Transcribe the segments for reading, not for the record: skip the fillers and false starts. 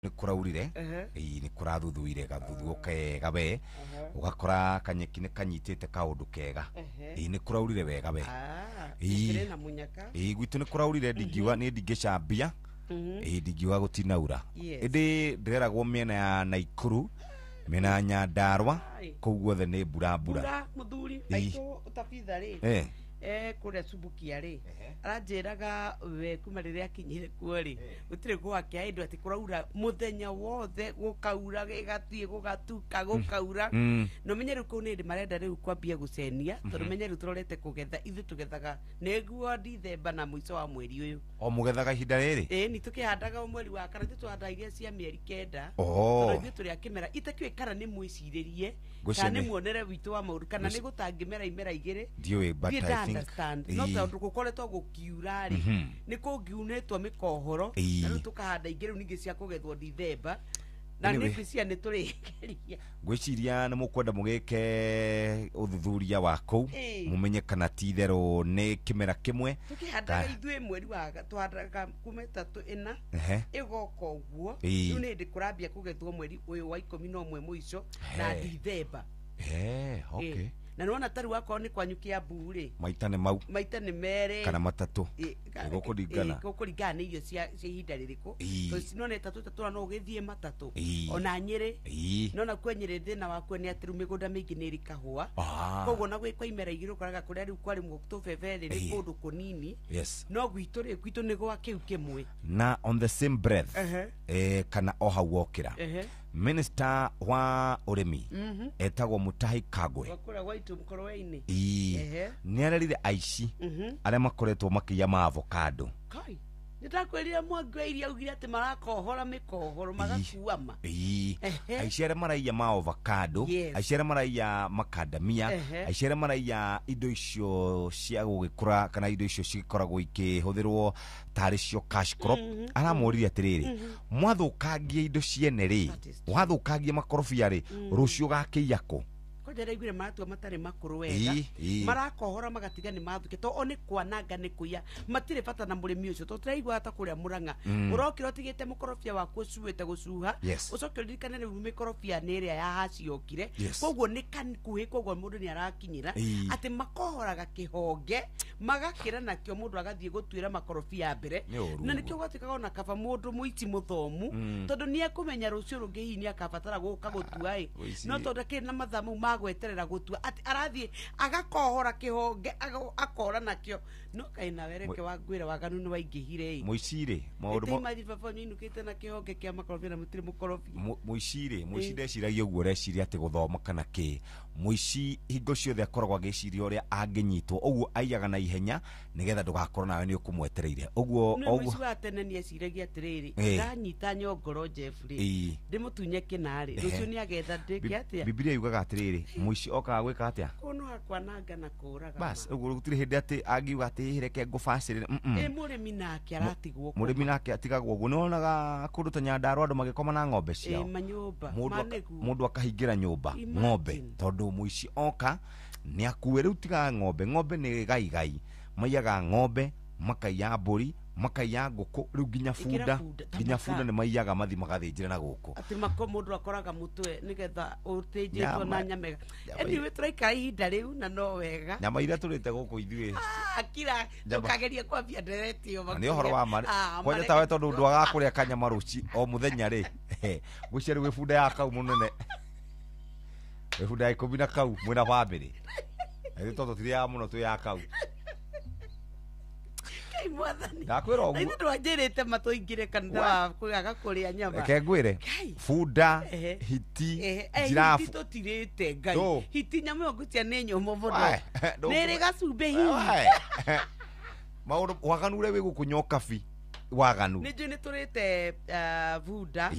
Nĩ kũraurire. Ĩĩ, nĩ kũrathuthuire gathuthuo kega we, ũgakora kanyeki nĩ kanyitĩte kaũndũ kega. Ĩĩ, nĩ kũraurire wega we. Ĩĩ. Gũkĩrĩ na mũnyaka. Ĩĩ, gwitũ nĩ kũraurire, ndingiuga niĩ ndingĩcambia. Ĩĩ, ndingiuga gũtinaura. Ĩndĩ ndĩreragwo mĩena ya Naikuru, mĩena ya Nyandarua, Ai. kũu guothe nĩ mbura mbura. Mbura mũthuri. Ĩĩ. Aitũ ũtabitha rĩ, kũrĩa Subukia rĩ, aranjĩraga we kuma rĩrĩa akinyire kuo rĩ, gũtirĩ gwakĩa ĩndũ atĩ kũraura mũthenya wothe, gũkaura gĩgathiĩ gũgatuka gũkaura. Na ũmenye rĩu kũu nĩ hĩndĩ marenda rĩu kwambia gũcenia, tondũ menye rĩu tũrorete kũgetha, ithuĩ tũgethaga nĩguo Dithemba na mũico wa mweri ũyũ. O mũgethaga ihinda rĩrĩ? Ĩĩ, ni tũkĩhandaga o mweri wa kana, ithuĩ tũhandaga iria cia mĩeri 9. Oh. Tondũ ithuĩ tũrĩ a kĩmera, itakĩũĩ kana nĩ mwĩcirĩrie, Ngwĩciria kana nĩ muonere witũ wa maũndũ, kana nĩ gũtangĩmera imera igĩrĩ. Ndiũĩ, but Ndiĩ I nda think understand. No tondũ gũkoretwo gũkiura rĩ, nĩ kũngiunĩtwo mĩkohoro, na rĩu tũkahanda ingĩ rĩu ningĩ cia kũgethwo Dithemba. Na Anyway. nĩ ngwĩciria nĩ tũrĩgeria. Ngwĩciria nĩ mũkwenda mũgĩke ũthuthuria wa kũu, mũmenye kana ti itherũ nĩ kĩmera kĩmwe. Tũkĩhandaga ithuĩ mweri wa tũhandaga kuma 3, 4, ĩgoka ũguo. Rĩu nĩ hĩndĩ kũrambia kũgethwo mweri ũyũ wa 11 mũico na Dithemba. Okay. Na nĩwona ta rĩu akorwo nĩ kwanyu Kiambu rĩ, maita nĩ mau maita nĩ merĩ kana matatũ. Gũkũringana. Gũkũringana nĩ irio cia ihinda rĩrĩkũ. Tondũ no nĩ ĩtatũ ĩtatũ, na no ũgĩthiĩ matatũ. Ona Nyĩrĩ. No nakuo Nyĩrĩ thĩna wakuo nĩ atĩ rĩu mĩgũnda mĩingĩ nĩ ĩrĩ kahũa. Koguo na gwĩ kwa imera igĩrĩ ũkoraga kũrĩa rĩu kwarĩmwo tũbebe rĩ, nĩ kũndũ kũnini. No gwitũ rĩ, gwitũ nĩ gwa kĩu kĩmwe. Na on the same breath, kana o hau wokĩra, minister wa ũrĩmi etagwo Mutahi Kagwe. Wa kũrĩa gwa itũ Mũkorwe-inĩ. Ĩĩ. Nĩ arerire aici arĩa makoretwo makĩiya ma avocado. Kai, nĩ ndakwĩrire Mwangi wa Iria augire atĩ marakohora mĩkohoro magakua ma. Ĩĩ. Aici arĩa maraiya ma avocado, aici arĩa maraiya makandamia, aici arĩa maraiya indo icio cia gũgĩkũra kana indo icio cigĩkoragwo ikĩhũthĩrwo tarĩ cio cash crop, aramoririe atĩrĩrĩ, mwathũkangia indo ciene rĩ, That is true. wathũkangia makorobia rĩ, rũciũ ũgakĩiya kũ? Kwanja ndaiguire maratua matarĩ makũrũ wega. Marakohora magatiga nĩ mathuke, to o nĩ kwananga, nĩ kũiya, matirĩ bata na mũrĩmi ũcio, tondũ tũraiguaga ta kũrĩa Mũrang'a ũrokĩra ũtigĩte mũkorobia waku ũcuĩte gũcuha. Ũcoke ũririkane rĩu mĩkorobia nĩ ĩrĩa ya haciokire. Koguo nĩ kakuhĩ, koguo mũndũ nĩ arakinyĩra. Atĩ makohoraga kĩhonge magakĩra nakĩo, mũndũ agathiĩ gũtuĩra makorobia mbere. Nĩ ũru Na ũguo. nĩkĩo gwatuĩkaga ona kaba mũndũ mũici mũthomu, tondũ nĩ ekũmenya rũciũ rũngĩ hihi nĩ akabatara gũka gũtua ĩ. No tondũ akĩrĩ na mathaa mau ma gweterera gũtua, atĩ arathiĩ agakohora kĩhonge, akora nakĩo. No kaĩ nawe reke wangwĩra waganu nĩ waingĩhire ĩ. Mũici rĩ, maũndũ Ĩtĩ baba wanyu ainũkĩte na kĩhonge kĩa makorobia na mũtirĩ mũkorobia. Mũici rĩ, mũici ndeciragia ũguo ũreciria atĩ gũthoma kana kĩ. Mũici hingo ciothe akoragwo agĩciria ũrĩa angĩnyitwo, ũguo aiyaga na ihenya nĩgetha ndũgakorwo nawe nĩ ũkũmwetereire ũguo. Nĩ ũguo mũici wa tene nĩ eciragia atĩrĩrĩ, ndanyita nyongoro Jeff rĩ, ndĩmũtunye kĩna rĩ, rũciũ nĩ agetha ndĩke atĩa? Bibilia yugaga atĩrĩrĩ, mũici okaga gwĩka atĩa? Kũnoga, kwananga na kũraga. Bas, ũguo gũtirĩ hĩndĩ atĩ angiuga atĩ "Ĩ, reke ngũbacĩrĩre." Ĩ mũrĩmi nake aratigwo kũ? Mũrĩmi nake atigagwo ũguo. Nĩwonaga kũndũ ta Nyandarua andũ magĩkoma na ng'ombe ciao. Manyũmba. Mũndũ Manĩguo. Mũndũ akahingĩra nyũmba Imagine. ng'ombe, tondũ mũici oka nĩ akue. Rĩu tiga ng'ombe, ng'ombe nĩ gaigai, maiyaga ng'ombe, makaiya mbũri, makaiya ngũkũ, rĩu nginya Ĩkĩra bunda. bunda, ta Nginya makaa. bunda nĩ maiyaga, mathi magathĩnjĩra na gũkũ. Atĩ mako mũndũ akoraga mũtwe nĩgetha ũtĩnjĩtwo na nyamega. Anyway, tũraikara ihinda rĩu na no wega. Nyama iria tũrĩte gũkũ ithuĩ. Ah, kira. Ndũkagerie kwambia ndereti ĩyo. Na nĩ ũhoro wa ma. Ah, kwanja tawe, tondũ ndwagaga kũrĩa kanyama rũci o mũthenya rĩ, ngwĩciria rĩu wĩ bunda ya kau mũnene, wĩ bunda ya 10 na kau mwĩna bamĩrĩ. Na ithuĩ tondũ tũtirĩaga mũno, twĩ ya kau. Ngai mwathani. Ndakwĩra Na ũguo. ithuĩ ndwanjĩrĩte ma tũingĩre kanitha wa kwaga kũrĩa nyama. Reke ngwĩre. Ngai. Bunda, hiti, njirabu. Hiti tũtirĩte Ngai. Ndũ. Hiti nyama ĩyo ngwĩciria nĩ nyũmũ mũno. Wae, nĩ ĩrĩ gacumbĩ hihi. Wae. Maũndũ waganu ũrĩa wĩ gũkũ nyokabi, waganu. Nĩ njũĩ nĩ tũrĩte bunda.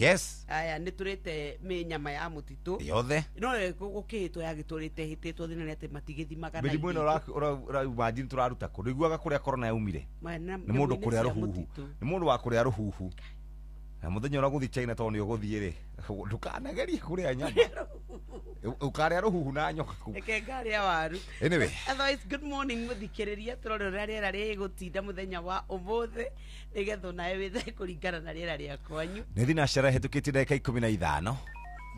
Aya, nĩ tũrĩte mĩnyama ya mũtitũ yothe. No gũkĩhĩtwo yagĩtũrĩte hĩtĩtwo, thĩna nĩ atĩ matigĩthimaga na Mĩrimũ ĩno ithuĩ. Ũraimagine tũraruta kũ? Ndũiguaga kũrĩa corona yaumire? Mwena- Nĩ mũndũ nyamũ-inĩ kũrĩa cia rũhuhu. mũtitũ. Nĩ mũndũ wa kũrĩa rũhuhu. Na mũthenya ũrĩa gũthiĩ China, tondũ nĩ ũgũthiĩ rĩ, ndũkanagerie kũrĩa nyama. Ukarĩa rũhuhu na nyoka kuu. Reke ngarĩa waru. Anyway. Otherwise, good morning mũthikĩrĩria, tũrore ũrĩa rĩera rĩgũtinda mũthenya wa ũmũthĩ nĩgetha onawe wĩthe kũringana na rĩera rĩa kwanyu. Nĩ thinacara ĩhĩtũkĩtie ndagĩka 15.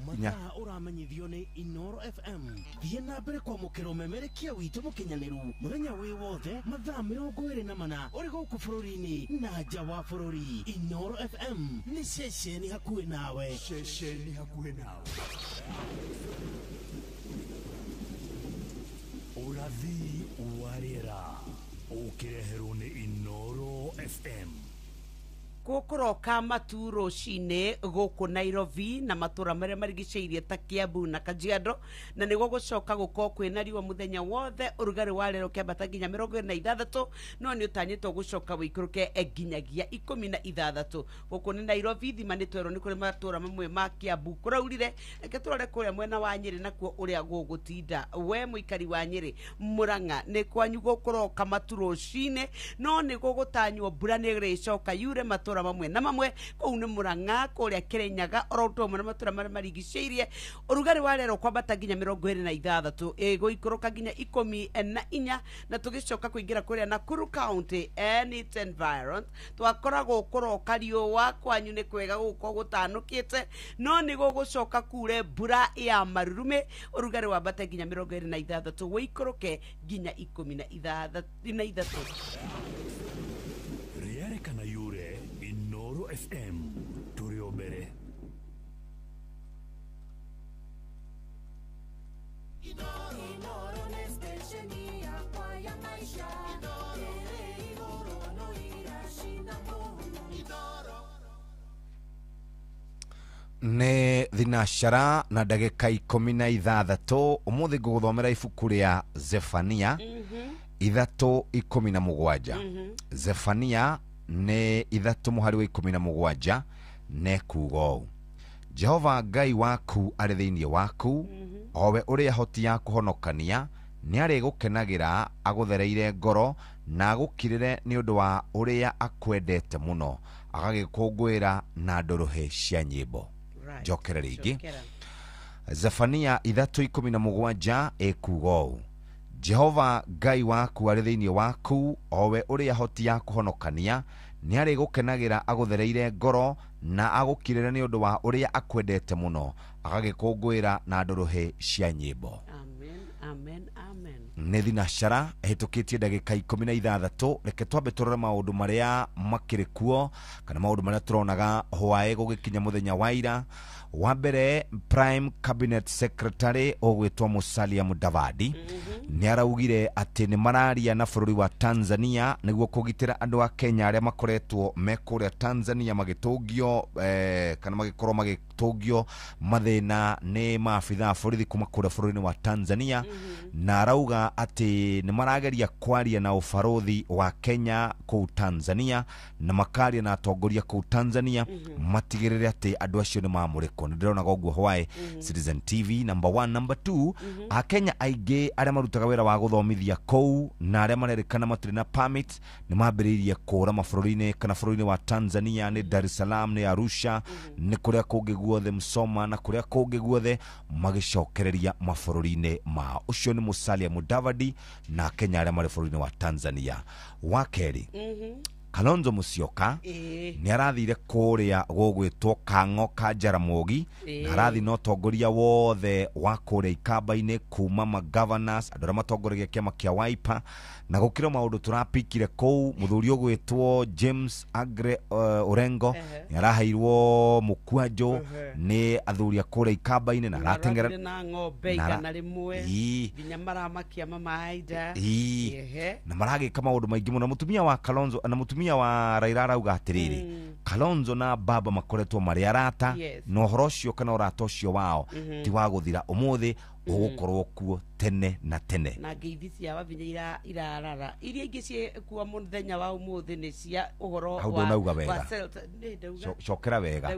Mathaa ũramenyithio nĩ Inoro FM. Thiĩ na mbere kwamũkĩra ũmemerekia witũ mũkinyanĩru mũthenya wĩ wothe mathaa 24 ũrĩ gũkũ bũrũri-inĩ na nja wa bũrũri. Inoro FM nĩ ceceni hakuhĩ nawe. Ceceni hakuhĩ nawe. Ũrathi wa rĩera ũkĩreherwo nĩ Inoro FM. Gũkũroka matu rũcinĩ gũkũ Nairobi na matũra marĩa marigicĩirie ta Kiambu na Kajiado, na nĩguo gũcoka gũkorwo kwĩna riũa mũthenya wothe. Ũrugarĩ wa rĩera ũkĩambata nginya 26, no nĩ ũtanyĩtwo gũcoka wĩikũrũke nginyagia 16. Gũkũ nĩ Nairobi, thima nĩ twerwo nĩ kũrĩ matũra mamwe ma Kiambu kũraurire. Reke tũrore kũrĩa mwena wa Nyĩrĩ nakuo ũrĩa gũgũtinda. We mũikari wa Nyĩrĩ, Mũrang'a, nĩ kwanyu gũkũroka matu rũcinĩ, no nĩ gũgũtanywo mbura nĩ ĩrĩcoka yure matũra mamwe na mamwe. Kũu nĩ Mũrang'a, kũrĩa Kĩrĩnyaga, oro ũndũ ũmwe na matũra marĩa marigicĩirie. Ũrugarĩ wa rĩera ũkwambata nginya 26, ĩgũikũrũka nginya 14, na tũgĩcoka kũingĩra kũrĩa Nakuru County and its environs, twakoragwo kũroka riũa. Kwanyu nĩ kwega gũkorwo gũtanũkĩte, no nĩ gũgũcoka kure mbura ya marurumĩ. Ũrugarĩ wambate nginya 26, wĩikũrũke nginya 13. Rĩarĩ kana yure Inoro FM tũrĩ o mbere. Inoro nĩ stesheni yakwa ya maisha. Ĩrĩ igũrũ no iracina mũhu. Nĩ thinacara na ndagĩka 16. Ũmũthĩ ngũgũthomera ibuku rĩa Zefania 3:17. Zefania nĩ 3 mũhari wa 17, nekuuga ũũ: Jehova Ngai waku arĩ thĩinĩ waku, o we ũrĩa hoti ya kũhonokania, nĩ arĩgũkenagĩra agũthereire ngoro na agũkirĩre nĩ ũndũ wa ũrĩa akwendete mũno, agagĩkũngũĩra na ndũrũhĩ cia nyĩmbo. Njokere rĩngĩ. Zefania 3:17 ĩkuuga ũũ: Jehova Ngai waku arĩ thĩinĩ waku, o we ũrĩa hoti ya kũhonokania, nĩ arĩgũkenagĩra agũthereire ngoro na agũkirĩre nĩ ũndũ wa ũrĩa akwendete mũno, agagĩkũngũĩra na ndũrũhĩ cia nyĩmbo. Amen, amen, amen. Nĩ thinacara ĩhĩtũkĩtie ndagĩka 16. Reke twambe tũrore maũndũ marĩa makĩrĩ kuo, kana maũndũ marĩa tũronaga hwaĩ gũgĩkinya mũthenya wa ira. Wa mbere, Prime Cabinet Secretary ũgwĩtwo Musalia Mudavadi nĩ araugire atĩ nĩ mararia na bũrũri wa Tanzania nĩguo kũgitĩra andũ a Kenya arĩa makoretwo me kũrĩa Tanzania magĩtũngio kana magĩkorwo magĩtũngio mathĩna nĩ maabithaa borithi kuma kũrĩa bũrũri-inĩ wa Tanzania. Na arauga atĩ nĩ marageria kwaria na ũbarũthi wa Kenya kũu Tanzania, na makaria na atongoria kũu Tanzania matigĩrĩre atĩ andũ acio nĩ mamũrĩkwo. Nĩ ndĩronaga ũguo hwaĩ Citizen TV number 1. Number 2, Akenya aingĩ arĩa marutaga wĩra wa gũthomithia kũu na arĩa marerĩkana matirĩ na permit nĩ mambĩrĩirie kũra mabũrũri-inĩ kana bũrũri-inĩ wa Tanzania, nĩ Dar es Salaam, nĩ Arusha, nĩ kũrĩa kũngĩ guothe, Msoma na kũrĩa kũngĩ guothe, magĩcokereria mabũrũri-inĩ mao. Ũcio nĩ Musalia Mudavadi na Kenya arĩa marĩ bũrũri-inĩ wa Tanzania. Wa kerĩ, Kalonzo Musyoka nĩ arathire kũrĩa gũgwĩtwo Kang'o ka Jaramogi, na arathi na ũtongoria wothe wa kũrĩa ikamba-inĩ kuma ma governors, andũ arĩa matongoragia kĩama kĩa Wiper, na gũkĩra maũndũ tũrapikire kũu. Mũthuri ũgwĩtwo James Agre Orengo nĩ araheirwo mũkwanjũ nĩ athuri a kũrĩa ikamba-inĩ, na arateng'era na ng'ombe 100 nginya maramakia mama Aida, na maragĩka maũndũ maingĩ mũno. Mũtumia wa Kalonzo na mũtumia wa Raila arauga atĩrĩrĩ, Kalonzo na baba makoretwo marĩ arata, na ũhoro ũcio kana ũrata ũcio wao ti wa gũthira ũmũthĩ, ũgũkorwo kuo tene na tene. Na ngeithi cia Wavinya irarara iria ingĩ ciĩ kuo mũthenya wa ũmũthĩ nĩ cia ũhoro wa cokera wega.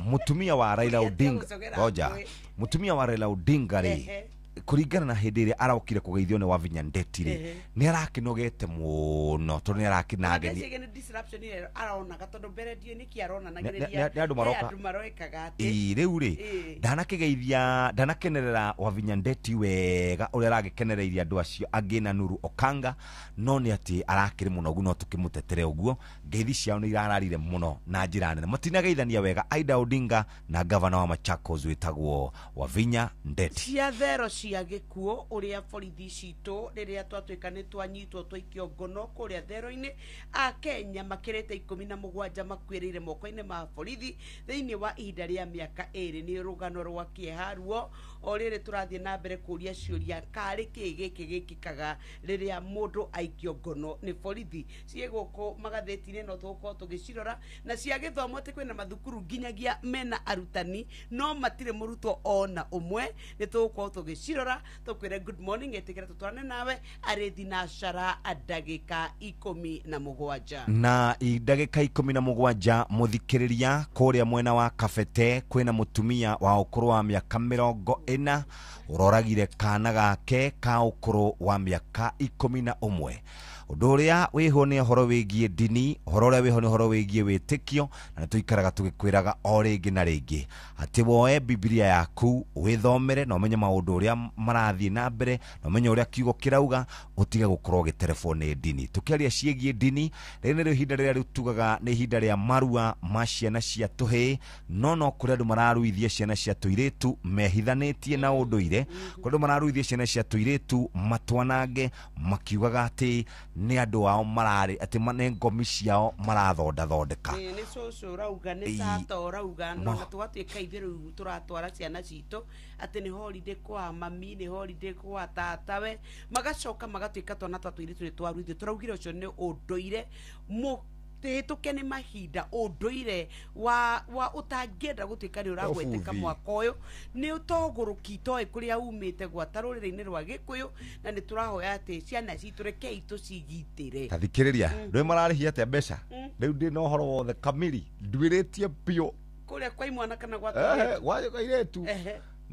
Mũtumia wa Raila Odinga, ngoja, mũtumia wa Raila Odinga rĩ, Kũringana na hĩndĩ ĩrĩa arokire kũgeithio nĩ Wavinya Ndeti rĩ, nĩ arakinogete mũno tondũ nĩ arakina ageni. Nĩ disruption ĩrĩa aronaga tondũ mbere ndiũĩ nĩkĩ aronanagĩrĩria. Nĩ andũ maroka. Andũ maroĩkaga atĩ. Ĩ rĩu rĩ, ndanakigeithia, ndanakenerera Wavinya Ndeti wega ũrĩa aragĩkenereirie andũ acio angĩ na Nuru Okanga, no nĩ atĩ arakĩrĩ mũnogu, no tũkĩmũtetere ũguo. Ngeithi ciao nĩ irararire mũno na njĩra nene, matinageithania wega Aida Odinga na gavana wa Machakos wĩtagwo Wavinya Ndeti. Cia thero cia gĩkuũ ũrĩa borithi citũ rĩrĩa twatuĩka nĩ twanyitwo twaikio ngono kũrĩa thero-inĩ, Akenya makĩrĩte 17 makuĩrĩire moko-inĩ ma borithi thĩinĩ wa ihinda rĩa mĩaka 2. Nĩ rũgano rwa kĩeha ruo o rĩrĩ tũrathiĩ na mbere kũria ciũria karĩ kĩ gĩkĩ gĩkĩkaga rĩrĩa mũndũ aikio ngono nĩ borithi. Ciĩ gũkũ magathĩti-inĩ no tũgũkorwo tũgĩcirora. Na cia gĩthomo atĩ kwĩna mathukuru nginyagia mena arutani no matirĩ mũrutwo ona ũmwe. Nĩ tũgũkorwo tũgĩcirora tũkwĩre good morning, ĩtĩkĩra tũtwarane nawe arĩ thinacara ndagĩka 17. Na ndagĩka 17 mũthikĩrĩria, kũrĩa mwena wa Kabete kwĩna mũtumia wa ũkũrũ wa mĩaka 40 ũroragire kana gake ka ũkũrũ wa mĩaka 11. Ũndũ ũrĩa wĩho nĩ ũhoro wĩgiĩ ndini, ũhoro ũrĩa wĩho nĩ ũhoro wĩgiĩ wĩtĩkio, na nĩ tũikaraga tũgĩkwĩraga o rĩngĩ na rĩngĩ atĩ woe Bibilia yaku wĩthomere na ũmenye maũndũ ũrĩa marathiĩ na mbere na ũmenye ũrĩa kiugo kĩrauga, ũtige gũkorwo ũgĩterebwo nĩ ndini. Tũkĩaria ciĩgiĩ ndini, rĩrĩ nĩrĩo ihinda rĩrĩa rĩu tugaga nĩ ihinda rĩa marua ma ciana cia tũhĩĩ, no no kũrĩ andũ mararuithia ciana cia tũirĩtu mehithanĩtie na ũndũire, kũrĩ andũ mararuithia ciana cia tũirĩtu matwanange makiugaga atĩ nĩ andũ ao mararĩ atĩ nĩ ngomi ciao marathondathondeka. Nĩ cũcũ ũrauga, nĩ tata ũrauga, no na tũgatuĩka ithuĩ rĩu tũratwara ciana citũ atĩ nĩ holiday kwa mami, nĩ holiday kwa tatawe, magacoka magatuĩka twana twa tũirĩtu nĩ twaruithio. Tũraugire ũcio nĩ ũndũire mũhĩtũke nĩ mahinda, ũndũire wa ũtangĩenda gũtuĩka nĩ ũragweteka mwaka ũyũ, nĩ ũtogũrũki toĩ kũrĩa umĩte gwata rũrĩrĩ-inĩ rwa Gĩkũyũ, na nĩ tũrahoya atĩ ciana citũ rekei tũcigitĩre. Ta thikĩrĩria, rĩu mararĩhia atĩa mbeca? Rĩu ndĩ na ũhoro wothe kamiri nduĩrĩtie biũ kũrĩa kwa imwana kana gwa tũirĩtu? Gwa kairĩtu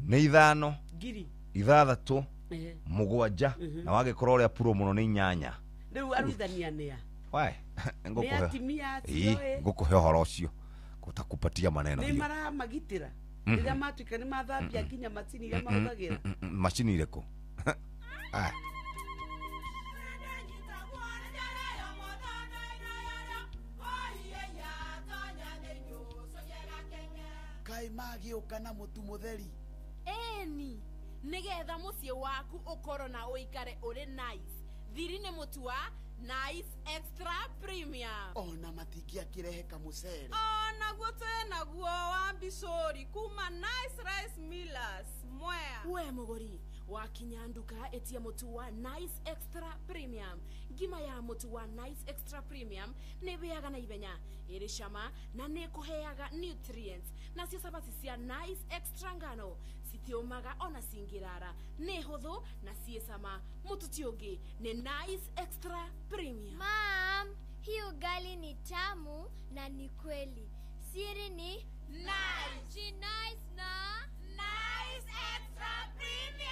nĩ 5 ngiri 6 7 na wagĩkorwo ũrĩa puro mũno nĩ 8. Rĩu aruithania nĩa? Wae, ngũkũhe ũhoro ũcio, gũtakupatia maneno. Nĩ maramagitĩra rĩrĩa matuĩka nĩ mathambia nginya macini iria mahũthagĩra. Macini irĩkũ? Kaĩ magĩũka na mũtu mũtheri? Ĩni, nĩgetha mũciĩ waku ũkorwo na ũikare ũrĩ nice, thiri nĩ mũtu wa Nice Extra Premium. Ona matingĩakĩrehe kamũcere. Onaguo twĩnaguo wa mbicũri kuma Nice Rice Millers Mwea. We mũgũri wakinya nduka ĩtia mũtu wa Nice Extra Premium. Ngima ya mũtu wa Nice Extra Premium nĩ ĩhĩaga na ihenya, ĩrĩ cama na nĩ ĩkũheaga nutrients. Nacio cabaci cia Nice Extra ngano citiũmaga ona cingĩrara, nĩ hũthũ na ciĩ cama. Mũtu ti ũngĩ nĩ Nice Extra Premium. Mam, hii ugali ni tamu na ni kweli. Siri ni Nice. She nice na Nice Extra Premium.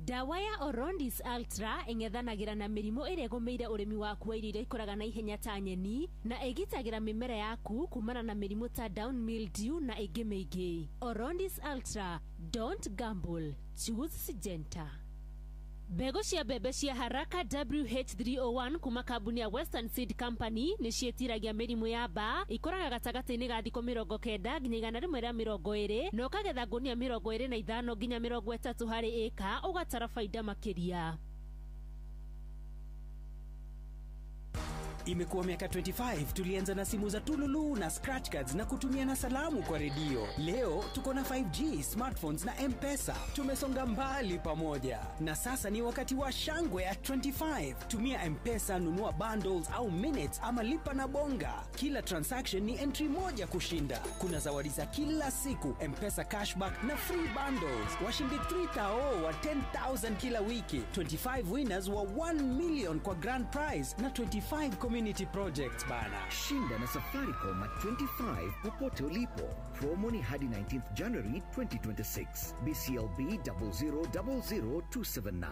Dawa ya Orondis Ultra ĩng'ethanagĩra na mĩrimũ ĩrĩa ĩgũmĩire ũrĩmi waku wa irio iria ikũraga na ihenya ta nyeni, na ĩgitagĩra mĩmera yaku kumana na mĩrimũ ta down mildew na ĩngĩ mĩingĩ. Orondis Ultra, don't gamble, choose Syngenta. Mbegũ cia mbembe cia Haraka WH301 kuma kambuni ya Western Seed Company nĩ ciĩtiragia mĩrimũ ya mbaa, ikũraga gatagatĩ-inĩ ga thikũ 90 nginya 120, na ũkagetha ngũnia 25 nginya 30 harĩ ĩka, ũgatara faida makĩria. Imekuwa miaka 25 tulianza na simu za tululu na scratch cards na kutumia na salamu kwa redio. Leo tuko na 5G, smartphones na M-Pesa. Tumesonga mbali pamoja. Na sasa ni wakati wa shangwe ya 25. Tumia M-Pesa, nunua bundles au minutes ama lipa na bonga. Kila transaction ni entry moja kushinda. Kuna zawadi za kila siku, M-Pesa cashback na free bundles. Washindi 3,000 wa 10,000 kila wiki. 25 winners wa 1 million kwa grand prize na 25 community projects bana. Shinda na Safaricom at 25 popote ulipo. Promo ni hadi 19th January 2026. BCLB 0000279.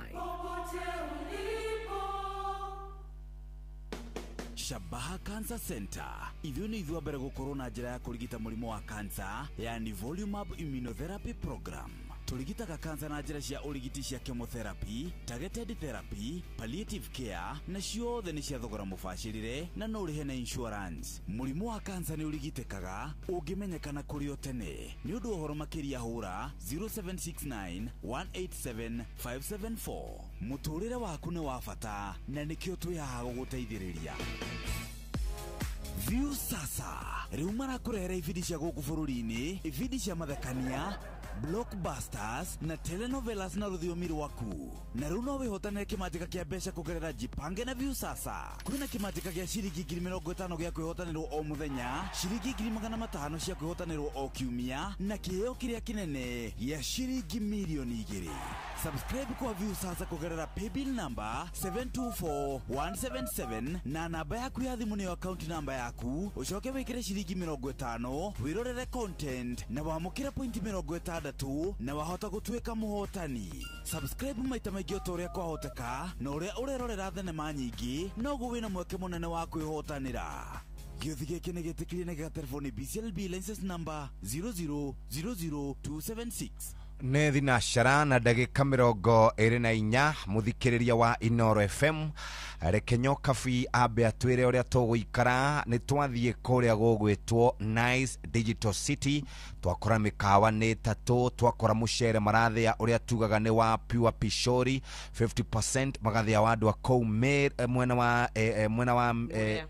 Shabaha Cancer Center ithuĩ nĩ ithuĩ a mbere gũkorwo na njĩra ya kũrigita mũrimũ wa kansa, yani Volumab Immunotherapy Program. Tũrigitaga kansa na njĩra cia ũrigiti cia chemotherapy, targeted therapy, palliative care, na ciothe nĩ cia thogora mũbacĩrĩre na no ũrĩhe na insurance. Mũrimũ wa kansa nĩ ũrigitĩkaga ũngĩmenyekana kũrĩ o tene. Nĩ ũndũ wa ũhoro makĩria hũra 0769 187 574. Mũtũrĩre waku nĩ wa bata na nĩkĩo twĩ haha gũgũteithĩrĩria. View Sasa rĩu marakũrehera ibindi cia gũkũ bũrũri-inĩ, ibindi cia mathekania, blockbusters na telenovelas na rũthiomi rwaku. Na rĩu no wĩhotanĩre kĩmanjĩka kĩa mbeca kũgerera Jipange na View Sasa. Kwĩna kĩmanjĩka gĩa ciringi 50,000 gĩa kwĩhotanĩrwo o mũthenya, ciringi 500,000 cia kwĩhotanĩrwo o kiumia, na kĩheo kĩrĩa kĩnene gĩa ciringi 2 million. Subscribe kwa View Sasa kũgerera paybill number 724177 na namba yaku ya thimũ nĩyo account number yaku, ũcoke wĩkĩre ciringi 50 wĩrorere content na wamũkĩre pointi 60 na wahota gũtuĩka mũhotani. Subscribe maita maingĩ o ta ũrĩa kwahoteka, na ũrĩa ũrerorera thenema nyingĩ noguo wĩna mweke mũnene wa kwĩhotanĩra. Gĩũthi gĩkĩ nĩ gĩtĩkĩrie na gĩgaterefoni BCLB license number 0000276. Nĩ thinacara na ndagĩka 24. Mũthikĩrĩria wa Inoro FM, reke Nyokabi ambe atwĩre ũrĩa tũgũikara. Nĩ twathiĩ kũrĩa gũgwĩtwo Nice Digital City, twakora mĩkawa nĩ ĩtatũ, twakora mũcere marathĩa ũrĩa tugaga nĩ wa pure pishori 50%, magathĩa wa andũ a kũu mwena wa mwena wa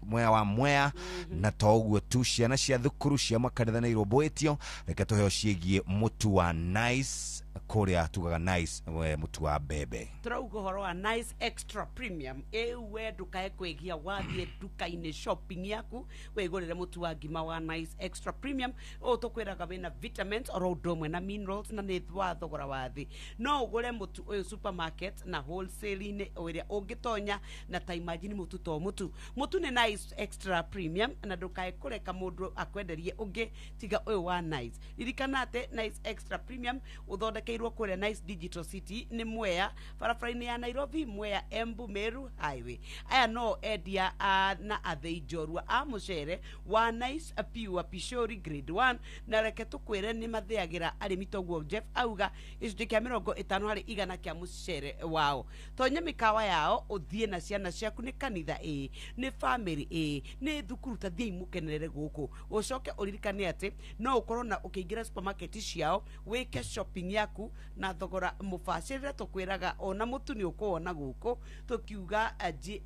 mwea wa Mwea. Na to ũguo tu, ciana cia thukuru cia makanitha nĩ irũmbũĩtio. Reke tũheo ciĩgiĩ mũtu wa Nice, kũrĩa tugaga Nice, mũtu wa mbembe. Tũrauga ũhoro wa Nice Extra Premium. Ĩu we ndũkae kwĩgia, wathiĩ nduka-inĩ shopping yaku wĩgũrĩre mũtu wa ngima wa Nice Extra Premium. Ũũ tũkwĩraga wĩna vitamins oro ũndũ ũmwe na minerals, na nĩ wa thogora wa thĩ. No ũgũre mũtu ũyũ supermarket na wholesale-inĩ ĩrĩa ũngĩtonya, na ta imagine mũtu to mũtu mũtu nĩ Nice Extra Premium, na ndũkae kũreka mũndũ akwenderie ũngĩ tiga ũyũ wa Nice. Ririkana atĩ Nice Extra Premium ũthondekeirwo kũrĩa Nice Digital City, nĩ Mwea, barabara-inĩ ya Nairobi Mwea Embu Meru Highway. Aya no endia na athĩi njorua a mũcere wa Nice Pure Pishori Grade 1. Na reke tũkwĩre nĩ mathĩagĩra arĩmi, toguo Jeff auga, gĩcunjĩ kĩa 50% kĩa mũcere wao. Tonya mĩkawa yao ũthiĩ na ciana ciaku, nĩ kanitha ĩĩ, nĩ family ĩĩ, nĩ thukuru, ta thiĩi mũkenerere gũkũ. Ũcoke ũririkane atĩ no ũkorwo na ũkĩingĩra supermarket ciao wĩke shopping yaku na thogora mũbacĩrĩre. Tũkwĩraga ona mũtu nĩ ũkũwona gũkũ, tũkiuga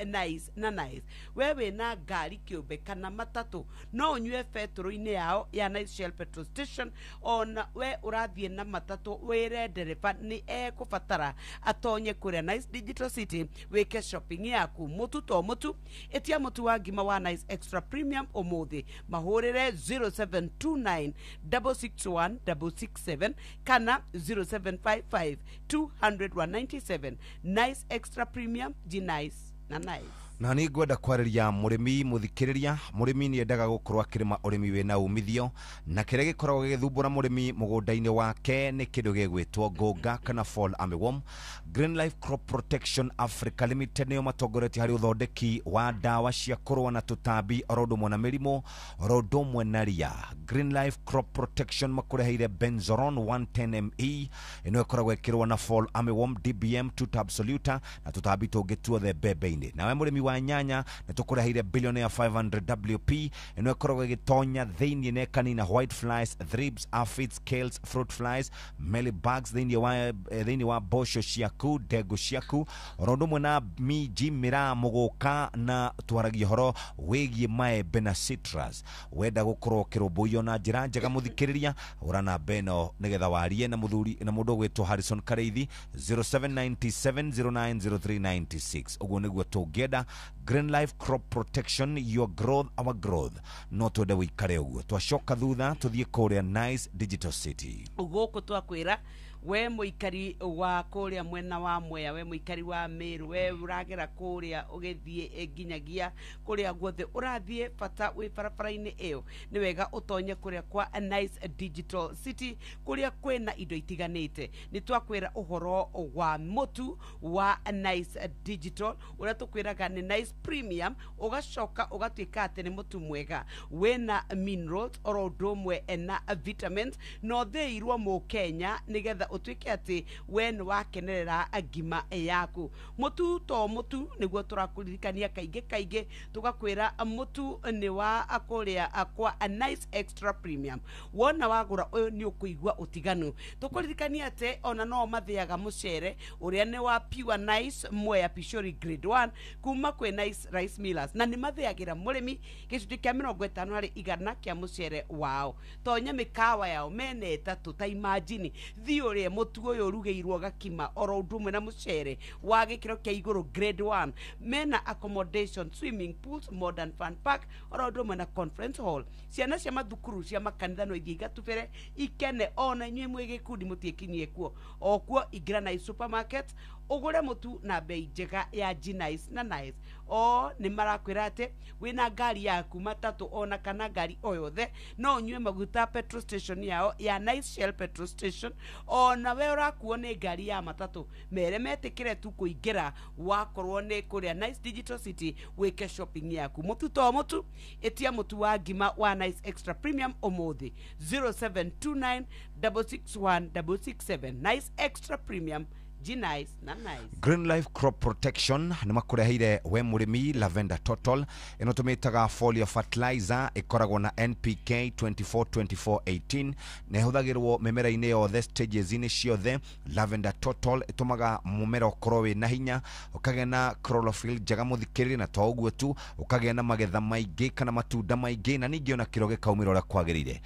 Nice na Nice. We wĩna ngari kĩũmbe kana matatũ, no ũnyue betũrũ-inĩ yao ya Nice Shell petrol station. Ona we ũrathiĩ na matatũ, wĩre ndereba nĩ ekũbatara atonye kũrĩa Nice Digital City wĩke shopping yaku. Mũtu to mũtu, ĩtia mũtu wa ngima wa Nice Extra Premium ũmũthĩ. Mahũrĩre 0729 661 667 kana 0755 200 197. Nice Extra Premium, G Nice na Nice. Na nĩ ngwenda kwarĩria mũrĩmi mũthikĩrĩria. Mũrĩmi nĩ endaga gũkorwo akĩrĩma ũrĩmi wĩna umithio, na kĩrĩa gĩkoragwo gĩgĩthumbũra mũrĩmi mũgũnda-inĩ wake nĩ kĩndũ gĩgwĩtwo ngũnga kana fall armyworm. Green Life Crop Protection Africa Limited nĩo matongoretie harĩ ũthondeki wa ndawa cia kũrũa na tũtambi oro ũndũ ũmwe na mĩrimũ oro ũndũ ũmwe na ria. Green Life Crop Protection makũreheire Benzoron 110 ME. Ĩno ĩkoragwo ĩkĩrũa na fall armyworm, DBM, tuta absoluta na tũtambi tũngĩ tuothe mbembe-inĩ. Nawe mũrĩmi wa nyanya, nĩ tũkũreheire Billionaire 500 WP. Ĩno ĩkoragwo ĩgĩtonya thĩinĩ na ĩkanina white flies, thrips, aphids, scales, fruit flies, mealybugs thĩinĩ wa mboco ciaku, ndengũ ciaku oro ũndũ ũmwe na minji, mĩraa, mũgũka. Na twaragia ũhoro wĩgiĩ maembe na citrus. Wenda gũkorwo ũkĩrũmbũiyo na njĩra njega, mũthikĩrĩria, hũra namba ĩno nĩgetha warie na mũthuri na mũndũ ũgwĩtwo Harrison Kareithi, 0797090396. Ũguo nĩguo tũngĩenda. Green Life Crop Protection, your growth, our growth. No twende wĩikare ũguo. Twacoka thutha tũthiĩ kũrĩa Nice Digital City. Gũkũ twakwĩra We mũikari wa kũrĩa mwena wa Mwea, we mũikari wa Meru, we ũragera kũrĩa ũgĩthiĩ nginyagia kũrĩa guothe ũrathiĩ, bata wĩ barabara-inĩ ĩyo, nĩ wega ũtonye kũrĩa kwa Nice Digital City kũrĩa kwĩna indo itiganĩte. Nĩ twakwĩra ũhoro wa mũtu wa Nice Digital ũrĩa tũkwĩraga nĩ Nice Premium, ũgacoka ũgatuĩka atĩ nĩ mũtu mwega wĩna minerals oro ũndũ ũmwe na vitamins, na ũthĩirwo mũkenya nĩgetha ũtuĩke atĩ we nĩ wakenerera ngima yaku. Mũtu to mũtu nĩguo tũrakũririkania kaingĩ kaingĩ, tũgakwĩra mũtu nĩ wa kũrĩa kwa Nice Extra Premium. Wona wagũra ũyũ nĩ ũkũigua ũtiganu. Tũkũririkania atĩ ona no mathĩaga mũcere ũrĩa nĩ wa Pure Nice Mwea Pishori Grade 1 kuma kwĩ Nice Rice Millers, na nĩ mathĩagĩra mũrĩmi gĩcunjĩ kĩa 50% kĩa mũcere wao. Tonya mĩkawa yao mene ĩtatũ, ta imagine thiĩ ũrĩe mũtu ũyũ ũrugĩirwo gakima oro ũndũ ũmwe na mũcere wa gĩkĩro kĩa igũrũ grade 1. Mena accommodation, swimming pools, modern fun park oro ũndũ ũmwe na conference hall. Ciana cia mathukuru cia makanitha no ithiĩ igatubĩre ikene, ona inyuĩ mwĩ gĩkundi mũtiĩkinyie kuo. O kuo ingĩra Nice Supermarket ũgũre mũtu na bei njega ya G-Nice na Nice. O nĩ marakwĩra atĩ wĩna ngari yaku, matatũ ona kana ngari o yothe, no ũnyue maguta petrol station yao ya Nice Shell petrol station. Ona we ũrakuo nĩ ngari ya matatũ, mere metĩkĩre tu kũingĩra wakorwo nĩ kũrĩa Nice Digital City wĩke shopping yaku. Mũtu to mũtu, ĩtia mũtu wa ngima wa Nice Extra Premium ũmũthĩ 0729 661 667. Nice Extra Premium, G-Nice na Nice. Green Life Crop Protection nĩ makũreheire we mũrĩmi Lavender Total ĩno tũmĩtaga foliar fertilizer, ĩkoragwo na NPK 24 24 18 na ĩhũthagĩrwo mĩmera-inĩ yothe stages-inĩ ciothe. Lavender Total ĩtũmaga mũmera ũkorwo wĩna hinya, ũkagĩa na chlorophyll njega mũthikĩrĩria, na to ũguo tu, ũkagĩa na magetha maingĩ kana matunda maingĩ, na ningĩ ona kĩro gĩkaumĩra ũrĩa kwagĩrĩire.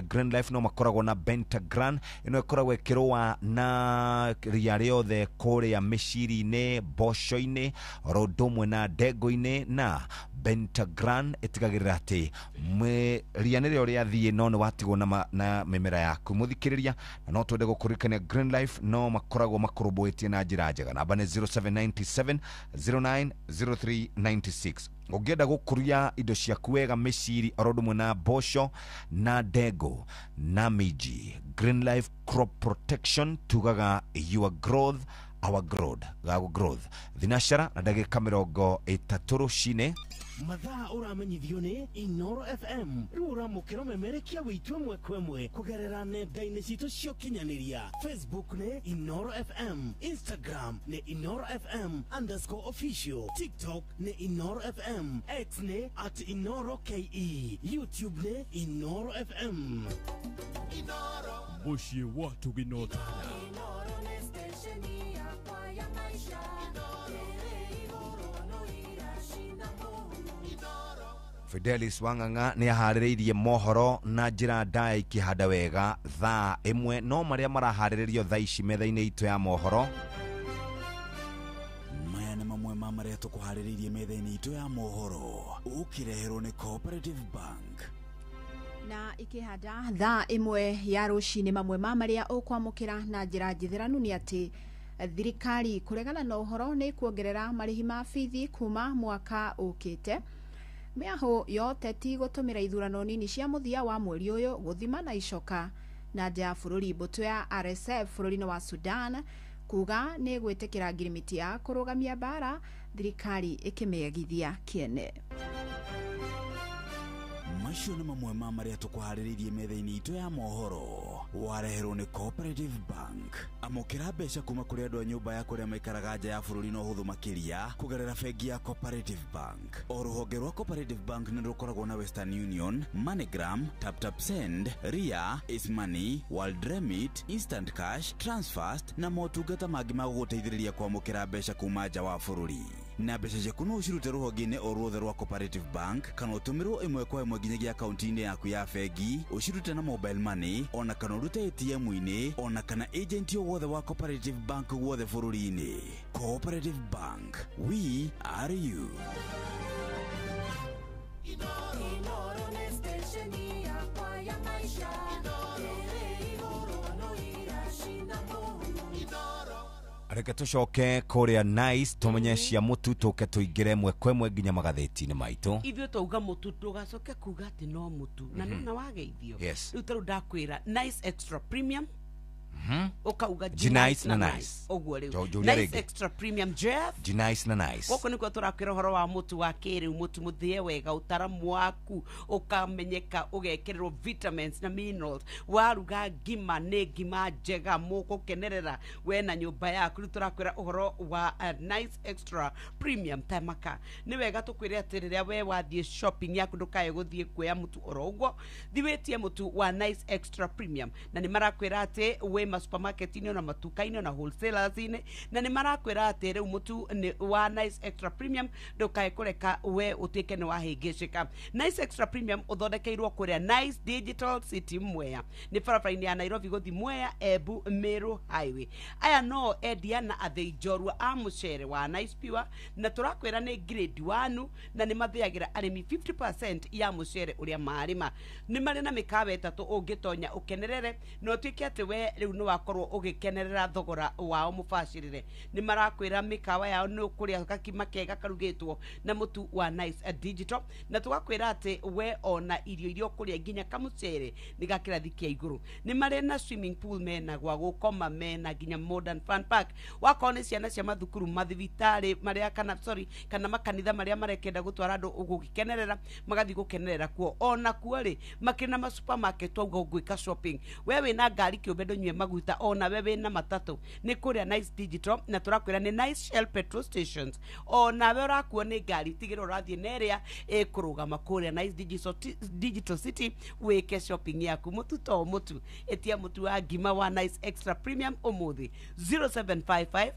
Green Life no makoragwo na Pentagran ĩno ĩkoragwo ĩkĩrũa na ria rĩothe kũrĩa mĩciri-inĩ, mboco-inĩ oro ũndũ ũmwe na ndengũ-inĩ, na Pentagran ĩtigagĩrĩra atĩ ria nĩrĩo rĩathiĩ no nĩ watigwo na mĩmera yaku mũthikĩrĩria. Na no twende gũkũririkania Green Life no makoragwo makũrũmbũĩtie na njĩra njega. Namba nĩ 0797 090396. Ũngĩenda gũkũria indo ciaku wega, mĩciri oro ũndũ ũmwe na mboco na ndengũ na minji, Green Life Crop Protection tugaga your growth our growth, our growth. 9:30 rũcinĩ. Mathaa ũramenyithio nĩ Inoro FM. Rĩu ũramũkĩra ũmemerekia witũ ĩmwe kwa ĩmwe kũgerera nenda-inĩ citũ cia ũkinyanĩria. Facebook nĩ Inoro FM, Instagram nĩ Inoro FM_official, TikTok nĩ Inoro FM, X nĩ @InoroKE, YouTube nĩ Inoro FM. Mũciĩ wa Tuginotana. Inoro nĩ stesheni yakwa ya maisha ĩrĩ igũrũ no iracina mũno. Fidelis Wang'ang'a nĩ aharĩrĩirie mohoro na njĩra ndaya ikĩhanda wega thaa 1, no marĩa maraharĩrĩrio thaa ici metha-inĩ itũ ya mohoro. Maya nĩ mamwe ma marĩa tũkũharĩrĩirie metha-inĩ itũ ya mohoro, ũkĩreherwo nĩ Cooperative Bank. Na ikĩhanda thaa 1 ya rũcinĩ, mamwe ma marĩa ũkwamũkĩra na njĩra njithĩranu nĩ atĩ thirikari kũregana na ũhoro nĩ kuongerera marĩhi ma bithi kuma mwaka ũkĩte. Mĩahũ ya ũteti gũtũmĩra ithurano nini cia mũthia wa mweri ũyũ gũthima na icoka. Na nja ya bũrũri, mbũtũ ya RSF bũrũri-inĩ wa Sudan kuga nĩ gwĩtĩkĩra ngirimiti ya kũrũgamia mbara, thirikari ĩkĩmĩagithia kĩene. Macio nĩ mamwe ma marĩa tũkũharĩrĩirie metha-inĩ itũ ya mohoro, wareherwo nĩ Cooperative Bank. Amũkĩra mbeca kuma kũrĩ andũ a nyũmba ya kũrĩa maikaraga nja ya bũrũri na ũhũthũ makĩria kũgerera bengi ya Cooperative Bank. O rũhonge rwa Cooperative Bank nĩ rũkoragwo na Western Union, MoneyGram, TapTap Send, Ria, Money, World Remit, Instant Cash, Transfast na motungata mangĩ ma gũgũteithĩrĩria kwamũkĩra mbeca kuma nja wa bũrũri. Na mbeca ciaku no ũcirute rũhonge-inĩ o ruothe rwa Cooperative Bank kana ũtũmĩrwo ĩmwe kwa ĩmwe nginyagia akaunti-inĩ yaku ya bengi, ũcirute na mobile money ona kana ũrute ATM-inĩ ona kana agent o wothe wa Cooperative Bank guothe bũrũri-inĩ. Cooperative Bank, we are you. Inoro nĩ stesheni yakwa ya maisha ĩrĩ igũrũ no iracina. Reke tũcoke kũrĩa Nice tũmenye cia mũtu, tũke tũingĩre ĩmwe kwa ĩmwe nginya magathĩti-inĩ maitũ. Ithuĩ twauga mũtu, ndũgacoke kuga atĩ no mũtu na nona wageithio. Rĩu tarĩu ndakwĩra Nice Extra Premium, ũkauga G-Nice na Nice. Ũguo rĩu Njũria Nice rĩngĩ. Extra Premium, Jeff. G-Nice na Nice. Gũkũ nĩkuo tũrakwĩra ũhoro wa mũtu wa kĩrĩu, mũtu mũthĩe wega, ũtaramu waku ũkamenyeka, ũgekĩrĩrwo vitamins na minerals. Waruga ngima nĩ ngima njega mũgũkenerera we na nyũmba yaku. Rĩu tũrakwĩra ũhoro wa Nice Extra Premium tamaka. Nĩ wega tũkwĩre atĩ rĩrĩa we wathiĩ shopping yaku, ndũkae gũthiĩ kuoya mũtu oro ũguo, thiĩ wĩtie mũtu wa Nice Extra Premium. Na nĩ marakwĩra atĩ wĩ masupermarket-inĩ, ona matuka-inĩ, ona wholesalers-inĩ, na nĩ marakwĩra atĩ rĩu mũtu nĩ wa Nice Extra Premium, ndũkae kũreka we ũtuĩke nĩ wahĩngĩcĩka. Nice Extra Premium ũthondekeirwo kũrĩa Nice Digital City, Mwea, nĩ barabara-inĩ ya Nairobi gũthi Mwea, Embu Meru Highway. Aya no endia na athĩi njorua a mũcere wa Nice Pure, na tũrakwĩra nĩ grade 1, na nĩ mathĩagĩra arĩmi 50% ya mũcere ũrĩa marĩma. Nĩ marĩ na mĩkawa 3 ũngĩtonya ũkenerere na ũtuĩke atĩ we rĩu nĩ wakorwo ũgĩkenerera thogora wao mũbacĩrĩre. Nĩ marakwĩra mĩkawa yao nĩ ũkũrĩa gakima kega karugĩtwo na mũtu wa Nice Digital, na tũgakwĩra atĩ we ona irio iria ũkũrĩa nginya kamũcere nĩ ga kĩrathi kĩa igũrũ. Nĩ marĩ na swimming pool, mena gwa gũkoma, mena nginya modern fun park. Wakorwo nĩ ciana cia mathukuru, mathibitarĩ marĩa kana sorry kana makanitha marĩa marekenda gũtwara andũ gũgĩkenerera, magathiĩ gũkenerera kuo. Ona kuo rĩ, makĩrĩ na masupermarket, twauga ũgwĩka shopping, we wĩna ngari kĩũmbe, ndũnyue maguta, ona we wĩna matatũ, nĩ kũrĩa Nice Digital. Na tũrakwĩra nĩ Nice Shell petrol stations. Ona we ũrakuo nĩ ngari, tigĩrĩra ũrathiĩ na ĩrĩa ĩkũrũgama kũrĩa Nice Digital City wĩke shopping yaku. Mũtu to mũtu, ĩtia mũtu wa ngima wa Nice Extra Premium ũmũthĩ, 0755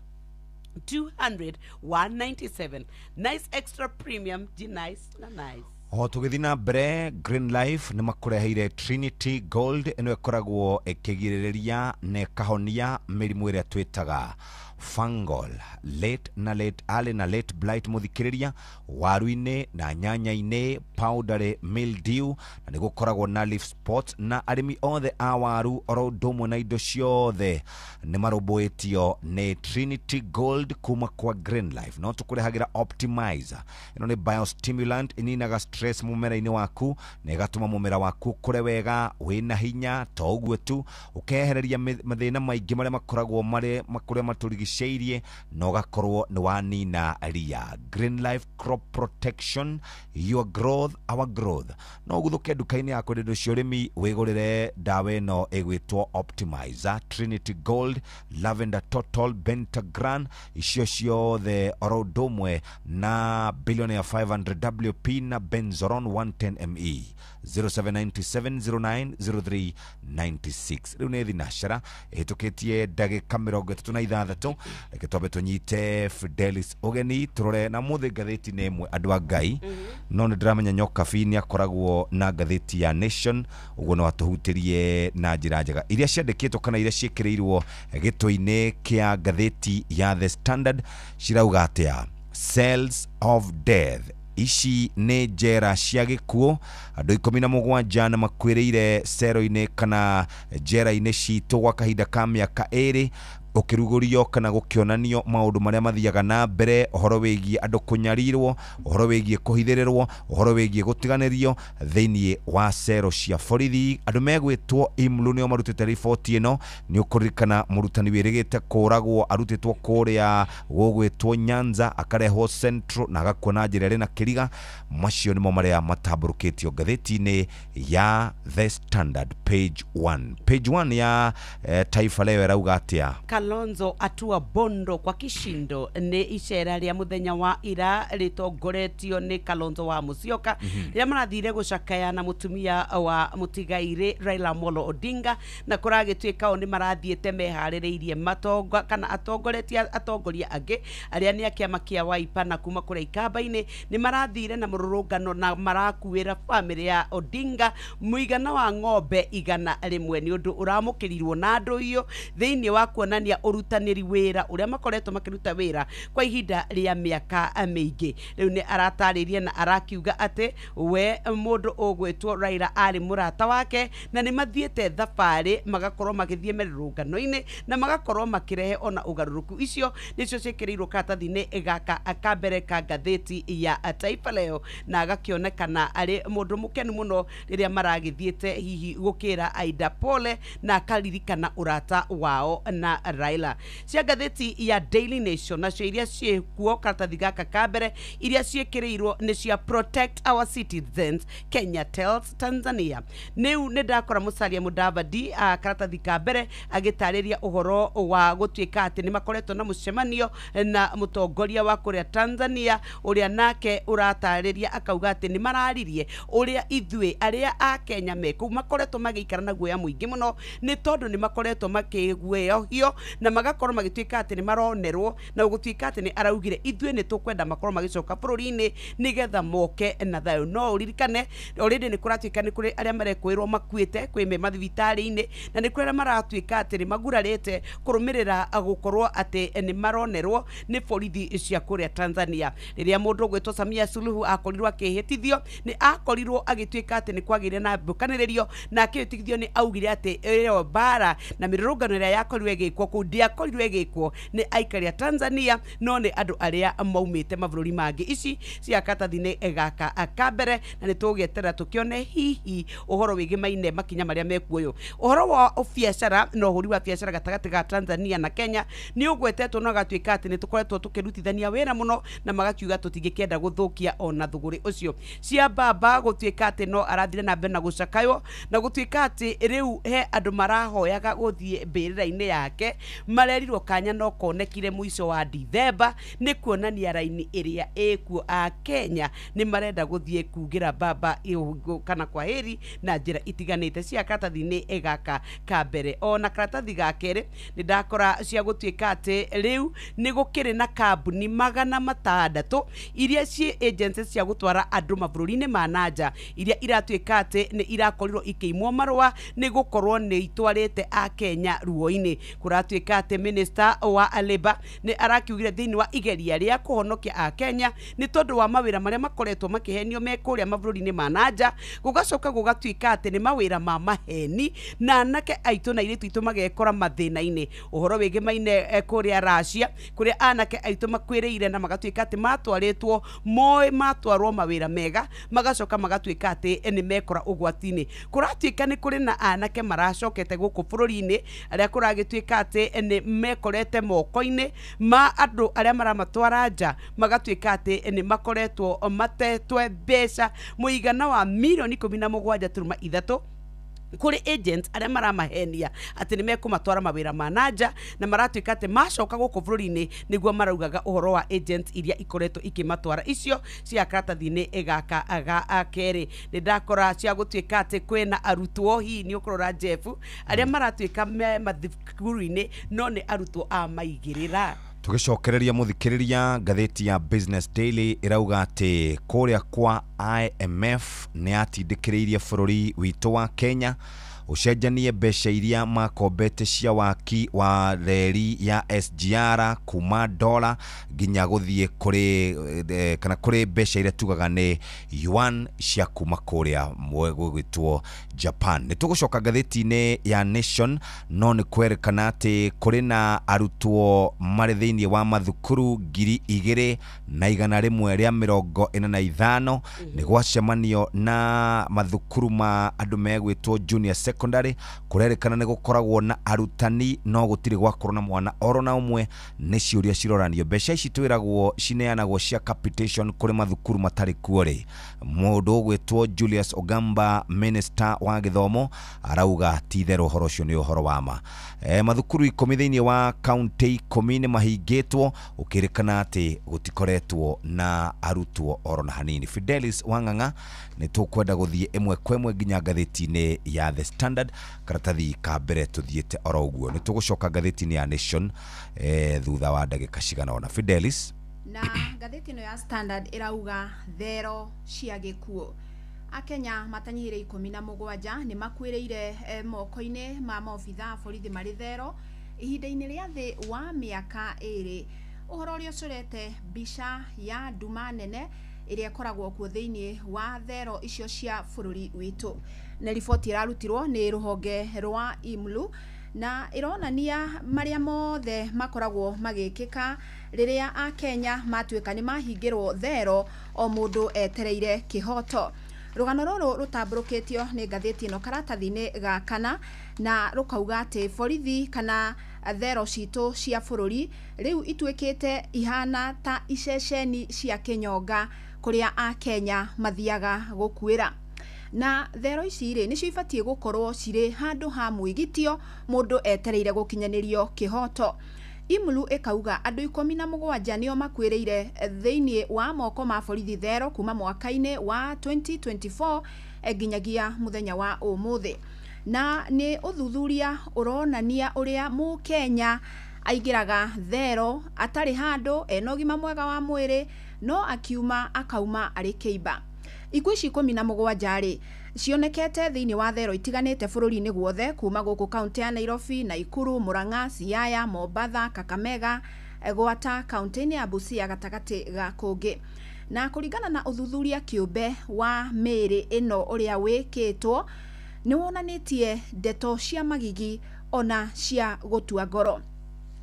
200 197. Nice Extra Premium, G Nice na Nice. O tũgĩthiĩ na mbere, Green Life nĩ makũreheire Trinity Gold. Ĩno ĩkoragwo ĩkĩgirĩrĩria na ĩkahonia mĩrimũ ĩrĩa twĩtaga fungal late na late early na late blight, mũthikĩrĩria, waru-inĩ na nyanya-inĩ, powdery mildew, na nĩ gũkoragwo na leaf spot. Na arĩmi othe a waru oro ũndũ ũmwe na indo ciothe nĩ marũmbũĩtio nĩ Trinity Gold kuma kwa Green Life. No tũkũrehagĩra Optimizer. Ĩno nĩ biostimulant, ĩninaga stress mũmera-inĩ waku na ĩgatũma mũmera waku ũkũre wega wĩna hinya. To ũguo tu, ũkehereria mathĩna maingĩ marĩa makoragwo marĩ kũrĩa matũrigicĩirie, na ũgakorwo nĩ wanina ria. Green Life Crop Protection, your growth, our growth. No ũguthũke nduka-inĩ ya kwendia indo cia ũrĩmi wĩgũrĩre ndawa ĩno ĩgwĩtwo Optimizer, Trinity Gold, Lavender Total, Bentagran, icio ciothe oro ũndũ ũmwe na Billionaire 500 WP na Benzoron 110 ME. 0797090396. Rĩu nĩ thinacera ĩhĩtũkĩtie ndagĩka 36. Reke twambe tũnyite Fidelis ũgeni, tũrore na mũthĩ ngathĩti nĩ ĩmwe, andũ a Ngai. No nĩ ndĩramenya Nyokabi nĩ akoragwo na ngathĩti ya Nation, ũguo no atũhutĩrie na njĩra njega iria ciandĩkĩtwo kana iria ciĩkĩrĩirwo gĩtũ-inĩ kĩa ngathĩti ya The Standard. Cirauga atĩa? Cells of Death, ici nĩ njera cia gĩkuũ. Andũ 17 nĩ makuĩrĩire cero-inĩ kana njera-inĩ citũ gwa kahinda ka mĩaka 2, ũkĩrugũrio kana gũkĩonanio maũndũ marĩa mathiaga na mbere, ũhoro wĩgiĩ andũ kũnyarirwo, ũhoro wĩgiĩ kũhithĩrĩrwo, ũhoro wĩgiĩ gũtiganĩrio thĩinĩ wa cero cia borithi. Andũ megwĩtwo IMLU nĩo marutĩte riboti ĩno. Nĩ ũkũririkana mũrutani wĩrĩgĩte kũragwo arutĩtwo kũrĩa gũgwĩtwo Nyanza, akarehwo Central na agakua na njĩra ĩrĩ na kĩriga. Macio nĩmo marĩa matambũrũkĩtio ngathĩti-inĩ ya The Standard, page 1. Page 1 ya Taifa Leo ĩrauga atĩa? Kalonzo atua Bondo kwa kishindo. Nĩ icera rĩa mũthenya wa ira rĩtongoretio nĩ Kalonzo wa Musyoka, rĩrĩa marathire gũcakaya na mũtumia wa mũtigairĩ Raila Amolo Odinga, na kũragĩtuĩka o nĩ marathiĩte meharĩrĩirie matonga kana atongoretie atongoria angĩ arĩa nĩ a kĩama kĩa Wiper, na kuma kũrĩa ikamba-inĩ nĩ marathire na mũrũrũngano na marakuĩra bamĩrĩ ya Odinga mũigana wa ng'ombe 100. Nĩ ũndũ ũramũkĩrirwo na ndũhiũ thĩinĩ wa kuonania kuonania ũrutanĩri wĩra ũrĩa makoretwo makĩruta wĩra kwa ihinda rĩa mĩaka mĩingĩ. Rĩu nĩ aratarĩria na arakiuga atĩ we mũndũ ũgwĩtwo Raila arĩ mũrata wake na nĩ mathiĩte thabarĩ magakorwo magĩthiĩ mĩrũrũngano-inĩ na magakorwo makĩrehe ona ũgarũrũku. Icio nĩcio ciĩkĩrĩirwo karatathi-inĩ gaka ka mbere ka ngathĩti ya Taifa Leo, na agakĩonekana arĩ mũndũ mũkenu mũno rĩrĩa maragĩthiĩte hihi gũkĩra Aida pole na akaririkana ũrata wao na Raila. Cia ngathĩti ya Daily Nation nacio iria ciĩkuo karatathi gaka ka mbere iria ciĩkĩrĩirwo nĩ cia Protect Our Citizens Kenya Tells Tanzania. Nĩu nĩ ndakora Musalia Mudavadi karatathi ka mbere agĩtarĩria ũhoro wa gũtuĩka atĩ nĩ makoretwo na mũcemanio na mũtongoria wa kũrĩa Tanzania ũrĩa nake ũratarĩria akauga atĩ nĩ mararirie ũrĩa ithuĩ arĩa a Kenya me kũu makoretwo magĩikara na guoya mũingĩ mũno nĩ tondũ nĩ makoretwo makĩguoyohio na magakorwo magĩtuĩka atĩ nĩ maronerwo na gũtuĩka atĩ nĩ araugire ithuĩ nĩ tũkwenda makorwo magĩcoka bũrũri-inĩ nĩgetha moke na thayũ. No ũririkane already nĩ kũratuĩka nĩ kũrĩ arĩa marekwĩrwo makuĩte kwĩ me mathibitarĩ-inĩ na nĩ kũrĩ arĩa maratuĩka atĩ nĩ magurarĩte kũrũmĩrĩra gũkorwo atĩ nĩ maronerwo nĩ borithi cia kũrĩa Tanzania. Rĩrĩa mũndũ ũgwĩtwo Samia Suluhu akorirwo akĩhĩtithio nĩ akorirwo agĩtuĩka atĩ nĩ kwagĩire na mbũkanĩrĩrio na akĩhĩtithio nĩ augire atĩ ĩyo mbara na mĩrũrũngano ĩrĩa yakorirwo ĩgĩkwo kũu ndĩakorirwo ĩgĩkwo nĩ aikari a Tanzania no nĩ andũ arĩa maumĩte mabũrũri mangĩ. Ici cia karatathi-inĩ gaka ka mbere na nĩ tũgũgĩeterera tũkĩone hihi ũhoro wĩgĩmaine makinya marĩa mekuoywo. Ũhoro wa biacara na ũhũri wa biacara gatagatĩ ga Tanzania na Kenya nĩ ũgwetetwo na ũgatuĩka atĩ nĩ tũkoretwo tũkĩrutithania wĩra mũno na magakiuga tũtingĩkĩenda gũthũkia ona thũgũrĩ ũcio. Cia baba gũtuĩka atĩ no arathire na mbere na gũcakaywo na gũtuĩka atĩ rĩu he andũ marahoyaga gũthiĩ mbĩrĩra-inĩ yake marerirwo kanya no konekire mũico wa Dithemba nĩ kuonania raini ĩrĩa ĩkuo a Kenya nĩ marenda gũthiĩ kugĩra baba kana kwaheri na njĩra itiganĩte cia karatathi-inĩ gaka ka mbere. Ona karatathi ga kerĩ nĩ ndakora cia gũtuĩka atĩ rĩu nĩ gũkĩrĩ na kambuni 600 iria ciĩ agencies cia gũtwara andũ mabũrũri-inĩ ma nanja iria iratuĩka atĩ nĩ irakorirwo ikĩimwo marũa nĩ gũkorwo nĩ itwarĩte a Kenya ruo-inĩ. Kũratuĩka atĩ minister wa Labour nĩ arakiugire thĩinĩ wa igeria rĩa kũhonokia a Kenya nĩ tondũ wa mawĩra marĩa makoretwo makĩhenio me kũrĩa mabũrũri-inĩ ma nanja gũgacoka gũgatuĩka atĩ nĩ mawĩra ma maheni na anake aitũ na airĩtu aitũ magekora mathĩna-inĩ. Ũhoro wĩgĩmaine kũrĩa Russia kũrĩa anake aitũ makuĩrĩire na magatuĩka atĩ matwarĩtwo moĩ matwarwo mawĩra mega magacoka magatuĩka atĩ nĩ mekora ũgwati-inĩ. Kũratuĩka nĩ kũrĩ na anake maracokete gũkũ bũrũri-inĩ arĩa kũragĩtuĩka atĩ nĩ mekorete moko-inĩ ma andũ arĩa maramatwara nja magatuĩka atĩ nĩ makoretwo matetwe mbeca mũigana wa mirioni 17.3 kũrĩ agents arĩa maramahenia atĩ nĩ mekũmatwara mawĩra ma nanja na maratuĩka atĩ macoka gũkũ bũrũri-inĩ nĩguo maraugaga ũhoro wa agents iria ikoretwo ikĩmatwara. Icio cia karatathi-inĩ gaka ga kerĩ nĩ ndakora cia gũtuĩka atĩ kwĩna arutwo hihi nĩ ũkũrora Jeff arĩa maratuĩka me mathukuru-inĩ no nĩ arutwo a maigĩrĩra. Tũgĩcokereria mũthikĩrĩria ngathĩti ya Business Daily ĩrauga atĩ kũrĩa kwa IMF nĩ yatindĩkĩrĩirie bũrũri witũ wa Kenya ũcenjanie mbeca iria makombete cia waki wa reri ya SGR kuma dola nginya gũthiĩ kũrĩ kana kũrĩ mbeca iria tugaga nĩ yuan cia kuma kũrĩa gwĩtwo Japan. Nĩ tũgũcoka ngathĩti-inĩ ya Nation no nĩ kwerekana atĩ kũrĩ na arutwo marĩ thĩinĩ wa mathukuru 2145 nĩ gwacemanio na mathukuru ma andũ megwĩtwo junior secondary kũrerĩkana nĩ gũkoragwo na arutani no gũtirĩ gwakorwo na mwana oro na ũmwe. Nĩ ciũria ciroranio mbeca ici twĩragwo cineanagwo cia capitation kũrĩ mathukuru matarĩ kuo rĩ. Mũndũ ũgwĩtwo Julius Ogamba minister wa gĩthomo arauga ti itherũ ũhoro ũcio nĩ ũhoro wa ma. Mathukuru 10 thĩinĩ wa kaunti 10 nĩ mahingĩtwo ũkĩrĩkana atĩ gũtikoretwo na arutwo oro na hanini. Fidelis Wang'ang'a nĩ tũkwenda gũthiĩ ĩmwe kwa ĩmwe nginya ngathĩti-inĩ ya The Standard karatathi ka mbere tuthiĩte oro ũguo. Nĩ tũgũcoka ngathĩti-inĩ ya Nation thutha wa ndagĩka cigana ũna. Fidelis na ngathĩti ĩno ya Standard ĩrauga thero cia gĩkuũ. Akenya matanyihĩire 17 nĩ makuĩrĩire moko-inĩ ma maobitha a borithi marĩ thero ihinda-inĩ rĩa thĩ wa mĩaka 2. Ũhoro ũrĩa ũcorete mbica ya nduma nene ĩrĩa ĩkoragwo kuo thĩinĩ wa thero icio cia bũrũri witũ. Nĩ riboti ĩrarutirwo nĩ rũhonge rwa IMLU na ĩronania marĩa mothe makoragwo magĩkĩka rĩrĩa akenya matuĩka nĩ mahingĩrwo thero o mũndũ etereire kĩhoto. Rũgano rũrũ rũtambũrũkĩtio nĩ ngathĩti ĩno karatathi-inĩ ga kana na rũkauga atĩ borithi kana thero citũ cia bũrũri rĩu ituĩkĩte ihana ta iceceni cia kĩnyonga kũrĩa akenya mathiaga gũkuĩra. Na thero ici rĩ nĩcio ibatiĩ gũkorwo cirĩ handũ ha mwĩgitio mũndũ etereire gũkinyanĩrio kĩhoto. IMLU ĩkauga andũ 17 nĩo makuĩrĩire thĩinĩ wa moko ma borithi thero kuma mwaka-inĩ wa 2024 nginyagia mũthenya wa ũmũthĩ. Na nĩ ũthuthuria ũronania ũrĩa mũkenya aingĩraga thero atarĩ handũ ena ũgima mwega wa mwĩrĩ no akiuma akauma arĩ kĩimba. Ikuũ ici 17 rĩ cionekete thĩinĩ wa thero itiganĩte bũrũri-inĩ guothe kuma gũkũ kaunti ya Nairobi, Nakuru, Murang'a, Siaya, Mombatha, Kakamega, gwata kaunti-inĩ ya Busia gatagatĩ ga kũngĩ. Na kũringana na ũthuthuria kĩũmbe wa mĩĩrĩ ĩno ũrĩa wĩkĩtwo nĩ wonanĩtie ndeto cia magigi ona cia gũtua ngoro.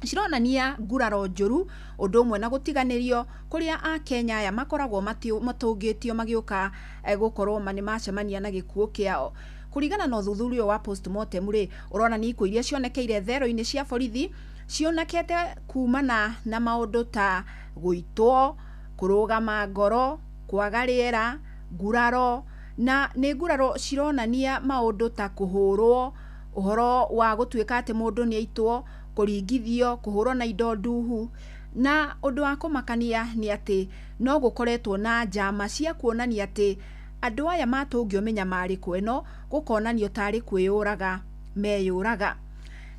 Cironania nguraro njũru ũndũ ũmwe na gũtiganĩrio kũrĩa akenya aya makoragwo matũngĩtio magĩũka gũkorwo nĩ macemania na gĩkuũ kĩao. Kũringana na ũthuthuria wa postmortem rĩ ũronania ikuũ iria cionekeire thero-inĩ cia borithi cionekete kumana na maũndũ ta gũitwo, kũrũgama ngoro, kwaga rĩera, nguraro, na nĩ nguraro cironania maũndũ ta kũhũrwo, ũhoro wa gũtuĩka atĩ mũndũ nĩ aitwo, kũringithio, kũhũrwo na indo nduhu. Na ũndũ wa kũmakania nĩ atĩ no gũkoretwo na njama cia kuonania atĩ andũ aya matũngio mĩnyamarĩko ĩno gũkonanio tarĩ kwĩyũraga meyũraga.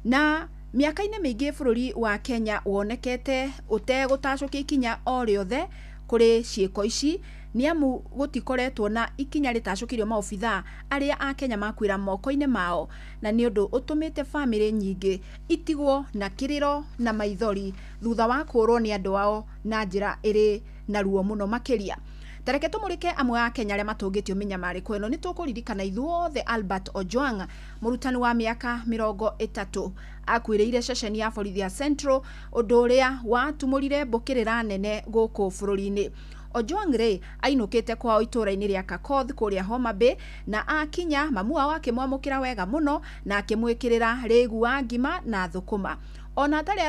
Na mĩaka-inĩ mĩingĩ bũrũri wa Kenya wonekete ũtegũtacũkia ikinya o rĩothe kũrĩ ciĩko ici nĩ amu gũtikoretwo na ikinya rĩtacũkĩirio maobithaa arĩa a Kenya makuĩra moko-inĩ mao, na nĩ ũndũ ũtũmĩte bamĩrĩ nyingĩ itigwo na kĩrĩro na maithori thutha wa kũũrwo nĩ andũ ao na njĩra ĩrĩ na ruo mũno makĩria. Tareke tũmũrĩke amwe a Kenya arĩa matũngĩtio mĩnyamarĩko ĩno. Nĩ tũkũririkana ithuothe Albert Ojwang, mũrutani wa mĩaka 30, akuĩrĩire ceceni ya borithi ya Central, ũndũ ũrĩa watumũrire mbũkĩrĩra nene gũkũ bũrũri-inĩ. Ojwang rĩ ainũkĩte kwao itũũra-inĩ rĩa Kakoth kũrĩa Homa Bay, na akinya mamu wao akĩmwamũkĩra wega mũno na akĩmwĩkĩrĩra rĩgu wa ngima na thũkũma. Ona atarĩ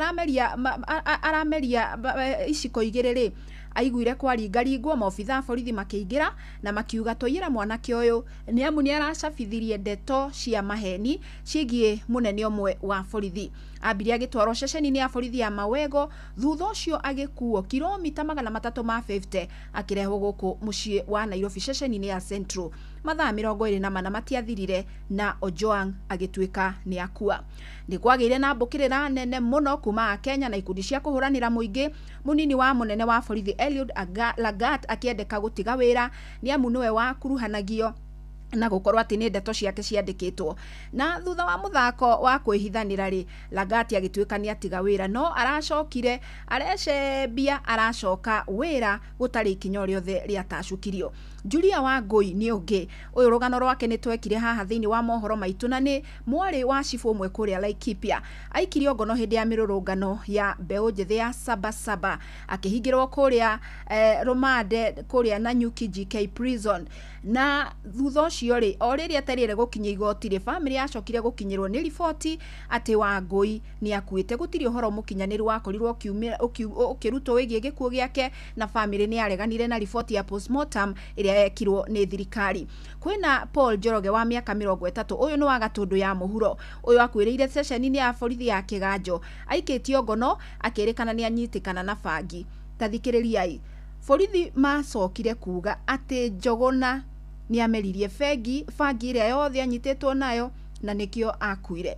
arameria iciko igĩrĩ rĩ aiguire kwaringaringwo maobithaa a borithi makĩingĩra na makiuga tũiyĩra mwanake ũyũ nĩ amu nĩ aracabithirie ndeto cia maheni ciĩgiĩ mũnene ũmwe wa borithi. Ambire agĩtwarwo ceceni-inĩ ya borithi ya Mawego, thutha ũcio agĩkuo kilomita 350 akĩrehwo gũkũ mũciĩ wa Nairobi ceceni-inĩ ya Central. Mathaa 24 matiathirire na Ojwang agĩtuĩka nĩ akua. Nĩ kwagĩire na mbũkĩrĩra nene mũno kuma Kenya na ikundi cia kũhũranĩra mũingĩ. Mũnini wa mũnene wa borithi Eliud Lagat akĩendeka gũtiga wĩra nĩ amu nĩwe wakuruhanagio na gũkorwo atĩ nĩ ndeto ciake ciandĩkĩtwo. Na thutha wa mũthako wa kwĩhithanĩra rĩ Lagat agĩtuĩka nĩ atiga wĩra, no aracokire arecembia aracoka wĩra gũtarĩ ikinya o rĩothe rĩatacũkirio. Julia Wangui nĩ ũngĩ ũyũ rũgano rwake nĩ twekire haha thĩinĩ wa mohoro maitũ, na nĩ mwarĩ wa cibũ ũmwe kũrĩa Laikipia. Aikirio ngono hĩndĩ ya mĩrũrũngano ya mbeũ njĩthĩ ya Sabasaba, akĩhingĩrwo kũrĩa Rũmande kũrĩa Nanyuki GK Prison. Na thutha ũcio rĩ o rĩrĩa etereire gũkinya igoti rĩ bamĩrĩ yacokire gũkinyĩrwo nĩ riboti atĩ Wangui nĩ akuĩte. Gũtirĩ ũhoro mũkinyanĩru wakorirwo ũkĩrutwo wĩgiĩ gĩkuũ gĩake, na bamĩrĩ nĩ yareganire na riboti ya postmortem ĩrĩa yekirwo nĩ thirikari. Kwĩna Paul Njoroge wa mĩaka 30, ũyũ nĩ wa Gatũndũ ya mũhuro. Ũyũ akuĩrĩire ceceni-inĩ ya borithi ya Kĩganjo, aikĩtio ngono akĩrĩkana nĩ anyitĩkana na bangi. Ta thikĩrĩriai, borithi macokire kuga atĩ Njogona nĩ ameririe bangi ĩrĩa yothe anyitĩtwo nayo na nĩkĩo akuire.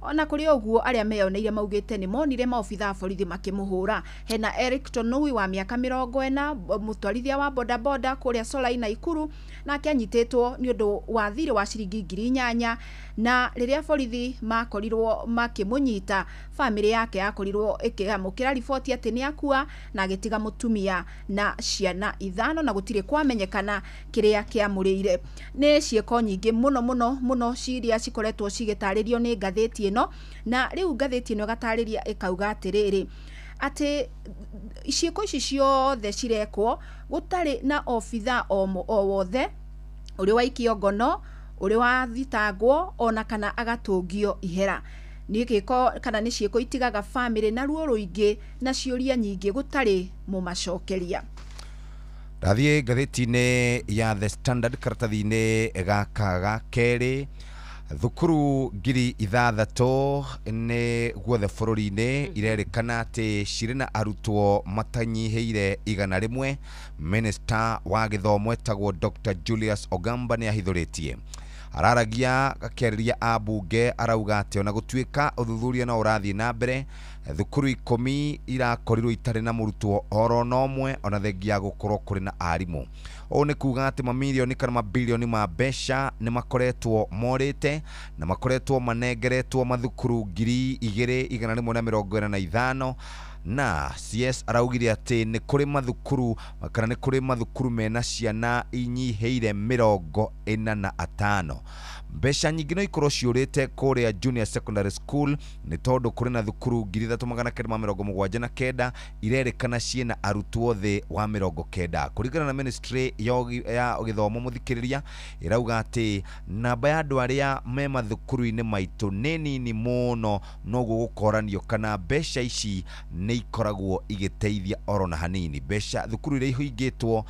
Ona kũrĩ ũguo arĩa meyoneire maugĩte nĩ monire maobitha a borithi makĩmũhũra. Hena Eric Tonui wa mĩaka 40, mũtwarithia wa bodaboda kũrĩa Solai Naikuru, nake anyitĩtwo nĩ ũndũ wa thirĩ wa ciringi 8,000, na rĩrĩa borithi makorirwo makĩmũnyita, bamĩrĩ yake yakorirwo ĩkĩamũkĩra riboti atĩ nĩ akua na agĩtiga mũtumia na ciana 5, na gũtirĩ kwamenyekana kĩrĩa kĩamũrĩire. Nĩ ciĩko nyingĩ mũno mũno mũno ciria cikoretwo cigĩtarĩrio nĩ ngathĩti ĩno, na rĩu ngathĩti ĩno ĩgatarĩria ĩkauga atĩrĩrĩ atĩ ciĩko ici ciothe cirekwo gũtarĩ na obitha o wothe ũrĩ waikio ngono, ũrĩ wathitangwo ona kana agatũngio ihera. Nĩ gĩko kana nĩ ciĩko itigaga bamĩrĩ na ruo rũingĩ na ciũria nyingĩ gũtarĩ mũmacokeria. Ndathiĩ ngathĩti-inĩ ya The Standard karatathi-inĩ gaka ga kerĩ, thukuru 6,000 nĩ guothe bũrũri-inĩ irerĩkana atĩ cirĩ na arutwo matanyihĩire 100. Minister wa gĩthomo etagwo Dr. Julius Ogamba nĩ ahithũrĩtie, araragia akĩarĩria ambunge, arauga atĩ ona gũtuĩka ũthuthuria no ũrathiĩ na mbere, thukuru 10 irakorirwo itarĩ na mũrutwo oro na ũmwe ona thengia ya gũkorwo kũrĩ na arimũ. Ũũ nĩ kuga atĩ mamirioni kana mabilioni ma mbeca nĩ makoretwo morĩte na makoretwo manengeretwo mathukuru 2,145, na CS araugire atĩ nĩ kũrĩ mathukuru kana nĩ kũrĩ mathukuru mena ciana inyihĩire 45. Mbeca nyingĩ no ikorwo ciũrĩte kũrĩa junior secondary school nĩ tondũ kũrĩ na thukuru 3,979 irerĩkana ciĩna arutwo thĩ wa 90. Kũringana na ministry ya gĩthomo mũthikĩrĩria, ĩrauga atĩ namba ya andũ arĩa me mathukuru-inĩ maitũ nĩ nini mũno, noguo gũkoranio kana mbeca ici nĩ ikoragwo igĩteithia oro na hanini. Mbeca thukuru iria ihingĩtwo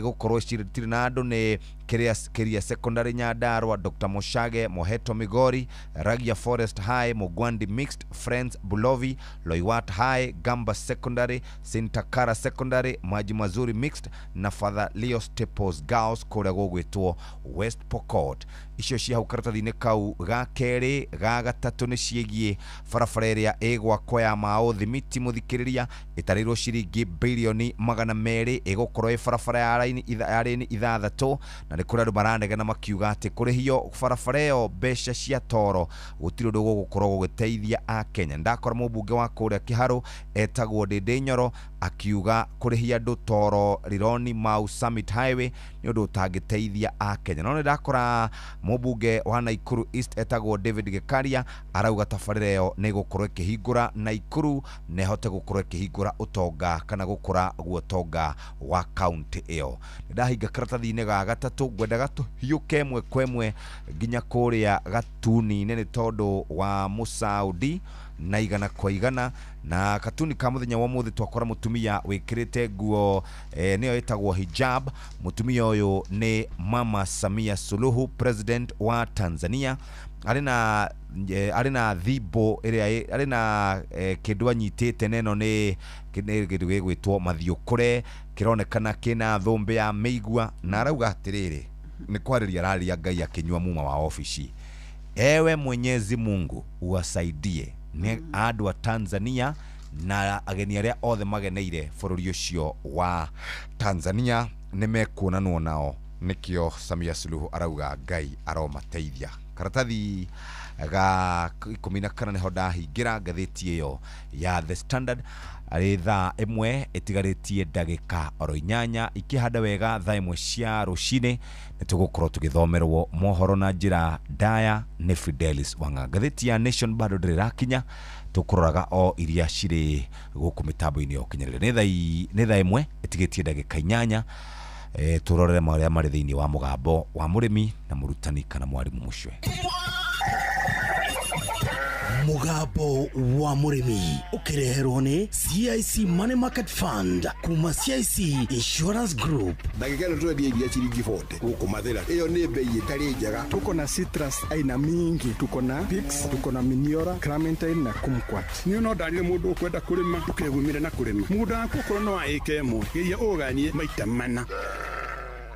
gũkorwo citirĩ na andũ nĩ Kiria Secondary Nyandarua, Dr. Moshage, Moheto Migori, Ragia Forest High, Mugwandi Mixed, Friends Bulovi, Loiwat High, Gamba Secondary, Sintakara Secondary, Maji Mazuri Mixed na Father Leo Staples Girls kũrĩa gũgwĩtwo West Pokot. Icio cia hau karatathi-inĩ kau ga kerĩ. Ga gatatũ nĩ ciĩgiĩ barabara ĩrĩa ĩgwakwo ya Mau Thimiti mũthikĩrĩria, ĩtarĩirwo ciringi bilioni 200, ĩgũkorwo ĩ barabara ya raini 6, na nĩ kũrĩ andũ maranegena makiuga atĩ kũrĩhio barabara ĩyo mbeca cia toro gũtirĩ ũndũ gũgũkorwo gũgĩteithia Akenya. Ndakora mũmbunge wa kũrĩa Kĩharũ etagwo Ndĩndĩ Nyoro akiuga kũrĩhia andũ toro Rironi Mau Summit Highway nĩ ũndũ ũtangĩteithia Akenya. No nĩ ndakora mũmbunge wa Naikuru East etagwo David Gikaria arauga tabarĩra ĩyo nĩ ĩgũkorwo ĩkĩhingũra Naikuru na ĩhote gũkorwo ĩkĩhingũra ũtonga kana gũkũra guotonga wa kaunti ĩyo. Nĩ ndahinga karatathi-inĩ ga gatatũ, ngwendaga tũhiũke ĩmwe kwa ĩmwe nginya kũrĩa Gatuni-inĩ nĩ tondũ wa Mũsaudi na 100 kwa 100. Na katuni ka muthenya wa muthi twakora mutumia wikirite nguo niyo ĩtagwo hijab. Mutumia ũyũ nĩ Mama Samia Suluhu, president wa Tanzania. Arĩ na thimbo ĩrĩa arĩ na kĩndũ anyitĩte, neno nĩ kĩndũ gĩgwĩtwo mathiũkũre, kĩronekana kĩna thũmbĩ ya mĩigua, na arauga atĩrĩrĩ, nĩ kwarĩria araria Ngai akĩnyua muma wa obici, ewe Mwenyezi Mungu uwasaidie nĩ andũ a Tanzania na ageni arĩa othe mageneire bũrũri ũcio wa Tanzania nĩ mekuonanwo nao. Nĩkĩo Samia Suluhu arauga Ngai aromateithia. Karatathi ga 14 nĩho ndahingĩra ngathĩti ĩyo ya The Standard. Arĩ thaa 1 ĩtigarĩtie ndagĩka oro 8, ikĩhanda wega thaa 1 cia rũcinĩ nĩ tũgũkorwo tũgĩthomerwo mohoro na njĩra ndaya nĩ Fidelis Wang'a. Ngathĩti ya Nation bado ndĩrĩ ĩrakinya, tũkũroraga o iria cirĩ gũkũ mĩtambo-inĩ ya ũkinyanĩria. Nĩ thaa 1 ĩtigĩtie ndagĩka 8, tũrorere marĩa marĩ thĩinĩ wa mũgambo wa mũrĩmi na mũrutani kana mwarimũ mũcwe. Mũgambo wa mũrĩmi ũkĩreherwo nĩ CIC Money Market Fund kuma CIC Insurance Group. Ndagĩka ĩno tũrendia iria ciringi 40 gũkũ Mathĩra, ĩyo nĩ bei ĩtarĩ njega. Tuko na citrus aina mingi, tuko na Pix, tuko na Miniora, Clementine na Kumquat. Niĩ no ndarire mũndũ ũkwenda kũrĩma ndũkegumire na kũrĩma mũgũnda waku okorwo no wa ĩka ĩmwe geria ũganie maita mana.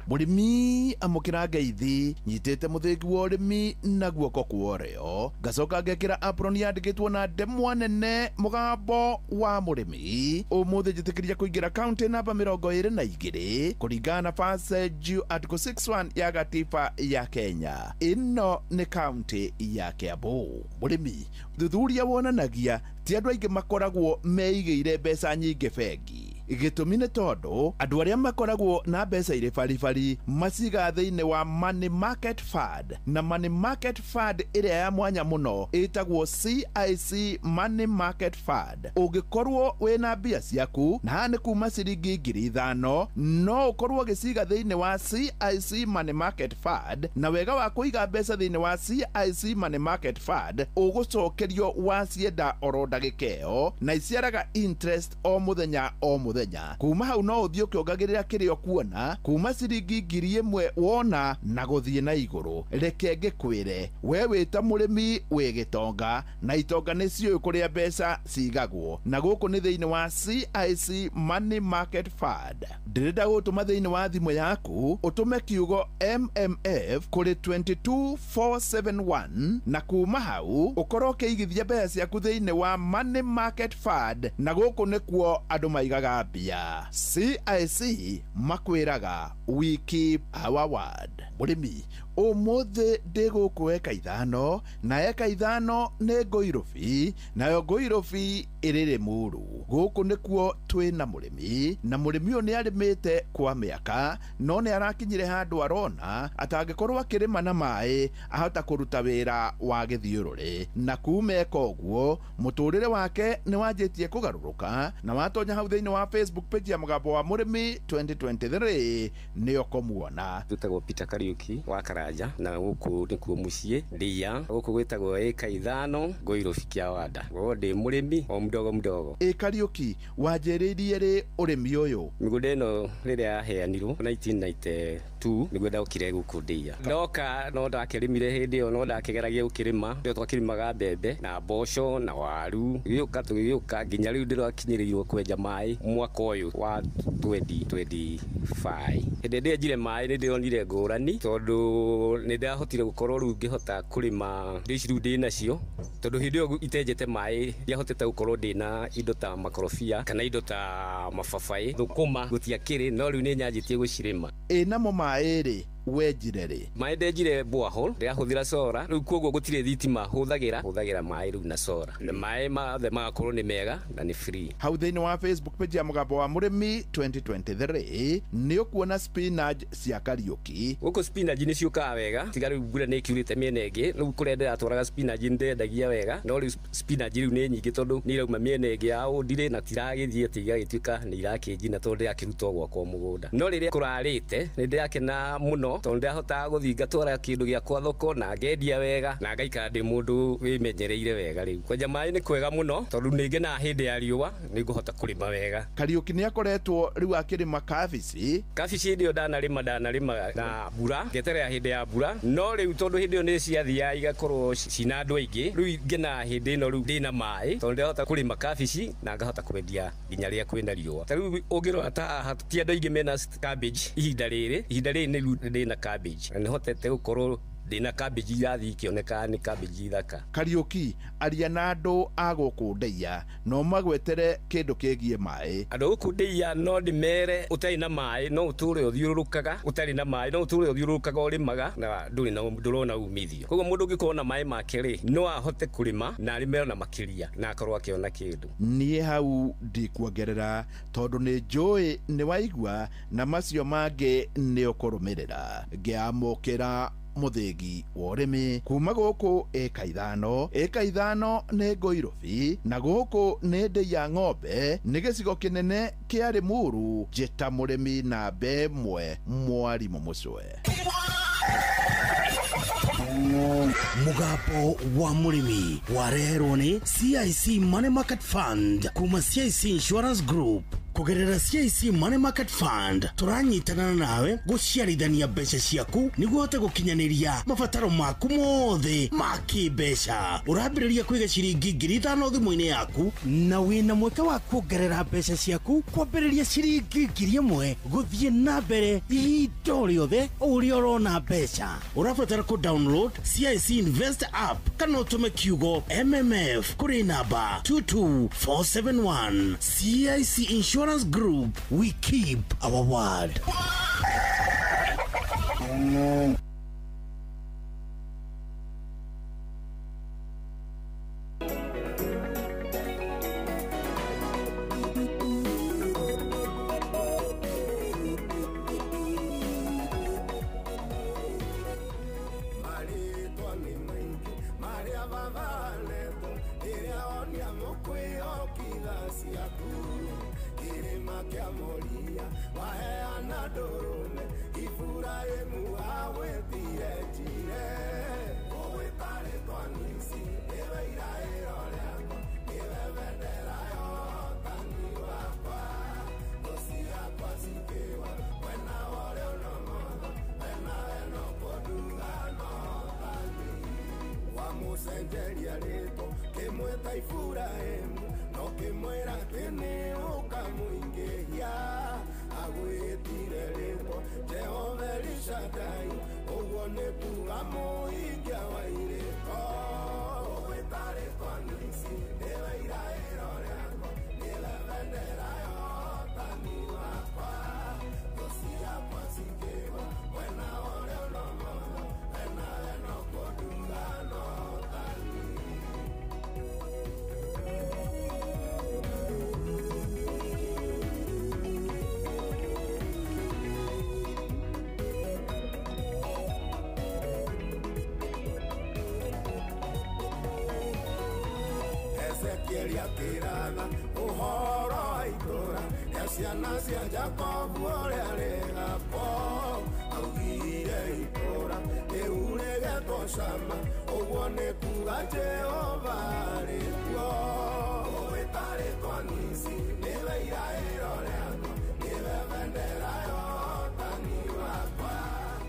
Mũrĩmi amũkĩra ngeithi nyitĩte mũthĩgi wa ũrĩmi na guoko kwa ũrĩo, ngacoka ngekĩra apron yandĩkĩtwo na ndemwa nene mũgambo wa mũrĩmi. Ũmũthĩ njĩtĩkĩria kũingĩra kaunti namba 22 kũringana na Passage Article 61 ya gatiba ya Kenya. Ĩno nĩ kaunti ya Kiambu. Mũrĩmi, ũthuthuria wonanagia ti andũ aingĩ makoragwo meigĩire mbeca nyingĩ bengi. Gĩtũmi nĩ tondũ andũ arĩa makoragwo na mbeca irĩ baribari maciga thĩinĩ wa Money Market Fund, na Money Market Fund ĩrĩa ya mwanya mũno ĩtagwo CIC Money Market Fund. Ũngĩkorwo wĩna mbia ciaku na haha nĩ kuma ciringi 5,000 no ũkorwo ũgĩciga thĩinĩ wa CIC Money Market Fund, na wega wa kũiga mbeca thĩinĩ wa CIC Money Market Fund ũgũcokerio wacienda oro ndagĩka ĩyo, na iciaraga interest o mũthenya o mũthenya. Kuma hau no ũthiĩ ũkĩongagĩrĩra kĩrĩa ũkuona kuma ciringi 1,000 wona na gũthiĩ na igũrũ. Reke ngĩkwĩre, we wĩ ta mũrĩmi wĩ gĩtonga, na itonga nĩ ciũĩ kũrĩa mbeca cigagwo, na gũkũ nĩ thĩinĩ wa CIC Money Market Fund. Ndĩrenda gũtũma thĩinĩ wa thimũ yaku ũtũme kiugo MMF kũrĩ 22471, na kuma hau ũkorwo ũkĩigithia mbeca ciaku thĩinĩ wa Money Market Fund, na gũkũ nĩkuo andũ maigaga mbia. CIC makwĩraga we keep our word. Mũrĩmi, ũmũthĩ ndĩ gũkũ eka 5, na eka 5 nĩ Ngũirũbi, nayo Ngũirũbi ĩrĩ Rĩmuru. Gũkũ nĩkuo twĩna mũrĩmi, na mũrĩmi ũyũ nĩ arĩmĩte kwa mĩaka, no nĩ arakinyire handũ arona atangĩkorwo akĩrĩma na maĩ ahota kũruta wĩra wa gĩthiũrũrĩ, na kuma eka ũguo mũtũrĩre wake nĩ wanjĩtie kũgarũrũka, na watonya hau thĩinĩ wa Facebook page ya mũgambo wa mũrĩmi 2023 nĩ ũkũmuona. Twĩtagwo Peter Kariuki wa Karanja, na gũkũ nĩkuo mũciĩ Ndia, gũkũ gwĩtagwo ĩka 5 Ngũirũbi Kĩawanda. Gũkũ ndĩ mũrĩmi o mdogo mdogo. Ĩ Kariuki, wanjĩrĩirie rĩ ũrĩmi ũyũ? Mĩgũnda ĩno rĩrĩa yaheanirwo 1992 nĩguo ndokire gũkũ Ndia. Ndoka no ndakĩrĩmire hĩndĩ ĩyo, no ndakĩgeragia gũkĩrĩma. Ndio twakĩrĩmaga mbembe na mboco na waru, gĩũka tũgĩũka nginya rĩu ndĩrakinyĩrĩirwo kwenja maĩ mwaka ũyũ wa 2025. Hĩndĩ ndĩenjire maĩ nĩ ndĩronire ngũrani, tondũ nĩ ndahotire gũkorwo rĩu ngĩhota kũrĩma indo ici rĩu ndĩnacio, tondũ hĩndĩ ĩyo itenjete maĩ ndiahotete gũkorwo ndĩna indo ta makorobia kana indo ta mababaĩ, thũkũma gũtiakĩrĩ, no rĩu nĩ nyanjĩtie gũcirĩma. Ĩ namo maĩ rĩ wenjire rĩ? Maĩ ndenjire borehole, ndĩrahũthĩra solar, rĩu koguo gũtirĩ thitima hũthagĩra maĩ rĩu na solar, na maĩ mothe magakorwo nĩ mega na nĩ free. Hau thĩinĩ wa Facebook page ya mũgambo wa mũrĩmi 2023 nĩ ũkuona spinach cia Kariuki. Gũkũ spinach nĩ ciũkaga wega, tiga rĩu mbura nĩ ĩkiurĩte mĩena ĩngĩ, rĩu kũrĩa ndĩratwaraga spinach nĩ ndendagia wega, no rĩu spinach rĩu nĩ nyingĩ tondũ nĩ irauma mĩena ĩngĩ ya ũndirĩ na tiragĩthiĩ atĩ igagĩtuĩka nĩ irakĩnjina tondũ ndĩrakĩruta o gwakwa mũgũnda. No rĩrĩa kũrarĩte nĩ ndĩrakena mũno tondũ ndĩrahotaga gũthiĩ ngatwara kĩndũ gĩakwa thoko na ngendia wega na ngaikara ndĩ mũndũ wĩmenyereire wega. Rĩu kwenja maĩ nĩ kwega mũno tondũ nĩ ngenaga hĩndĩ ya riũa nĩ ngũhota kũrĩma wega. Kariuki nĩ akoretwo rĩu akĩrĩma kabici. Kabici hĩndĩ ĩyo ndanarĩma na mbura, ngeterera hĩndĩ ya mbura, no rĩu tondũ hĩndĩ ĩyo nĩ ciathiaga igakorwo cina andũ aingĩ, rĩu ngenaga hĩndĩ ĩno rĩu ndĩna maĩ tondũ ndĩrahota kũrĩma kabici na ngahota kwendia nginya rĩrĩa kwĩna riũa. Ta rĩu ũngĩrora ta haha ti andũ aingĩ mena cabbage ihinda rĩrĩ nĩ rĩu ndĩna cabbage na nĩhotete gũkorwo ndĩna cabbage irathiĩ ikĩoneka nĩ cabbage thaka. Kariuki, aria na andũ a gũkũ Ndeia no magwetere kĩndũ kĩgiĩ maĩ. Andũ gũkũ Ndeia no ndĩmere ũtarĩ na maĩ no ũtũre ũthiũrũrũkaga, ũtarĩ na maĩ no ũtũre ũthiũrũrũkaga ũrĩmaga na ndũrĩ na ndũrona umithio. Koguo mũndũ ũngĩkorwo na maĩ make rĩ no ahote kũrĩma na arĩme ona makĩria na akorwo akĩona kĩndũ. Niĩ hau ndikuongerera tondũ nĩ njũĩ nĩ waigua na macio mangĩ nĩ ũkũrũmĩrĩra. Ngĩamũkĩra mũthĩgi wa ũrĩmi kuma gũkũ ĩka 5, ĩka 5 nĩ Ngũirũbi, na gũkũ nĩ Ndĩa Ng'ombe, nĩ gĩcigo kĩnene kĩa Rĩmuru. Njĩta mũrĩmi namba 1 mwarimũ Mũcwe. Mũgambo wa mũrĩmi wareherwo nĩ CIC Money Market Fund kuma CIC Insurance Group. Kũgerera CIC Money Market Fund tũranyitana nawe gũciarithania mbeca ciaku nĩguo ũhote gũkinyanĩria mabataro maku mothe ma kĩmbeca. Ũrambĩrĩria kũiga ciringi 5,000 thimũ-inĩ yaku na wĩna mweke wa kuongerera mbeca ciaku kwambĩrĩria ciringi 1,000 gũthiĩ na mbere ihinda o rĩothe o ũrĩa ũrona mbeca. Ũrabatara kũ download CIC Invest app kana ũtũme kiugo MMF kũrĩ namba 22471. CIC Insurance Group, we keep our word.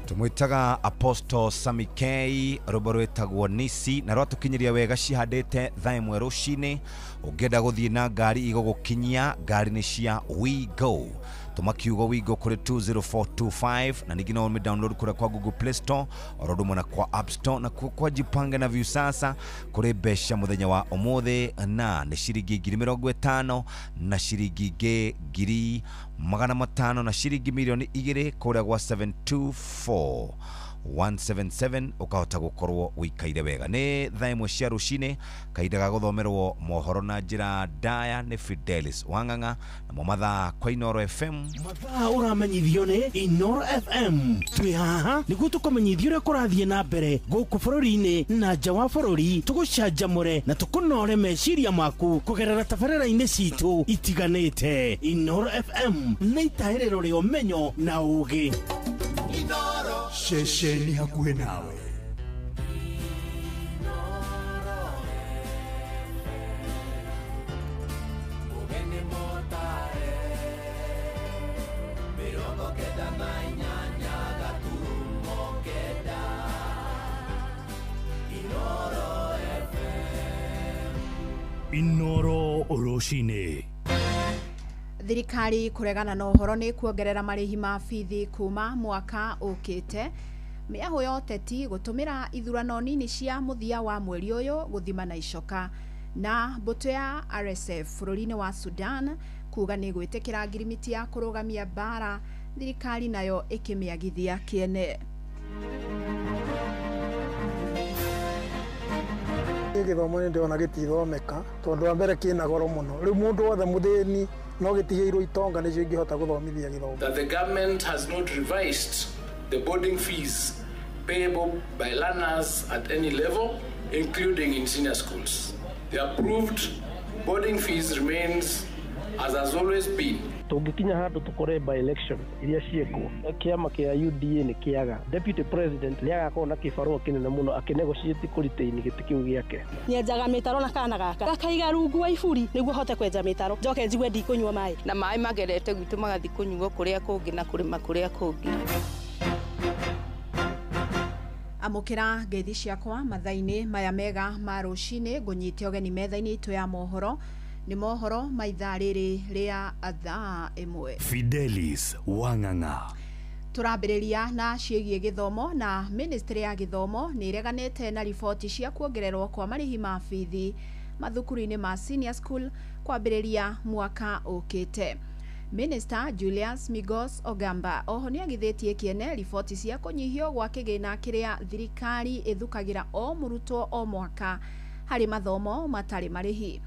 Tumwitaga Apostle Sammy K, rwĩmbo rwĩtagwo Nisi, na rwatũkinyiria wega cihandĩte thaa ĩmwe rũcinĩ. Ũngĩenda gũthiĩ na ngari igũgũkinyia, ngari nĩ cia We Go. Tũma kiugo We Go kũrĩ 20425 na ningĩ no ũmĩ download kũrĩa kwa Google Play Store oro ũndũ ũmwe na kwa App Store. Na kwa Jipange na Viusasa kũrĩ mbeca mũthenya wa ũmũthĩ, na nĩ ciringi 50,000 na ciringi 500,000 na ciringi 2,000,000 kũrĩa gwa 724 177 ukahota gukorwo wikaire wega. Nĩ thaa ĩmwe cia rũcinĩ, kahinda ga gũthomerwo mohoro na njĩra ndaya nĩ Fidelis Wang'ang'a, namo mathaa kwa Inoro FM. Mathaa ũramenyithio nĩ Inoro FM. Twĩ haha nĩguo tũkũmenyithia ũrĩa kũrathiĩ na mbere gũkũ bũrũri-inĩ na nja wa bũrũri, tũgũcanjamũre na tũkũnore meciria maku kũgerera tabarĩra-inĩ citũ itiganĩte. Inoro FM nĩ itahĩrĩro rĩa ũmenyo na ũũgĩ. Ceceni hakuhĩ nawe. Inoro rũcinĩ. Thirikari kũregana na ũhoro nĩ kuongerera marĩhi ma bithi kuma mwaka ũkĩte. Mĩahũ ya ũteti gũtũmĩra ithurano nini cia mũthia wa mweri ũyũ gũthima na icoka. Na mbũtũ ya RSF bũrũri-inĩ wa Sudan kuga nĩ gwĩtĩkĩra ngirimiti ya kũrũgamia mbara, thirikari nayo ĩkĩmĩagithia kĩene. Gĩthomo nĩ ndĩrona gĩtithomeka tondũ wa mbere kĩna goro mũno, rĩu mũndũ wothe mũthĩni no gĩtigĩirwo itonga nĩcio ingĩhota gũthomithia gĩthomo. That the government has not revised the boarding fees payable by learners at any level, including in senior schools. The approved boarding fees remains as has always been. Tũngĩkinya handũ tũkore by election iria ciekwo, kĩama kĩa UDA nĩ kĩaga, deputy president nĩ agakorwo na kĩbarũa kĩnene mũno akĩnegotiate kũretain gĩtĩ kĩu gĩake. Nyenjaga mĩtaro na kana gaka gakaiga rungu wa iburi nĩguo hote kwenja mĩtaro, njoke njigue ndikũnyua maĩ, na maĩ magerete gwitũ magathi kũnyuo kũrĩa kũngĩ na kũrĩma kũrĩa kũngĩ. Amũkĩra ngeithi ciakwa mathaa-inĩ maya mega ma rũcinĩ, ngũnyite ũgeni metha-inĩ itũ ya mohoro. Nĩ mohoro ma ithaa rĩrĩ rĩa thaa 1. Fidelis Wang'ang'a. Tũrambĩrĩria na ciĩgiĩ gĩthomo, na ministry ya gĩthomo nĩ ĩreganĩte na riboti cia kuongererwo kwa marĩhi ma bithi mathukuru-inĩ ma senior school kwambĩrĩria mwaka ũkĩte. Minister Julius Migos Ogamba oho nĩ agithĩtie kĩene riboti cia kũnyihio gwa kĩgĩna kĩrĩa thirikari ĩthukagĩra o mũrutwo o mwaka harĩ mathomo matarĩ marĩhi.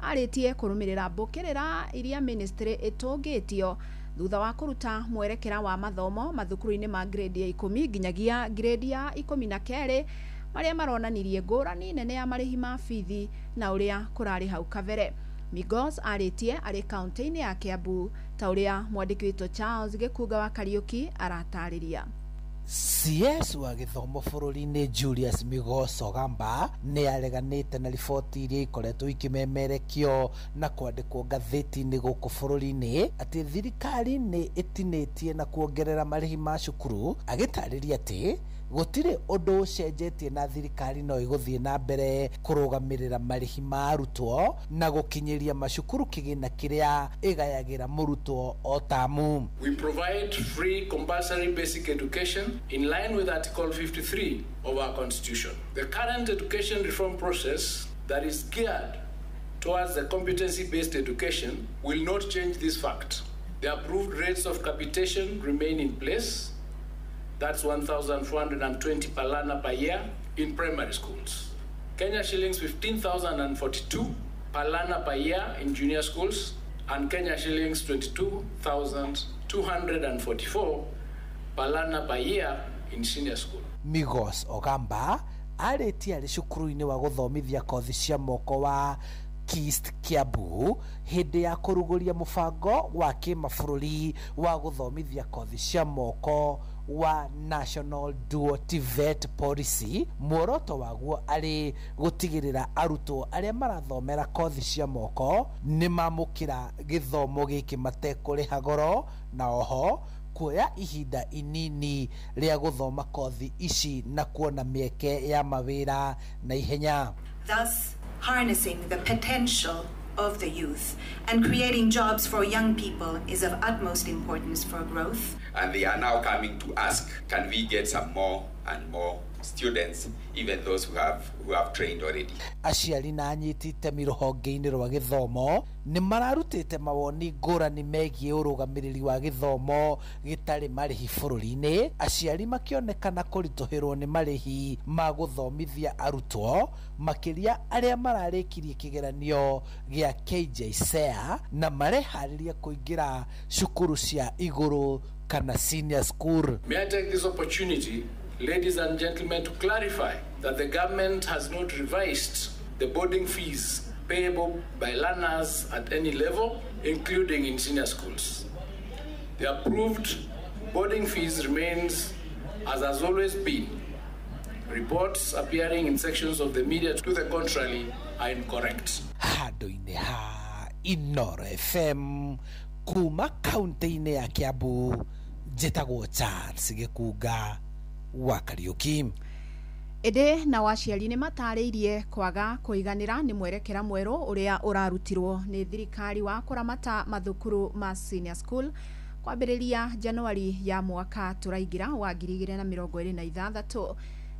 Arĩtie kũrũmĩrĩra mbũkĩrĩra iria ministry ĩtũngĩtio thutha wa kũruta mwerekera wa mathomo mathukuru-inĩ ma grade ya 10 nginyagia grade ya 12 marĩa maronanirie ngũrani nene ya marĩhi ma bithi na ũrĩa kũrarĩ hau kabere. Migos arĩtie arĩ kaunti-inĩ ya Kiambu, ta ũrĩa mwandĩki witũ Charles Gĩkunga wa Kariũki aratarĩria. CS wa gĩthomo bũrũri-inĩ Julius Migos Ogamba nĩ areganĩte na riboti iria ikoretwo ikĩmemerekio na kwandĩkwo ngathĩti-inĩ gũkũ bũrũri-inĩ atĩ thirikari nĩ ĩtinĩtie na kuongerera marĩhi ma cukuru, agĩtarĩria atĩ gũtirĩ ũndũ ũcenjetie na thirikari no ĩgũthiĩ na mbere kũrũgamĩrĩra marĩhi ma arutwo na gũkinyĩria macukuru kĩgĩna kĩrĩa ĩgayagĩra mũrutwo o tamu. We provide free compulsory basic education in line with Article 53 of our Constitution. The current education reform process that is geared towards the competency-based education will not change this fact. The approved rates of capitation remain in place. That's 1,420 per learner per year in primary schools. Kenya shillings 15,042 per learner per year in junior schools, and Kenya shillings 22,244 per learner per year in senior school. Migos Ogamba arĩtie arĩ cukuru-inĩ wa gũthomithia kothi cia moko wa Kist Kiambu hĩndĩ ya kũrugũria mũbango wa kĩmabũrũri wa gũthomithia kothi cia moko wa National Dual TVET Policy. Muoroto waguo arĩ gũtigĩrĩra arutwo arĩa marathomera kothi cia moko nĩ mamũkĩra gĩthomo gĩkĩ matekũrĩha goro, na oho kuoya ihinda inini rĩa gũthoma kothi ici na kuona mĩeke ya mawĩra na ihenya. Thus harnessing the potential of the youth and creating jobs for young people is of utmost importance for growth. And they are now coming to ask, can we get some more and more students, even those who have trained already. Aciari na anyiti itemi rũhonge-inĩ rwa gĩthomo nĩ mararutĩte mawoni ngũrani megiĩ ũrũgamĩrĩri wa gĩthomo gĩtarĩ marĩhi bũrũri-inĩ, aciari makĩonekana kũritũhĩrwo nĩ marĩhi ma gũthomithia arutwo makĩria arĩa mararĩkirie kĩgeranio gĩa KJSEA na mareharĩria kũingĩra cukuru cia igũrũ kana senior school. May I take this opportunity, ladies and gentlemen, to clarify that the government has not revised the boarding fees payable by learners at any level, including in senior schools. The approved boarding fees remains as has always been. Reports appearing in sections of the media to the contrary are incorrect. Handũ-inĩ ha Inoro FM kuma kaunti-inĩ ya Kiambu, njĩtagwo Charles Gĩkunga wa Kariũki. Ĩndĩ nao aciari nĩ matarĩirie kwaga kũiganĩra nĩ mwerekera mwerũ ũrĩa ũrarutirwo nĩ thirikari wa kũramata mathukuru ma senior school kwambĩrĩria Januari ya mwaka tũraingĩra wa 2026.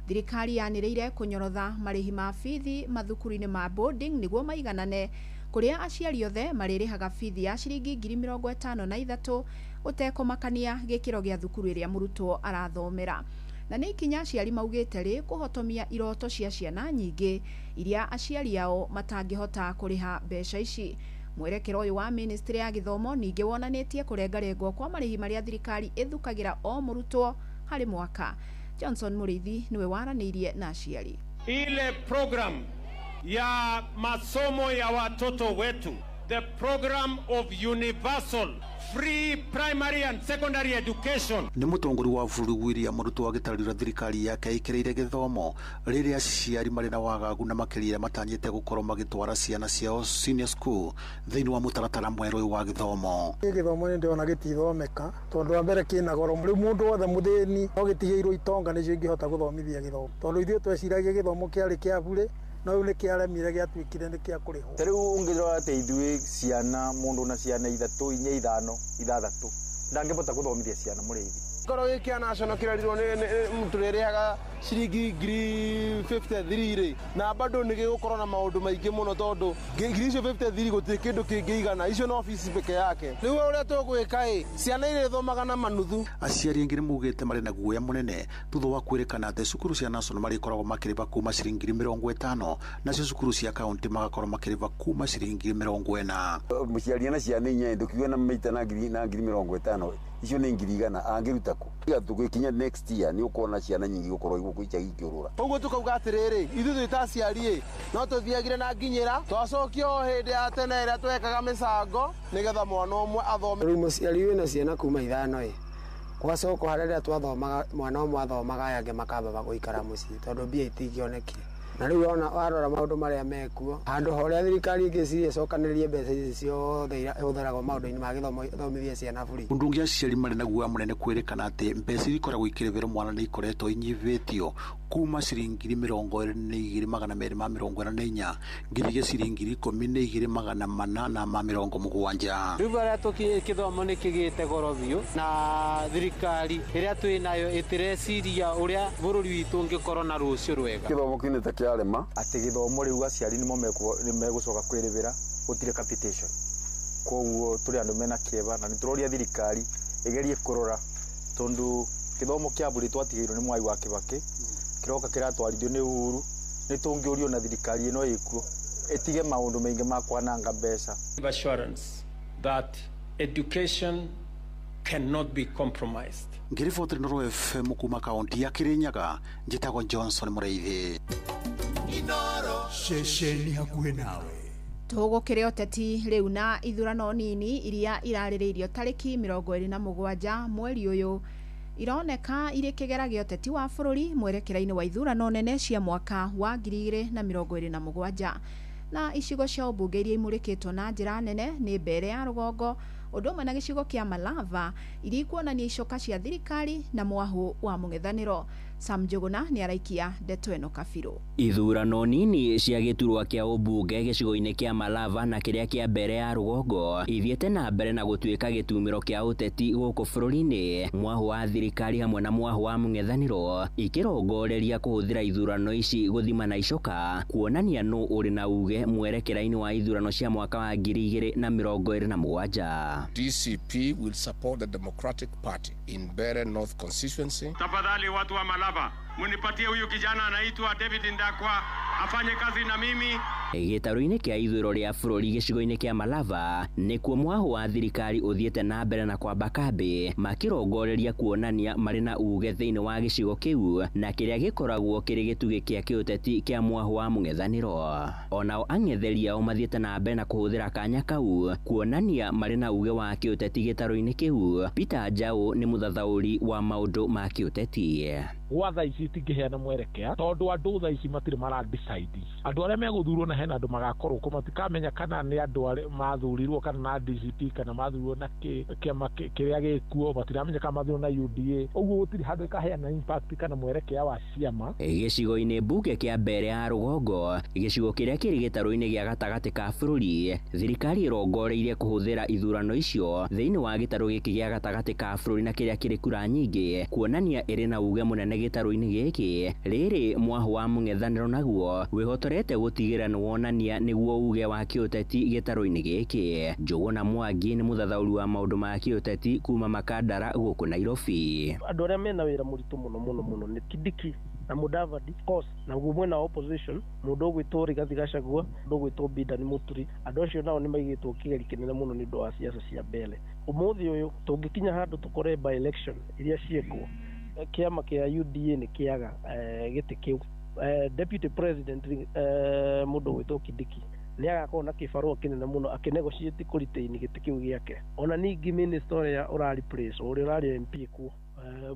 Thirikari yanĩrĩire kũnyorotha marĩhi ma bithi mathukuru-inĩ ma boarding nĩguo maiganane, kũrĩa aciari othe marĩrĩhaga bithi ya ciringi 53,000 gũtekũmakania gĩkĩro gĩa thukuru ĩrĩa mũrutwo arathomera. Na nĩ ikinya aciari maugĩte rĩ kũhotomia iroto cia ciana nyingĩ iria aciari ao matangĩhota kũrĩha mbeca ici. Mwerekera ũyũ wa ministry ya gĩthomo ningĩ wonanĩtie kũrengarengwo kwa marĩhi marĩa thirikari ĩthukagĩra o mũrutwo harĩ mwaka. Johnson Mũrĩithi nĩwe waranĩirie na aciari. Ile program ya masomo ya watoto wetu the program of universal free primary and secondary education. Nĩ mũtongoria wa bũrũri William Ruto agĩtarĩria thirikari yake ĩkĩrĩire gĩthomo rĩrĩa aciari marĩ na wagagu na makĩria matanyĩte gũkorwo magĩtwara ciana ciao senior school thĩinĩ wa mũtaratara mwerũ ũyũ wa gĩthomo. Gĩthomo nĩ ndĩrona gĩtithomeka tondũ wa mbere kĩna goro, rĩu mũndũ wothe mũthĩni no gĩtigĩirwo itonga nĩcio ingĩhota gũthomithia gĩthomo, tondũ ithuĩ tweciragia gĩthomo kĩarĩ kĩa burĩ no rĩu nĩ kĩaremire gĩatuĩkire nĩ kĩa kũrĩhwo. Ta rĩu ũngĩrora atĩ ithuĩ ciana mũndũ na ciana 3 4 5 6 ndangĩbota gũthomithia ciana mũrĩithi. Korwo gĩ kĩa national kĩrerirwo nĩ tũrĩrĩhaga ciringi 53 rĩ, na bado nĩ gĩgũkorwo na maũndũ maingĩ mũno tondũ ngiri icio 53 gũtirĩ kĩndũ kĩngĩigana, icio no fees peke yake. Rĩu ũrĩa tũgwĩka ĩ, ciana irĩthomaga na manuthu. Aciari aingĩ nĩ maugĩte marĩ na guoya mũnene thutha wa kwĩrĩkana atĩ cukuru cia national marĩkoragwo makĩrĩba kuma ciringi 50 nacio cukuru cia kaunti magakorwo makĩrĩba kuma ciringi 40. Mũciari na ciana 4 ndũkiuga na maita na ngiri 50 icio nĩ ngiri 100 angĩruta kũ? Tũgĩkinya next year nĩ ũkona ciana nyingĩ gũkorwo igũkũ icagi ikĩũrũra. Ũguo tũkauga atĩrĩrĩ, ithuĩ twĩ ta aciari ĩ, no tũthiagire na nginyĩra twacokio o hĩndĩ ya tene ĩrĩa twekaga mĩcango nĩgetha mwana ũmwe athome. Rĩu mũciari wĩna ciana kuma 5 ĩ, gwacokwo harĩa rĩrĩa twathomaga mwana ũmwe athomaga aya angĩ makamba gũikara mũciĩ tondũ mbia itingĩonekire. Na rĩu wona warora maũndũ marĩa mekuo handũ horĩa thirikari ĩngĩciria ĩcokanĩrĩrie mbeca ici ciothe ihũthĩragwo maũndũ-inĩ ma gĩthomo ithomithie ciana buri. Ũndũ ũngĩ aciari marĩ na guoya mũnene kwĩrĩkana atĩ mbeca iria ikoragwo ikĩrĩhĩrwo mwana nĩ ikoretwo inyihĩtio kuma ciringi 22,244 nginya ciringi 12,470. Rĩu harĩa gĩthomo nĩ kĩgĩte goro biũ na thirikari ĩrĩa twĩ nayo ĩtĩreciria ũrĩa bũrũri witũ ũngĩkorwo na rũciũ rwega. Gĩthomo kĩu nĩ ta kĩarema atĩ gĩthomo rĩu aciari nĩmo megũcoka kwĩrĩhĩra, gũtirĩ capitation. Koguo tũrĩ andũ mena kĩeva na nĩ tũroria thirikari ĩgerie kũrora tondũ gĩthomo kĩa bũrũri twatigĩirwo nĩ Mwai wa Kĩbakĩ kĩroka kĩratwarithio nĩ Uhuru, nĩ tũngĩũrio na thirikari ĩno ĩkuo ĩtige maũndũ maingĩ ma kwananga mbeca. Assurance that education cannot be compromised. Ngĩribotera Inooro FM kuma kaunti ya Kirinyaga, njĩtagwo Johnson Mũrĩithi. Ceceni hakuhĩ nawe. Tũgũkĩrĩ ũteti rĩu na ithurano nini iria irarĩrĩirio tarĩki 27 mweri ũyũ ironeka irĩ kĩgera gĩa ũteti wa bũrũri mwerekera-inĩ wa ithurano nene cia mwaka wa 2027 na icigo cia ũmbunge iria imũrĩkĩtwo na njĩra nene nĩ Mbere ya Rũgongo ũndũ ũmwe na gĩcigo kĩa Malava iria ikuonania icoka cia thirikari na mwahũ wa mũng'ethanĩro. Sam Njuguna nĩ araikia ndeto ĩno kabirũ. Ithurano nini cia gĩturwa kĩa ũmbunge gĩcigo-inĩ kĩa Malava na kĩrĩa kĩa Mbere ya Rũgongo ithiĩte na mbere na gũtuĩka gĩtumĩro kĩa ũteti gũkũ bũrũri-inĩ, mwahũ wa thirikari hamwe na mwahũ wa mũng'ethanĩro ikĩrongoreria kũhũthĩra ithurano ici gũthima na icoka kuonania nũ ũrĩ na uge mwerekera-inĩ wa ithurano cia mwaka wa 2027. DCP will support the Democratic Party in Mbeere North constituency. Tafadhali watu wa Malava, munipatie huyu kijana anaitwa David Ndakwa afanye kazi na mimi. Gĩtarũ-inĩ kĩa ithurano rĩa bũrũri gĩcigo-inĩ kĩa Malava nĩkuo mwahũ wa thirikari ũthiĩte na mbere na kwamba kambĩ makĩrongoreria kuonania marĩ na uge thĩinĩ wa gĩcigo kĩu na kĩrĩa gĩkoragwo kĩrĩ gĩtugĩ kĩa kĩũteti kĩa mwahũ wa mũng'ethanĩro. Onao ang'etheri ao mathiĩte na mbere na kũhũthĩra kanya kau kuonania marĩ na uge wa kĩũteti gĩtarũ-inĩ kĩu. Peter Njau nĩ mũthathaũri wa maũndũ ma kĩũteti. Gwa thaa ici itingĩheana mwerekea tondũ andũ thaa ici matirĩ mara decide andũ arĩa megũthurwo na hena andũ magakorwo kũ matikamenya kana nĩ andũ arĩa mathurirwo kana na DCP kana mathurirwo na kĩama kĩrĩa gĩkuo, matiramenya kana mathurirwo na UDA, ũguo gũtirĩ handũ ĩkaheana impact kana mwerekea wa ciama. Gĩcigo-inĩ mbunge kĩa Mbere ya Rũgongo, gĩcigo kĩrĩa kĩrĩ gĩtarũ-inĩ gĩa gatagatĩ ka bũrũri, thirikari ĩrongoreirie kũhũthĩra ithurano icio thĩinĩ wa gĩtarũ gĩkĩ gĩa gatagatĩ ka bũrũri na kĩrĩa kĩrĩ kura nyingĩ kuonania ĩrĩ na uge mũnene gĩtarũ-inĩ gĩkĩ. Rĩrĩ mwahũ wa mũng'ethanĩro naguo wĩhotorete gũtigĩra nĩ wonania nĩguo uge wa kĩũteti gĩtarũ-inĩ gĩkĩ. Njuguna Mwangi nĩ mũthathaũri wa maũndũ ma kĩũteti kuma Makandara gũkũ Nairobi. Andũ arĩa mena wĩra mũritũ mũno mũno mũno nĩ Kindiki na Mudavadi course, na guo mwena wa opposition mũndũ ũgwĩtwo Rigathi Gachagua, mũndũ ũgwĩtwo Bidani Muturi, andũ acio nao nĩ maigĩtwo kĩgeri kĩnene mũno nĩ ũndũ wa siasa cia mbere. Ũmũthĩ ũyũ tũngĩkinya handũ tũkore by election iria ciĩkwo, kĩama kĩa UDA nĩ kĩaga gĩtĩ kĩu. Deputy President mũndũ ũgwĩtwo Kindiki Nĩ agakorwo na kĩbarũa kĩnene mũno akĩnegotiate kũretain gĩtĩ kĩu gĩake. Ona ningĩ minister ũrĩa ũra replace ũrĩa ũrarĩ MP kuo,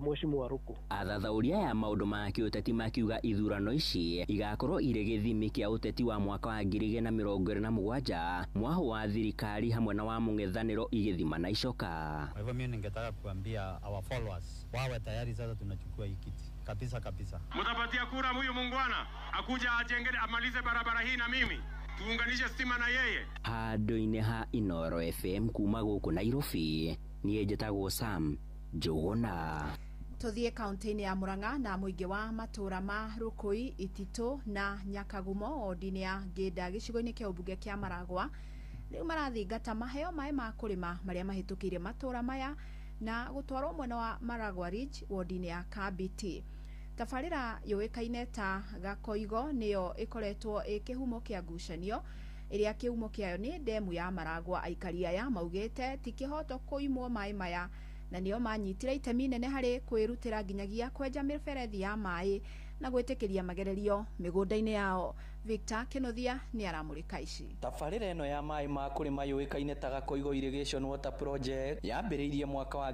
Mheshimiwa Ruku. Athathaũri aya maũndũ ma kĩũteti makiuga ithurano ici igakorwo irĩ gĩthimi kĩa ũteti wa mwaka wa 2027, mwahũ wa thirikari hamwe na wa mũng'ethanĩro igĩthimana icoka. Kwa hivyo mimi ningetaka kuambia our followers wawe tayari sasa, tunachukua hii kiti kabisa kabisa. Mtapatia kura huyu mungwana akuja ajenge amalize barabara hii na mimi tuunganishe stima na yeye. Handũ-inĩ ha Inooro FM kuma gũkũ Nairobi, niĩ njĩtagwo Sam Njũgũna. Tũthiĩ kaunti-inĩ ya Murang'a na mũingĩ wa matũra ma Rukui, Ititũ na Nyakagumo wodi-inĩ ya Ngĩnda gĩcigo-inĩ kĩa ũmbunge kĩa Maragwa rĩu marathingata maheo maĩ ma kũrĩma marĩa mahĩtũkĩire matũra maya na gũtwarwo mwena wa Maragwa Ridge wodi-inĩ ya Kambiti. Tabarĩra yũĩkaine ta Gakoigo nĩyo ĩkoretwo ĩ kĩhumo kĩa ngucanio ĩrĩa kĩhumo kĩayo nĩ ndemu ya Maragwa. Aikari aya maugĩte ti kĩhoto kũimwo maĩ maya na nĩo manyitire itemi inene harĩ kwĩrutĩra nginyagia kwenja mĩberethi ya maĩ na gwĩtĩkĩria magererio mĩgũnda-inĩ yao. Victor Kĩnuthia nĩ aramũrĩka ici. Tabarĩra ĩno ya maĩ ma kũrĩma yũĩkaine ta Gakoigo Irrigation Water Project yambĩrĩirie mwaka wa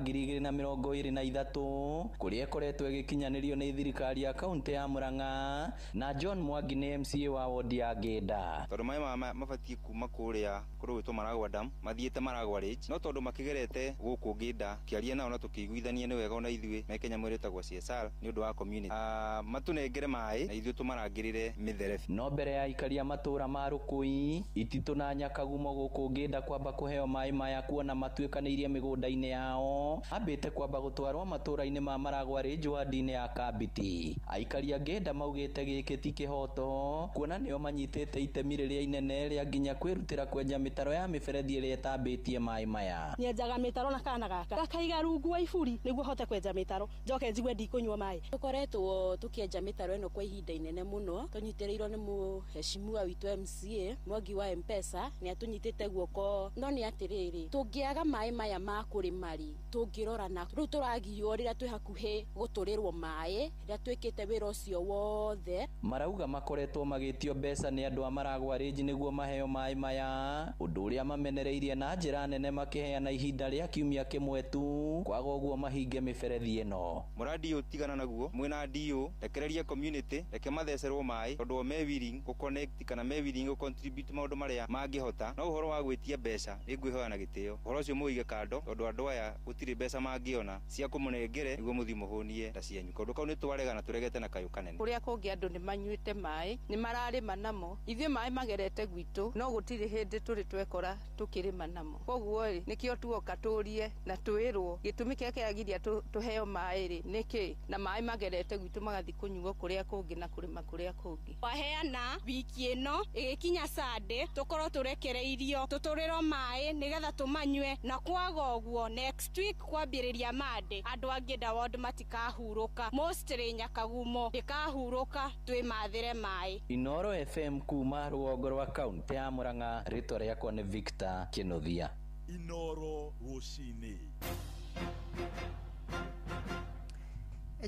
2023 kũrĩa ĩkoretwo ĩgĩkinyanĩrio nĩ thirikari ya kaunti ya Murang'a na John Mwangi nĩ MCA wa wodi ya Ngĩnda. Tondũ maĩ maya mabatiĩ kuma kũrĩa kũrũgĩtwo Maragwa Dam mathiĩte Maragwa Ridge, no tondũ makĩgerete gũkũ Ngĩnda kĩaria nao na tũkĩiguithania nĩ wega ona ithuĩ me Kenya mwĩrĩ ĩtagwo CSR nĩ ũndũ wa community, matũnengere maĩ na ithuĩ tũmarangĩrĩre mĩtherebi. No mbere ya aikari a matũra ma Rukui, Ititũ na Nyakagumo gũkũ Ngĩnda kwamba kũheo maĩ maya kuona matuĩkanĩirie mĩgũnda-inĩ yao, ambĩte kwamba gũtwarwo matũra-inĩ ma Maragwa Ridge wadi-inĩ ya Kambiti. Aikari a Ngĩnda maugĩte gĩkĩ ti kĩhoto kuona nĩo manyitĩte itemi rĩrĩa inene rĩa nginya kwĩrutĩra kwenja mĩtaro ya mĩberethi ĩrĩa ĩtambĩtie maĩ maya. Nyenjaga mĩtaro na kana gaka gakaiga rungu wa iburi nĩguo hote kwenja mĩtaro njoke njigue ndikũnyua maĩ. Tũkoretwo tũkĩenja mĩtaro ĩno kwa ihinda inene mũno, tũnyitĩrĩirwo nĩ mũheshimiwa witũ MCA Mwangi wa M-Pesa, nĩ atũnyitĩte guoko. No nĩ atĩrĩrĩ, tũngĩaga maĩ maya ma kũrĩma rĩ, tũngĩrora na rĩu tũragiywo rĩrĩa twĩ hakuhĩ gũtũrĩrwo maĩ, rĩrĩa twĩkĩte wĩra ũcio wothe. Marauga makoretwo magĩtio mbeca nĩ andũ a Maragwa Ridge nĩguo maheo maĩ maya, ũndũ ũrĩa mamenereirie na njĩra nene makĩheana ihinda rĩa kiumia kĩmwe tu kwaga ũguo mahinge mĩberethi ĩno. Mũradi ũyũ tigana naguo, mwĩna DO rekereria community, reke mathecerwo maĩ tondũ o me willing gũ connect kana me willing gũ contribute maũndũ marĩa mangĩhota. No ũhoro wa gwĩtia mbeca nĩ ngwĩhoya na gĩtĩo, ũhoro ũcio mũwĩige kando tondũ andũ aya gũtirĩ mbeca mangĩona cia kũmũnengere nĩguo mũthiĩ mũhũnie nda cianyu. Kaũndũ kau nĩ twarega na tũregete na kayũ kanene. Kũrĩa kũngĩ andũ nĩ manyuĩte maĩ, nĩ mararĩma namo, ithuĩ maĩ magerete gwitũ no gũtirĩ hĩndĩ tũrĩ twekora tũkĩrĩma namo. Koguo rĩ, nĩkĩo tuoka tũrie na twĩrwo gĩtũmi kĩrĩa kĩragiria tũheo maĩ rĩ nĩkĩ, na maĩ magerete gwitũ magathiĩ kũnyuo kũrĩa kũngĩ na kũrĩma kũrĩa kũngĩ. Waheana wiki ĩno ĩgĩkinya Sunday tũkorwo tũrekereirio tũtũrĩrwo maĩ nĩgetha tũmanyue, na kwaga ũguo next week kwambĩrĩria Monday andũ a Ngĩnda ward matikahurũka, mostly Nyakagumo ndĩkahurũka, twĩmathĩre maĩ. Inooro FM kuma rũgongo rwa kaunti ya Murang'a, rĩtwa rĩakwa nĩ Victor Kĩnuthia. Inooro rũcinĩ.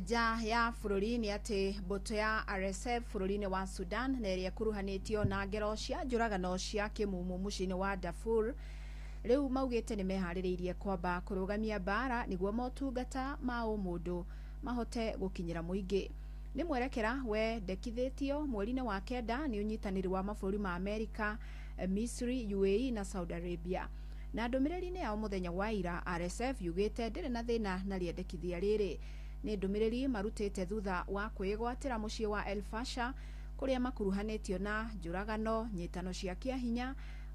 Nja ya bũrũri nĩ atĩ mbũtũ ya RSF bũrũri-inĩ wa Sudan na ĩrĩa ĩkuruhanĩtio na ngero cia njũragano cia kĩmumu mũciĩ-inĩ wa Darfur rĩu maugĩte nĩ meharĩrĩirie kwamba kũrũgamia mbara nĩguo motungata ma ũmũndũ mahote gũkinyĩra mũingĩ. Nĩ mwerekera wendekithĩtio mweri-inĩ wa kenda nĩ ũnyitanĩri wa mabũrũri ma Amerika, Misri, UAE na Saudi Arabia. Na ndũmĩrĩri-inĩ yao mũthenya wa ira, RSF yugĩte ndĩrĩ na thĩna na rĩendekithia rĩrĩ. Nĩ ndũmĩrĩri marutĩte thutha wa kwĩgwatĩra mũciĩ wa El Fasher kũrĩa makuruhanĩtio na njũragano, nyitano cia kĩahinya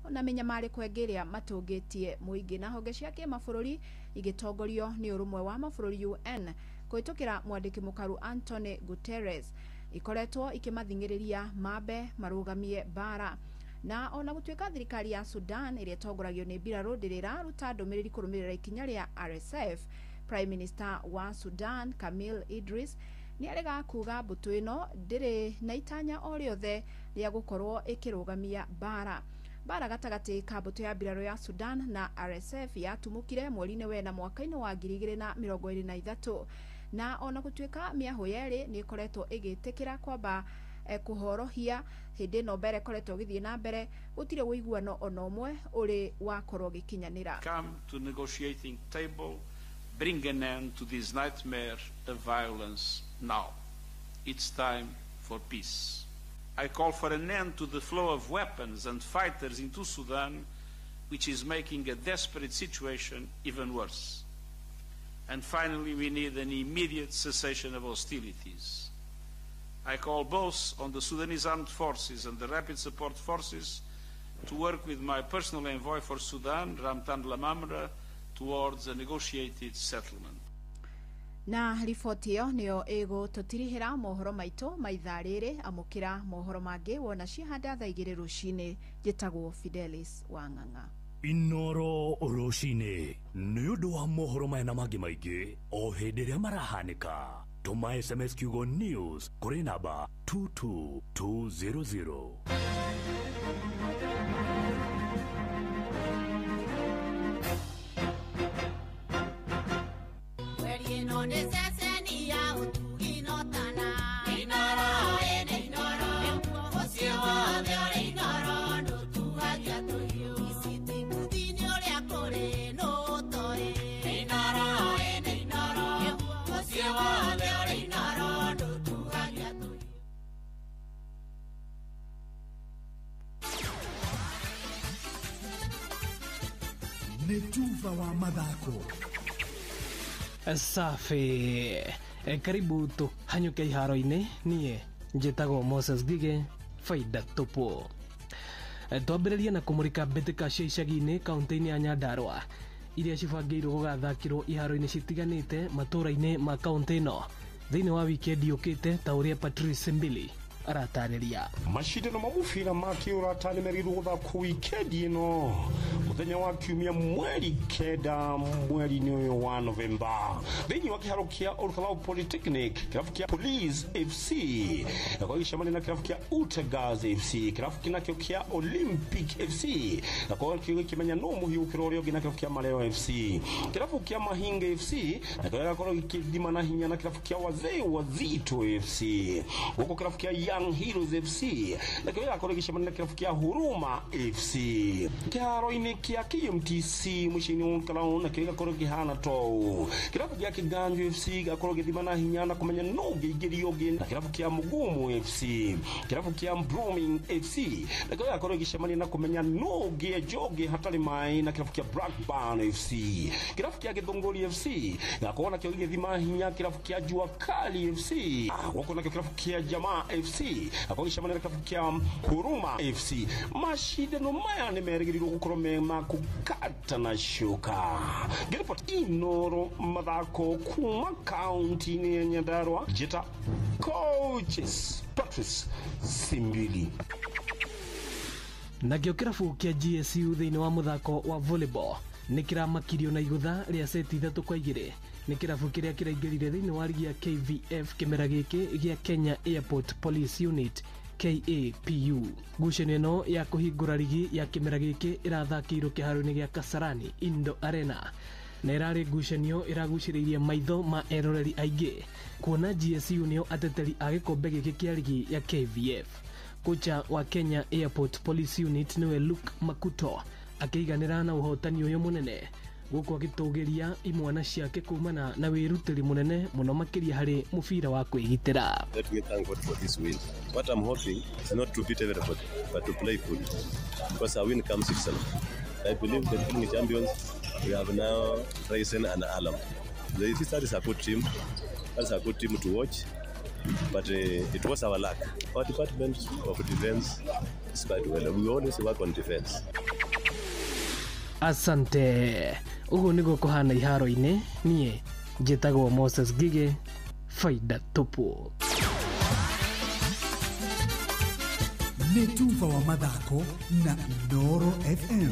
na mĩnyamarĩko ĩngĩ ĩrĩa matũngĩtie mũingĩ. Na honge cia kĩmabũrũri igĩtongorio nĩ ũrũmwe wa mabũrũri UN kũhĩtũkĩra mwandĩki mũkaru Antonio Guterres ikoretwo ikĩmathing'ĩrĩria mambe marũgamie mbara. Na ona gũtuĩka thirikari ya Sudan ĩrĩa ĩtongoragio nĩ mbirarũ ndĩrĩ ĩraruta ndũmĩrĩri kũrũmĩrĩra ikinya rĩa RSF, Prime Minister wa Sudan Kamil Idris nĩ arega kuga mbũtũ ĩno ndĩrĩ na itanya o rĩothe rĩa gũkorwo ĩkĩrũgamia mbara. Mbara gatagatĩ ka mbũtũ ya mbirarũ ya Sudan na RSF yatumũkire mweri-inĩ wena mwaka-inĩ wa 2023, na ona gũtuĩka mĩahũ yerĩ nĩ ĩkoretwo ĩgĩtĩkĩra kwamba kũhorohia hĩndĩ ĩno mbere ĩkoretwo ĩgĩthiĩ na mbere gũtirĩ ũiguano ona ũmwe ũrĩ wakorwo ũgĩkinyanĩra. Come to negotiating table, bring an end to this nightmare of violence now. It's time for peace. I call for an end to the flow of weapons and fighters into Sudan, which is making a desperate situation even worse. And finally, we need an immediate cessation of hostilities. I call both on the Sudanese Armed Forces and the Rapid Support Forces to work with my personal envoy for Sudan, Ramtan Lamamra, towards a negotiated settlement. Na riboti ĩyo nĩyo ĩgũtũtirihĩra mohoro maitũ ma ithaa rĩrĩ. Amũkĩra mohoro mangĩ wona ciahanda thaa 2 rũcinĩ. Njĩtagwo Fidelis Wang'ang'a. Inoro rũcinĩ nĩ ũndũ wa mohoro maya na mangĩ maingĩ o hĩndĩ ĩrĩa marahanĩka. Tũma SMS kiugo news kũrĩ namba 22200. Nĩ tuba wa mathako. Safi. Karibu tuhanyuke iharo-inĩ. Niĩ njĩtagwo Moses Ngige, faida tupu. Twambĩrĩrie na kũmũrĩka mbĩtĩka cia icagi-inĩ kaunti-inĩ ya Nyandarua iria cibangĩirwo gũgathakĩrwo iharo-inĩ citiganĩte matũũra-inĩ ma kaunti ĩno thĩinĩ wa wikendi yũkĩte, ta ũrĩa Patrice Mbili aratarĩria. Mashindano ma mũbira ma kĩũrata nĩmerĩirwo gũthakwo wikendi ĩno mũthenya wa kiumia mweri 9 mweri-inĩ ũyũ wa Novemba thĩinĩ wa kĩharo kĩa Olkalau Polytechnic. Kĩrabu kĩa Police FC gĩgakorwo gĩgĩcemania na kĩrabu kĩa Utegas FC. Kĩrabu kĩnakĩo kĩa Olympic FC gĩgakorwo gĩkĩmenya no mũhiũ gũkĩra ũrĩa ũngĩ na kĩrabu kĩa Mareo FC. Kĩrabu kĩa Mahinga FC nakĩo gĩgakorwo gĩkĩthima na hinya na kĩrabu kĩa Wazee Wazito FC. Gũkũ kĩrabu kĩa Young Heroes FC nakĩo gĩgakorwo gĩgĩcemania na kĩrabu kĩa Huruma FC. Kĩharo-inĩ kĩa KMTC mũciĩ-inĩ wa Olkalau nakĩo gĩgakorwo gĩkĩhana tou. Kĩrabu kĩa Kĩganjo FC gĩgakorwo gĩthima na hinya na kũmenya no ũngĩingĩria ũngĩ na kĩrabu kĩa Mugumu FC. Kĩrabu kĩa Blooming FC nakĩo gĩgakorwo gĩgĩcemania na kũmenya no ũngĩenja ũngĩ hatarĩ maĩ na kĩrabu kĩa Blackburn FC. Kĩrabu kĩa Gĩthũngũri FC gĩgakorwo nakĩo gĩgĩthima hinya kĩrabu kĩa Jua Kali FC. Gũkũ nakĩo kĩrabu kĩa Jamaa FC gĩgakorwo gĩgĩcemania na kĩrabu kĩa Huruma FC. Mashindano maya nĩ merĩgĩrĩirwo gũkorwo me ma kũkata na shuka. Ngĩriboti Inoro mathako kuma kaunti-inĩ ya Nyandarua, njĩta Coaches Patrice Simbili. Nakĩo kĩrabu kĩa GSU thĩinĩ wa mũthako wa volleyball nĩ kĩramakirio na igũtha rĩa seti 3-2 nĩ kĩrabu kĩrĩa kĩraingĩrire thĩinĩ wa rigi ya KVF kĩmera gĩkĩ gĩa Kenya Airport Police Unit KAPU. Ngucanio ĩno ya kũhingũra rigi ya kĩmera gĩkĩ ĩrathakĩirwo kĩharo-inĩ gĩa Kasarani Indo Arena na ĩrarĩ ngucanio ĩragucĩrĩirie maitho ma eroreri aingĩ kuona GSU nĩo ateteri a gĩkombe gĩkĩ kĩa rigi ya KVF. Kocha wa Kenya Airport Police Unit nĩwe Luke Makuto akĩiganĩra na ũhotani ũyũ mũnene gũkũ agĩtũgĩria imwana ciake kumana na wĩrutĩri mũnene mũno makĩria harĩ mũbira wa kwĩgitĩra. Let me thank God for this win. What I'm hoping is not to beat everybody, but to play fully, because a win comes itself. I believe the defending champions, we have now risen an alarm. That is a good team. That's a good team to watch. But it was our luck. Our department of defense is quite well. We always work on defense. Asante. Ũguo nĩguo kũhana iharo-inĩ. Niĩ njĩtagwo Moses Ngige, faida tupu. Nĩ tuba wa mathako na Inoro FM.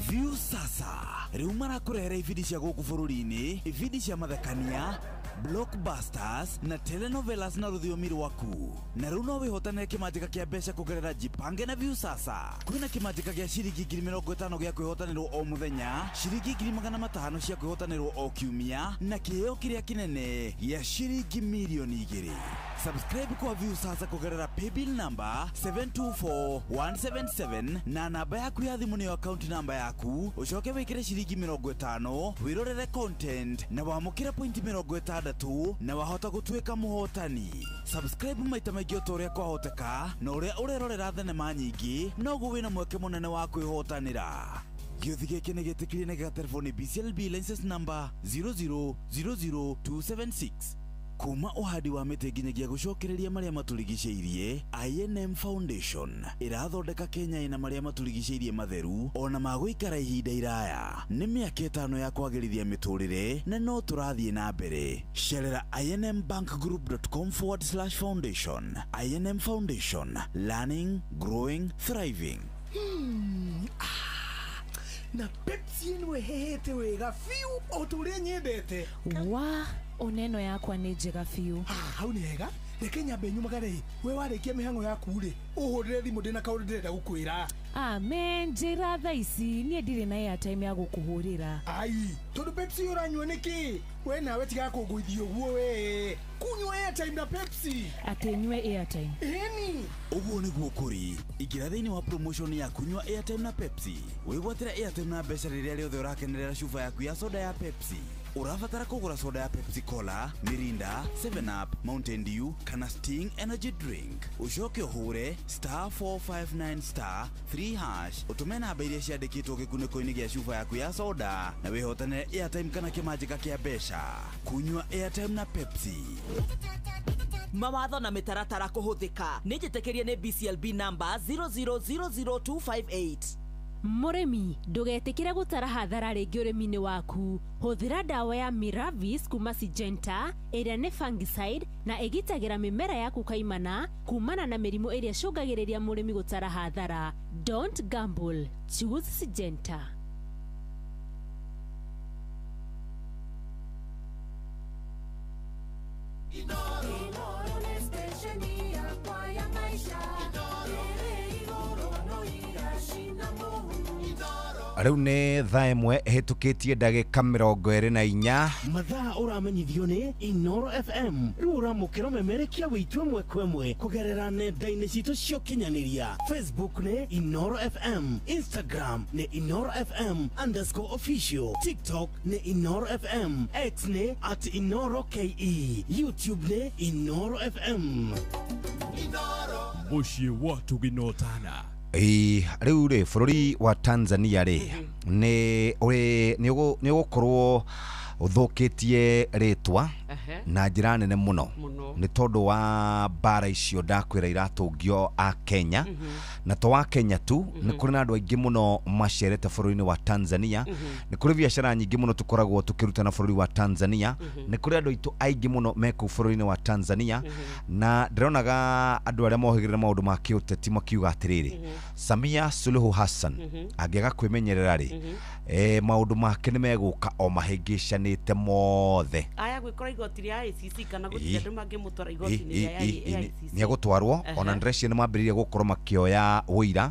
View sasa riu marakũrehera ibindi cia gũkũ bũrũri-inĩ, ibindi cia mathekania, Blockbusters na telenovelas na rũthiomi rwaku. Na rĩu no wĩhotanĩre kĩmanjĩka kĩa mbeca kũgerera Jipange na Viusasa. Kwĩna kĩmanjĩka gĩa ciringi 50,000 gĩa kwĩhotanĩrwo o mũthenya, ciringi 500,000 cia kwĩhotanĩrwo o kiumia, na kĩheo kĩrĩa kĩnene gĩa ciringi 2,000,000. Subscribe kwa Viusasa kũgerera paybill number 724177 na namba yaku ya thimũ nĩyo account namba yaku, ũcoke wĩkĩre ciringi 50 wĩrorere content na wamũkĩre pointi 60 na wahota gũtuĩka mũhotani. Subscribe maita maingĩ o ta ũrĩa kwahoteka, na ũrĩa ũrerorera thenema nyingĩ noguo wĩna mweke mũnene wa kwĩhotanĩra. Gĩũthi gĩkĩ nĩ gĩtĩkĩrie na gĩgaterefoni BCLB license number 0000276. Kuma ũhandi wa mĩtĩ nginyagia gũcokereria marĩa matũrigicĩirie, INM Foundation ĩrathondeka Kenya ĩna marĩa matũrigicĩirie matheru ona ma gũikara ihinda iraya. Nĩ mĩaka 5 ya kwagĩrithia mĩtũrĩre na no tũrathiĩ na mbere. Cerera inmbankgroup.com/foundation. INM Foundation, learning, growing, thriving. Na Pepsi ĩno ĩhehete wega biũ o ta ũrĩa nyendete. Wa oneno yakwa nĩ njega biũ. Hau nĩ hega. Reke nyambe nyumagare. We warĩkia mĩhang'o yaku rĩ, ũhũrĩre thimũ ndĩna kaũndũ ndĩrenda gũkwĩra. Amen, njĩra thaa ici niĩ ndirĩ na airtime ya gũkũhũrĩra. Ai, tondũ Pepsi ũranyua nĩkĩ? We nawe tiga kũngũithia ũguo we. Kunyua airtime na Pepsi. Atĩ nyue airtime. Ĩni. Ũguo nĩguo kũrĩ. Ingĩra thĩinĩ wa promotion ya kunyua airtime na Pepsi. Wĩgwatĩre airtime na mbeca rĩrĩa rĩothe ũrakenerera cuba yaku ya soda ya Pepsi. Ũrabatara kũgũra soda ya Pepsi Cola, Mirinda, 7 Up, Mountain Dew kana Sting Energy Drink. Ũcoke ũhũre *459*3# ũtũme namba iria ciandĩkĩtwo gĩkunĩko-inĩ gĩa cuba yaku ya soda na wĩhotanĩre airtime kana kĩmanjĩka kĩa mbeca. Kunyua airtime na Pepsi. Mawatho na mĩtaratara kũhũthĩka nĩ njĩtĩkĩrie nĩ BCLB number 0000258. Mũrĩmi ndũgetĩkĩre gũtara hathara rĩngĩ ũrĩmi-inĩ waku. Hũthĩra ndawa ya Miravis kuma Syngenta ĩrĩa nĩ fungicide na ĩgitagĩra mĩmera yaku kaimana kumana na mĩrimũ ĩrĩa ĩcũngagĩrĩria mũrĩmi gũtara hathara. Don't gamble, choose Syngenta. Rĩu nĩ thaa 1 ĩhĩtũkĩtie ndagĩka 24. Mathaa ũramenyithio nĩ Inoro FM. Rĩu ũramũkĩra ũmemerekia wĩitũ ĩmwe kwa ĩmwe kũgerera nenda-inĩ citũ cia ũkinyanĩria. Facebook nĩ Inoro FM, Instagram nĩ Inoro FM _official, TikTok nĩ Inoro FM, X nĩ @InoroKE, YouTube nĩ Inoro FM. Mũciĩ wa tũginotana. Rĩu rĩ bũrũri wa Tanzania rĩ nĩ ũgũkorwo ũthũkĩtie rĩtwa na njĩra nene mũno nĩ tondũ wa mbara icio ndakwĩra iratũngio a Kenya. Na to wa Kenya tu, nĩ kũrĩ na andũ aingĩ mũno macerete bũrũri-inĩ wa Tanzania. Nĩ kũrĩ biacara nyingĩ mũno tũkoragwo tũkĩruta na bũrũri wa Tanzania. Nĩ kũrĩ andũ aitũ aingĩ mũno me kũu bũrũri-inĩ wa Tanzania. Na ndĩronaga andũ arĩa mohĩgĩrĩra maũndũ ma kĩũteti makiuga atĩrĩrĩ, Samia Suluhu Hassan angĩaga kwĩmenyerera rĩ, maũndũ make nĩ megũka o mahĩngĩcanĩte mothe. Aya gwĩkora igoti rĩa ICC kana gũtirĩ andũ mangĩmũtwara igoti-inĩ rĩa ICC. Nĩ egũtwarwo. Ona ndĩreciria nĩ mambĩrĩirie gũkorwo makĩoya ũira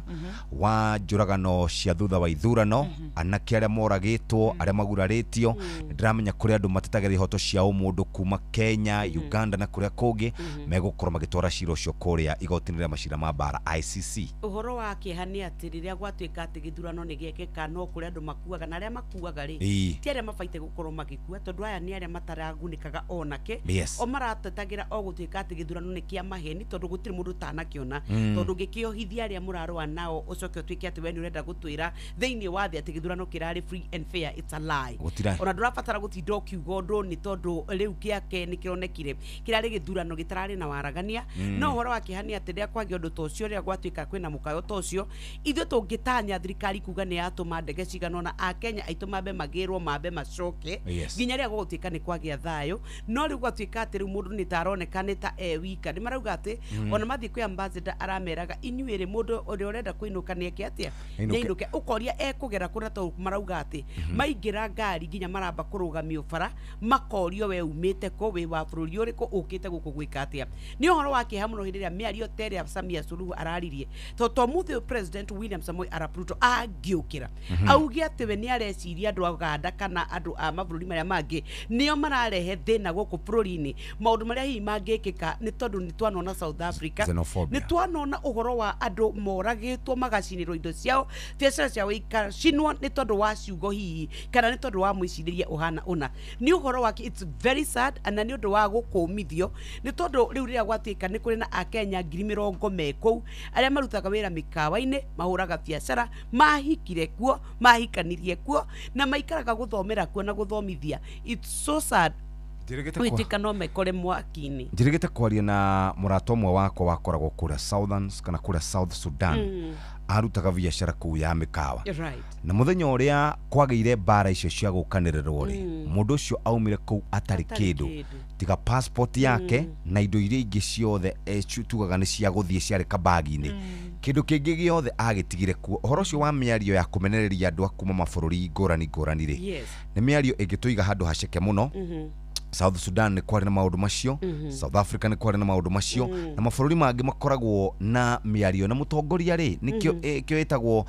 wa njũragano cia thutha wa ithurano, anake arĩa moragĩtwo, arĩa magurarĩtio. Ndĩramenya kũrĩ andũ matetagĩra ihoto cia ũmũndũ kuma Kenya, Uganda na kũrĩa kũngĩ megũkorwo magĩtwara cira ũcio kũrĩa igoti-inĩ rĩa macira ma mbara ICC. Ũhoro wa kĩeha nĩ atĩ rĩrĩa gwatuĩka atĩ gĩthurano nĩ gĩekĩka no kũrĩ andũ makuaga, na arĩa makuaga rĩ ti arĩa mabaite gũkorwo magĩkua, tondũ aya nĩ arĩa mataragunĩkaga onake. O maratetagĩra o gũtuĩka atĩ gĩthurano nĩ kĩa maheni, tondũ gũtirĩ mũndũ ũtanakĩona. Tondũ ũngĩkĩohithia arĩa mũrarũa nao ũcoke ũtuĩke atĩ we nĩ ũrenda gũtwĩra thĩinĩ wa thĩ atĩ gĩthurano kĩrarĩ free and fair, it's a lie. Ona ndũrabatara gũtinda ũkiuga ũndũ nĩ tondũ rĩu kĩake nĩ kĩronekire kĩrarĩ gĩthurano gĩtararĩ na waragania. No ũhoro wa kĩeha nĩ atĩ rĩrĩa kwagĩa ũndũ ta ũcio, rĩrĩa gwatuĩka kwĩna mũkayo ta ũcio, ithuĩ tũngĩtanya thirikari kuga nĩ yatũma ndege cigana ũna, Akenya aitũ mambe magĩrwo mambe macoke. Nginya rĩrĩa gũgũtuĩka nĩ kwagĩa thayũ. No rĩu gwatuĩka atĩ rĩu mũndũ nĩ ta aroneka nĩ ta e wika, nĩ marauga atĩ ona mathiĩ kwĩ ambassador arameraga inyuĩ rĩ, mũndũ ũrĩa ũrenda kũinũka nĩ eke atĩa? Ainũke. Nĩ ainũke. Ũkoria ekũgera kũna, tondũ marauga atĩ maingĩra ngari nginya maramba kũrũgamio bara, makorio we umĩte kũ, wĩ wa bũrũri ũrĩkũ, ũkĩte gũkũ gwĩka atĩa. Nĩ ũhoro wa kĩeha mũno hĩndĩ ĩrĩa mĩario ta ĩrĩa Samia Suluhu araririe, tondũ to mũthĩ ũyũ President William Samoei Arap Ruto angĩũkĩra auge atĩ we nĩ areciria andũ a Uganda kana andũ a mabũrũri marĩa mangĩ nĩo mararehe thĩna gũkũ bũrũri-inĩ, maũndũ marĩa hihi mangĩkĩka nĩ tondũ nĩ twanona South Africa, Xenophobia. nĩ twanona ũhoro wa andũ moragĩtwo, magacinĩrwo indo ciao, biacara ciao ikacinwo nĩ tondũ wa ciugo hihi kana nĩ tondũ wa mwĩcirĩrie ũhana ũna. Nĩ ũhoro wa it's very sad, na nĩ ũndũ wa gũkũmithio nĩ tondũ rĩu rĩrĩa gwatuĩka nĩ kũrĩ na akenya 40,000 me kũu arĩa marutaga wĩra mĩkawa-inĩ, mahũraga biacara, mahikire kuo, mahikanirie kuo, na maikaraga gũthomera kuo na gũthomithia. It's so sad gwĩtĩka no mekore mwaki-inĩ. Njĩrĩgĩte kwaria na mũrata ũmwe wakwa wakoragwo kũrĩa Southern kana kũrĩa South Sudan, arutaga biacara kũu ya mĩkawa, na mũthenya ũrĩa kwagĩire mbara icio cia gũkanĩrĩrwo rĩ, mũndũ ũcio aumire kũu atarĩ Atarĩ kĩndũ kĩndũ. tiga passport yake na indo iria ingĩ ciothe tugaga nĩ cia gũthiĩ ciarĩ kabagi-inĩ. Kĩndũ kĩngĩ gĩothe agĩtigire kuo. Ũhoro ũcio wa mĩario ya kũmenereria andũ a kuma mabũrũri ngũrani ngũrani rĩ, nĩ mĩario ĩngĩtũiga handũ haceke mũno. South Sudan nĩ kwarĩ na maũndũ macio, South Africa nĩ kwarĩ na maũndũ macio, na mabũrũri mangĩ makoragwo na mĩario na mũtongoria rĩ, nĩkĩo kĩo ĩtagwo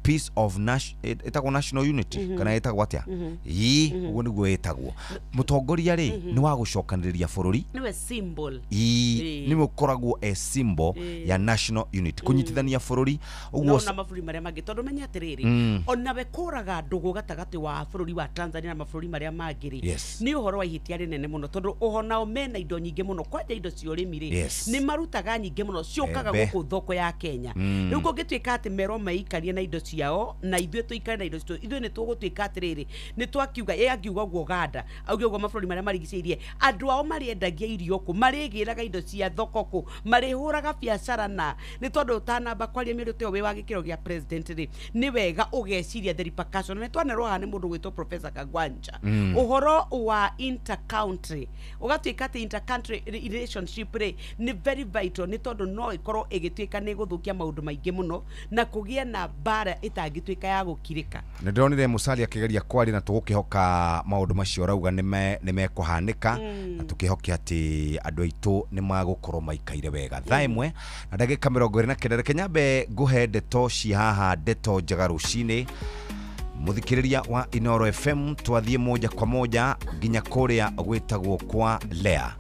peace of ĩtagwo national unity kana ĩtagwo atĩa? Ĩĩ, ũguo nĩguo ĩtagwo. Mũtongoria rĩ, nĩ wa gũcokanĩrĩria bũrũri. Nĩwe symbol. Ĩĩ, nĩwe ũkoragwo e symbol ya national unity, kũnyitithania bũrũri no ũguo. Na mabũrũri marĩa mangĩ, tondũ menya atĩrĩrĩ, onawe kũraga ndũgũ gatagatĩ wa bũrũri wa Tanzania na mabũrũri marĩa mangĩ rĩ, nĩ ũhoro wa ihĩtia rĩnene mũno, tondũ oho nao mena indo nyingĩ mũno, kwanja indo cia ũrĩmi rĩ, nĩ marutaga nyingĩ mũno ciũkaga Mbembe. gũkũ thoko ya Kenya. Rĩu kũngĩtuĩka atĩ merwo meikarie na indo ciao na ithuĩ tũikare na indo citũ, ithuĩ nĩ tũgũtuĩka atĩrĩrĩ, nĩ twakiuga ĩ angiuga ũguo Uganda, auge ũguo mabũrũri marĩa marigicĩirie, andũ ao marĩendagia irio kũ, marĩgĩraga indo cia thoko kũ, marĩhũraga biacara? Na nĩ tondũ ũtanamba kwaria mĩario ta ĩyo wĩ wa gĩkĩro gĩa president rĩ, nĩ wega ũgeciria the repercussion. Na nĩ twanerwo haha nĩ mũndũ gwĩtwo Professor Kagwanja ũhoro wa intercountry, ũgatuĩka atĩ intercountry relationship rĩ nĩ very vital, nĩ tondũ no ĩkorwo ĩgĩtuĩka nĩ ĩgũthũkia maũndũ maingĩ mũno na kũgĩe na mbara ĩtangĩtuĩka ya gũkirĩka. Nĩ ndĩronire Musalia akĩgeria kwaria, na tũgũkĩhoka maũndũ macio ũrauga nĩ mekũhanĩka, na tũkĩhoke atĩ andũ aitũ nĩ magũkorwo maikaire wega. Thaa 1:29, reke nyambe ngũhe ndeto ci haha, ndeto njega rũcinĩ, mũthikĩrĩria wa Inoro FM. Twathiĩ moja kwa moja nginya kũrĩa gwĩtagwo kwa Lea.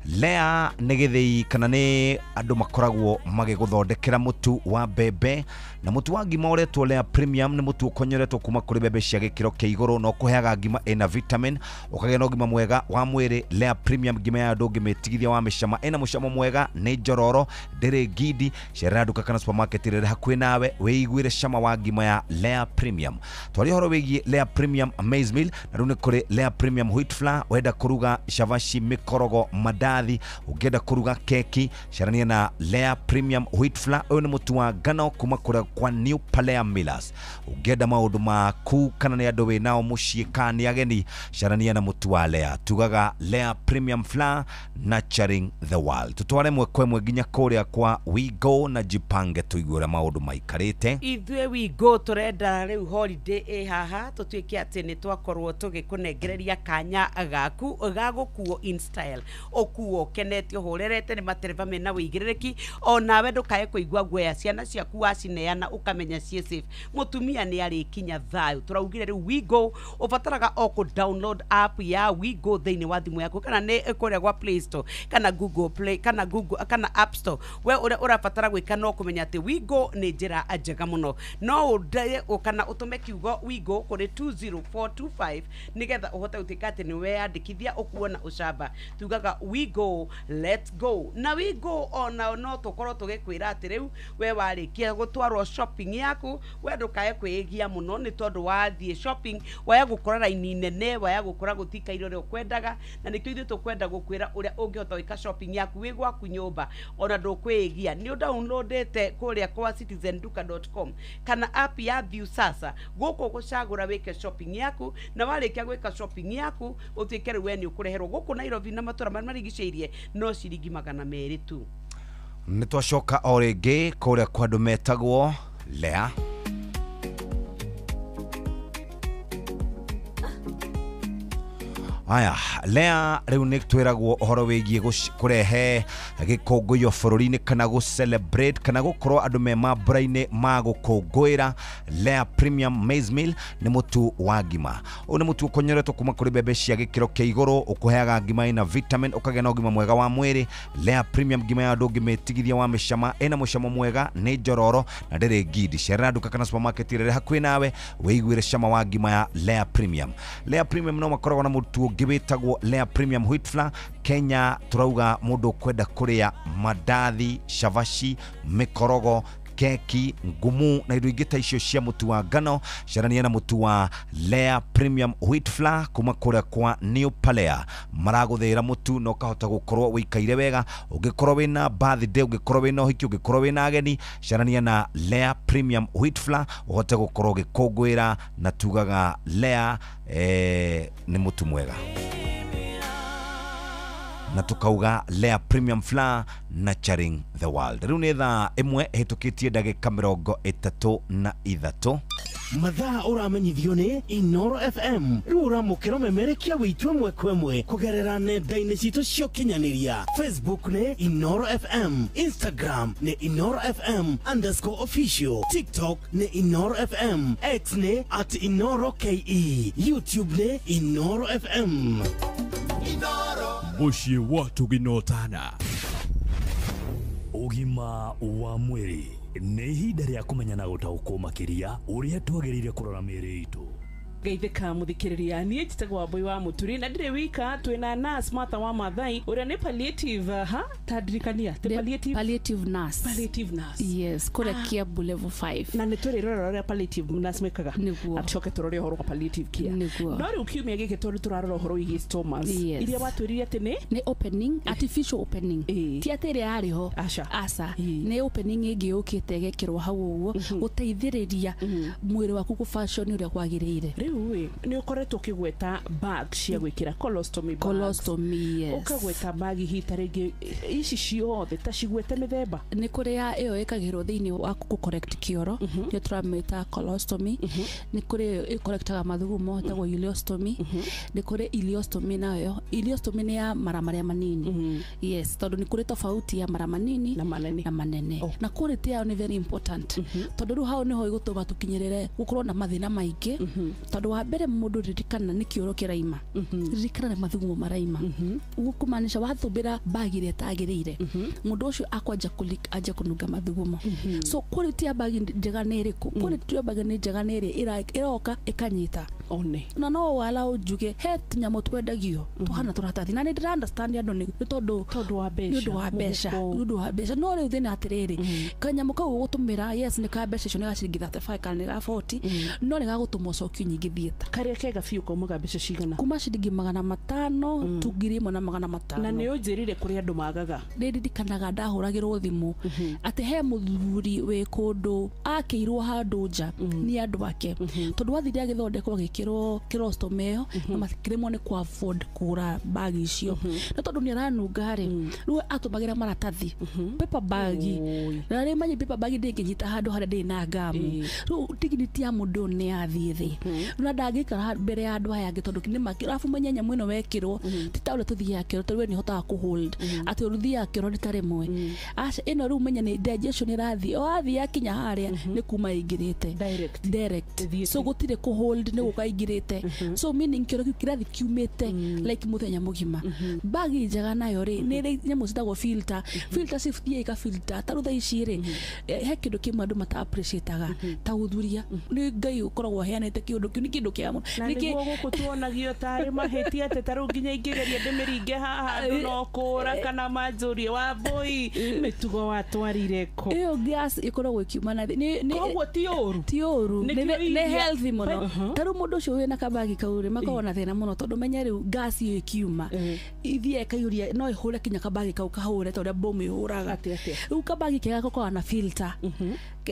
Lea nĩ gĩthĩi kana nĩ andũ makoragwo magĩgũthondekera mũtu wa mbembe na mũtu wa ngima ũretwo Lea Premium. Nĩ mũtu ũkonyoretwo kuma kũrĩ mbembe cia gĩkĩro kĩa igũrũ na ũkũheaga ngima ĩna vitamin, ũkagĩa na ũgima mwega wa mwĩrĩ. Lea Premium ngima yayo ndũngĩmĩtigithia wa mĩcama, ĩna mũcamo mwega, nĩ njororo, ndĩrĩ ngindi. Cerera nduka kana supermarket ĩrĩa ĩrĩ hakuhĩ nawe wĩiguĩre cama wa ngima ya Lea Premium. Twaria ũhoro wĩgiĩ Lea Premium maize meal, na rĩu nĩ kũrĩ Lea Premium wheat flour. Wenda kũruga cabaci, mĩkorogo, mandathi, ũngĩenda kũruga keki, carania na Lea Premium wheat flour. Ũyũ nĩ mũtu wa ngano kuma kũrĩa kwa New Palea Millers. Ũngĩenda maũndũ maku kana nĩ andũ wĩ nao mũciĩ kana nĩ ageni, carania na mũtu wa Lea. Tugaga Lea Premium flour, nurturing the world. Tũtware mwe kwa ĩmwe nginya kũrĩa kwa Wigo na Jipange, tũigue ũrĩa maũndũ maikarĩte. Ithuĩ Wigo tũrenda rĩu holiday ĩ haha, tũtuĩke atĩ nĩ twakorwo tũgĩkũnengereria kanya gaku ga gũkuo in style, ũkuo ũkenete, ũhũrerete nĩ matereba mena wĩigĩrĩrĩki. Onawe ndũkae kũigua guoya, ciana ciaku wacineana ũkamenya ciĩ safe, mũtumia nĩ arĩkinya thayũ. Tũraugire rĩu Wigo ũbataraga o kũ download app ya Wigo thĩinĩ wa thimũ yaku, kana nĩ kũrĩa gwa Play Store kana Google Play kana Google kana App Store. We ũrĩa ũrabatara gwĩka no kũmenya atĩ Wigo nĩ njĩra njega mũno. No ũndaye kana ũtũme kiugo Wigo kũrĩ 20425 nĩgetha ũhote gũtuĩka atĩ nĩ weyandĩkithia ũkuo na ũcamba. Tugaga Wigo. Go let's go na We Go ona no tũkorwo tũgĩkwĩra atĩ rĩu we warĩkia gũtwarwo shopping yaku, we ndũkae kwĩgia mũno nĩ tondũ wathiĩ shopping waya gũkora raini nene, waya gũkora gũtikaire ũrĩa ũkwendaga, na nĩkĩo ithuĩ tũkwenda gũkwĩra ũrĩa ũngĩhota gwĩka shopping yaku wĩ gwaku nyũmba ona ndũkwĩgia. Nĩ ũdownloadĩte kũrĩa kwa citizenduka.com kana app ya Viusasa gũkũ gũcagũra wĩke shopping yaku, na warĩkia gwĩka shopping yaku ũtuĩke rĩu we nĩ ũkũreherwo gũkũ Nairobi na matũra marĩa marigicĩirie no ciringi 200 tu. Nĩ twacoka o rĩngĩ kũrĩa kwa andũ metagwo Lea. Aya, Lea rĩu nĩ twĩragwo ũhoro wĩgiĩ kũrehe gĩkũngũĩro bũrũri-inĩ kana gũ celebrate kana gũkorwo andũ me mambura-inĩ ma gũkũngũĩra. Lea Premium Maize Meal nĩ mũtu wa ngima. Ũyũ nĩ mũtu ũkonyoretwo kuma kũrĩ mbembe cia gĩkĩro kĩa igũrũ, ũkũheaga ngima ĩna vitamin, ũkagĩa na ũgima mwega wa mwĩrĩ. Lea Premium ngima ya andũ ũngĩmĩtigithia wa mĩcama, ĩna mũcamo mwega, nĩ njororo na ndĩrĩ ngindi. Cerera nduka kana supermarket ĩrĩa ĩrĩ hakuhĩ nawe wĩiguĩre cama wa ngima ya Lea Premium. Lea Premium no makoragwo na mũtu ũngĩ wĩtagwo Lea Premium Wheat Flour. Kenya turauga mũndũ ũkwenda kũrĩa mandathi, cabaci, mĩkorogo, keki ngumu na indo ingĩ ta icio cia mũtu wa ngano, carania na mũtu wa Lea Premium Wheat Flour kuma kũrĩa kwa New Palea. Maragũthĩra mũtu na ũkahota gũkorwo wĩikaire wega. Ũngĩkorwo wĩna birthday, ũngĩkorwo wĩna ũhiki, ũngĩkorwo wĩna ageni, carania na Lea Premium Wheat Flour ũhote gũkorwo ũgĩkũngũĩra, na tugaga Lea nĩ mũtu mwega, na tukauga Lea Premium Flour nurturing the world. Rĩu nĩ thaa 1 ĩhĩtũkĩtie ndagĩka 33. Mathaa ũramenyithio nĩ Inoro FM rĩu ũramũkĩra memerekia wĩitũ ĩmwe kwa ĩmwe kũgerera nenda-inĩ citũ cia ũkinyanĩria. Facebook nĩ Inoro FM, Instagram nĩ Inoro FM _official, TikTok nĩ Inoro FM, X nĩ @InoroKE, YouTube nĩ Inoro FM. Mũciĩ wa tũginotana. Ũgima wa mwĩrĩ nĩ ihinda rĩa kũmenya na gũtaũkwo makĩria ũrĩa twagĩrĩire kũrora mĩĩrĩ itũ. Geithĩka mũthikĩrĩria, niĩ njĩtagwo Wambui wa Mũturi na ndirĩ wika, twĩna nurse Martha wa Mathai ũrĩa nĩ palliative, ha tandirikania ti palliative, palliative nurse, palliative nurse, yes, kũrĩa Kiambu level 5, na nĩ tũrĩrora ũrĩa palliative nurse mekaga na tũcoke tũrore ũhoro wa palliative care. No rĩu kiumia gĩkĩ tondũ tũrarora ũhoro wĩgiĩ stomas iria watwĩrire atĩ nĩ opening, artificial opening, ti atĩ ĩrĩa yarĩ ho, aca, nĩ opening ĩngĩ yũkĩte ĩgekĩrwo hau ũguo gũteithĩrĩria mwĩrĩ waku kũ-function ũrĩa kwagĩrĩire. Rĩu nĩ ũkoretwo ũkĩgweta bag cia gwĩkĩra colostomy bags. Colostomy, yes. Ũkagweta bag hita rĩngĩ ici ciothe ta cigwete mĩthemba. Nĩ kũrĩ ya ĩyo ĩkagĩrwo thĩinĩ wa kũ-correct kĩoro, nĩyo tũramĩta colostomy. Nĩ kũrĩ ĩyo ĩkorektaga mathugumo ĩtagwo ileostomy. Nĩ kũrĩ ileostomy nayo. Ileostomy nĩ ya mara marĩa manini. Yes, tondũ nĩ kũrĩ tofauti ya mara manini na manene. Na manene. Na quality yayo nĩ very important. Tondũ rĩu hau nĩho ĩgũtũma tũkinyĩrĩre gũkorwo na mathĩna maingĩ. Tondũ wa mbere mũndũ ririkana nĩ kĩoro kĩraima, ririkana nĩ mathugumo maraima, ũguo kũmaanisha wathumbĩra bagi ĩrĩa ĩtagĩrĩire, mũndũ ũcio akwanja anja kũnunga mathugumo. So quality ya bagi njega nĩ ĩrĩkũ? Quality ya bagi nĩ njega nĩ ĩrĩa ĩroka ĩkanyita one, na no wala ũnjuge he tũnyamũ twendagio tũhana tũratathi, na nĩ ndĩra understand andũ nĩ tondũ wa mbeca, nĩ ũndũ wa mbeca. No rĩu thĩna atĩrĩrĩ, kanyamũ kau ũgũtũmĩra, yes, nĩ ka mbeca icio, nĩ ga ciringi 35 kana nĩ ga 40, no nĩ gagũtũma ũcokio nyingĩ theatre. Karĩa kega biũ kaumaga mbeca cigana? Kuma ciringi 500 tu 1500. Na nĩ ũnjĩrire kũrĩ andũ magaga. Nĩ ndirikanaga ndahũragĩrwo thimũ atĩ he mũthuri wĩ kũndũ akĩirwo handũ nja nĩ andũ ake, tondũ wathire agĩthondekwo agĩkĩrwo colostomy ĩyo na makĩremwo nĩ kũ afford kũgũra bagi icio, na tondũ nĩ aranunga rĩ, rĩu atũmagĩra maratathi, paper bag, na rĩ manye paper bag ndĩngĩnyita handũ harĩa ndĩrĩ na ngamu, rĩu dignity ya mũndũ ũyũ nĩ yathiĩ thĩ, na ndangĩikara mbere ya andũ aya angĩ tondũ nĩ makĩrabu menya nyamũ ĩno wekĩrwo ti ta ũrĩa tũthiaga kĩoro, tondũ we nĩ ũhotaga kũ hold atĩ ũthiaga kĩoro rita rĩmwe, aca ĩno rĩu menya nĩ digestion ĩrathiĩ, o athiĩ akinya harĩa nĩ kuma ĩingĩrĩte direct, so gũtirĩ kũ hold, nĩ gũka aingirite so meaning kioro kiu kirathi kiumite like muthenya mugima. Bagi njega nayo ri ni ri nyamu citagwo filter filter cibithie ika filter ta rutha ici ri he kindu kimwe andu mata appreciataga ta guthuria ni Ngai ukoragwo aheanite kiundu kiu ni kindu kia muno. Na niguo guku tuonagio tari mahitia ati ta riu nginya ingigeria ndimiringe haha andu no kura kana manjũrie wa Mbui mitugo watwarire ko iyo gas ikoragwo ikiuma na ni koguo ti uru ti uru ni healthy muno. Ta riu mundu ucio wina kabagi kau ri makoragwo na thina muno tondu menya riu gas iyo ikiuma ithie ikaiyuria no ihure kinya kabagi kau kahure ta uria bomu ihuraga. Riu kabagi kega gakoragwo na filter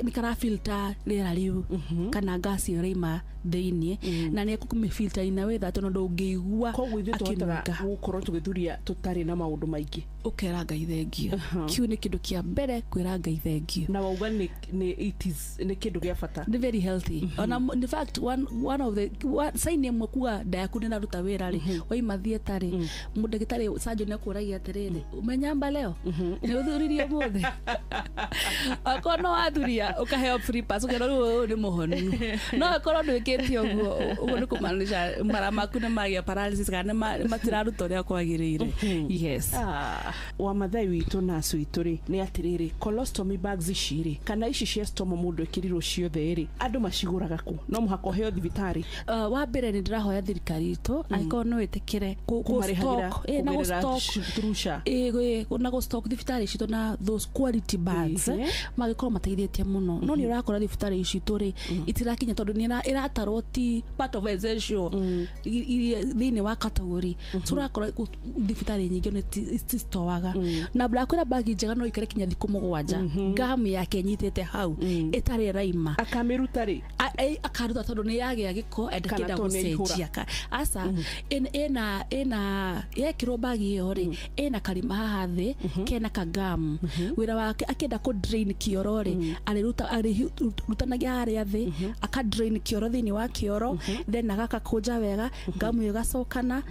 ni kara filter rĩera rĩu kana gas iyo ĩraima thĩiniĩ na nĩ ekũmĩ ina wetha tondũ ndũngĩigua. Koguo ithuĩ tũhotaga gũkorwo tũgĩthuria tũtarĩ na maũndũ maingĩ. Ũkera Ngai thengio. Kiu nĩ kĩndũ kĩa mbere kwĩra Ngai thengio. Na wauga nĩ it is nĩ kĩndũ gĩa bata. Nĩ very healthy. Ona in fact one of the sign ĩmwe kuga nda yaku nĩ ĩraruta wĩra rĩ waima theatre rĩ mũndagĩtarĩ surgeon akũragia atĩrĩrĩ umenyamba leo nĩ ũthuririe ũmũthĩ akorwo no wathuria ũkaheo free pass ũkerwo rĩu ũyũ nĩ mũhonu no akorwo ndwĩkĩte ũguo ũguo nĩ kũmaanisha mara maku nĩ magĩa paralysis kana matiraruta ũrĩa kwagĩrĩire. Yes. Wa Mathai witũ na acu witũ rĩ nĩ atĩrĩrĩ colostomy bags ici rĩ kana ici cia stoma mũndũ ĩkĩrirwo ciothe rĩ andũ macigũraga kũ? No mũhaka ũheo thibitarĩ? Wa mbere nĩ ndĩrahoya thirikari itũ angĩkorwo no ĩtĩkĩre na gũ stock thibitarĩ citũ na those quality bags magĩkorwo mateithĩtie mũno. No nĩ ũrakora thibitarĩ citũ rĩ itirakinya tondũ nĩ ĩratarwo ti part of essential thĩinĩ wa category. So ũrakora thibitarĩ nyingĩ nĩ citoaga na ndakwĩra bagi njega no ikare kinya thikũ 7 ngamu yake nyitĩte hau ĩtarĩ ĩraima. Akamĩruta rĩ? Akaruta tondũ nĩ yagĩa gĩko endakĩenda gũcenjia. Aca ĩna yekĩrwo bagi ĩyo rĩ ĩna karima haha thĩ kena kagamu wĩra wake akĩenda kũ drain kĩoro rĩ arĩrutanagia harĩa thĩ aka drain kĩoro thĩinĩ wa kĩoro then agakakũnja wega ngamu ĩyo ĩgacokana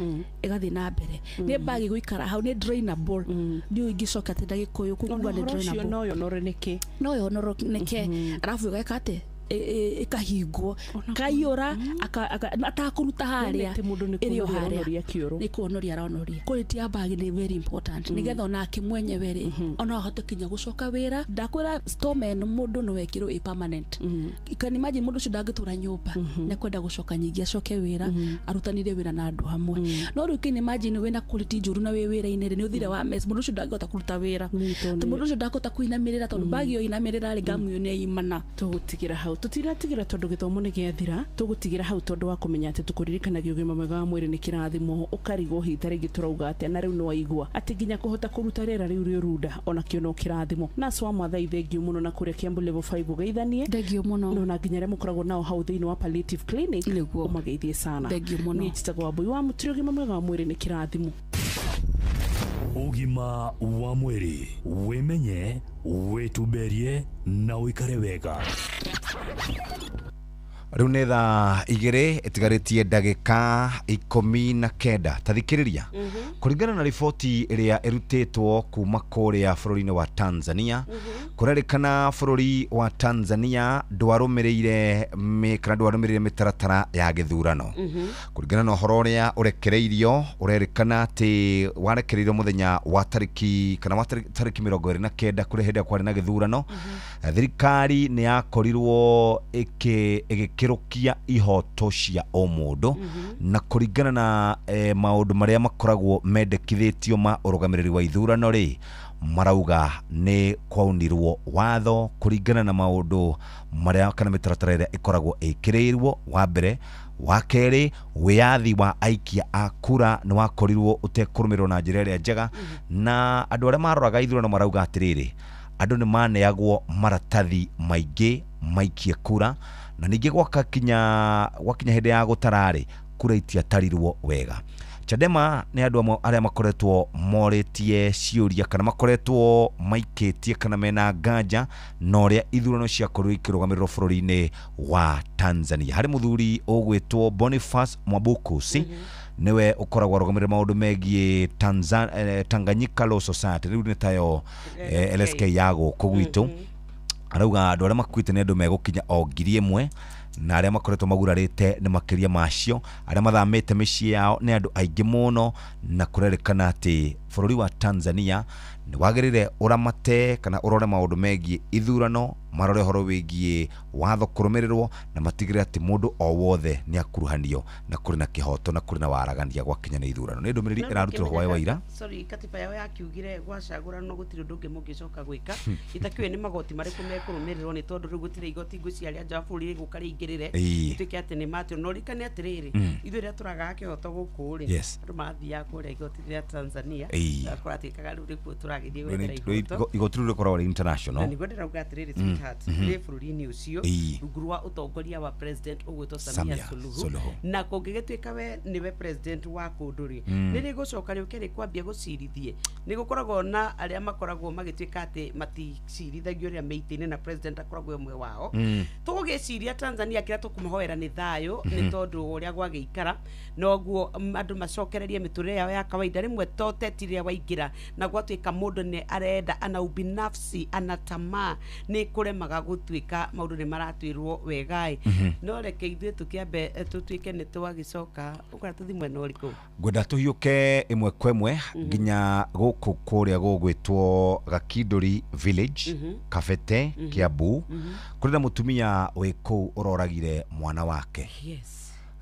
ĩgathiĩ na mbere. Nĩ bagi gũikara hau nĩ drainable ndiũ ingĩcoka atĩ ndagĩkũyũ kuga nĩ drainable. No yonoreneke no yonoreneke arabu ĩgeka atĩ ikahingwo kaiyũra atakũruta harĩa ĩrĩ o harĩa nĩ kuonoria aronoria. Quality ya bag nĩ very important nĩgetha onake mwenyewe rĩ ona ahote kinya gũcoka wĩra. Ndakwĩra stoma ĩno mũndũ no ekĩrwo ĩ permanent. You can imagine mũndũ ũcio ndangĩtũra nyũmba nĩ kwenda gũcoka nyingĩ acoke wĩra arutanire wĩra na andũ hamwe. No rĩu can imagine wĩna quality njũru na wĩ wĩra-inĩ rĩ nĩ ũthire wa mess mũndũ ũcio ndangĩhota kũruta wĩra tondũ mũndũ ũcio ndangĩhota kũinamĩrĩra tondũ bag ĩyo inamĩrĩra rĩ ngamu ĩyo nĩ yaimana. Tũgũtigĩra hau tutiratigĩra tondũ gĩthomo nĩ gĩathira tũgũtigĩra hau tondũ wa kũmenya atĩ tũkũririkanagia ũgima mwega wa mwĩrĩ nĩ kĩrathimo ũkarigwo hihi ta rĩngĩ tũrauga atĩa na rĩu nĩ waigua atĩ nginya kũhota kũruta rĩera rĩu rĩũrunda onakĩo no kĩrathimo. Nurse wa Mathai thengio mũno na kũrĩa Kiambu level 5 ũgeithanie thengio mũno no na nginya arĩa mũkoragwo nao hau thĩinĩ wa palliative clinic ũmageithie sana. Thengio mũno. Niĩ njĩtagwo Wambui wa Mũturi ũgima mwega wa mwĩrĩ nĩ kĩrathimo. Ũgima wa mwĩrĩ wĩmenye wĩtumberie na ũikare wega. Rĩu nĩ thaa 2 ĩtigarĩtie ndagĩka 19. Tathikĩrĩria kũringana na riboti ĩrĩa ĩrutĩtwo kuma kũrĩa bũrũri-inĩ wa Tanzania kũrerĩkana bũrũri wa Tanzania ndwarũmĩrĩire kana ndwarũmĩrĩire mĩtaratara ya gĩthurano. Kũringana na ũhoro ũrĩa ũrekereirio ũrerĩkana atĩ warekereirio mũthenya wa tarĩki kana wa tarĩki 29 kũrĩa hĩndĩ ĩrĩa kwarĩ na gĩthurano thirikari nĩ yakorirwo ĩgĩkĩrũkia ihoto cia o mũndũ na kũringana na maũndũ marĩa makoragwo mendekithĩtio ma ũrũgamĩrĩri wa ithurano rĩ marauga nĩ kwaunirwo watho kũringana na maũndũ marĩa kana mĩtaratara ĩrĩa ĩkoragwo ĩkĩrĩirwo. Wa mbere wa kerĩ wĩyathi wa aikia a kura nĩ wakorirwo ũtekũrũmĩrĩrwo na njĩra ĩrĩa njega na andũ arĩa maroraga ithurano marauga atĩrĩrĩ andũ nĩ maneagwo maratathi maingĩ maikie kura na ningĩ gwakinya hĩndĩ ya gũtara-rĩ kura itiatarirwo wega. Chadema nĩ andũ amwe arĩa makoretwo morĩtie ciũria kana makoretwo maikĩtie kana mena nganja na ũrĩa ithurano ciakorirwo ikĩrũgamĩrĩrwo bũrũri-inĩ wa Tanzania. Harĩ mũthuri ũgwĩtwo Boniface Mwabukusi niwe ũkoragwo arũgamĩrĩire maũndũ megiĩ Tanganyika Law Society rĩu nĩ tayo LSK ya gũkũ gwitũ. Arauga andũ arĩa makuĩte nĩ andũ megũkinya o 1000 Na arĩa makoretwo magurarĩte nĩ makĩria macio, arĩa mathamĩte mĩciĩ yao nĩ andũ aingĩ mũno, na kũrerĩkana atĩ bũrũri wa Tanzania nĩ wagĩrĩire ũramate kana ũrore maũndũ megiĩ ithurano, marore ũhoro wĩgiĩ watho kũrũmĩrĩrwo, na matigĩrĩre atĩ mũndũ o wothe nĩ akuruhanio na kũrĩ na kĩhoto na kũrĩ na waragania gwakinya nĩ ithurano. Nĩ ndũmĩrĩri ĩrarutirwo hwaĩ wa ira. Sorry, katiba yao yakiugire gwacagũranwo gũtirĩ ũndũ ũngĩ mũngĩcoka gwĩka. Itakĩũĩ nĩ magoti marĩkũ mekũrũmĩrĩrwo, nĩ tondũ rĩu gũtirĩ igoti ngwĩciria rĩa nja wa bũrũri rĩgũka rĩingĩrĩre ituĩke atĩ nĩ matio. No ririkane atĩrĩrĩ, ithuĩ rĩrĩa tũragaga kĩhoto gũkũ rĩ, andũ mathiaga kũrĩa igoti rĩa Tanzania, kũratuĩkaga rĩu nĩkuo tũragĩthiĩ gwethera ihoto. Igoti rĩu rĩkoragwo rĩ international. Na nĩguo ndĩrauga atĩrĩrĩ, sweetheart, rĩ bũrũri-inĩ ũcio rungu rwa ũtongoria wa president ũgwĩtwo Samia Suluhu, na kũngĩgĩtuĩka we nĩwe president wa kũndũ rĩ, nĩ rĩgũcoka rĩũke rĩkwambia gũcirithie. Nĩ gũkoragwo na arĩa makoragwo magĩtuĩka atĩ maticirithagio ũrĩa meitĩ-inĩ, na president akoragwo ũmwe wao. Tũgũgĩciria Tanzania kĩrĩa tũkũmahoera nĩ thayũ, nĩ tondũ ũrĩa gwagĩikara noguo andũ macokererie mĩtũrĩre yao ya kawaida. Rĩmwe to teti rĩrĩa waingĩra na gwatuĩka mũndũ nĩ arenda ana ubinafsi, ana tamaa, nĩ kũremaga gũtuĩka maũndũ nĩ maratwĩrwo wegaĩ. No reke ithuĩ tũkĩambe tũtuĩke nĩ twagĩcoka. Ũkora tũthiĩ mwena ũrĩkũ? Ngwenda tũhiũke ĩmwe kwa ĩmwe nginya gũkũ kũrĩa gũgwĩtwo Gakindũri Village, Kabete, Kiambu. Kũrĩ na mũtumia wĩ kũu ũroragire mwana wake.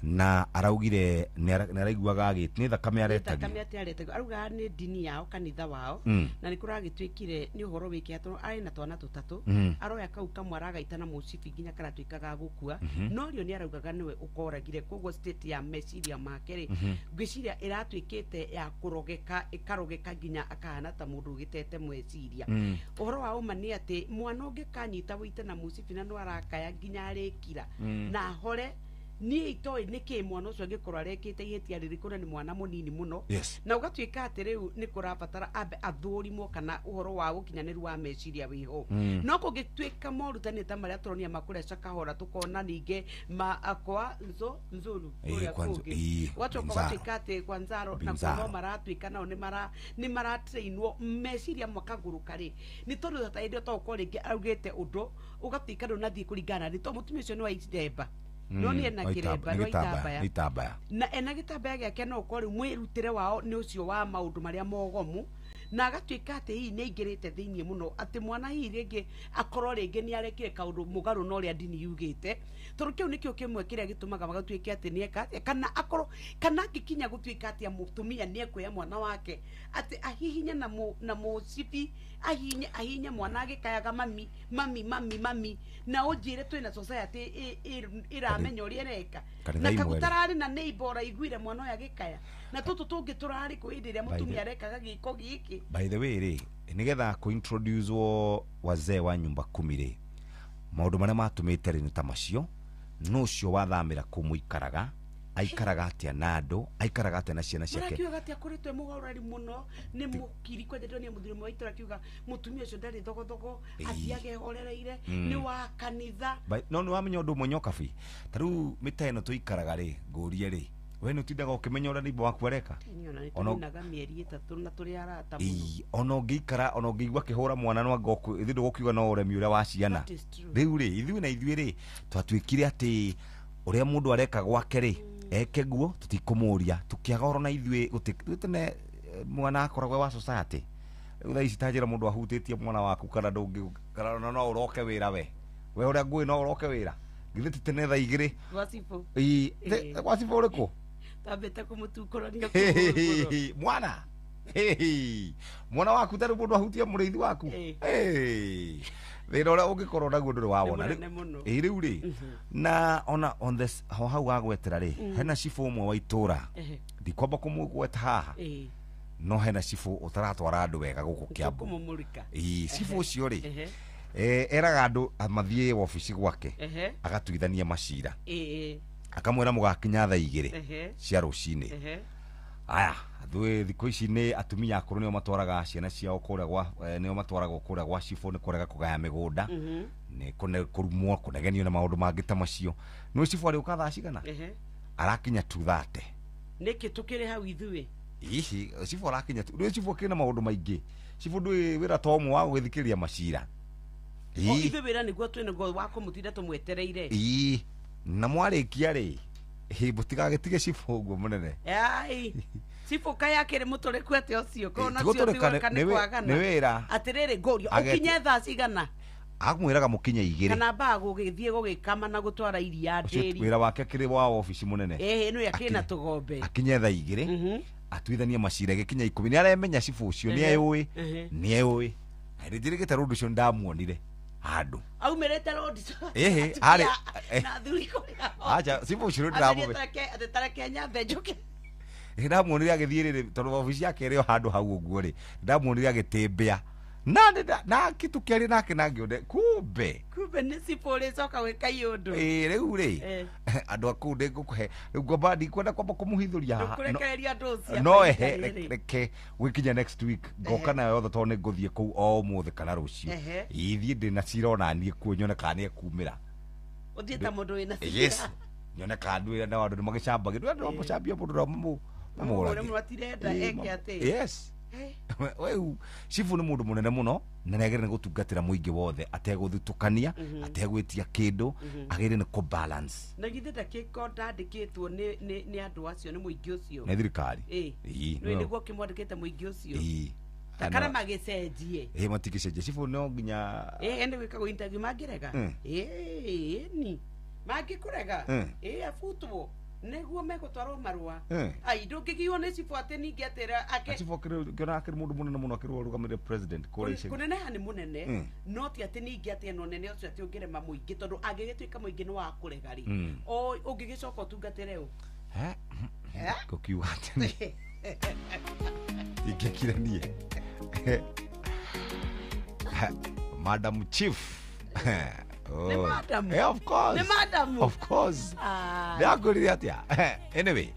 Na araugire nĩ araiguaga nĩ thakame aretagio. Thakame atĩ aretagio. Araugaga nĩ ndini yao, kanitha wao, na nĩ kũragĩtuĩkire nĩ ũhoro wĩke atĩ arĩ na twana tũtatũ, aroya kau kamwe aragaita na mũcibi nginya karatuĩka ga gũkua, no rĩo nĩ araugaga nĩwe ũkoragire. Koguo state ya meciria make rĩ, ngwĩciria ĩratuĩkĩte ya kũrogeka, ĩkarogeka nginya akahana ta mũndũ ũgĩtete meciria. Ũhoro wa ũma nĩ atĩ mwana ũngĩkanyita wĩite na mũcibi na no arakaya nginya arĩkira na ahore, niĩ itoĩ nĩkĩ mwana ũcio angĩkorwo arekĩte ihĩtia rĩrĩkũ, na nĩ mwana mũnini mũno. Na ũgatuĩka atĩ rĩu nĩ kũrabatara ambe athũrimwo kana ũhoro wa ũkinyanĩru wa meciria wĩho. No kũngĩtuĩka morutani ta marĩa tũronia makũreca kahora, tũkona ningĩ kwa nzuru kũrĩa kũngĩ, ũgacoka ũgatuĩka atĩ kwa Nzaro na no maratuĩka nao nĩ maratrainwo meciria makagũrũka rĩ, nĩ tondũ ta hĩndĩ ĩyo to ũkorwo rĩngĩ augĩte ũndũ ũgatuĩka ndũnathiĩ kũringana nĩ tondũ mũtumia ũcio nĩ wa iremba. No nĩ ena kĩremba, no itambaya, na ena gĩtambaya gĩake, no ũkorwo rĩu mwĩrutĩre wao nĩ ũcio wa maũndũ marĩa mogomu, na agatuĩka atĩ hihi nĩ aingĩrĩte thĩiniĩ mũno, atĩ mwana hihi rĩngĩ akorwo rĩngĩ nĩ arekire kaũndũ mũgarũ na ũrĩa ndini yugĩte, tondũ kĩu nĩkĩo kĩmwe kĩrĩa gĩtũmaga magatuĩke atĩ nĩ eka atĩa, kana akorwo kana angĩkinya gũtuĩka atĩ mũtumia nĩ ekuoya mwana wake atĩ ahihinye na mũcibi, ahihinye mwana agĩkayaga mami mami mami mami, na ũnjĩre twĩna society ĩramenya ũrĩa ĩreka, na kagũtararĩ na neighbor ũraiguire mwana ũyũ agĩkaya, na tũtũ tũngĩ tũrarĩ kũ hĩndĩ ĩrĩa mũtumia arekaga gĩko gĩkĩ. By the way rĩ, nĩgetha kũ-introduce wazee wa nyumba kumi rĩ, maũndũ marĩa matũmĩte rĩ nĩ ta macio. No ũcio wathamĩra kũu mũikaraga, aikaraga atĩa na andũ, aikaraga atĩa na ciana ciake. Marakiuga atĩ akoretwo e mũgarũrani mũno, nĩ mũkiri kwanja ndĩronire mũthuri ũmwe wa itũũra akiuga mũtumia ũcio ndarĩ thogothogo, athiaga ehorereire, nĩ wa kanitha. No nĩ wamenya ũndũ ũmwe Nyokabi, ta rĩu mĩta ĩno tũikaraga rĩ, ngũrie rĩ, we nĩ ũtindaga ũkĩmenya ũrĩa neighbor waku areka? Ona ũngĩikara, ona ũngĩigua akĩhũra mwana no anga ithuĩ ndũgũkiuga no ũremi ũrĩa wa ciana. Rĩu rĩ, ithuĩ na ithuĩ rĩ, twatuĩkire atĩ ũrĩa mũndũ areka gwake rĩ, eke guo tũtikũmũria, tũkĩaga oro na ithuĩ gũtirĩ tene mwana akoragwo wa society. Rĩu thaa ici ta njĩra mũndũ ahutĩtie mwana waku kana ndũngĩ, kana no ũroke wĩra we ũrĩa ngũĩ no ũroke wĩra, githĩ ti tene thaa igĩrĩ gwa cibũ ũrĩkũ? Tambĩte kũmũtungũrania mwana mwana waku tarĩ mũndũ ahutie mũrĩithi waku, thĩna ũrĩa ũngĩkorwo naguo ndũrĩ wawona. Rĩu rĩ, na ona on this ho hau gagwetera rĩ, hena cibũ ũmwe wa itũra, ndikwamba kũmũgweta haha, no hena cibũ ũtaratwara andũ wega gũkũ Kiambu. Cibũ ũcio rĩ, eraga andũ mathiĩ wabici gwake, agatuithania macira, akamwĩra mũgakinya thaa igĩrĩ cia rũcinĩ. Aya, ithuĩ thikũ ici nĩ atumia akũrũ nĩo matwaraga ciana ciao kũrĩa gwa, nĩo matwaragwo kũrĩa gwa cibũ nĩ kũrega kũgaya mĩgũnda, nĩ kũrumwo, kũnegenio na maũndũ mangĩ ta macio. Nĩ cibũ arĩũka thaa cigana? Arakinya 2:30. Nĩkĩ tũkĩrĩ hau ithuĩ? Ici cibũ arakinya, rĩu cibũ akĩrĩ na maũndũ maingĩ. Cibũ ndũĩ wĩra to ũmwe wa gũgĩthikĩrĩria macira. Ithuĩ wĩra nĩguo twĩ naguo wa kũmũtinda tũmwetereire. Ĩĩ. Na mwarĩkia rĩ mũtigagĩtige cibũ ũguo mũnene. Ai cibũ kaĩ akĩrĩ mũtũrĩku atĩa ũcio kona cio tiwaka nĩ kwagana. Nĩ wĩra. Atĩrĩrĩ ngũrio ũkinye thaa cigana? Akwĩraga mũkinye 2. Kana mbaa gũgĩthiĩ gũgĩkama na gũtwara iria ndĩri. Wĩra wake kĩrĩ wa obici mũnene. Ĩhĩ nĩ akĩna tũgombe. Akinye thaa 2. Atuithanie macira gĩkinya 10. Nĩ aremenya cibũ ũcio nĩ eyũĩ. Nĩ eyũĩ. Na njĩrĩgĩte rũndũ ũcio ndamuonire handũ. Aumĩrĩte rũndũ. Ĩhĩ arĩ na athuri kũrĩa. Acha cibũ ũcio ndamũmenya. Atĩ tareke nyambe njũke. Ndamuonire agĩthiĩ rĩrĩ tondũ obici yake ĩrĩ o handũ hau ũguo rĩ. Ndamuonire agĩtĩmbĩa. Na kitu kĩarĩ nake na ngĩone kumbe nĩ cibũ ũrĩcoka gwĩka iũndũ. Ĩĩ rĩu rĩ andũ a kũu ndĩngũkũhe rĩu ngomba ndikwenda kwamba kũmũhithũria haha. Ndũkũrekereria andũ ũcio. No ehe reke gwĩkinya next week ngoka nayo yothe tondũ nĩ ngũthiĩ kũu o ũmũthĩ kana rũciũ. Ithiĩ ndĩ na cira ona niĩ kuo nyone kana nĩ ekumĩra. Ũthiĩ ta mũndũ wĩna cira. Yes. Nyone kana andũ na andũ nĩ magĩcambagio. Andũ macambia mũndũ na mamũrage. Matirenda eke atĩ. Yes. Wewe cibũ nĩ mũndũ mũnene mũno na nĩ agĩrĩire nĩ gũtungatĩra mũingĩ wothe ategũthutũkania ategwĩtia kĩndũ agĩrĩire nĩ kũ-balance. Na githĩ ndakĩko ndandĩkĩtwo nĩ andũ acio nĩ mũingĩ ũcio. Nĩ thirikari. Ĩĩ. Nĩ nĩguo kĩmwandĩkĩte mũingĩ ũcio. Ĩĩ. Kana magĩcenjie. Ĩĩ matingĩcenjia cibũ no nginya. Ĩĩ nĩ gwĩkagwo interview mangĩrega. Ĩĩ ni mangĩkũrega. Ĩĩ abutwo. Nĩguo megũtwarwo marũa. Ai ndũngĩgiwo nĩ cibũ atĩ ningĩ atĩra ake. Cibũ akĩrĩ akĩrĩ mũndũ mũnene mũno akĩrĩ ũrũgamĩrĩire president kũrĩa icagi. Kũneneha nĩ mũnene no ti atĩ ningĩ atĩ ena ũnene ũcio atĩ ũngĩrema mũingĩ tondũ angĩgĩtuĩka mũingĩ nĩ wa kũrega rĩ. O ũngĩgĩcoka ũtungatĩre ũ? Ngũkiuga atĩ ingĩkire niĩ. Madam Chief. Oh. Madam. Yeah, of course. Ni madam. Of course. Ndakũrire atĩa. Anyway,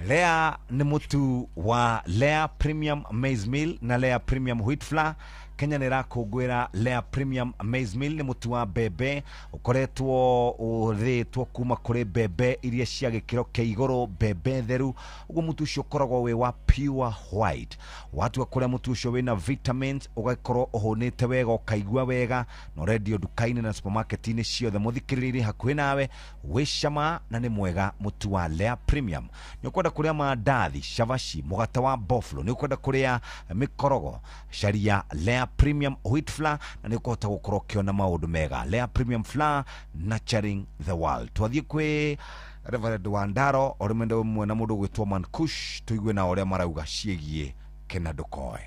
Lea nĩ mũtu wa Lea Premium Maize Meal na Lea Premium Wheat Flour. Kenya nĩ ĩrakũngũĩra Lea Premium Maize Meal nĩ mũtu wa mbembe ũkoretwo ũthĩĩtwo kuma kũrĩ mbembe iria cia gĩkĩro kĩa igũrũ, mbembe theru. Ũguo mũtu ũcio ũkoragwo wĩ wa pure white. Watua kũrĩa mũtu ũcio wĩna vitamins ũgakorwo ũhũnĩte wega ũkaigua wega na ũrendio nduka-inĩ na supermarket-inĩ ciothe mũthikĩrĩrie hakuhĩ nawe wĩ cama na nĩ mwega mũtu wa Lea Premium. Nĩ ũkwenda kũrĩa mandathi, cabaci, mũgate wa boflo, nĩ ũkwenda kũrĩa mĩkorogo, caria Lea Premium Wheat Flour na nĩ ũkũhota gũkorwo ũkĩona maũndũ mega. Lea Premium Flour, nurturing the world. Twathiĩ kwĩ Reverend Wandaro ũrĩmende ũmwe na mũndũ ũgwĩtwo Mankush tũigue na ũrĩa marauga ciĩgiĩ Kena Ndũkoe.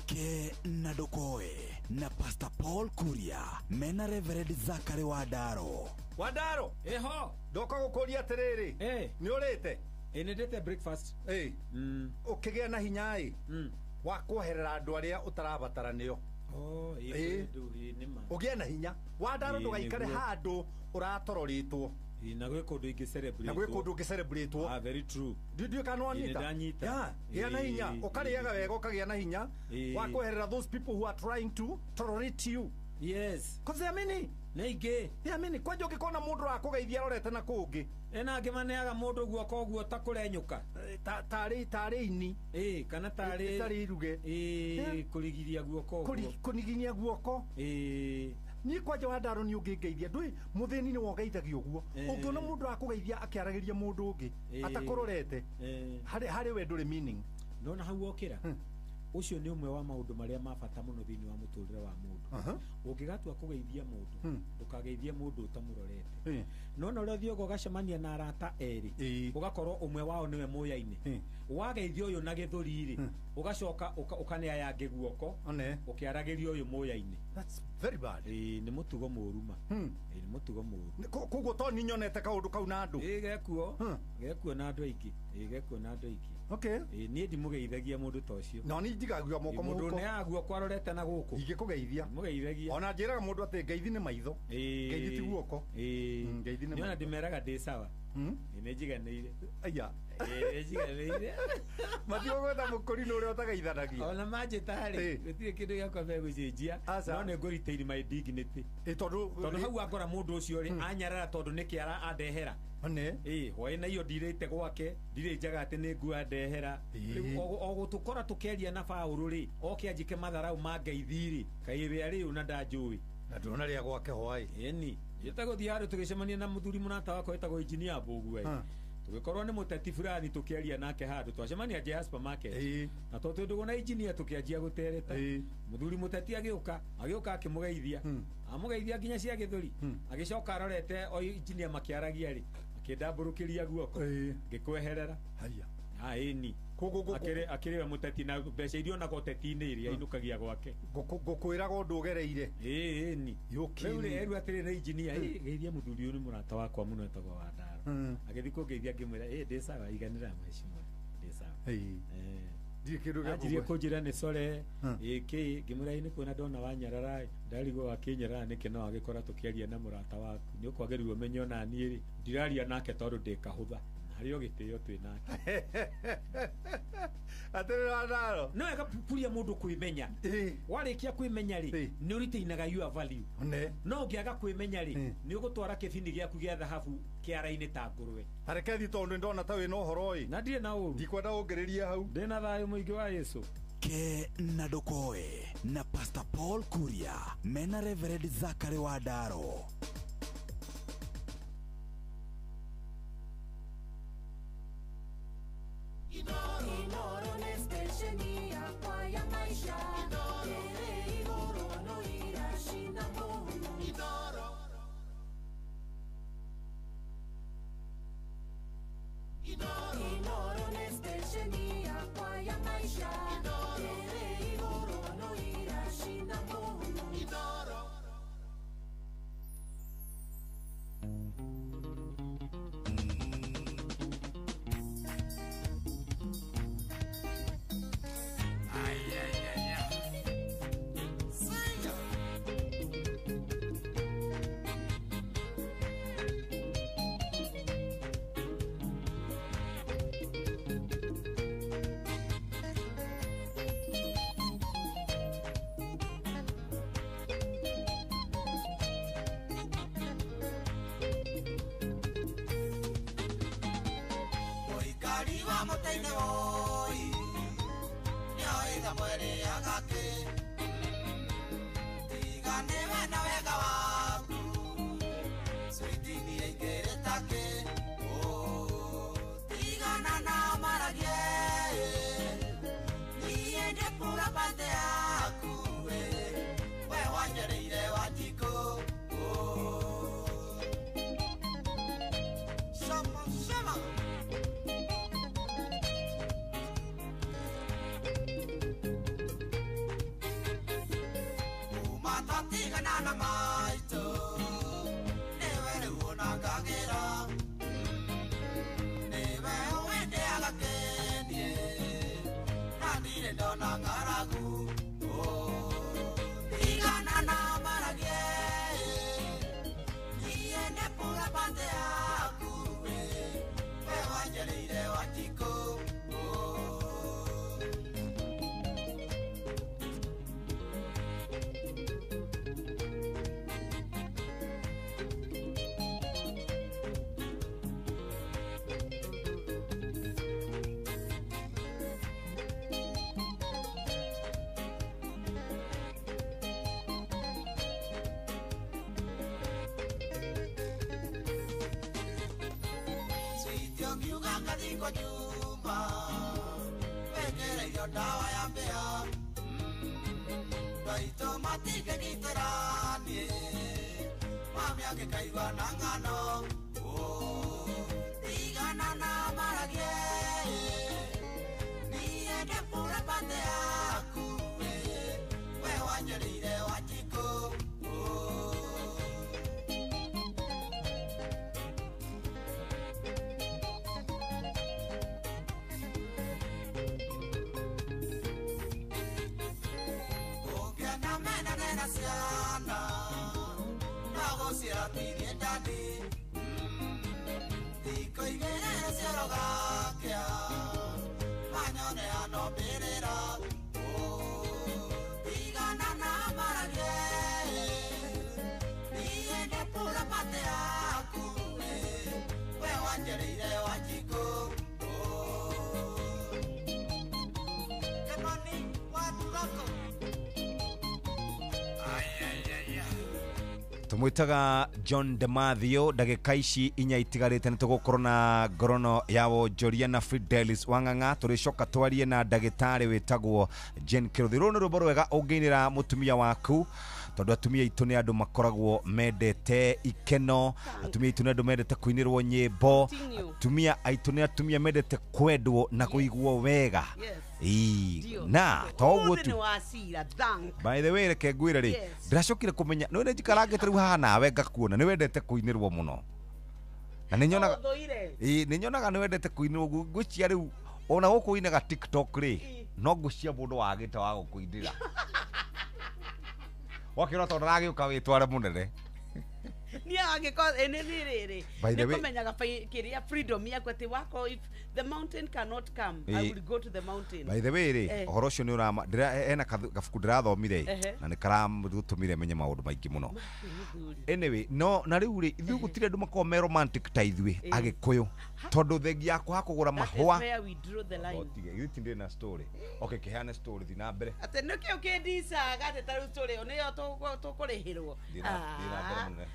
Kena Ndũkoe na Pastor Paul Kuria mena Reverend Zachary Wandaro. Wandaro eho ndoka gũkũria atĩrĩrĩ nĩ ũrĩte? Ĩ nĩ ndĩte breakfast. Ĩ ũkĩgĩa na hinya ĩ wa kweherera andũ arĩa ũtarabatara nĩo. Ũgĩe na hinya Wandaro ndũgaikare handũ ũratororĩtwo. Na gwĩ kũndũ ingĩ celebrate. Na gwĩ kũndũ ũngĩ celebrate. Ah, very true. Ndiũĩ kana wanyita. Gĩa na hinya ũkarĩaga wega ũkagĩa na hinya wa kweherera those people who are trying to tolerate you. Yes. Cause there are many. Nĩ aingĩ. There are many. Kwanja ũngĩkona mũndũ wakũgeithia arorete na kũngĩ. Ena angĩ maneaga mũndũ guoko ũguo ta kũrenyũka. Tarĩ ini. Ĩĩ kana tarĩ iruge. Ĩĩ kũrigiria guoko ũguo. Kũniginia guoko. Ĩĩ. Niĩ kwanja Wandaro nĩ ũngĩngeithia ndũĩ mũthĩni nĩ wogeithagia ũguo. Ũngĩona mũndũ akũgeithia akĩaragĩria mũndũ ũngĩ atakũrorete harĩ we ndũrĩ meaning. Nona hau wokĩra. Ũcio nĩ ũmwe wa maũndũ marĩa ma bata mũno thĩinĩ wa mũtũrĩre wa mũndũ. Ũngĩgatua kũgeithia mũndũ ndũkageithie mũndũ ũtamũrorete. Nona ũrĩa ũthiaga ũgacemania na arata erĩ ũgakorwo ũmwe wao nĩwe mũyaine wageithia ũyũ na gĩthũri rĩ ũgacoka ũkane aya angĩ guoko ũkĩaragĩria ũyũ mũyaine. That's very bad. Ĩĩ nĩ mũtugo mũũru ma. Ĩĩ nĩ mũtugo mũũru. Koguo to nĩ nyonete kaũndũ kau na andũ. Ĩĩ gekuo. Gekuo na andũ aingĩ. Ĩĩ gekuo na andũ aingĩ. Okay. Ĩĩ niĩ ndimũgeithagia mũndũ ta ũcio. No niĩ njigagia moko mũndũ ũneaga guoko arorete na gũkũ. Ingĩkũgeithia. Mũgeithagia. Ona njĩraga mũndũ atĩ ngeithi nĩ maitho. Ngeithi ti guoko. Ĩĩ. Ngeithi nĩ maitho. Nĩona ndĩmeraga ndĩ sawa. Nĩ njiganĩire. Aya. Ĩĩ njiganĩire. Matigũgwĩta mũkũrinũ ũrĩa ũtageithanagia. Ona manjĩta rĩ gũtirĩ kĩndũ gĩakwa megũcenjia no nĩ ngũ retain my dignity. Ĩ tondũ hau angora mũndũ ũcio rĩ anyarara tondũ nĩ kĩara andehera. Ĩ hwaĩ na iyo ndirĩte gwake ndirĩ njaga atĩ nĩ nguo andehera. O gũtũkora tũkĩaria na baũrũ rĩ oke anjĩke matharau ma ngeithi rĩ kaĩ we arĩ ũ na ndanjũĩ. Na ndũrona rĩa gwake hwaĩ. Ĩni. Njĩte gũthiĩ handũ tũgĩcemania na mũthuri mũrata wakwa wĩtagwo engineer Mbũgua ĩ. Tũgĩkorwo nĩ mũteti fulani tũkĩaria nake handũ twacemania nja ya supermarket na tondũ twĩ ndũgũ na engineer tũkĩanjia gũtereta. Mũthuri mũteti agĩũka akĩmũgeithia, amũgeithia nginya cia gĩthũri, agĩcoka arorete o engineer makĩaragia rĩ, akĩndambũrũkĩria guoko ngĩkweherera. Haya. Ĩni akĩrĩ we mũteti na mbeca iria onaga ũteti-inĩ iria ainũkagia gwake. Ngũkwĩraga ũndũ ũgereire. Ĩni rĩu rĩ erwo atĩrĩ nĩ engineer, geithia mũthuri ũyũ nĩ mũrata wakwa mũno etagwo Wandaro. Agĩthiĩ kũngeithia ngĩmwĩra ndĩ sawa, iganĩra mheshimiwa, ndĩ sawa. Ndirĩ kĩndũ gĩa Anjirie kũgwe- kũnjĩra nĩ core ĩkĩ, ngĩmwĩra nĩ kuona ndona wanyarara ndarigwo wakĩnyarara nĩkĩ no agĩkora tũkĩaria na mũrata waku nĩ ũkwagĩrĩirwo ũmenye ona niĩ rĩ ndiraria nake tondũ ndĩ kahũtha harĩ o gĩtĩo twĩ nake. Atĩrĩ Wandaro, no wega kuria mũndũ kwĩmenya. Warĩkia kwĩmenya rĩ nĩ ũritainaga your value. No ũngĩaga kwĩmenya rĩ nĩ ũgũtwara kĩbini gĩaku gĩa thahabu kĩara-inĩ ta ngũrwe. Tareke thiĩ tondũ nĩndona ta wĩna ũhoro ĩ. Na ndirĩ na ũru. Ndikwenda ũngĩrĩrie hau. Ndĩna thayũ mũingĩ wa Yesu. Ke na Ndokoe na Pastor Paul Kuria mena Reverend Zachary Wandaro. Inoro nĩ stesheni yakwa ya maisha ĩrĩ igũrũ no iracina mũhu. Inoro nĩ stesheni yakwa ya maisha ĩrĩ igũrũ no iracina mũhu. Mũikari wa mũtĩ-inĩ woi nĩoĩ Samweli agakĩ tiga nĩwe na wega waku switi nĩaingĩrĩte kĩ tigana na maragie niĩ ndĩkura bate yaku we wanjereire Wanjikũ. Shama shama. Tigana na maitũ nĩwe rĩu ũnangagĩra nĩwe ũwendeaga kĩniĩ na ndirĩ ndona ng'aragu. Tigana na maragie niĩ ndĩpura bate yaku we wanjereire Wanjikũ. Ngiuga ngathi kwa nyumba wekereirio ndawa ya mbĩa ndaitũ matingĩgitĩra niĩ mami angĩkaigua na ng'ano. Tigana na maragie niĩ ndĩbura bate yaku we wanjereire Wanjikũ. Ciana no gũciara tirie ndani thikũ igĩrĩ rũciaro gakĩa manyone ano mbĩrĩra. Tigana na maragie niĩ ndĩpura bate yaku we wanjereire Wanjikũ. Kĩmani wa Thuroko. Tumwitaga John DeMathio ndagĩka ici inya itigarĩte nĩ tũgũkorwo na ngorono ya wonjoria na Fidelis Wang'ang'a. Tũrĩcoka twarie na ndagĩtarĩ wĩtagwo Jane Kĩrũthi. Rũrũ nĩ rwĩmbo rwega ũngĩinĩra mũtumia waku, tondũ atumia aitũ nĩ andũ makoragwo mendete ikeno, atumia aitũ nĩ andũ mendete kũinĩrwo nyĩmbo, atumia aitũ nĩ atumia mendete kwendwo na kũiguo wega. Ii, na toguo tu. By the way, reke ngwĩre rĩ, ndĩracokire kũmenya nĩ nĩ njikarangĩte rĩu haha nawe ngakuona nĩ wendete kũinĩrwo mũno, na nĩ nyonaga ĩĩ nĩ nyonaga nĩ wendete kũinĩrwo. Ngwĩciria rĩu ona gũkũ ũinaga TikTok rĩ, no ngwĩciria mũndũ wagĩte wa gũkũinĩra wakĩona tondũ ndagĩũka wĩtware mũnene. Niĩ angĩkorwo nĩ rĩrĩ nĩ kũmenyaga kĩrĩa freedom yakwa atĩ wako, if the mountain cannot come, I will go to the mountain. By the way rĩ, ũhoro ũcio nĩ ũrama hena gabuku ndĩrathomire na nĩ karatũmire menye maũndũ maingĩ mũno. Anyway, no na rĩu rĩ, ithuĩ gũtirĩ andũ makoragwo me romantic ta ithuĩ Agĩkũyũ, tondũ thengi yakwa hakũgũra mahũa. Githĩ ti ndĩ na story? Okay, kĩheane story, thiĩ na mbere. Atĩ nĩkĩo kĩndicaga atĩ ta rĩu story ĩyo nĩyo tũkũrĩhĩrwo.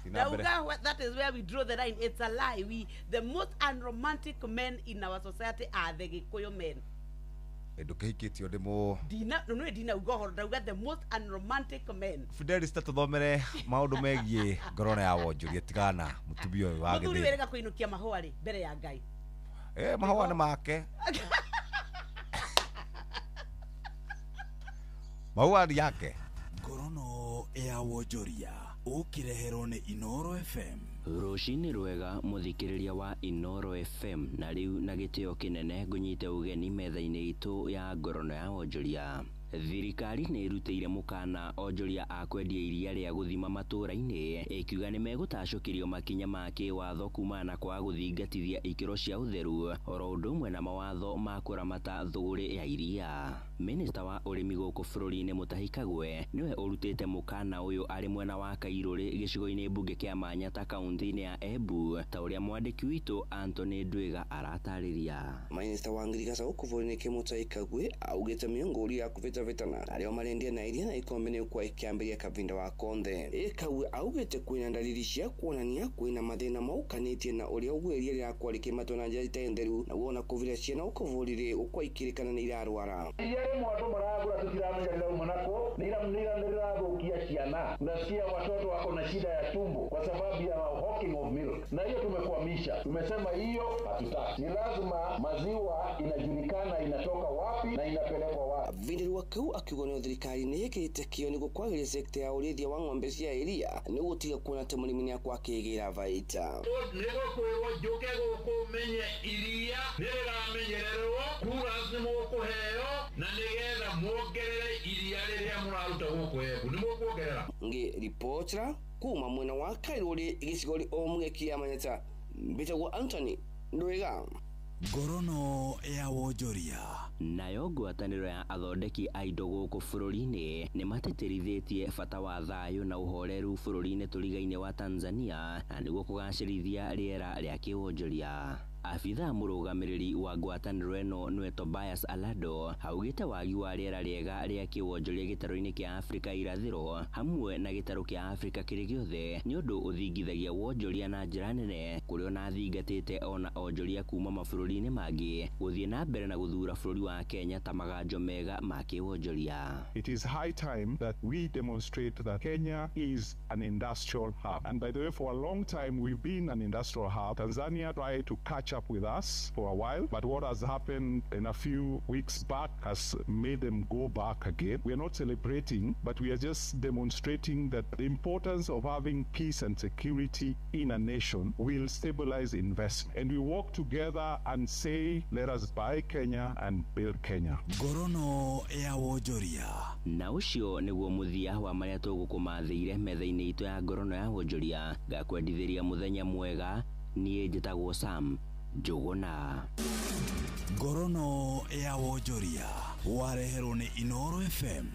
Ndauga that is where we draw the line. It's a lie. We, the most unromantic men in our society are the Gikuyu men. Ndũkĩhikĩtio ndĩ mũ Ndina no ndinauga ũhoro, ndauga the most unromantic men. Fidelis, ta tũthomere maũndũ megiĩ ngorona ya wonjoria tigana mũtumia ũyũ wa Mũthuri gĩthĩnji. wĩrĩga kũinũkia mahũa rĩ mbere ya Ngai. Mahũa nĩ make. Mahũa nĩ yake. Ngorono ya wonjoria ũkĩreherwo nĩ Inoro FM. Rũcinĩ rwega mũthikĩrĩria wa Inoro FM, na rĩu na gĩtĩo kĩnene ngũnyite ũgeni metha-inĩ itũ ya ngorono ya wonjoria. Thirikari nĩ ĩrutĩire mũkana onjoria a kwendia iria rĩa gũthima matũũra-inĩ, ĩkiuga nĩ megũtacũkĩrio makinya ma kĩwatho kumana na kwaga gũthingatithia ikĩro cia ũtheru oro ũndũ ũmwe na mawatho ma kũramata thũgũrĩ ya iria. Minista wa ũrĩmi gũkũ bũrũri-inĩ Mutahi Kagwe nĩwe ũrutĩte mũkana ũyũ arĩ mwena wa Kairũrĩ gĩcigo-inĩ mbunge kĩa Manyata kaunti-inĩ ya Embu, ta ũrĩa mwandĩki witũ Anthony Ndwiga aratarĩria. Minista wa ngirigaca gũkũ bũrũri-inĩ Mutahi Kagwe augĩte mĩongori ya kũvĩtavĩtana arĩa marendia na iria na ikombe nĩ kwa ikĩambĩrĩria kavinda wa konthe. Ĩkagwe augĩte kwĩna ndariri cia kuonania kwĩna mathĩna maukanĩtie na ũrĩa ũguo iria rĩrakwa rĩkĩmatwo na njĩra ĩtarĩ theru, na wona kũvira ciana gũkũ bũrũri gũkwa ikĩrĩkana nĩ irarwara. Iria rĩmwe andũ maragũra tũtiramenya rĩrauma nakũ, nĩ rĩrathũkia ciana. Unasikia watoto wako na shida ya tumbo kwa sababu ya hawking of milk, na hiyo tumekwamisha, tumesema hiyo hatutaki. Ni lazima maziwa inajulikana inatoka wapi na inapelekwa wapi. Vindirwa kau akiuga nĩ thirikari nĩ ĩkĩrĩte kĩo nĩguo kwagĩria sekta ya ũrĩithia wa ng'ombe cia iria nĩguo gũtiga kuona atĩ mũrĩmi nĩakwa akĩgĩra baita. Nĩgũkwĩrwo njũke gũkũ menye iria nĩrĩramenyererwo, kura nĩmũkũheo na nĩgetha muongerere iria rĩrĩa mũraruta gũkũ Embu, nĩmũkuongerera. Ngĩ ripotera kuma mwena wa Kairũrĩ gĩcigo o kĩa Manyata, mbĩtagwo Anthony Ndwiga. Ngorono ya wonjoria. Nayo ngwatanĩro ya athondeki a indo gũkũ bũrũri-inĩ nĩ matĩtĩrithĩtie bata wa thayũ na ũhoreru bũrũri-inĩ tũriga-inĩ wa Tanzania, na nĩguo kũgacĩrithia rĩera rĩa kĩwonjoria. Abithaa mũrũgamĩrĩri wa ngwatanĩro ĩno nĩwe Tobias Alado augĩte wagi wa rĩera rĩega rĩa kĩwonjoria gĩtarũ-inĩ kĩa Afrika irathĩro hamwe na gĩtarũ kĩa Afrika kĩrĩ gĩothe nĩ ũndũ ũthingithagia wonjoria na njĩra nene, kũrĩa ona thingatĩte ona onjoria kuma mabũrũri-inĩ mangĩ gũthiĩ na mbere na gũthura bũrũri wa Kenya ta maganjo mega ma kĩwonjoria. It is high time that we demonstrate that Kenya is an industrial hub. And by the way, for a long time we've been an industrial hub. Tanzania tried to catch up with us for a while, but what has happened in a few weeks back has made them go back again. We are not celebrating, but we are just demonstrating that the importance of having peace and security in a nation will stabilize investment. And we work together and say, let us buy Kenya and build Kenya. Ngorono ya wonjoria. Na ũcio nĩguo mũthia wa marĩa tũgũkũmathĩire metha-inĩ itũ ya ngorono ya wonjoria. Ngakwendithĩria mũthenya mwega. Niĩ njĩtagwo Sam Njũgũna. Ngorono ya wonjoria wareherwo nĩ Inoro FM.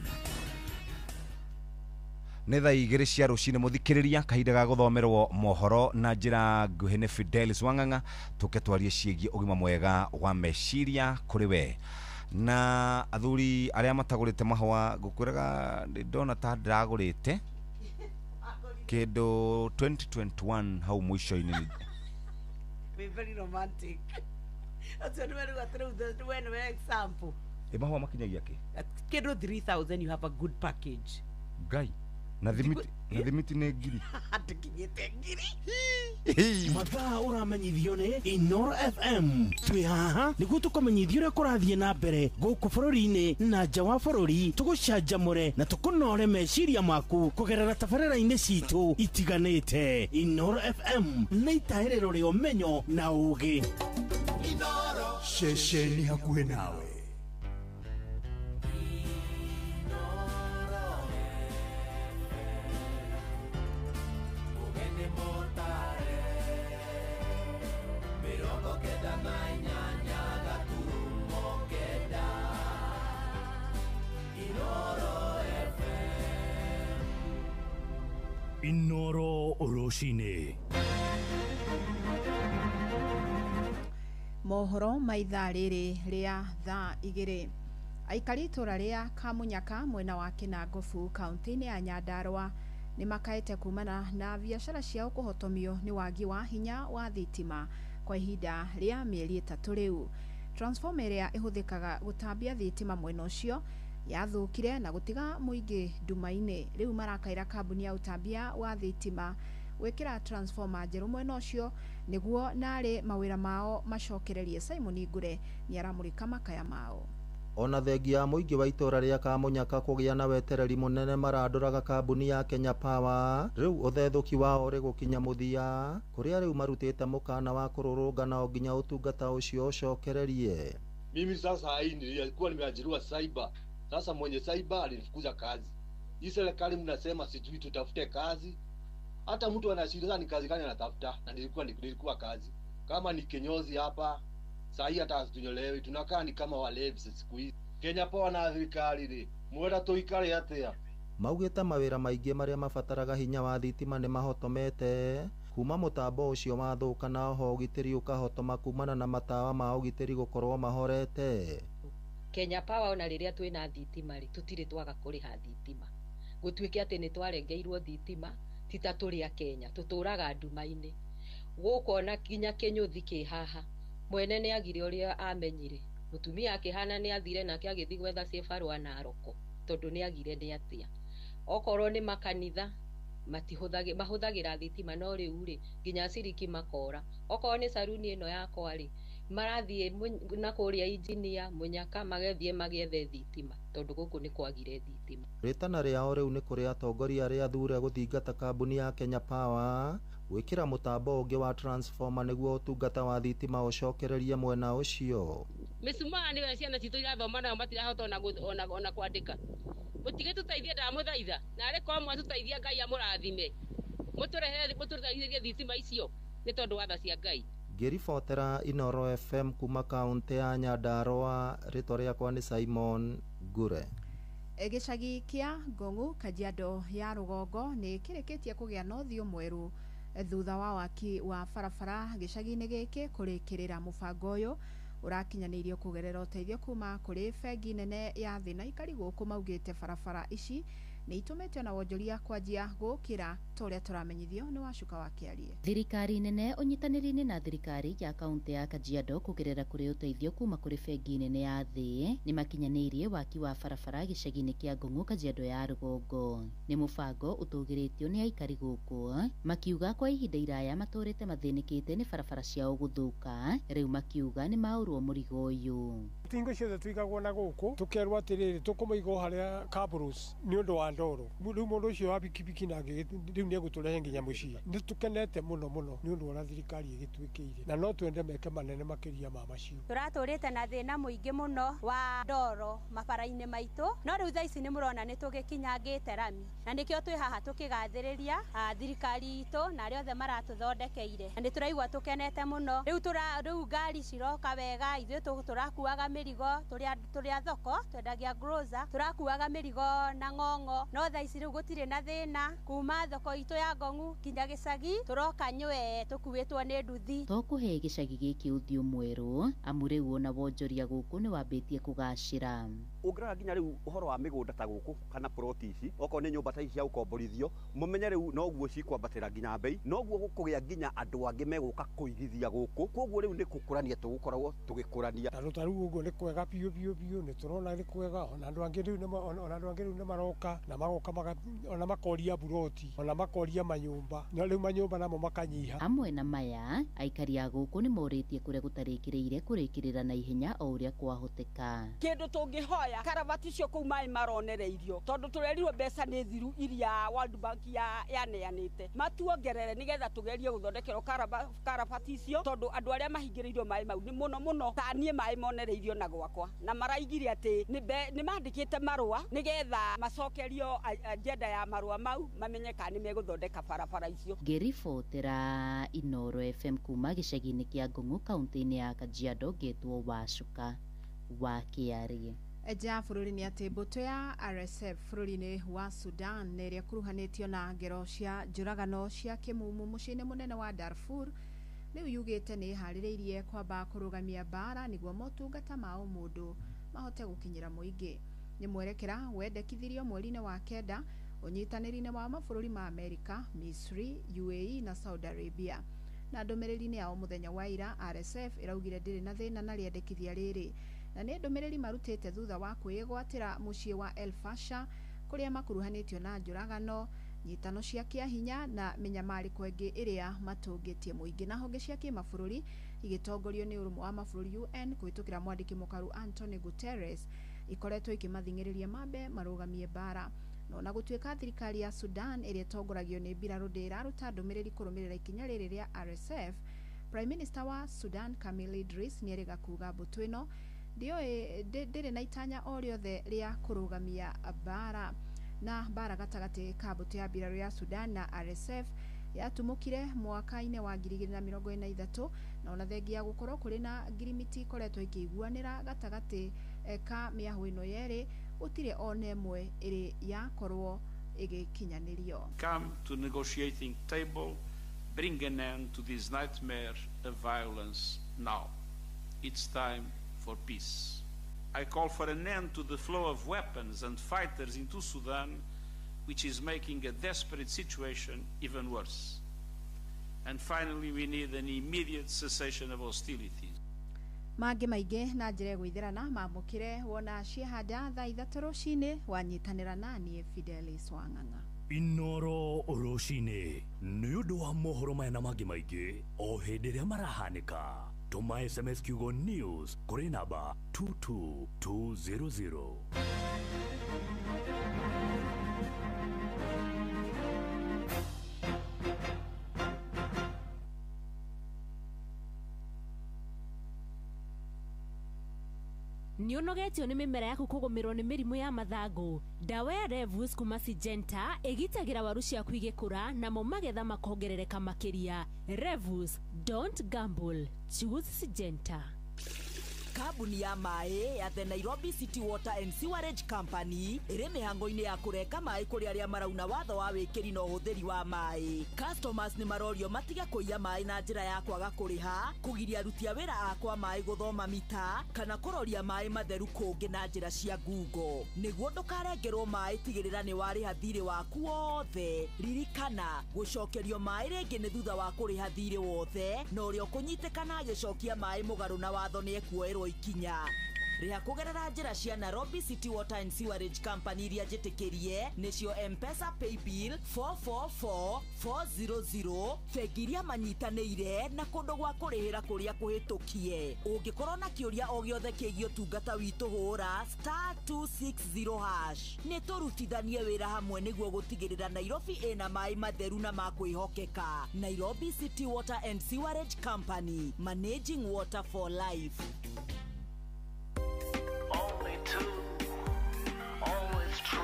Nĩ thaa 2 cia rũcinĩ mũthikĩrĩria, kahinda ga gũthomerwo mohoro na njĩra nguhĩ nĩ Fidelis Wang'ang'a, tũke twarie ciĩgiĩ ũgima mwega wa meciria kũrĩ we. Na athuri arĩa matagũrĩte mahũa, ngũkwĩraga ndona ta ndĩragũrĩte Kĩndũ 2021 hau mũico-inĩ. Be very romantic. Acio nĩ meruga atĩ we nĩwe example. Ĩ mahũa makinyagia kĩ? Kĩndũ 3000 you have a good package. Ngai. Na thimiti nĩ ngiri. Ndĩkinyĩte ngiri. Mathaa ũramenyithio nĩ Inoro FM. Twĩ haha nĩguo tũkũmenyithia ũrĩa kũrathiĩ na mbere gũkũ bũrũri-inĩ na nja wa bũrũri, tũgũcanjamũre na tũkũnore meciria maku kũgerera tabarĩra-inĩ citũ itiganĩte. Inoro FM nĩ itahĩrĩro rĩa ũmenyo na ũũgĩ. Ceceni hakuhĩ nawe. Inoro Rũcinĩ. Mohoro ma ithaa rĩrĩ rĩa thaa 2. Aikari itũra rĩa Kamunyaka mwena wa Kĩnangobu kaunti-inĩ ya Nyandarua nĩ makaĩte kumana na biacara ciao kũhotomio nĩ wagi wa hinya wa thitima kwa ihinda rĩa mĩeri 3 rĩu. Transformer ĩrĩa ĩhũthĩkaga gũtambia thitima mwena ũcio yathũkire na gũtiga mũingĩ nduma-inĩ. Rĩu marakaĩra kambuni ya ũtambia wa thitima gwĩkĩra transformer njerũ mwena ũcio nĩguo narĩ mawĩra mao macokererie. Simon Ngure nĩaramũrĩka makaya mao. Ona thengia ya mũingĩ wa itũra rĩa Kamunyaka kũgĩa na wetereri mũnene marandũraga kambuni ya Kenya Power rĩu ũthethũki wao ũrĩ gũkinya mũthia kũrĩa rĩu marutĩte mũkana wa kũrũrũngana o nginya ũtungata ũcio ũcokererie. Mimi sasa hii nilikuwa nimeajiriwa cyber. Sasa mwenye cyber alinifukuza kazi. Hii serikali mnasema sijui tutafute kazi. Hata mtu anashinda ni kazi gani anatafuta, na nilikuwa kazi. Kama ni kinyozi hapa, saa hii hata hatunyolewi, tunakaa ni kama walevi siku hizi. Kenya Power na thirikari ri, mwera tuikare atia? Maugĩte mawĩra maingĩ marĩa mabataraga hinya wa thitima nĩ mahotomete kuma mũtambo ũcio wathũka na oho ũgitĩri ũkahotoma kumana na matawa ma ũgitĩri gũkorwo mahorete. Kenya Power ona rĩrĩa twĩna thitima rĩ, tũtirĩ twaga kũrĩha thitima. Gũtuĩke atĩ nĩ twarengeirwo thitima, ti ta tũrĩ a Kenya, tũtũraga nduma-inĩ. Gũkũ ona nginya kĩnyũthi kĩ haha, mwene nĩ agire ũrĩa amenyire. Mũtumia akĩhana nĩ athire nake agĩthiĩ gwetha ciĩbarũa Naroko, tondũ nĩ agire nĩ atĩa. Okorwo nĩ makanitha, mahũthagĩra thitima no rĩu rĩ, nginya aciriki makora. Okorwo nĩ caruni ĩno yakwa rĩ, marathiĩ na kũrĩa injinia Munyaka magethiĩ magĩethe thitima tondũ gũkũ nĩ kwagire thitima. Rĩtana rĩao rĩu nĩ kũrĩ atongoria arĩa athure gũthingata kambuni ya Kenya Power gwĩkĩra mũtambo ũngĩ wa transformer nĩguo ũtungata wa thitima ũcokererie mwena ũcio. Mĩcumaa nĩwe ciana citũ irathoma nayo matirahota ona kwandĩka. Mũtigĩtũteithie ndamũthaitha, na arĩ korwo mwatũteithia Ngai amũrathime. Mũtũrehere mũtũteithĩrie thitima icio nĩ tondũ wa tha cia Ngai. Ngĩribotera Inoro FM kuma kaunti ya Nyandarua, rĩtwa rĩakwa nĩ Simon Ngure. Gĩcagi kĩa Ngong'u Kajiado ya rũgongo nĩ kĩrĩkĩtie kũgĩa na ũthiũ mwerũ thutha wa waki wa barabara gĩcagi-inĩ gĩkĩ kũrĩkĩrĩra. Mũbango ũyũ ũrakinyanĩirio kũgerera ũteithio kuma kũrĩ bengi nene ya thĩ na aikari gũkũ maugĩte barabara ici nĩ itũmĩte ona wonjoria kwanjia gũkĩra ta ũrĩa tũramenyithio nĩ Wacuka wa Kĩarie. Thirikari nene ũnyitanĩri-inĩ na thirikari ya kaunti ya Kajiado kũgerera kũrĩ ũteithio kuma kũrĩ bengi nene ya thĩ nĩ makinyanĩirie waki wa barabara gĩcagi-inĩ kĩa Ngong'u Kajiado ya rũgongo. Nĩ mũbango ũtũgĩrĩtio nĩ aikari gũkũ makiuga kwa ihinda iraya matũrĩte mathĩnĩkĩte nĩ barabara ciao gũthũka, rĩu makiuga nĩ maũrwo mũrigo ũyũ. Tingo ciothe tuigagwo na gũkũ tũkerwo atĩrĩrĩ tũkũmũiga o harĩa Kabros nĩ ũndũ wa ndoro. Rĩu mũndũ ũcio wa bikibiki nake rĩu nĩ egũtũrehe nginya mũciĩ. Nĩ tũkenete mũno mũno nĩ ũndũ ũrĩa thirikari ĩgĩtwĩkĩire, na no twende meke manene makĩria ma macio. Tũratũrĩte na thĩna mũingĩ mũno wa ndoro mabara-inĩ maitũ, no rĩu thaa ici nĩ mũrona nĩ tũgĩkinyangĩte rami, na nĩkĩo twĩ haha tũkĩgathĩrĩria thirikari itũ na arĩa othe maratũthondekeire, na nĩ tũraigua tũkenete mũno. Rĩu ngari ciroka wega, ithuĩ tũrakuaga mĩrigo tũrĩ a thoko twendagia grocer, tũrakuaga mĩrigo na ng'ong'o, no thaa ici rĩu gũtirĩ na thĩna. Kuma thoko itũ ya Ngong'u nginya gĩcagi tũroka nywe tũkuĩtwo nĩ nduthi. To kũhe gĩcagi gĩkĩ ũthiũ mwerũ, amu rĩu ona wonjoria gũkũ nĩ wambĩtie kũgacĩra. Ũngĩrora nginya rĩu ũhoro wa mĩgũnda ta gũkũ kana ploti ici, okorwo nĩ nyũmba ta ici cia gũkomborithio, mũmenye rĩu noguo cikwambatĩra nginya bei, noguo gũkũgĩa nginya andũ angĩ megũka kũigithia gũkũ. Koguo rĩu nĩ gũkũrania tũgũkoragwo tũgĩkũrania. Ta rĩu ũguo nĩ kwega biũ biũ biũ, nĩ tũrona nĩ kwega. Ona andũ angĩ rĩu ona andũ angĩ rĩu nĩ maroka na magoka ona makoria buroti, ona makoria manyũmba, na rĩu manyũmba namo makanyiha. Hamwe na maya, aikari a gũkũ nĩ morĩtie kũrĩa gũtarĩkĩrĩire kũrĩkĩrĩra na ihenya o ũrĩa kwahoteka. Kĩndũ tũngĩhoya karabati icio kũu maĩ maronereirio, tondũ tũrerirwo mbeca nĩ thiru iria World Bank yaneanĩte, matuongerere nĩgetha tũgerie gũthondekerwo karabati icio, tondũ andũ arĩa mahingĩrĩirio maĩ mau nĩ mũno mũno ta niĩ maĩ monereirio na gwakwa, na maraigire atĩ nĩ mandĩkĩte marũa nĩgetha macokerio agenda ya marũa mau mamenye kana nĩ megũthondeka barabara icio. Ngĩribotera Inoro FM kuma gĩcagi-inĩ kĩa Ngong'o kaunti-inĩ ya Kajiado, ngetwo Wacuka wa Kĩarĩ. Nja bũrũri nĩ atĩ mbũtũ ya RSF bũrũri-inĩ wa Sudan nĩ ĩrĩa ĩkuruhanĩtio na ngero cia njũragano cia kĩmumu mũciĩ-inĩ mũnene wa Darfur rĩu yugĩte nĩ ĩharĩrĩirie kwamba kũrũgamia mbara nĩguo motungata ma ũmũndũ mahote gũkinyĩra mũingĩ. Nĩ mwerekera wendekithirio mweri-inĩ wa kenda ũnyitanĩri-inĩ wa mabũrũri ma Amerika, Misri, UAE na Saudi Arabia. Na ndũmĩrĩri-inĩ yao mũthenya wa ira, RSF ĩraugire ndĩrĩ na thĩna na rĩendekithia rĩrĩ, na nĩ ndũmĩrĩri marutĩte thutha wa kwĩgwatĩra mũciĩ wa El Fasher kũrĩa makuruhanĩtio na njũragano, nyitano cia kĩahinya na mĩnyamarĩko ĩngĩ ĩrĩa matũngĩtie mũingĩ. Na honge cia kĩmabũrũri igĩtongorio nĩ ũrũmwe wa mabũrũri UN kũhĩtũkĩra mwandĩki mũkaru Antonio Guterres ikoretwo ikĩmathing'ĩrĩria mambe marũgamie mbara. No na gũtuĩka thirikari ya Sudan ĩrĩa ĩtongoragio nĩ mbirarũ ndĩraruta ndũmĩrĩri kũrũmĩrĩra ikinya rĩrĩ rĩa RSF, Prime Minister wa Sudan Kamil Idris nĩerĩga kuga mbũtũ ĩno ndĩrĩ na itanya o rĩothe rĩa kũrũgamia mbara. Na mbara gatagatĩ ka mbũtũ ya mbirarũ ya Sudan na RSF yatumũkire mwaka-inĩ wa 2023, na ona thengia ya gũkorwo kũrĩ na ngirimiti ikoretwo ikĩiguanĩra gatagatĩ ka mĩahũ ĩno yerĩ, gũtirĩ ona ĩmwe ĩrĩ yakorwo ĩgĩkinyanĩrio. Come to negotiating table, bring an end to this nightmare of violence now. It's time for peace. I call for an end to the flow of weapons and fighters into Sudan, which is making a desperate situation even worse. And finally, we need an immediate cessation of hostilities. Mangĩ maingĩ na njĩra ĩgũithĩrana mamũkĩre wona ciehanda thaa 3 rũcinĩ wanyitanĩra naniĩ Fidelis Wang'ang'a. Inoro rũcinĩ nĩ ũndũ wa mohoro maya na mangĩ maingĩ o hĩndĩ ĩrĩa marahanĩka. Tũma SMS kiugo news kũrĩ namba 22200. Nĩũnogetio nĩ mĩmera yaku kũgũmĩrwo nĩ mĩrimũ ya mathangũ. Ndawa ya Revus kuma Syngenta ĩgitagĩra waru ciaku igĩkũra namo magetha makongerereka makĩria. Revus, don't gamble, choose Syngenta. Kambuni ya maĩ ya The Nairobi City Water and Sewerage Company ĩrĩ mĩhango-inĩ ya kũrenga maĩ kũrĩ arĩa marauna watho wa wĩkĩri na ũhũthĩri wa maĩ. Customers nĩ marorio matige kũiya maĩ na njĩra ya kwaga kũrĩha, kũgiria aruti a wĩra a kwa maĩ gũthoma mita, kana kũroria maĩ matheru kũngĩ na njĩra cia ngungo. Nĩguo ndũkarengerwo maĩ, tigĩrĩra nĩ warĩha thirĩ waku wothe. Ririkana, gũcokerio maĩ rĩngĩ nĩ thutha wa kũrĩha thirĩ wothe, na ũrĩa ũkũnyitĩkana agĩcokia maĩ mũgarũ na watho nĩ ekuoerwo ikinya. Rĩha kũgerera njĩra cia Nairobi City Water and Sewerage Company iria njĩtĩkĩrie nĩcio M-Pesa Paybill 444400, bengi iria manyitanĩire na kũndũ gwa kũrĩhĩra kũrĩa kũhĩtũkie. Ũngĩkorwo na kĩũria o gĩothe kĩgiĩ ũtungata witũ, hũra *260#. Nĩ tũrutithanie wĩra hamwe nĩguo gũtigĩrĩra Nairobi ĩna maĩ matheru na ma kwĩhokeka. Nairobi City Water and Sewerage Company, managing water for life. Only two, always true.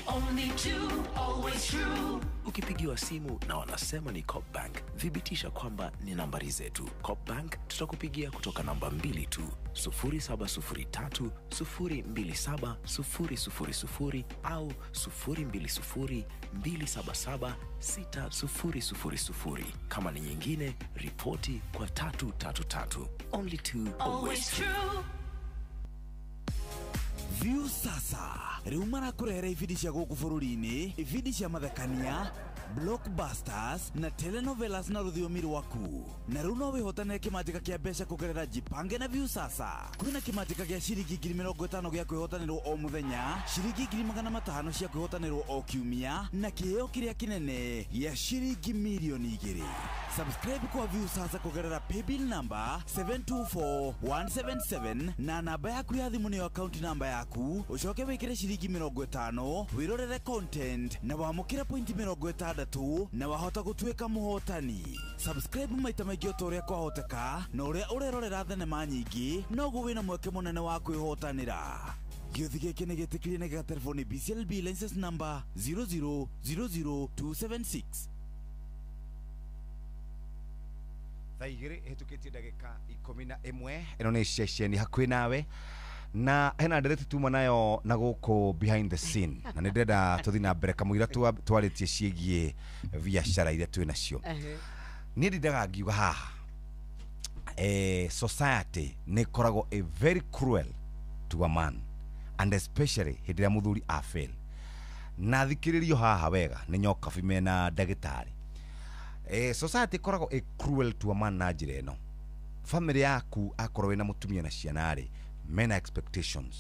Only two, always true. Ukipigiwa simu na wanasema ni Coop Bank, thibitisha kwamba ni nambari zetu. Coop Bank tutakupigia kutoka namba 2 tu, 0703 027 000 au 020 277 6000. Kama ni nyingine, ripoti kwa 333. Only two, always true. Views Sasa rĩu marakũrehera ibindi cia gũkũ bũrũri-inĩ, ibindi cia mathekania, blockbusters na telenovelas na rũthiomi rwaku. Na rĩu no wĩhotanĩre kĩmanjĩka kĩa mbeca kũgerera Jipange na Viusasa. Kwĩna kĩmanjĩka gĩa ciringi 50,000 gĩa kwĩhotanĩrwo o mũthenya, ciringi 500,000 cia kwĩhotanĩrwo o kiumia, na kĩheo kĩrĩa kĩnene gĩa ciringi 2 million. Subscribe kwa Viusasa kũgerera paybill number 724177 na namba yaku ya thimũ nĩyo account number yaku, ũcoke wĩkĩre ciringi 50 wĩrorere content na wamũkĩre pointi 60 na wahota gũtuĩka mũhotani. Subscribe maita maingĩ o ta ũrĩa kwahoteka, na ũrĩa ũrerorera thenema nyingĩ noguo wĩna mweke mũnene wa kwĩhotanĩra. Gĩũthi gĩkĩ nĩ gĩtĩkĩrie na gĩgaterebo nĩ BCLB license number 0000276. Thaa 2 ĩhĩtũkĩtie ndagĩka 11. Ĩno nĩ ceceni hakuhĩ nawe, na hena ndereti tuma nayo na gũkũ behind the scene, na nĩ ndĩrenda tũthiĩ na mbere kamũira twarĩtie ciĩgiĩ biacara iria twĩ nacio. Niĩ ndindaga ngiuga haha, society nĩ ĩkoragwo a very cruel to a man, and especially hĩndĩ ĩrĩa mũthuri a fail. Na thikĩrĩrio haha wega nĩ nyokabi mena ndagĩtarĩ. Society ĩkoragwo ĩ cruel to a man na njĩra ĩno: family yaku, akorwo wĩna mũtumia na ciana rĩ, mena expectations,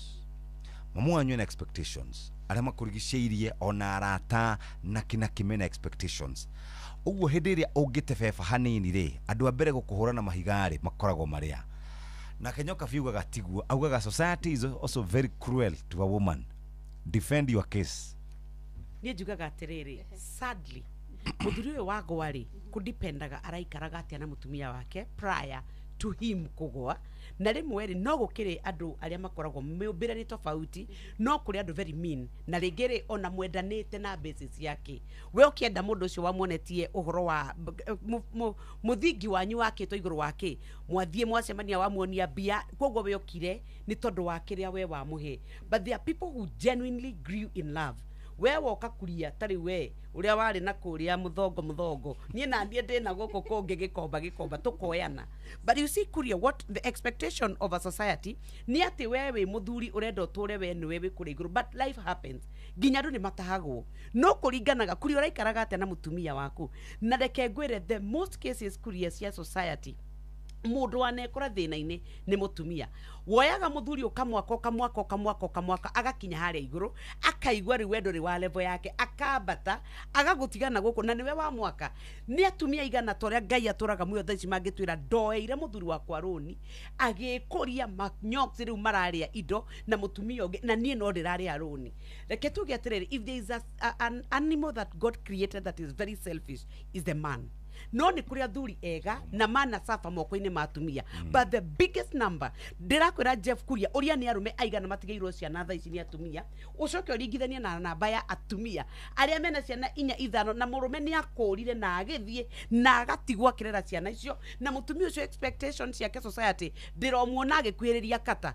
mamu wanyu ena expectations, arĩa makũrigicĩirie ona arata na kĩ mena expectations. Ũguo hĩndĩ ĩrĩa ũngĩtebeba hanini rĩ, andũ a mbere gũkũhũra na mahiga rĩ makoragwo marĩa. Nake nyoka augaga tiguo, augaga society is also very cruel to a woman. Defend your case. Niĩ njugaga atĩrĩrĩ, sadly mũthuri ũyũ wagwa rĩ, kũdipendaga araikaraga atĩa na mũtumia wake prior to him kũgwa. Na rĩmwe rĩ, no gũkĩrĩ andũ arĩa makoragwo mĩũmbĩre nĩ tofauti, no kũrĩ andũ very mean, na rĩngĩ rĩ, ona mwendanĩte na basis yake, we ũkĩenda mũndũ ũcio wamuonetie ũhoro wa mũthingi wanyu wakĩtwo igũrũ wake, mwathiĩ mwacemania, wamuonia mbia, koguo we okire nĩ tondũ wa kĩrĩa we wamũhe. But there are people who genuinely grew in love. We woka kuria tarĩ we ũrĩa warĩ na kũrĩa mũthongo mũthongo, niĩ na niĩ ndĩ na gũkũ kũngĩ gĩkomba gĩkomba, tũkoyana. But you see, kuria, what the expectation of a society nĩ atĩ we wĩ mũthuri ũrenda ũtũre we nĩwe wĩ kũrĩa igũrũ, but life happens, nginya andũ nĩ matahagwo. No kũringanaga kuria ũraikaraga atĩa na mũtumia waku. Na reke ngwĩre, the most cases, kuria, cia society, mũndũ wanekora thĩna-inĩ nĩ mũtumia. Woyaga mũthuri ũkamwaka, ũkamwaka, ũkamwaka, ũkamwaka, agakinya harĩa igũrũ, akaigua rĩu wendo rĩ wa level yake, akambata agagũtigana gũkũ, na nĩwe wa mwaka. Nĩ atumia igana ta ũrĩa Ngai atũraga muoyo thaa ici mangĩtwĩra, ndoeire mũthuri wakwa rũni, agĩkũria manyox, rĩu mararĩa indo na mũtumia ũngĩ, na niĩ no ndĩrarĩa rũni. Reke tuge atĩrĩrĩ, if there is an animal that God created that is very selfish, is the man. No nĩ kũrĩ athuri ega na mana saba moko-inĩ ma atumia, but the biggest number, ndĩrakwĩra Jeff Kuria, ũrĩa nĩ arũme aigana matigĩirwo ciana thaa ici nĩ atumia, ũcoke ũringithanie na namba ya atumia arĩa mena ciana inya, ithano, na mũrũme nĩ akũrire na agĩthiĩ na agatigwo akĩrera ciana icio na mũtumia ũcio. Expectation ciake society, ndĩromuona agĩkuhĩrĩria kata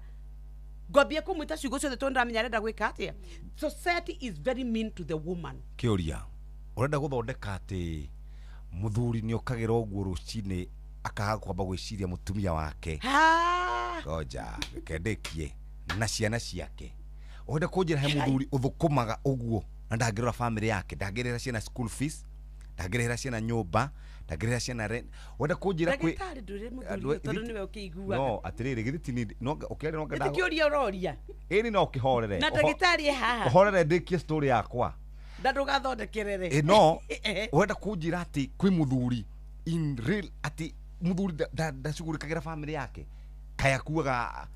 ngwambie kũmwĩta ciugo ciothe tondũ ndamenya arenda gwĩka atĩa. Society is very mean to the woman. Kĩũria, ũrenda gũthondeka atĩ mũthuri nĩ okagĩra ũguo rũcinĩ akaga kwamba gwĩciria mũtumia wake? Ha! Ngoja reke ndĩkie, na ciana ciake. Ũrenda kũnjĩra he mũthuri ũthũkũmaga ũguo na ndangĩrora family yake, ndangĩrĩhĩra ciana school fees, ndangĩrĩhĩra ciana nyũmba, ndangĩrĩhĩra ciana rent? Ũrenda kũnjĩra kwĩ Ndagĩtarĩ, ndũrĩ mũthuri Andũ- ũyũ tondũ nĩwe ũkĩiguaga. No atĩrĩrĩ, githĩ ti ni no ũkĩaria no Gĩtĩ kĩũria ũroria. Ĩni no ũkĩhorere. Na ndagĩtarĩ e haha. Ũhorere ndĩkie story yakwa. Na ndũgathondekerere. Ĩ no ũrenda kũnjĩra atĩ kwĩ mũthuri in real, atĩ mũthuri ndacugurĩkagĩra family yake, kaya kuaga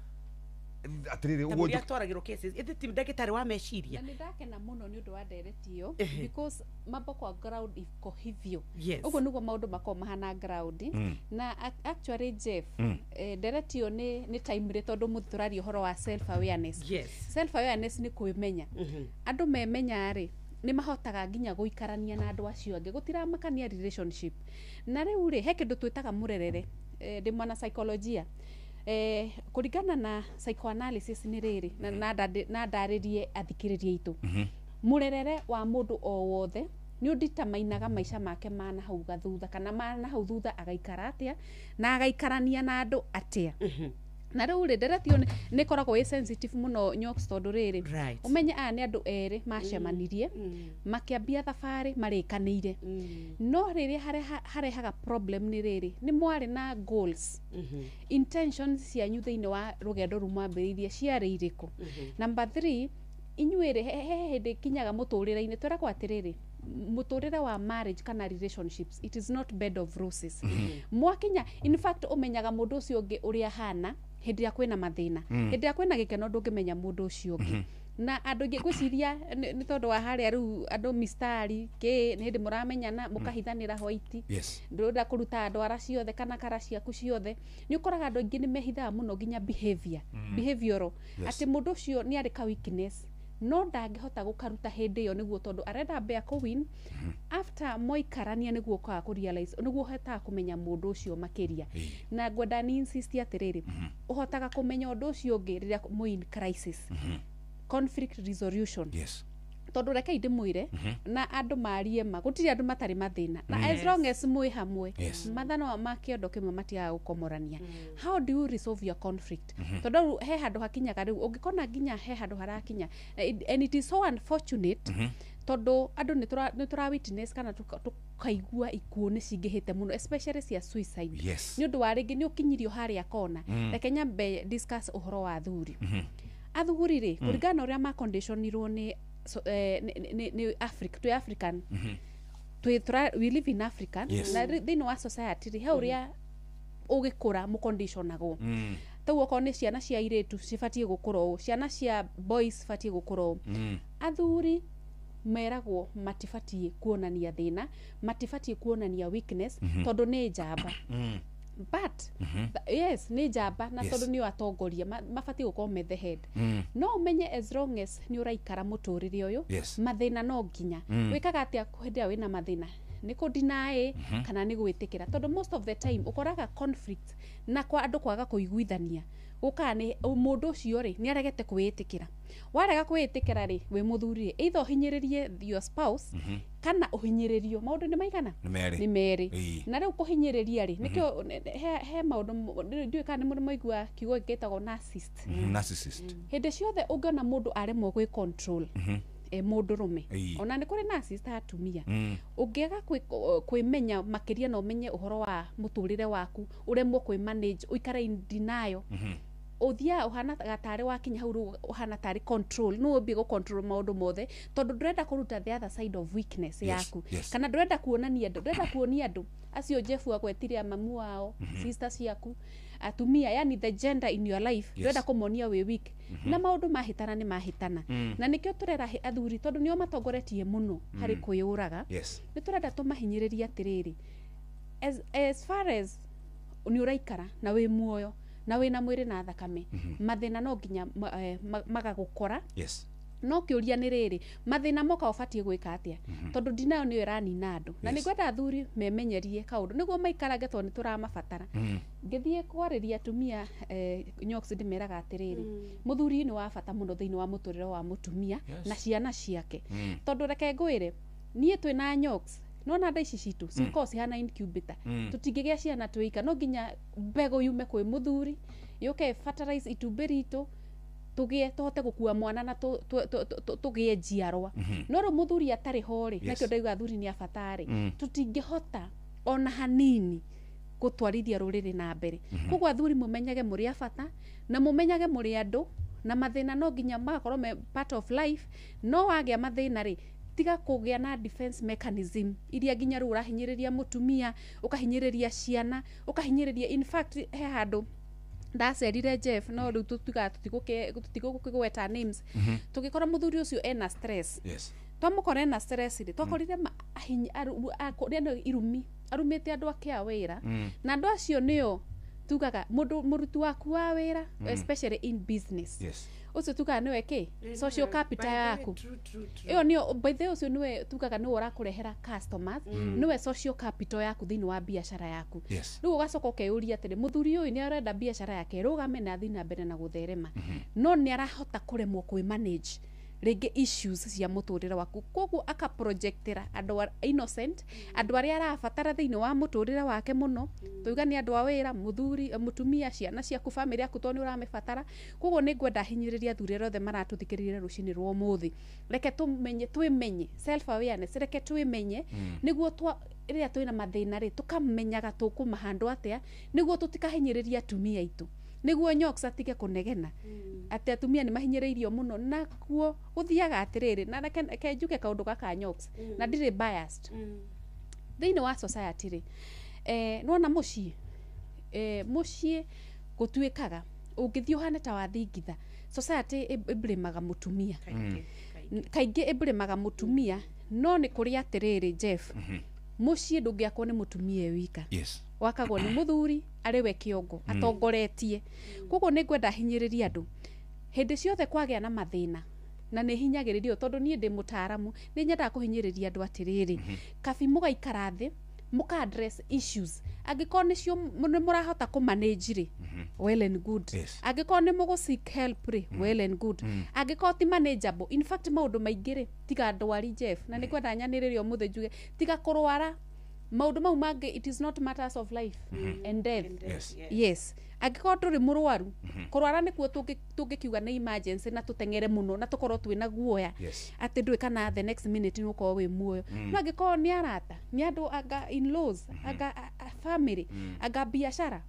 atĩrĩrĩ Ta ũguo? mũrĩa atwaragĩrwo cases ĩthĩ ti ndagĩtarĩ wa meciria. Na nĩ ndakena mũno nĩ ũndũ wa ndereti ĩyo, because mambo kwa ground iko hivyo. Ũguo nĩguo maũndũ makoragwo mahana ground. Na actually Jeff, ndereti ĩyo nĩ timely tondũ mũthĩ tũraria ũhoro wa self awareness. Self awareness nĩ kwĩmenya. Andũ memenya rĩ, nĩ mahotaga nginya gũikarania na andũ acio angĩ, gũtiramakania relationship. Na rĩu rĩ, he kĩndũ twĩtaga mũrerere. Ndĩ mwana psychologia, kũringana na psychoanalysis nĩ rĩrĩ, na ndarĩrie athikĩrĩria aitũ, mũrerere wa mũndũ o wothe nĩ ũnditamainaga maica make ma na hau gathutha, kana ma na hau thutha, agaikara atĩa na agaikarania na andũ atĩa. Na rĩu rĩ, ndereti ĩyo nĩ ĩkoragwo ĩ sensitive mũno, Nyox, tondũ rĩrĩ, ũmenye aya nĩ andũ erĩ macemanirie, makĩambia thabarĩ marĩkanĩire, no rĩrĩa harehaga problem nĩ rĩrĩ, nĩ mwarĩ na goals, intentions cianyu thĩinĩ wa rũgendo rũu mwambĩrĩirie ciarĩ irĩkũ? Number three, inyuĩ rĩ, he hĩndĩ kinyaga mũtũrĩre-inĩ twĩragwo atĩrĩrĩ, mũtũrĩre wa marriage kana relationships, it is not bed of roses. Mwakinya, in fact, ũmenyaga mũndũ ũcio ũngĩ ũrĩa ahana hĩndĩ ĩrĩa kwĩna mathĩna. Hĩndĩ ĩrĩa kwĩna gĩkeno, ndũngĩmenya mũndũ ũcio ũngĩ. Na andũ aingĩ ngwĩciria nĩ tondũ wa harĩa rĩu andũ mistari kĩ, nĩ hĩndĩ mũramenyana, mũkahithanĩra white. Ndũrenda kũruta ndwara ciothe kana kara ciaku ciothe. Nĩ ũkoraga andũ aingĩ nĩ mehithaga mũno, nginya behavior, behavioral, atĩ mũndũ ũcio nĩ arĩ ka weakness no ndangĩhota gũkaruta hĩndĩ ĩyo, nĩguo tondũ arenda mbea kũwin. After mwaikarania, nĩguo ũkaga kũ-realize, nĩguo ũhotaga kũmenya mũndũ ũcio makĩria. Na ngwenda ni insist atĩrĩrĩ, ũhotaga kũmenya ũndũ ũcio ũngĩ rĩrĩa mwĩ in crisis, conflict resolution. Tondũ rekei ndĩmwĩre, na andũ marie ma, gũtirĩ andũ matarĩ mathĩna, na as long as mwĩ hamwe, mathano ma kĩondo kĩmwe matigaga gũkomorania. How do you resolve your conflict? Tondũ rĩu he handũ hakinyaga, rĩu ũngĩkona nginya he handũ harakinya, and it is so unfortunate, tondũ andũ nĩ tũra witness kana tũkaigua ikuũ nĩ cingĩhĩte mũno, especially cia suicide, nĩ ũndũ wa rĩngĩ nĩ ũkinyirio harĩa kona. Reke nyambe discuss ũhoro wa athuri. Athuri rĩ, kũringana na ũrĩa maconditionirwo nĩ so, nĩ Africa, twĩ African, we live in Africa, na thĩinĩ wa society rĩ, he ũrĩa ũgĩkũra mũconditionagwo. Tau okorwo nĩ ciana cia airĩtu cibatiĩ gũkũra ũũ, ciana cia boys cibatiĩ gũkũra ũũ. Athuri meragwo matibatiĩ kuonania thĩna, matibatiĩ kuonania weakness, tondũ nĩ njamba. But yes, nĩ njamba, na tondũ nĩo atongoria, mabatiĩ gũkorwo me the head. No ũmenye as long as nĩ ũraikara mũtũrĩre ũyũ, mathĩna no nginya. Wĩkaga atĩa hĩndĩ ĩrĩa wĩna mathĩna? Nĩ kũ-deny kana nĩ gwĩtĩkĩra? Tondũ most of the time ũkoraga conflict na kwa andũ kwaga kũiguithania gũkaga nĩ mũndũ ũcio rĩ, nĩ aregete kwĩĩtĩkĩra. Warega kwĩĩtĩkĩra rĩ, wĩ mũthuri rĩ, either ũhinyĩrĩrie your spouse kana ũhinyĩrĩrio. Maũndũ nĩ maigana? Nĩ merĩ. Nĩ merĩ. Na rĩu kũhinyĩrĩria rĩ, nĩkĩo he maũndũ ndiũĩ kana nĩ mũrĩ mwaigua kiugo gĩkĩ gĩtagwo narcissist. Narcissist. Hĩndĩ ciothe ũngĩona mũndũ aremwo gwĩ control, mũndũrũme, ona nĩ kũrĩ narcissist atumia, ũngĩaga kwĩmenya makĩria na ũmenye ũhoro wa mũtũrĩre waku, ũremwo kwĩ manage, ũikare in denial, ũthiaga ũhana tarĩ wakinya hau rĩu ũhana tarĩ control, nĩ ũmbie gũ control maũndũ mothe, tondũ ndũrenda kũruta the other side of weakness yaku, kana ndũrenda kuonania andũ, ndũrenda kuonia andũ acio Jeff agwetire, a mamu wao, sister ciaku, atumia, yani the gender in your life, ndũrenda kũmonia wĩ weak. Na maũndũ mahĩtana nĩ mahĩtana. Na nĩkĩo tũrera athuri, tondũ nĩo matongoretie mũno harĩ kwĩyũraga. Nĩ tũrenda tũmahinyĩrĩrie atĩrĩrĩ, as far as nĩ ũraikara na wĩ muoyo na wĩna mwĩrĩ na thakame, mathĩna no nginya magagũkora. No kĩũria nĩ rĩrĩ, mathĩna moka ũbatiĩ gwĩka atĩa? Tondũ denial nĩyo ĩranina andũ. Na nĩ ngwenda athuri memenyerie kaũndũ nĩguo maikarange, tondũ nĩ tũramabatara. Ngĩthiĩ kwarĩria atumia, Nyox, ndĩmeraga atĩrĩrĩ, mũthuri nĩ wa bata mũno thĩinĩ wa mũtũrĩre wa mũtumia na ciana ciake. Tondũ reke ngwĩre, niĩ twĩna Nyox, nona nda ici citũ cikoragwo cihana incubator. Tũtingĩgĩa ciana twĩika, no nginya mbegũ yume kwĩ mũthuri, yũke fertilize itumbĩ ritũ, tũgĩe, tũhote gũkua mwana na tũgĩe njiarwa. No rĩu mũthuri atarĩ ho rĩ, nakĩo ndauga athuri nĩ a bata rĩ, tũtingĩhota ona hanini gũtwarithia rũrĩrĩ na mbere. Koguo athuri, mũmenyage mũrĩ a bata, na mũmenyage mũrĩ andũ, na mathĩna no nginya magakorwo me part of life. No wagĩa mathĩna rĩ, tiga kũgĩa na defense mechanism iria nginya rĩu ũrahinyĩrĩria mũtumia, ũkahinyĩrĩria ciana, ũkahinyĩrĩria. In fact, he handũ ndacerire Jeff, no rĩu tũtigaga tũtigũkĩgweta names, tũgĩkora mũthuri ũcio ena stress. Twamũkora ena stress rĩ, twakorire rĩno irumi arumĩte andũ ake a wĩra. Na andũ acio nĩo tugaga mũndũ mũruti waku wa wĩra, especially in business, ũcio tugaga nĩwe kĩ social capital yaku. Ĩyo nĩyo, by the way, ũcio nĩwe tugaga nĩwe ũrakũrehera customers, nĩwe social capital yaku thĩinĩ wa biacara yaku. Rĩu ũgacoka ũkeyũria atĩrĩ, mũthuri ũyũ nĩ arenda biacara yake ĩrũgame na athiĩ na mbere na gũtherema, no nĩ arahota kũremwo kwĩ manage. rĩngĩ issues cia mũtũrĩre waku. Koguo akaprojectĩra andũ innocent, andũ arĩa arabatara thĩinĩ wa mũtũrĩre wake mũno. Tuiga nĩ andũ a wĩra, mũthuri, mũtumia, ciana ciaku, family yaku, tondũ nĩ ũramĩbatara. Koguo nĩ ngwenda hinyĩrĩria athuri arĩa othe maratũthikĩrĩria rũcinĩ rwa ũmũthĩ, reke tũmenye, twĩmenye, self awareness, reke twĩmenye nĩguo rĩrĩa twĩna mathĩna rĩ, tũkamenyaga tũkũmahandwo atĩa nĩguo tũtikahinyĩrĩrie atumia aitũ, nĩguo Nyox atige kũnegena atĩ atumia nĩ mahinyĩrĩirio mũno. Nakuo gũthiaga atĩrĩrĩ, na reke njuge kaũndũ gaka Nyox, na ndirĩ biased thĩinĩ wa society rĩ, nĩwona mũciĩ, mũciĩ gũtuĩkaga ũngĩthiĩ ũhane ta wathingitha, society ĩblĩmaga mũtumia kaingĩ, ĩblĩmaga mũtumia. No nĩ kũrĩ atĩrĩrĩ, Jeff, mũciĩ ndũngĩakwo nĩ mũtumia e wika. Wakagwo nĩ mũthuri arĩ we kĩongo, atongoretie. Koguo nĩ ngwenda hinyĩrĩria andũ hĩndĩ ciothe kwagĩa na mathĩna, na nĩ hinyagĩrĩrio tondũ niĩ ndĩ mũtaaramu, nĩ nyendaga kũhinyĩrĩria andũ atĩrĩrĩ, kabi mũgaikara thĩ mũka address issues. Angĩkorwo nĩcio nĩ mũrahota kũmanage rĩ, well and good. Angĩkorwo nĩ mũgũ seek help rĩ, well and good. Angĩkorwo ti manageable, in fact maũndũ maingĩ rĩ, tiga ndwari, Jeff, na nĩ kwenda nyanĩrĩre ũmũthĩ njuge tiga kũrwara, maũndũ mau mangĩ, it is not matters of life and death. Yes, angĩkorwo ndũrĩ mũrwaru, kũrwara nĩkuo tũngĩkiuga nĩ emergency na tũteng'ere mũno na tũkorwo twĩna guoya atĩ ndũĩ kana the next minute nĩ ũkorwo wĩ muoyo. No angĩkorwo nĩ arata, nĩ andũ, anga in-laws, anga family, anga biacara,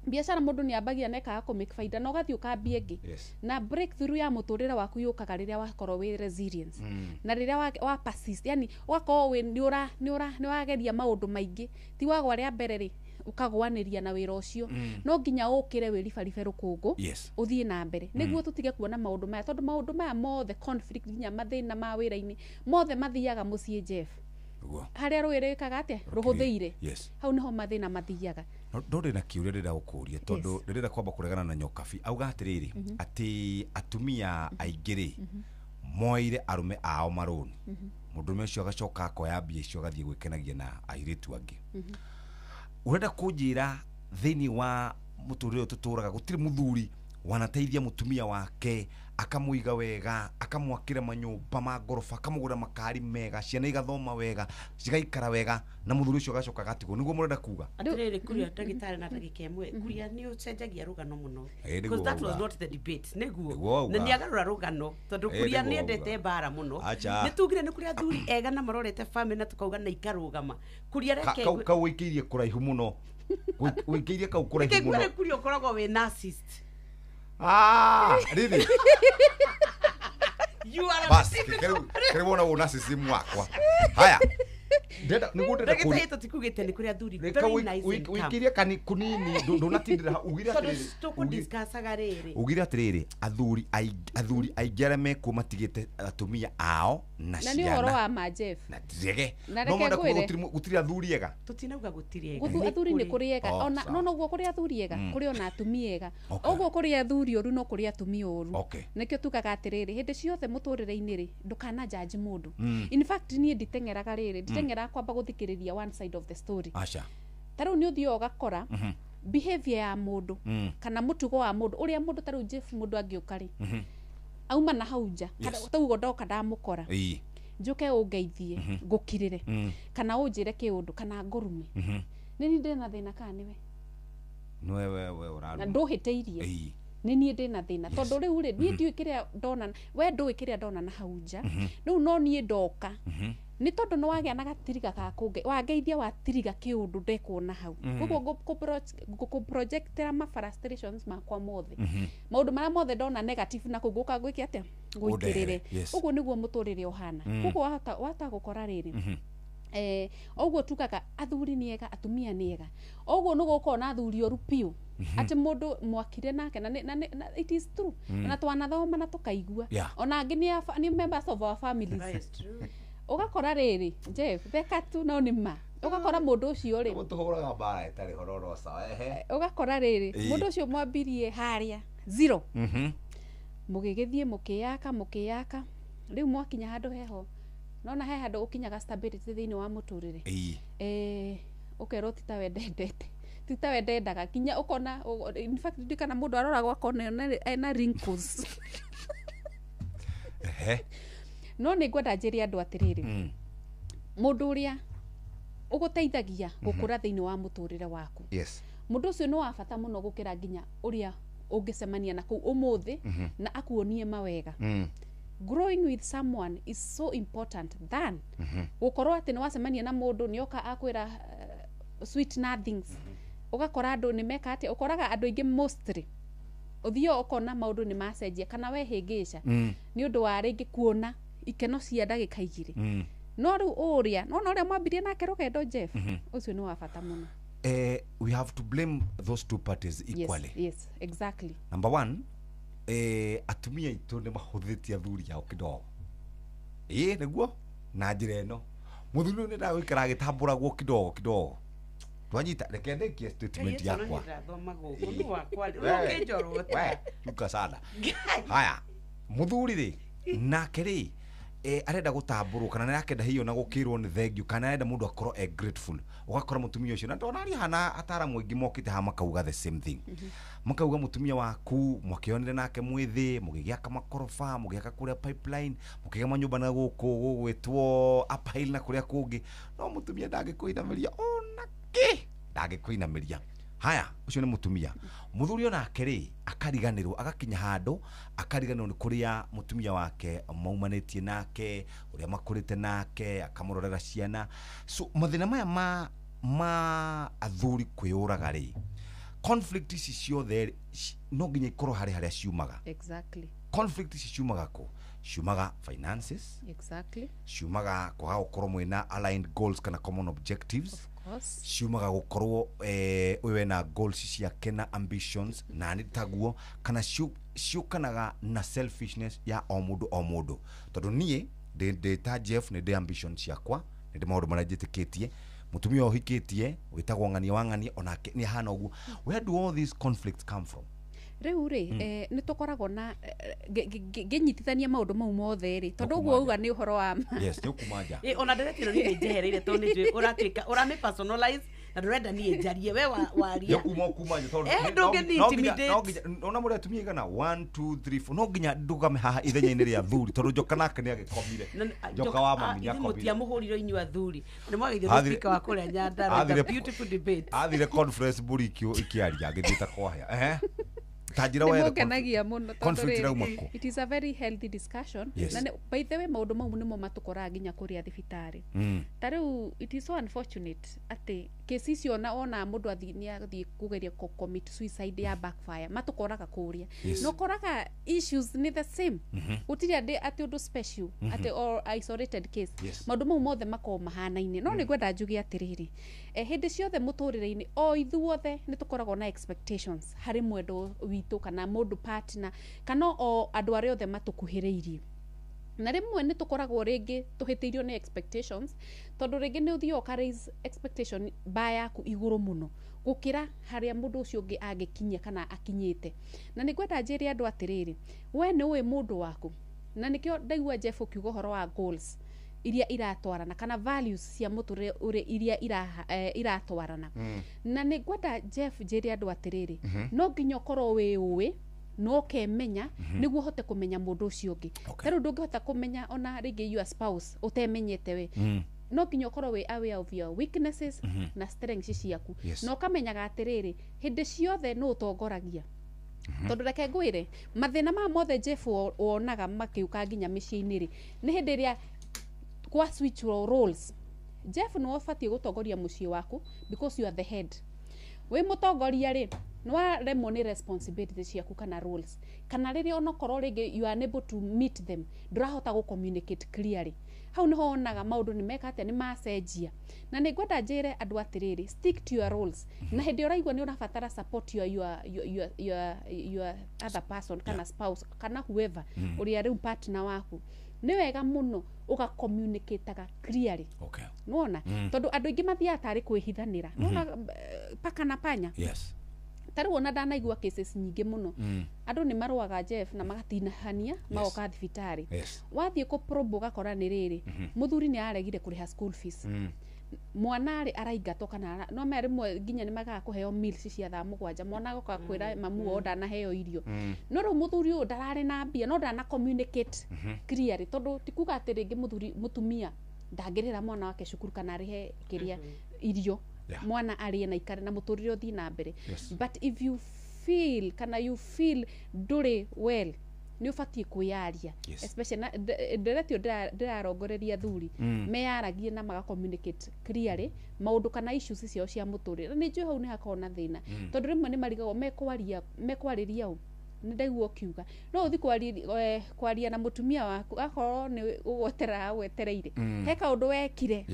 biacara mũndũ nĩ ambagia na ĩkaga kũ make faida na ũgathiĩ ũkambia ĩngĩ, na breakthrough ya mũtũrĩre waku yũkaga rĩrĩa wakorwo wĩ resilience na rĩrĩa wa persist, yani ũgakorwo wĩ nĩ ũra nĩ ũra nĩ wageria maũndũ maingĩ, ti wagwa rĩa mbere rĩ, ũkagwanĩria na wĩra ũcio. No nginya ũkĩre wĩribaribe rũkũngũ, ũthiĩ na mbere nĩguo tũtige kuona maũndũ maya, tondũ maũndũ maya mothe, conflict, nginya mathĩna ma wĩra-inĩ, mothe mathiaga mũciĩ, Jeff. Harĩa rũĩ rĩkaga atĩa rũhũthĩire, hau nĩho mathĩna mathiaga. No ndũrĩ na kĩũria ndĩrenda gũkũria, tondũ ndĩrenda kwamba kũregana na Nyokabi. Auga atĩrĩrĩ, atĩ atumia aingĩ rĩ, moeire arũme ao marũni, mũndũrũme ũcio agacoka akoya mbia icio agathiĩ gwĩkenagia na airĩtu angĩ. Ũrenda kũnjĩra thĩinĩ wa mũtũrĩre ũyũ tũtũraga gũtirĩ mũthuri wanateithia mũtumia wake, akamũiga wega, akamwakĩra manyũmba ma ngoroba, akamũgũra makari mega, ciana igathoma wega, cigaikara wega, na mũthuri ũcio agacoka agatigwo? Nĩguo mũrenda kuga? Atĩrĩrĩ, Kuria, ndagĩtarĩ, na ndagĩka ĩmwe, Kuria, nĩ ũcenjagia rũgano mũno. Ĩ, nĩguo Because that was wauga. not the debate, nĩguo. Nĩguo wauga. Na nĩ agarũra rũgano tondũ Ĩ, Kuria nĩguo nĩ wauga. endete mbara mũno. Acha. Nĩ tugire nĩ kũrĩ athuri ega na marorete family na tukauga na ikarũgama. Kuria, reke Kau wĩikĩirie kũraihu mũno. Wĩikĩirie kau kũraihu reke mũno. ngwĩre, Kuria, ũkoragwo wĩ narcissist. Ah, really? You are a Bas, typical kĩrĩ wona wũ narcissism wakwa. Haya. Ndĩrenda nĩguo ndĩrenda Ndagĩtarĩ, kũria tũtikugĩte nĩ kũrĩ athuri Reka very nice and calm. wĩikĩirie kani kunini, ndũnatindĩra hau. Ugire Tondũ atĩrĩrĩ, tũkũdiscussaga rĩrĩ. Ugire atĩrĩrĩ, athuri aingĩ arĩa mekuo matigĩte atumia ao na Na nĩ ũhoro ciana wa ma, Jeff. Na ndege Na no reke mwenda kuga ngwĩre. gũtirĩ athuri ega? Tũtinauga gũtirĩ ega. Athuri nĩ kũrĩ ega. Oh, Ona sawa. no noguo kũrĩ athuri ega, kũrĩ ona atumia ega. Ũguo kũrĩ athuri oru, no kũrĩ atumia oru. Nĩkĩo tugaga atĩrĩrĩ, hĩndĩ ciothe mũtũrĩre-inĩ rĩ, ndũkana judge mũndũ. In fact, niĩ nditeng'eraga rĩrĩ, nditeng'eraga kwamba gũthikĩrĩria one side of the story. Aca. Ta rĩu nĩ ũthiaga ũgakora behavior ya mũndũ kana mũtugo wa mũndũ, ũrĩa mũndũ, ta rĩu Jeff, mũndũ angĩũka rĩ, auma na hau nja, kana taugo ndoka ndamũkora, njũke ũngeithie, ngũkirĩre, kana ũnjĩre kĩũndũ kana ngũrume, nĩ niĩ ndĩna thĩna kana nĩwe? Nĩwe we Na ũraruma. ndũhĩtĩirie. Nĩ niĩ ndĩna thĩna, tondũ rĩu rĩ, niĩ ndiũĩ kĩrĩa ndona, we ndũĩ kĩrĩa ndona na hau nja. Rĩu no niĩ ndoka, nĩ tondũ nĩ wagĩa na gatiriga ga kũnge wangeithia, watiriga kĩũndũ ndekuona hau. Koguo ngũkũprojectĩra ma frustrations makwa mothe, maũndũ marĩa mothe ndona negative, na kũu ngũka gwĩke atĩa? Ngũitĩrĩre. Ũndehere, yes. Ũguo nĩguo mũtũrĩre ũhana. Koguo wahota gũkora rĩrĩ, ũguo tugaga athuri nĩ ega, atumia nĩ ega, ũguo nĩ gũkorwo na athuri oru biũ, atĩ mũndũ mwakire nake na it is true, na twanathoma na tũkaigua, ona angĩ nĩ members of our families. That is true. Ũgakora rĩrĩ, Jeff, theka tu, no nĩ ma, ũgakora mũndũ ũcio rĩ, Tũhũraga mbara ĩtarĩ hororo, sawa, ehe. Ũgakora rĩrĩ, mũndũ ũcio mwambirie harĩa zero, mũgĩgĩthiĩ mũkĩyaka, mũkĩyaka, rĩu mwakinya handũ heho, nona he handũ ũkinyaga stability thĩinĩ wa mũtũrĩre, ũkerwo ti tawe ndendete, ti tawe ndendaga, nginya ũkona in fact ndiũ kana mũndũ aroragwo akona ena wrinkles. No nĩ ngwenda njĩre andũ atĩrĩrĩ, mũndũ ũrĩa ũgũteithagia gũkũra thĩinĩ wa mũtũrĩre waku, mũndũ ũcio nĩ wa bata mũno gũkĩra nginya ũrĩa ũngĩcemania na kũu ũmũthĩ na akuonie mawega. Growing with someone is so important than gũkorwo atĩ nĩ wacemania na mũndũ nĩoka akwĩra sweet nothings. Ũgakora andũ nĩ meka atĩa, ũkoraga andũ aingĩ mostly ũthiĩ ũkona maũndũ nĩ macenjia kana wehĩngĩca nĩ ũndũ wa rĩngĩ kuona ikeno cia ndagĩka igĩrĩ. No rĩu ũrĩa nona ũrĩa mwambirie nake rũgendo Jeff, ũcio nĩ wa bata mũno. We have to blame those two parties equally. Yes, exactly. Number one, atumia aitũ nĩ mahũthĩtie athuri ao kidogo. Ĩĩ nĩguo na njĩra ĩno mũthuri ũyũ nĩendaga gũikara agĩtambũragwo kidogo kidogo. Twanyita reke ndĩkie statement yakwa. Chuka sana. Haya, mũthuri rĩ nake rĩ arenda gũtambũrwo kana nĩarakenda hiyo na gũkĩrwo nĩ thengiũ kana arenda mũndũ akorwo e grateful. Ũgakora mũtumia ũcio na ndona ari hana ataramu aingĩ mokĩte haha makauga the same thing. Makauga mũtumia waku mwakĩonire nake mwĩthĩ, mũgĩgĩaka makoroba, mũgĩaka kũrĩa pipeline, mũkĩgĩa manyũmba na gũkũ gũgwĩtwo Upper Hill na kũrĩa kũngĩ, no mũtumia ndangĩkũinamĩria ona kĩ, ndangĩkũinamĩria. Haya, ũcio nĩ mũtumia. Mũthuri onake rĩ akariganĩrwo, agakinya handũ akariganĩrwo nĩ kũrĩa mũtumia wake maumanĩtie nake, ũrĩa makũrĩte nake, akamũrorera ciana. So mathĩna maya ma athuri kwĩyũraga rĩ, conflict ici ciothe no nginya ikorwo harĩ harĩa ciumaga. Exactly. Conflict ici ciumaga kũ? Ciumaga finances. Exactly. Ciumaga kwaga gũkorwo mwĩna aligned goals kana common objectives. Ciumaga gũkorwo ũyũ ena goals ciake na ambitions na nĩ taguo, kana ciũkanaga na selfishness ya o mũndũ o mũndũ. Tondũ niĩ ndĩ ta Jeff nĩ ndĩ ambition ciakwa, nĩ ndĩ maũndũ marĩa njĩtĩkĩtie. Mũtumia ũhikĩtie wĩtagwo ng'ania wa ng'ania onake nĩ ahana ũguo. Where do all these conflicts come from? Rĩu rĩ nĩ tũkoragwo na ngĩnyitithania maũndũ mau mothe rĩ, tondũ ũguo uga nĩ ũhoro wa ma. Yes, nĩ ũkuma nja. Ona ndĩretire niĩ njehereire tondũ nĩ njũĩ ũratuĩka ũramĩ personalize na ndũrenda niĩ njarie we waria. Nĩ ũkuma nja tondũ ndũngĩni intimidate. Ona mũrĩ atumia igana 1 2 3 4 no nginya ndũgame haha ithenya-inĩ rĩa athuri tondũ njoka nake nĩ agĩkomire. Njoka wa mami nĩ akomire. Mũtiamũhũrire inyuĩ athuri. Nĩ mwageithio speaker wa kũrĩa Nyandarua. Beautiful debate. Athire conference mbũri ikĩaria agĩthiĩ ta kwahĩa. Tajira wa nĩmũngenagia mũno tondũ it is a very healthy discussion. Yes. Na by the way maũndũ mau nĩmo matũkoraga nginya kũrĩa thibitarĩ. Ta rĩu it is so unfortunate atĩ kesi icio ona mũndũ nĩ athiĩ kũgeria commit suicide ya backfire matũkoraga kũrĩa. No koraga issues nĩ the same. Gũtirĩ atĩ ũndũ special atĩ or isolated case. Maũndũ mau mothe makoragwo mahanaine. No nĩngwenda njuge atĩrĩrĩ, hĩndĩ ciothe mũtũrĩre-inĩ o ithuothe nĩ tũkoragwo na expectations harĩ mwendo witũ kana mũndũ partner kana o andũ arĩa othe matũkuhĩrĩirie. Na rĩmwe nĩ tũkoragwo rĩngĩ tũhĩtĩirio nĩ expectations tondũ rĩngĩ nĩ ũthiaga ũka raise expectation ba yaku igũrũ mũno gũkĩra harĩa mũndũ ũcio ũngĩ angĩkinyia kana akinyĩte. Na nĩ ngwenda njĩre andũ atĩrĩrĩ, we nĩ ũĩ mũndũ waku, na nĩkĩo ndaigua Jeff ũkiuga ũhoro wa goals iria iratwarana kana values cia mũtũrĩre ũrĩa iria iratwarana. Na nĩ ngwenda Jeff njĩre andũ atĩrĩrĩ, no nginya ũkorwo wĩ ũĩ no ũkemenya nĩguo ũhote kũmenya mũndũ ũcio ũngĩ. Ta rĩu ndũngĩhota kũmenya ona rĩngĩ your spouse ũtemenyete we. No nginya ũkorwo wĩ aware of your weaknesses na strengths ciaku. Na ũkamenyaga atĩrĩrĩ, hĩndĩ ciothe nũ ũtongoragia. Tondũ reke ngwĩre, mathĩna maya mothe Jeff wonaga makĩũka nginya mĩciĩ-inĩ rĩ, nĩ hĩndĩ ĩrĩa kwa switch roles. Jeff nĩwe ũbatiĩ gũtongoria mũciĩ waku because you are the head. Wĩ mũtongoria rĩ, nĩ waremwo nĩ responsibility ciaku kana roles, kana rĩrĩa onokorwo rĩngĩ you are unable to meet them, ndũrahota gũ communicate clearly. Hau nĩho wonaga maũndũ nĩ meka atĩa, nĩ macenjia. Na nĩ ngwenda njĩre andũ atĩrĩrĩ, stick to your roles. Na hĩndĩ ũraigua nĩ ũrabatara support your other person kana spouse kana whoever ũrĩa rĩu partner waku, nĩ wega mũno ũga communicate clearly. Okay. Nĩwona? Tondũ andũ aingĩ mathiaga tarĩ kwĩhithanĩra. Nĩwona paka na panya? Yes. Ta rĩu ona ndanaigua cases nyingĩ mũno. Andũ nĩ marũaga Jeff na magatinahania magoka thibitarĩ. Yes. Wathiĩ kũ probe ũgakora nĩ rĩrĩ, mũthuri nĩ aregire kũrĩha school fees. Mwana rĩ araingatwo kana no me rĩmwe nginya nĩ magaga kũheo meals cia thaa 7, mwana agoka kwĩra mamu wao ndanaheo irio. No rĩu mũthuri ũyũ ndararĩ na mbia, no ndana communicate clearly, tondũ ti kuga atĩ rĩngĩ mũthuri mũtumia ndangĩrĩhĩra mwana wake cukuru kana arĩhe kĩrĩa irio mwana arĩe na ikare na mũtũrĩre ũthiĩ na mbere. But if you feel kana you feel ndũrĩ well, nĩ ũbatiĩ kwĩyaria. Especially nderetio ndĩrarongoreria thuri meyaragie na maga communicate clearly maũndũ kana issues ciao cia mũtũrĩre. Na nĩ njũĩ hau nĩ hakoragwo na thĩna, tondũ rĩmwe nĩ marigagwo mekwaria mekwarĩria ũ. Nĩ ndaigua ũkiuga no ũthi kwaria na mũtumia waku akorwo nĩ ũgweterera agwetereire, he kaũndũ wekire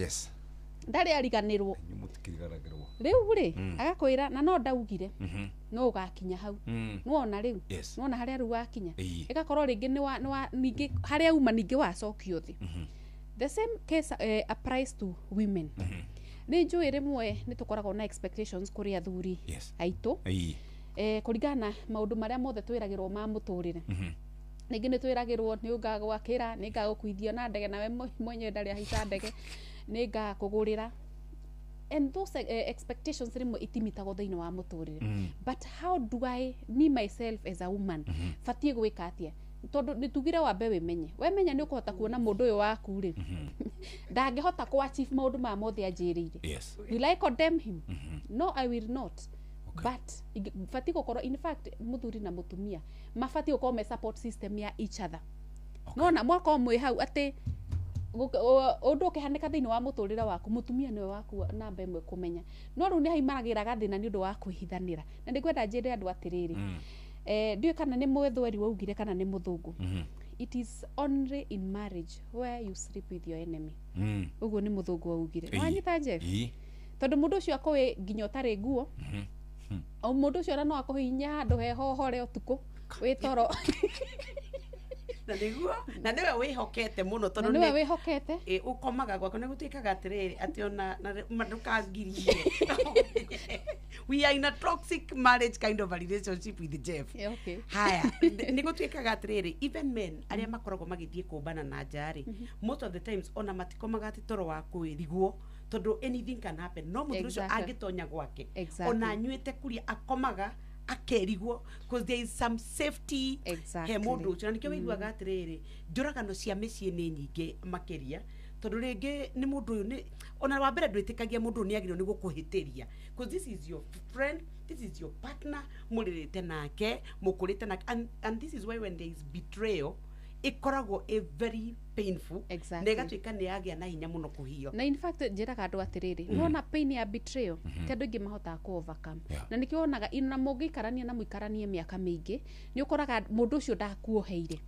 ndarĩ ariganĩrwo. Mũtikiriganagĩrwo. Rĩu rĩ, agakwĩra na no ndaugire no ũgakinya hau. Nĩwona rĩu, nĩwona harĩa rĩu wakinya, ĩgakorwo rĩngĩ nĩ ningĩ harĩa uma ningĩ wacokio thĩ. The same case applies to women. Nĩ njũĩ rĩmwe nĩ tũkoragwo na expectations kũrĩ athuri aitũ, kũringana na maũndũ marĩa mothe twĩragĩrwo ma mũtũrĩre. Rĩngĩ nĩ twĩragĩrwo nĩ ũngagwakĩra, nĩ ngagũkuithia na ndege, nawe mwenyewe ndarĩ ahaica ndege, nĩ ngakũgũrĩra, and those expectations rĩmwe itimitagwo thĩinĩ wa mũtũrĩre. But how do I, me myself as a woman, batiĩ gwĩka atĩa? Tondũ nĩ tugire wambe wĩmenye. Wemenya nĩ ũkũhota kuona mũndũ ũyũ waku rĩ, ndangĩhota kũ achieve maũndũ maya mothe anjĩrĩire. Will I condemn him? No, I will not. But batiĩ gũkorwo, in fact, mũthuri na mũtumia mabatiĩ gũkorwo me support system ya each other. Nona mwakorwo mwĩ hau atĩ ũndũ ũkĩhanĩka thĩinĩ wa mũtũrĩre waku, mũtumia nĩwe waku namba ĩmwe kũmenya. No rĩu nĩ haimaragĩra gathĩna nĩ ũndũ wa kwĩhithanĩra. Na nĩngwenda njĩre andũ atĩrĩrĩ, ndiũĩ kana nĩ mwethweri waugire kana nĩ mũthũngũ, it is only in marriage where you sleep with your enemy. Ũguo nĩ mũthũngũ waugire. Wanyita, Jeff? Tondũ mũndũ ũcio akũĩ nginya ũtarĩ nguo, o mũndũ ũcio ona no akũhihinya handũ heho hore ũtukũ wĩ toro. Na nĩguo na nĩwe wĩhokete mũno, na tondũ nĩwe wĩhokete. Ĩ, ũkomaga gwaku nĩ gũtuĩkaga atĩrĩrĩ atĩ ona na ndũkangirie, we are in a toxic marriage kind of a relationship with Jeff. Haya, nĩ gũtuĩkaga atĩrĩrĩ, even men arĩa makoragwo magĩthiĩ kũmbana na nja rĩ, most of the times ona matikomaga atĩ toro wa kwĩrigwo, tondũ anything can happen. No mũthuri ũcio angĩtonya gwake, ona anyuĩte kuria, akomaga akerigwo because there is some safety he mũndũ ũcio. Na nĩkĩo wĩiguaga atĩrĩrĩ, njũragano cia mĩciĩ nĩ nyingĩ makĩria, tondũ rĩngĩ nĩ mũndũ ũyũ nĩ ona wa mbere ndwĩtĩkagia mũndũ ũyũ nĩ agĩrĩirwo nĩ gũkũhĩtĩria, because this is your friend, this is your partner, mũrĩrĩte nake, mũkũrĩte nake, and this is why when there is betrayal ĩkoragwo ĩ very painful na ĩgatuĩka nĩ yagĩa na hinya mũno kũhio. Na in fact njĩraga andũ atĩrĩrĩ, nona pain ya betrayal ti andũ aingĩ mahotaga kũ overcome. Na nĩkĩo wonaga na mũngĩikarania na mũikaranie mĩaka mĩingĩ, nĩ ũkoraga mũndũ ũcio ndakuoheire,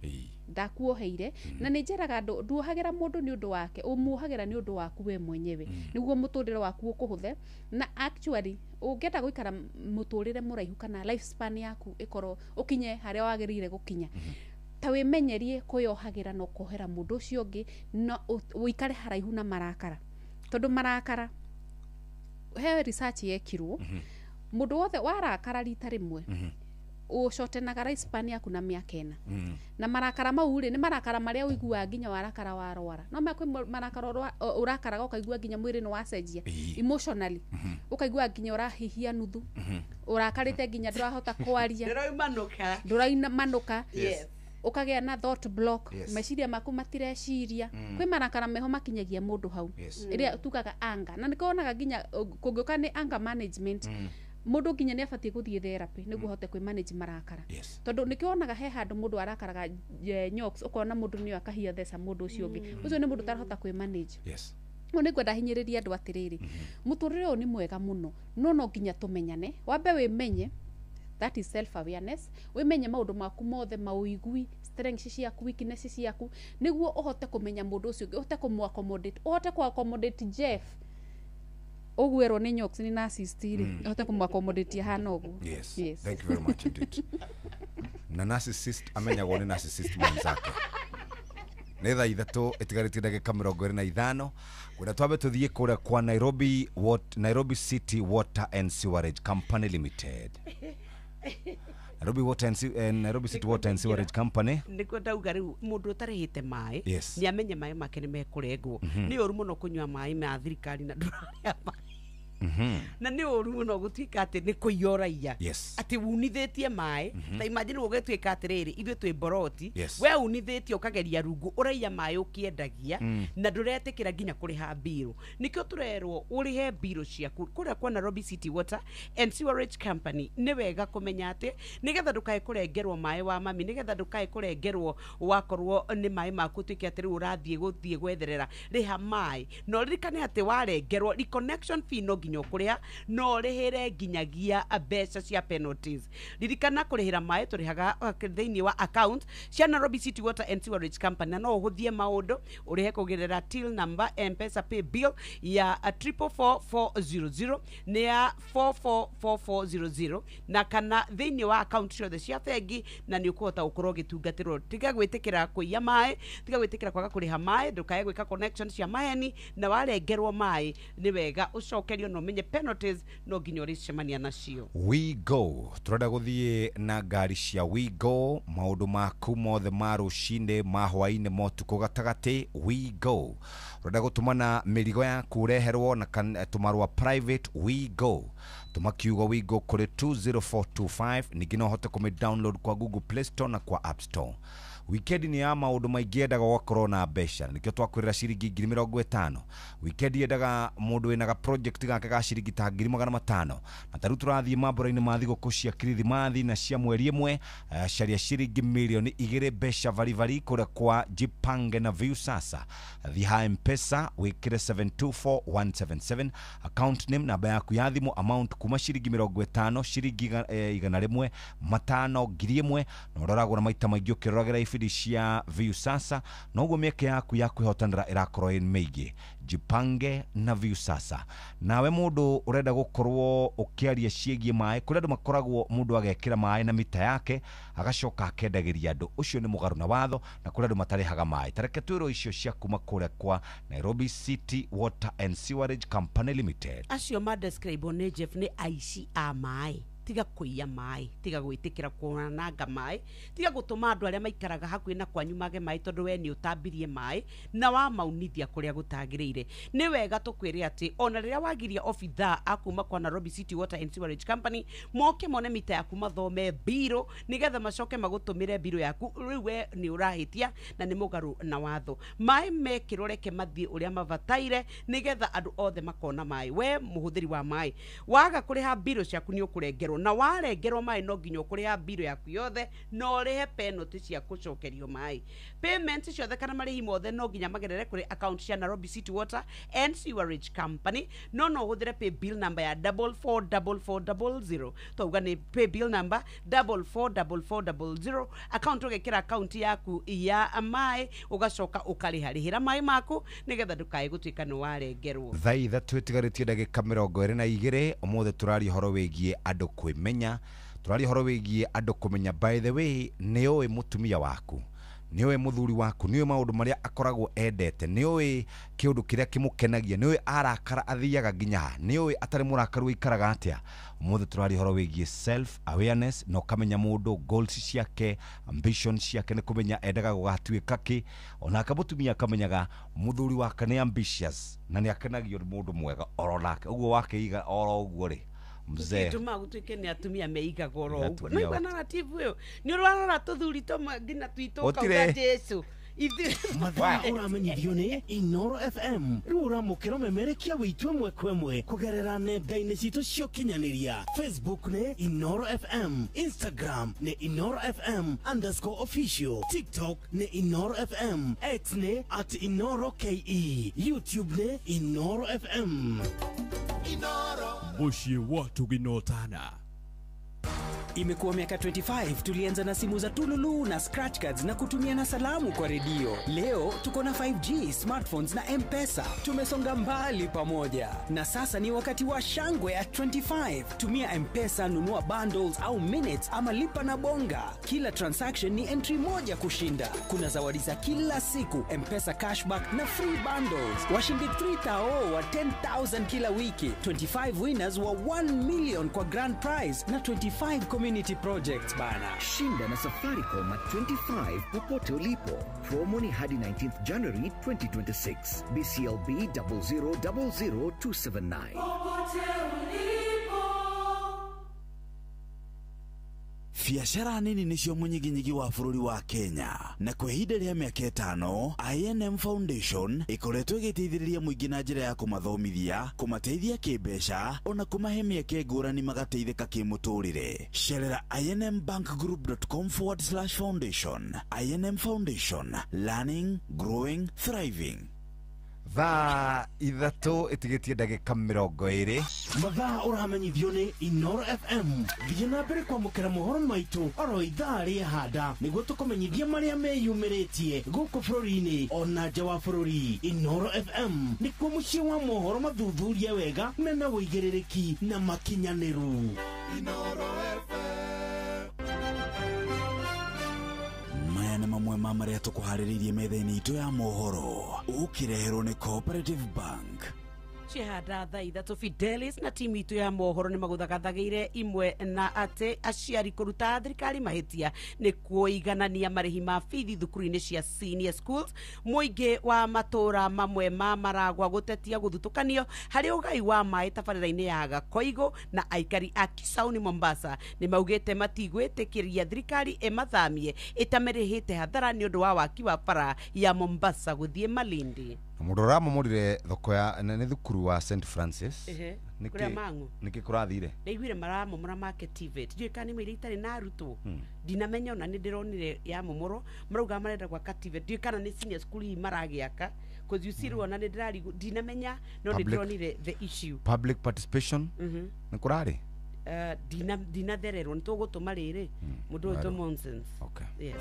ndakuoheire. Na nĩ njĩraga andũ, nduohagĩra mũndũ nĩ ũndũ wake, ũmuohagĩra nĩ ũndũ waku we mwenyewe, nĩguo mũtũrĩre waku ũkũhũthe. Na actually ũngĩenda gũikara mũtũrĩre mũraihu kana life span yaku ĩkorwo ũkinye harĩa wagĩrĩire gũkinya, ta wĩmenyerie kwĩyohagĩra na ũkohera mũndũ ũcio ũngĩ, na ũikare haraihu na marakara, tondũ marakara, he research yekirwo, mũndũ wothe warakara rita rĩmwe, ũcotenaga life span yaku na mĩaka 4. Na marakara mau rĩ, nĩ marakara marĩa ũiguaga nginya warakara warwara. No kwĩ marakara ũrakaraga ũkaigua nginya mwĩrĩ nĩ wacenjia emotionally, ũkaigua nginya ũrahihia nuthu, ũrakarĩte nginya ndũrahota kwaria, ndũraimanũka. Ndũraimanũka. Ũkagĩa na thought block, meciria maku matireciria. Kwĩ marakara meho makinyagia mũndũ hau, ĩrĩa tugaga anger. Na nĩkĩo wonaga nginya kũngĩũka nĩ anger management, mũndũ nginya nĩ abatiĩ gũthiĩ therapy nĩguo ahote kwĩ manage marakara. Tondũ nĩkĩo wonaga he handũ mũndũ arakaraga, nyox, ũkona mũndũ nĩyo akahia theca mũndũ ũcio ũngĩ. Ũcio nĩ mũndũ ũtarahota kwĩ manage. No nĩ ngwenda hinyĩrĩria andũ atĩrĩrĩ, mũtũrĩre ũyũ nĩ mwega mũno, no no nginya tũmenyane. Wambe wĩmenye, that is self awareness, wĩmenye maũndũ maku mothe, maũigui, strengths ciaku, weaknesses ciaku, nĩguo ũhote kũmenya mũndũ ũcio ũngĩ, ũhote kũmũ accommodate, ũhote kũ accommodate Jeff ũguo erwo nĩ nyox nĩ narcissist rĩ, ũhote kũmũ accommodate ahana ũguo. Yes. Thank you very much indeed. Na narcissist amenyagwo nĩ narcissist mwenzake. Nĩ thaa 3 ĩtigarĩtie ndagĩka 25, kwenda twambe tũthiĩ kũrĩa kwa Nairobi City Water and Sewerage Company Limited. Nairobi Water and Nairobi City Water and Sewerage Company. Nĩguo ndauga rĩu mũndũ ũtarĩhĩte maĩ Yes. nĩ amenye maĩ make nĩ mekũrengwo. Nĩ ũru mũno kũnyua maĩ ma thirikari na ndũrarĩa maĩ. Na nĩ ũru mũno gũtuĩka atĩ nĩ kũiya ũraiya. Yes. Atĩ unithĩtie maĩ. Ta imagine ũgĩtuĩka atĩrĩrĩ, ithuĩ twĩ mboroti. Yes. We unithĩtie ũkageria rungu ũraiya maĩ ũkĩendagia na ndũretĩkĩra nginya kũrĩha mbirũ. Nĩkĩo tũrerwo ũrĩhe mbirũ ciaku kũrĩa kwa Nairobi City Water and Sewerage Company. Nĩ wega kũmenya atĩ nĩgetha ndũkae kũrengerwo maĩ wa mami, nĩgetha ndũkae kũrengerwo wakorwo nĩ maĩ maku ũtuĩke atĩ rĩu ũrathiĩ gũthiĩ gwetherera, rĩha maĩ. Na ũririkane atĩ warengerwo reconnection fee no nginya ũkũrĩha, no ũrĩhĩre nginyagia mbeca cia penalties. Ririkana kũrĩhĩra maĩ tũrĩhaga thĩinĩ wa account cia Nairobi City Water and Sewerage Company, na no ũhũthie maũndũ ũrĩhe kũgerera till number, M-Pesa pay bill ya 444400 nĩ ya 444400, na kana thĩinĩ wa account ciothe cia bengi, na nĩ ũkũhota gũkorwo ũgĩtungatĩrwo. Tiga gwĩtĩkĩra kũiya maĩ, tiga gwĩtĩkĩra kwaga kũrĩha maĩ, ndũkae gwĩka connection cia maheni, na warengerwo maĩ nĩ wega ũcokerio na ũmenye penalties no nginya ũrĩcemania nacio. We go, turenda guthie na ngari cia We Go, maundu maku mothe ma rucini, ma hwaini, motuko gatagati. We Go, urenda gutumana mirigo yaku ureherwo na tumarua private. We Go, tuma kiugo We Go kuri 20425. Ningĩ no ũhote kũmĩ download kwa Google Play Store na kwa App Store. Weekend ni ya maundu maingi yendaga gwakorwo na mbeca, nikio twakwirira ciringi 50,000. Weekend yendaga mundu wina ga project gake ga ciringi ta 500,000, na taru turathie mambura-ini ma thigũkũ cia kirithimathi na cia mweri ĩmwe, caria ciringi 2 million mbeca varibari kũrĩa kwa Jipange na Viusasa. Thiĩ ha M-Pesa wĩkĩre 724177, account name, namba yaku ya thimũ, amount kuma ciringi 50, ciringi 100, 500, 1,000, na ũroragwo na maita maingĩ ũkĩroragĩra ibindi cia Viusasa, noguo mĩeke yaku ya kwĩhotanĩra ĩrakorwo ĩ mĩingĩ. Jipange na Viusasa. Nawe mũndũ ũrenda gũkorwo ũkĩaria ciĩgiĩ maĩ, kũrĩ andũ makoragwo mũndũ agekĩra maĩ na mita yake agacoka akendagĩria andũ, ũcio nĩ mũgarũ na watho, na kũrĩ andũ matarĩhaga maĩ. Tareke twĩrwo icio cia kuma kũrĩa kwa Nairobi City Water and Sewerage Company Limited. Acio ma describe nĩ Jeff nĩ aici a maĩ. Tiga kũiya maĩ, tiga gwĩtĩkĩra kwananga maĩ, tiga gũtũma andũ arĩa maikaraga hakuhĩ na kwanyu mage maĩ tondũ we nĩ ũtambirie maĩ na wamaunithia kũrĩa gũtagĩrĩire. Nĩ wega tũkwĩre atĩ ona rĩrĩa wagiria obithaa a kuma kwa Nairobi City Water and Sewerage Company moke mone mita yaku, mathome mbirũ nĩgetha macoke magũtũmĩre mbirũ yaku, rĩu we nĩ ũrahĩtia na nĩ mũgarũ na watho. Maĩ mekĩrwo reke mathiĩ ũrĩa mabataire nĩgetha andũ othe makona maĩ. We mũhũthĩri wa maĩ waga kũrĩha mbirũ ciaku nĩ ũkũrengerwo, na warengerwo maĩ no nginya ũkũrĩha mbirũ yaku yothe na ũrĩhe penalty cia gũcokerio maĩ. Payment ciothe kana marĩhi mothe no nginya magerere kũrĩ account cia Nairobi City Water and Sewerage Company, no no ũhũthĩre pay bill number ya 444400. Twauga nĩ pay bill number 444400, account ũgekĩra account yaku ya maĩ ũgacoka ũkarĩha. Rĩhĩra maĩ maku nĩgetha ndũkae gũtuĩka nĩ warengerwo. Thaa 3 ĩtigarĩtie ndagĩka 22. Ũmũthĩ tũraria ũhoro wĩgiĩ andũ kwĩmenya, tũraria ũhoro wĩgiĩ andũ kũmenya. By the way, nĩ ũĩ mũtumia waku, nĩ ũĩ mũthuri waku, nĩ ũĩ maũndũ marĩa akoragwo endete, nĩ ũĩ kĩũndũ kĩrĩa kĩmũkenagia, nĩ ũĩ arakara athiaga nginya ha, nĩ ũĩ atarĩ mũrakaru aikaraga atĩa. Ũmũthĩ tũraria ũhoro wĩgiĩ self awareness, na ũkamenya mũndũ goals ciake, ambition ciake, nĩ kũmenya endaga gũgatuĩka kĩ. Onake mũtumia akamenyaga mũthuri wake nĩ ambitious na nĩ akenagio nĩ mũndũ mwega oro nake ũguo wakeiga oro ũguo rĩ mzee. Gĩtũmaga gũtuĩke nĩ atumia meigaga oro Nĩ ũguo. atumia. Naigua narrative ĩyo nĩ ũrarora tũthuri tũmwe nginya twitũ Gũtirĩ. ũkauga Jesu ithuĩ. Mathaa ũramenyithio nĩ Inoro FM. Rĩu ũramũkĩra ũmemerekia witũ ĩmwe kwa ĩmwe kũgerera nenda-inĩ citũ cia ũkinyanĩria. Facebook nĩ Inoro FM, Instagram nĩ Inoro FM_official, TikTok nĩ Inoro FM, X nĩ @InoroKE, YouTube nĩ Inoro FM. Mũciĩ wa Tuginotana. Imekuwa miaka 25. Tulianza na simu za tululu na scratch cards na kutumia na salamu kwa redio. Leo tuko na 5G, smartphones na M-Pesa. Tumesonga mbali pamoja. Na sasa ni wakati wa shangwe ya 25. Tumia M-Pesa, nunua bundles au minutes ama lipa na Bonga. Kila transaction ni entry moja kushinda. Kuna zawadi za kila siku, M-Pesa cashback na free bundles. Washindi 3000 wa 10,000 kila wiki, 25 winners wa 1 million kwa grand prize na 25 community Community projects bana. Shinda na Safaricom at 25 popote ulipo. Promo ni hadi 19th January 2026. BCLB 0000279. Biacara nini nĩcio mũnyiginyigi wa bũrũri wa Kenya, na kwa ihinda rĩa mĩaka 5 INM Foundation ĩkoretwo ĩgĩteithĩrĩria mũingĩ na njĩra ya kũmathomithia, kũmateithia kĩmbeca ona kũmahe mĩeke ngũrani magateithĩka kĩmũtũrĩre. Cerera inmbankgroup.com/foundation. INM Foundation, learning, growing, thriving. Thaa 3 ĩtigĩtie ndagĩka 20. Mathaa ũramenyithio nĩ Inoro FM. Thiĩ na mbere kwamũkĩra mohoro maitũ oro ithaa rĩa handa nĩguo tũkũmenyithie marĩa meyumĩrĩtie gũkũ bũrũri-inĩ ona nja wa bũrũri. Inoro FM nĩkuo mũciĩ wa mohoro mathuthurie wega mena ũigĩrĩrĩki na makinyanĩru. Inoro FM. Maya nĩ mamwe ma marĩa tũkũharĩrĩirie metha-inĩ itũ ya mohoro, ũkĩreherwo nĩ Cooperative Bank. Cihanda thaa 3 Fidelis na timu itũ ya mohoro nĩ magũthagathagĩire imwe na atĩ aciari kũruta thirikari mahĩtia nĩ kũiganania marĩhi ma bithi thukuru-inĩ cia senior schools. Mũingĩ wa matũra mamwe ma Maragwa gũtetia gũthutũkanio harĩ ũgai wa maĩ tabarĩra-inĩ ya Gakoigo, na aikari a Kisauni Mombasa nĩ maugĩte matigwĩtĩkĩria thirikari ĩmathamie ĩtamerĩhĩte hathara nĩ ũndũ wa waki wa bara ya Mombasa gũthiĩ Malindi. Mũndũ ũramomorire thoko ya nĩ thukuru wa St Francis. Kũrĩa Mang'u nĩkĩ kũrathire? Ndaiguire maramomora market TVET, ndiũĩ kana nĩ iria itarĩ na arutwo, ndinamenya ona nĩ ndĩronire ya momoro marauga marenda gwaka TVET, ndiũĩ kana nĩ senior school hihi maragĩaka, cause you see rĩu ona nĩ ndĩrarigwo, ndinamenya no nĩ ndĩronire the issue. Public participation nĩ kũrarĩ? Ndinathererwo, nĩ tũgũtũma rĩrĩ mũndũ ũyũ nonsense. Okay. Yes.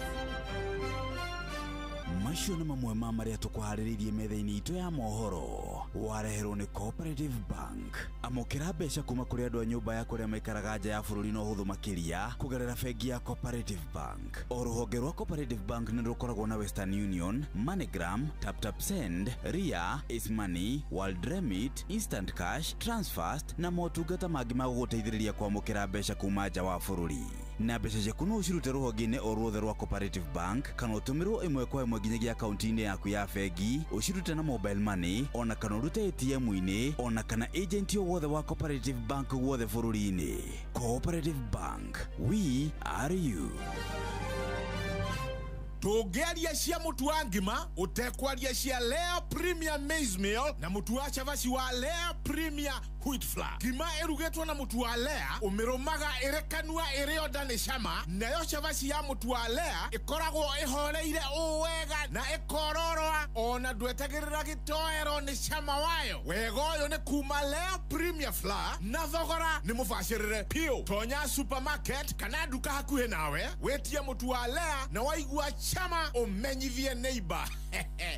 Macio nĩ mamwe ma marĩa tũkũharĩrĩirie metha-inĩ itũ ya mohoro, wareherwo nĩ Cooperative Bank. Amũkĩra mbeca kuma kũrĩ andũ a nyũmba ya kũrĩa maikaraga nja ya bũrũri na ũhũthũ makĩria kũgerera bengi ya Cooperative Bank. O rũhonge rwa Cooperative Bank nĩ rũkoragwo na Western Union, MoneyGram, TapTap Send, Ria, Ace Money, World Remit, Instant Cash, Transfast na motungata mangĩ ma gũgũteithĩrĩria kwamũkĩra mbeca kuma nja wa bũrũri. Na mbeca ciaku no ũcirute rũhonge-inĩ o ruothe rwa Cooperative Bank kana ũtũmĩrwo ĩmwe kwa ĩmwe nginyagia akaunti-inĩ yaku ya bengi, ũcirute na mobile money ona kana ũrute ATM-inĩ ona kana agent o wothe wa Cooperative Bank guothe bũrũri-inĩ. Cooperative Bank, we are you. Tũngĩaria cia mũtu wa ngima ũtekwaria cia Lea Premier Maize Meal na mũtu wa cabaci wa Lea Premier Wheat Flour. Ngima ĩrugĩtwo na mũtu wa Lea ũmĩrũmaga ĩrĩ kanua ĩrĩ onda nĩ cama, nayo cabaci ya mũtu wa Lea ĩkoragwo ĩhoreire ũũ wega na ĩkororoa ona ndwetagĩrĩra gĩtoero nĩ cama wayo. Wega ũyũ nĩ kuma Lea Premier Flour na thogora nĩ mũbacĩrĩre piũ. Tonya supermarket kana nduka hakuhĩ nawe wĩtie mũtu wa Lea na waigua chama umenyithie neighbor.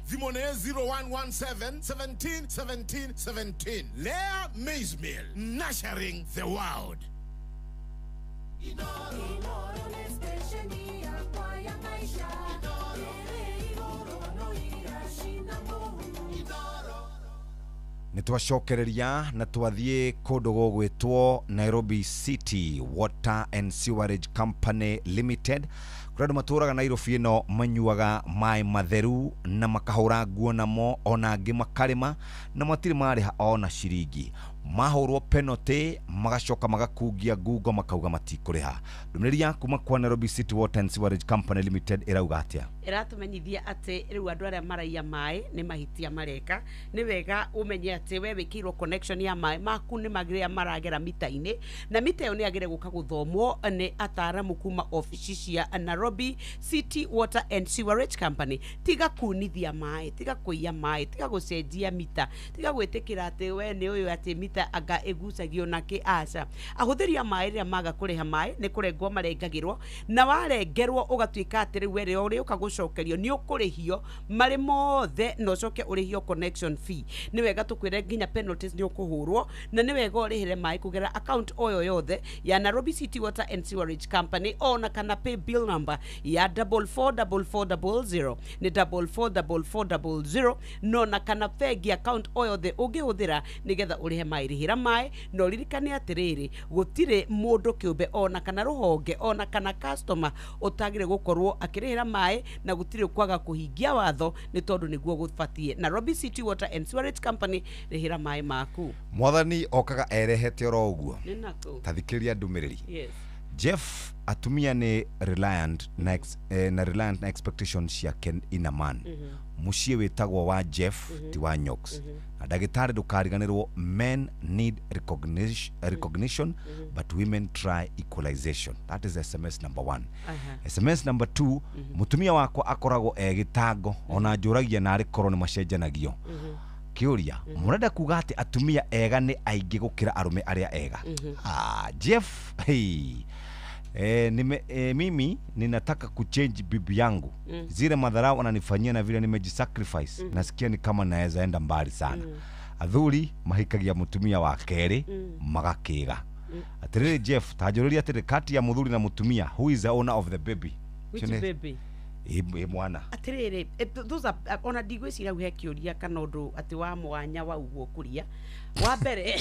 Thimũ nĩ 0117 17 17 17. Lea Maize Meal, nurturing the world. Nĩ twacokereria na twathiĩ kũndũ gũgwĩtwo Nairobi City Water and Sewerage Company Limited, kũrĩa andũ matũraga Nairobi ĩno manyuaga maĩ matheru na makahũra nguo namo, ona angĩ makarĩma na matirĩ marĩha ona ciringi. Mahũrwo penalty magacoka magakungia ngungo makauga matikũrĩha. Ndũmĩrĩri ya kuma kwa Nairobi City Water and Sewerage Company Limited ĩrauga atĩa? Ĩratũmenyithia atĩ rĩu andũ arĩa maraiya maĩ nĩ mahĩtia mareka. Nĩ wega ũmenye atĩ we wĩkĩirwo connection ya maĩ maku nĩ magĩrĩa maragera mita-inĩ, na mita ĩyo nĩ yagĩrĩire gũka gũthomwo nĩ ataaramu kuma obici cia Nairobi City Water and Sewerage Company. Tiga kunithia maĩ, tiga kũiya maĩ, tiga gũcenjia mita, tiga gwĩtĩkĩra atĩ we nĩ ũyũ atĩ mita anga ĩgucagio nake aca. Ahũthĩri a maĩ rĩrĩa maga kũrĩha maĩ nĩ kũrengwo marengagĩrwo, na warengerwo ũgatuĩka atĩ rĩu we rĩo ũrĩũka gũcokerio nĩ ũkũrĩhio marĩ mothe na ũcoke ũrĩhio connection fee. Nĩ wega tũkwĩre nginya penalties nĩ ũkũhũrwo, na nĩ wega ũrĩhĩre maĩ kũgerera account oyo yothe ya Nairobi City Water and Sewerage Company ona kana pay bill number namba ya 444400 nĩ 444400 no na kana bengi account o yothe ũngĩhũthĩra nĩgetha ũrĩhe maĩ. Rĩhĩra maĩ na ũririkane atĩrĩrĩ, gũtirĩ mũndũ kĩũmbe ona kana rũhonge ona kana customer ũtagĩrĩire gũkorwo akĩrĩhĩra maĩ, na gũtirĩ kwaga kũhingia watho nĩ tondũ nĩguo gũbatiĩ. Nairobi City Water and Sewerage Company, rĩhĩra maĩ maku. Mwathani okaga erehete oro ũguo. Nĩ nakũ? Ta thikĩrĩria ndũmĩrĩri. Yes. Jeff, atumia nĩ reliant na, na reliant na expectation ciake in a man. Mũciĩ wĩtagwo wa Jeff, ti wa Nyox. Na ndagĩtarĩ ndũkariganĩrwo, men need recognition, but women try equalization. That is SMS number 1. SMS number 2, mũtumia wakwa akoragwo e gĩtango, ona njũragia narĩ korwo nĩ macenjanagio. Kĩũria, mũrenda kuga atĩ atumia ega nĩ aingĩ gũkĩra arũme arĩa ega? Ah, Jeff, hey. Mimi ninataka kuchange bibi yangu. Zile madharau ananifanyia na vile nimejisacrifice, nasikia ni kama naweza enda mbali sana. Athuri mahikagia mutumia wa kerĩ, magakiga. Atiriri Jeff, tanjũrĩria atĩrĩ, kati ya muthuri na mutumia, who is the owner of the baby? Which Ũcio nĩ- baby? Ĩ mwana. Atiriri, those are ona ndigwĩciria hau he kĩũria kana ũndũ atĩ wa mwanya wa ũguo kũria wa mbere.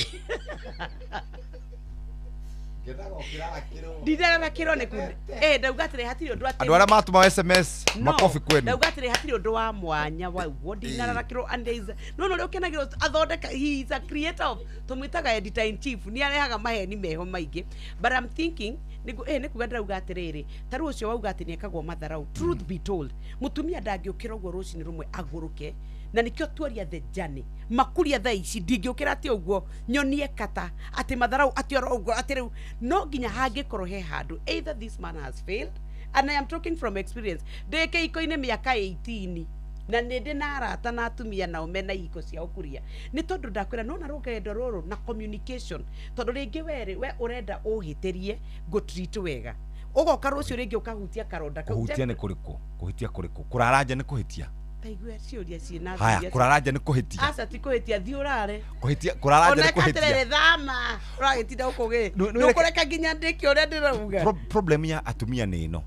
Ndinararakĩrwo nĩ ndauga atĩrĩ hatirĩ ũndũ atĩ Andũ arĩa matũma SMS, No, makobi kwenu. Ndauga atĩrĩ hatirĩ ũndũ wa mwanya wa ũguo, ndinararakĩrwo. And there is no no ũrĩa ũkenagĩrwo athondeka, he is a creator of, tũmwĩtaga editor in chief, nĩ arehaga maheni meho maingĩ. But I'm thinking nĩ kuga ndĩrauga atĩrĩrĩ, ta rĩu ũcio wauga atĩ nĩekagwo matharau, truth be told, mũtumia ndangĩũkĩra ũguo rũcinĩ rũmwe agũrũke, na nĩkĩo tuoria the journey makuria thaa ici ndingĩũkĩra atĩ ũguo nyonie kata atĩ matharau atĩ oro ũguo atĩ rĩu no nginya hangĩkorwo he handũ, either this man has failed, and I am talking from experience, ndĩ kĩhiko-inĩ mĩaka 18 na nĩ ndĩ na arata na atumia nao mena ihiko cia ũkuria, nĩ tondũ ndakwĩra nona rũgendo rũrũ na communication, tondũ rĩngĩ werĩ we ũrenda ũhĩtĩrie ngũtreat wega, ũgoka rũciũ rĩngĩ ũkahutia karonda kau. Kũhutia nĩ kũrĩkũ? Kũhĩtia kũrĩkũ? Kũrara nja nĩ kũhĩtia? Taigua ciũria ciĩna Haya, kũrara nja nĩ kũhĩtia? Aca, ti kũhĩtia, thiĩ ũrare. Kũhĩtia, kũrara nja nĩ Ona kũhĩtia? atĩrĩrĩ, thama ũragĩtinda ũkũgĩ Nĩ- ndũkũreka nginya ndĩke ũrĩa ndĩrauga. Problem ya atumia nĩ ĩno,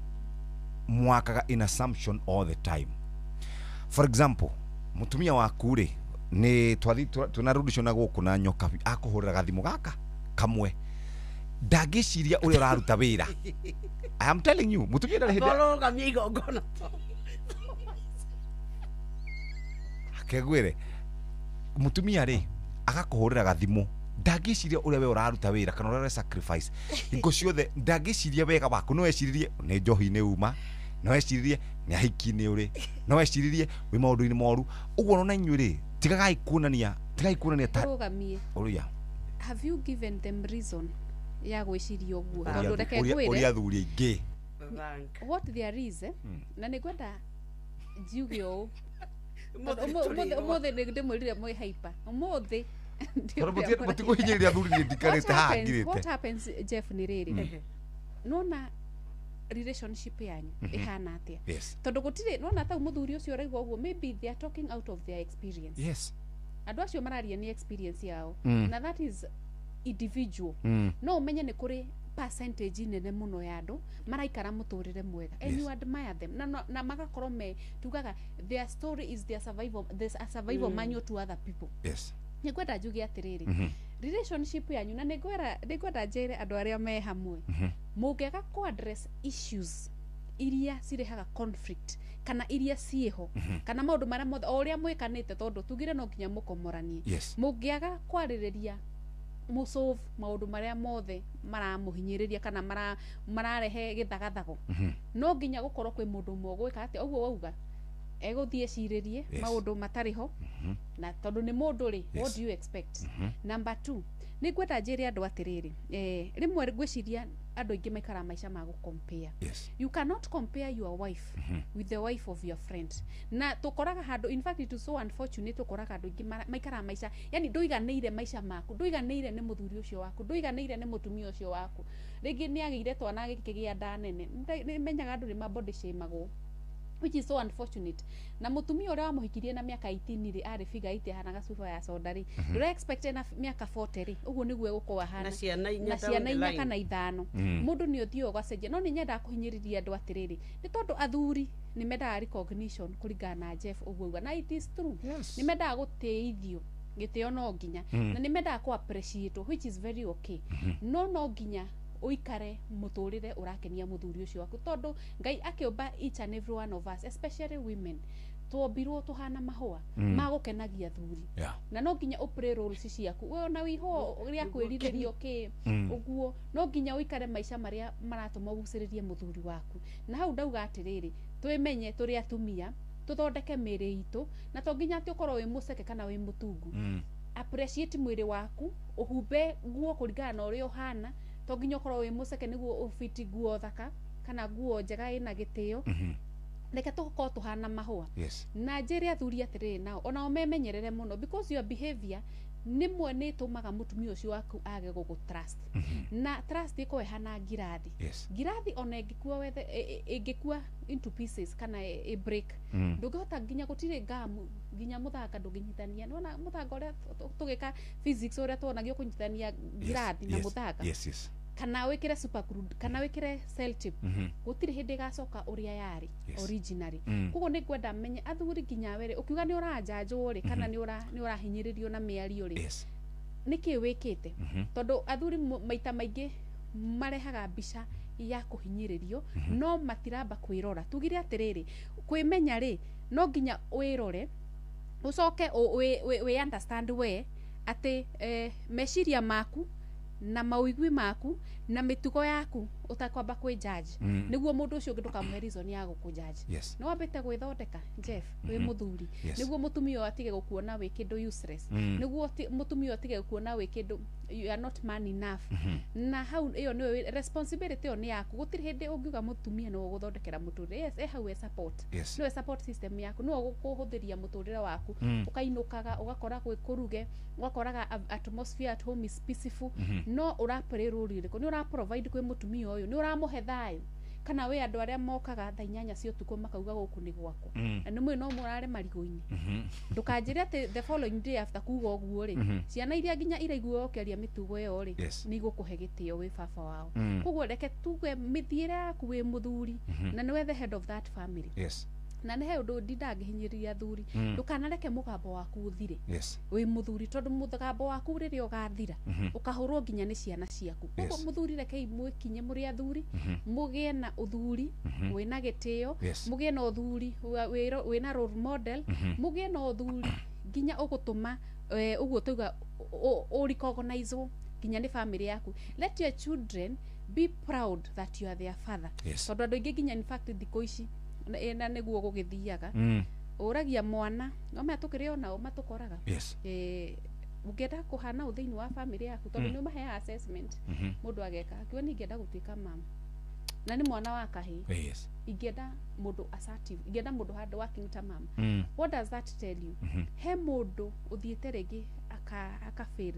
mwakaga in assumption all the time. For example, mutumia waku rĩ, nĩ twathi tunarudishwo na gũkũ na nyoka akũhũrĩra gathimũ gaka kamwe, ndangĩciria ũrĩa ũraruta wĩra. I am telling you, mutumia ndarĩ hĩndĩ Ũrũgamie igongona. Kegwĩre mutumia rĩ agakũhũrĩra gathimũ, ndangĩciria ũrĩa we ũraruta wĩra kana ũrĩa ũre sacrifice hingo ciothe, ndangĩciria wega waku. No eciririe nĩ njohi-inĩ uma, no eciririe nĩ ahiki-inĩ ũrĩ, no eciririe wĩ maũndũ-inĩ moru ũguo. Ona inyuĩ rĩ, tigagai kuonania, tigai kuonania ta Rũgamie. Ũrĩa Have you given them reason ya gwĩciria ũguo? Tondũ reke ũrĩa ngwĩre athuri aingĩ what there is, na nĩ ngwenda njiuge ũũ. Tondũ ũmũthĩ nĩ ndĩmwĩrire mwĩ hyper ũmũthĩ. Tondũ mũtikũhinyĩrĩria athuri, niĩ ndikarĩte haha ngirĩte. What happens, Jeff, nĩ rĩrĩ, nona relationship yanyu ĩhana atĩa? Tondũ gũtirĩ nona tau mũthuri ũcio ũraigua ũguo, maybe they are talking out of their experience. Andũ acio mararia nĩ experience yao, na that is individual. No ũmenye nĩ kũrĩ percentage nene mũno ya andũ maraikara mũtũrĩre mwega, and you admire them, na magakorwo me tugaga their story is their survival, there's a survival manual to other people. Nĩ ngwenda njuge atĩrĩrĩ, relationship yanyu, na nĩ ngwenda njĩre andũ arĩa me hamwe, mũngĩaga kũ address issues iria cirehaga conflict kana iria ciĩho, kana maũndũ marĩa mothe o ũrĩa mwĩkanĩte, tondũ tugire no nginya mũkomoranie, mũngĩaga kwarĩrĩria mũsolve maũndũ marĩa mothe maramũhinyĩrĩria kana mararehe gĩthagathago, no nginya gũkorwo kwĩ mũndũ ũmwe ũgwĩka atĩa ũguo wauga egũthiĩ ecirĩrie maũndũ matarĩ ho, na tondũ nĩ mũndũ rĩ, what do you expect? Number 2, nĩ ngwenda njĩre andũ atĩrĩrĩ, rĩmwe ngwĩciria andũ aingĩ maikaraga maica ma gũ-compare. You cannot compare your wife with the wife of your friend. Na tũkoraga handũ, in fact it is so unfortunate, tũkoraga andũ aingĩ maikaraga maica, yani ndũiganĩire maica maku, ndũiganĩire nĩ mũthuri ũcio waku, ndũiganĩire nĩ mũtumia ũcio waku. Rĩngĩ nĩ agĩire twana agĩkĩgĩa nda nene. Nĩ menyaga andũ nĩ ma body shameagwo. Which is so unfortunate. Na mutumia uria wamuhikirie na miaka 18 ri ari figure 8 ahana gacuba ya soda ri, ndura expect na miaka 40 ri uguo niguo egukorwo ahana. Na ciana inya na down ciana the inya line. Kana ithano. Mundu ni uthio ugacenjia, no ni nyendaga kuhinyiriria andu atiriri, ni tondu athuri ni mendaga recognition kuringana na Jeff uguo auga, na it is true. Ni mendaga gutĩithio gĩtĩo no nginya, na nĩ mendaga kũ appreciate, which is very okay, no no nginya ũikare mũtũrĩre ũrakenia mũthuri ũcio waku, tondũ Ngai akĩũmba each and every one of us, especially women, twombirwo tũhana mahũa magũkenagia thuri. Na no nginya ũplay roles ciaku we, ona wĩihũa rĩa kwĩrirĩrio kĩ, ũguo no nginya ũikare maica marĩa maratũma ũgucĩrĩrie mũthuri waku. Na hau ndauga atĩrĩrĩ, twĩmenye tũrĩ atumia, tũthondeke mĩĩrĩ itũ, na to nginya atĩ ũkorwo wĩ mũceke kana wĩ mũtungu. Appreciate mwĩrĩ waku, ũhumbe nguo kũringana na ũrĩa ũhana. To nginya ũkorwo wĩ mũceke nĩguo ũbiti nguo thaka kana nguo njega ĩna gĩtĩo. Reke tũkorwo tũhana mahũa. Na njĩre athuri atĩrĩrĩ, nao onao memenyerere mũno, because your behavior nĩmwe nĩ ĩtũmaga mũtumia ũcio waku age gũgũ trust. Na trust ĩkorwo ĩhana ngirathi. Ngirathi ona ĩngĩkua wethe ĩngĩkua into pieces kana ĩ break, ndũngĩhota nginya, gũtirĩ ngamu nginya mũthanga ndũngĩnyitania. Nĩwona mũthanga ũrĩa tũgĩka physics, ũrĩa tuonagio kũnyitithania ngirathi na mũthanga, yes yes kana wĩkĩre super glue kana wĩkĩre sellotape, gũtirĩ hĩndĩ ĩgacoka ũrĩa yarĩ originally. Koguo nĩ ngwenda menye athuri, nginya were ũkiuga nĩ ũranjanjwo rĩ, kana nĩ ũrahinyĩrĩrio na mĩario rĩ, nĩkĩ wĩkĩte? Tondũ athuri maita maingĩ marehaga mbica ya kũhinyĩrĩrio, no matiramba kwĩrora. Tugire atĩrĩrĩ, kwĩmenya rĩ, no nginya wĩrore, ũcoke wĩ understand we atĩ meciria maku na mawĩigwi maku na mĩtugo yaku, ũtakwamba kwĩ judge, nĩguo mũndũ ũcio ũngĩ ndũkamũhe reason ya gũkũ judge. Nĩ wambĩte gwĩthondeka, Jeff, wĩ mũthuri, nĩguo mũtumia ũyũ atige gũkuona wĩ kĩndũ useless, nĩguo mũtumia ũyũ atige gũkuona wĩ kĩndũ, you are not man enough. Na hau ĩyo nĩyo responsibility ĩyo nĩ yaku. Gũtirĩ hĩndĩ ũngiuga mũtumia nĩwe ũgũthondekera mũtũrĩre. Yes, e hau e support, nĩwe support system yaku, nĩwe ũgũkũhũthĩria mũtũrĩre waku. Ũkainũkaga ũgakora gwĩ kũruge, ũgakoraga atmosphere at home is peaceful. No ũraplay role ĩrĩkũ? Nĩ ũra provide kwĩ mũtumia ũyũ? Nĩ ũramũhe thayũ, kana wĩ andũ arĩa mokaga thaa 8 cia ũtukũ makauga gũkũ nĩ gwakwa, na nĩ mwĩ no mũrare marigũ-inĩ? Ndũkanjĩre atĩ the following day after kuga ũguo rĩ, ciana iria nginya iraigua ũkĩaria mĩtugo ĩyo rĩ, nĩ igũkũhe gĩtĩo wĩ baba wao. Koguo reke tuge mĩthiĩre yaku wĩ mũthuri, na nĩwe the head of that family. Na nĩ he ũndũ ndindangĩhinyĩrĩria athuri, ndũkanareke mũgambo waku ũthire wĩ mũthuri, tondũ mũgambo waku rĩrĩa ũgathira, ũkahũrwo nginya nĩ ciana ciaku. Koguo mũthuri, rekei mwĩkinye mũrĩ athuri, mũgĩe na ũthuri wĩna gĩtĩo, mũgĩe na ũthuri wĩna role model, mũgĩe na ũthuri nginya ũgũtũma ũguo tauga ũrecognizewo nginya nĩ family yaku. Let your children be proud that you are their father. Tondũ andũ aingĩ nginya, in fact, thikũ ici na nĩguo gũgĩthiaga, ũragia mwana no maya tũkĩrĩ onao matũkoraga. Ũngĩenda kũhana ũ thĩinĩ wa family yaku, tondũ nĩ ũmaheaga assessment, mũndũ ageka akiuga nĩ ingĩenda gũtuĩka mama, na nĩ mwana wa kahĩĩ, ingĩenda mũndũ assertive, ingĩenda mũndũ hard working ta mama. What does that tell you? He mũndũ ũthiĩte rĩngĩ aka fail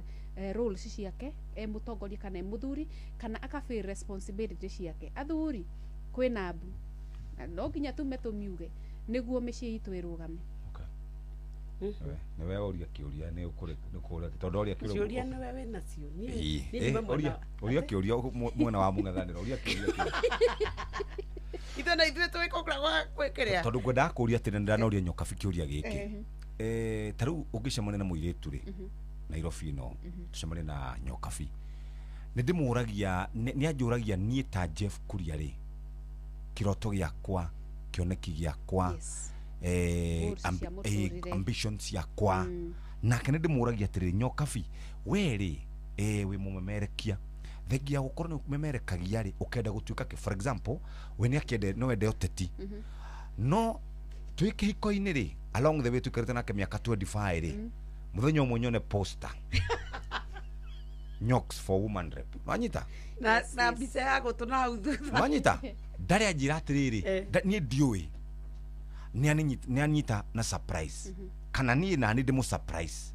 roles ciake e mũtongoria kana e mũthuri, kana aka fail responsibility ciake. Athuri, kwĩna mbu, na no nginya tume tũmiuge nĩguo mĩciĩ itũ ĩrũgame. Nĩwe ũria kĩũria, nĩ ũkũrĩa tondũ ũria Ciũria kĩũria. nĩwe wĩ nacio. Niĩ Ĩĩ, niĩ ndima mwena. Ũria kĩũria mwena wa mũng'ethanĩro, ũria kĩũria kĩu. Ithuĩ na ithuĩ twĩkũkũra gwĩkĩrĩa. Tondũ ngwendaga kũria atĩrĩ, ndanoria Nyokabi kĩũria gĩkĩ. Ta rĩu ũngĩcemania na mũirĩtu rĩ, Nairobi ĩno, tũcemanie na Nyokabi, nĩ ndĩmũragia, nĩ anjũragia niĩ ta Jeff Kuria rĩ, kĩroto gĩakwa, kĩoneki gĩakwa, Goals cia mũtũrĩre. Ambitions ciakwa. Nake nĩ ndĩmũragia atĩrĩrĩ, Nyokabi, we rĩ, wĩ mũmemerekia, thengia ya gũkorwo nĩ ũmemerekagia rĩ, ũkenda gũtuĩka kĩ? For example, we nĩ akĩende, no ende ũteti, no twĩ kĩhiko-inĩ rĩ, along the way tũikarĩte nake mĩaka 25 rĩ, mũthenya ũmwe nyone poster, Nyox for woman rep, nwanyita? Na mbica ya gũtũ na hau thutha. Nwanyita? Ndarĩ anjĩra atĩrĩrĩ, niĩ ndiũĩ nĩ anyita na surprise kana niĩ nani ndĩmũ surprise.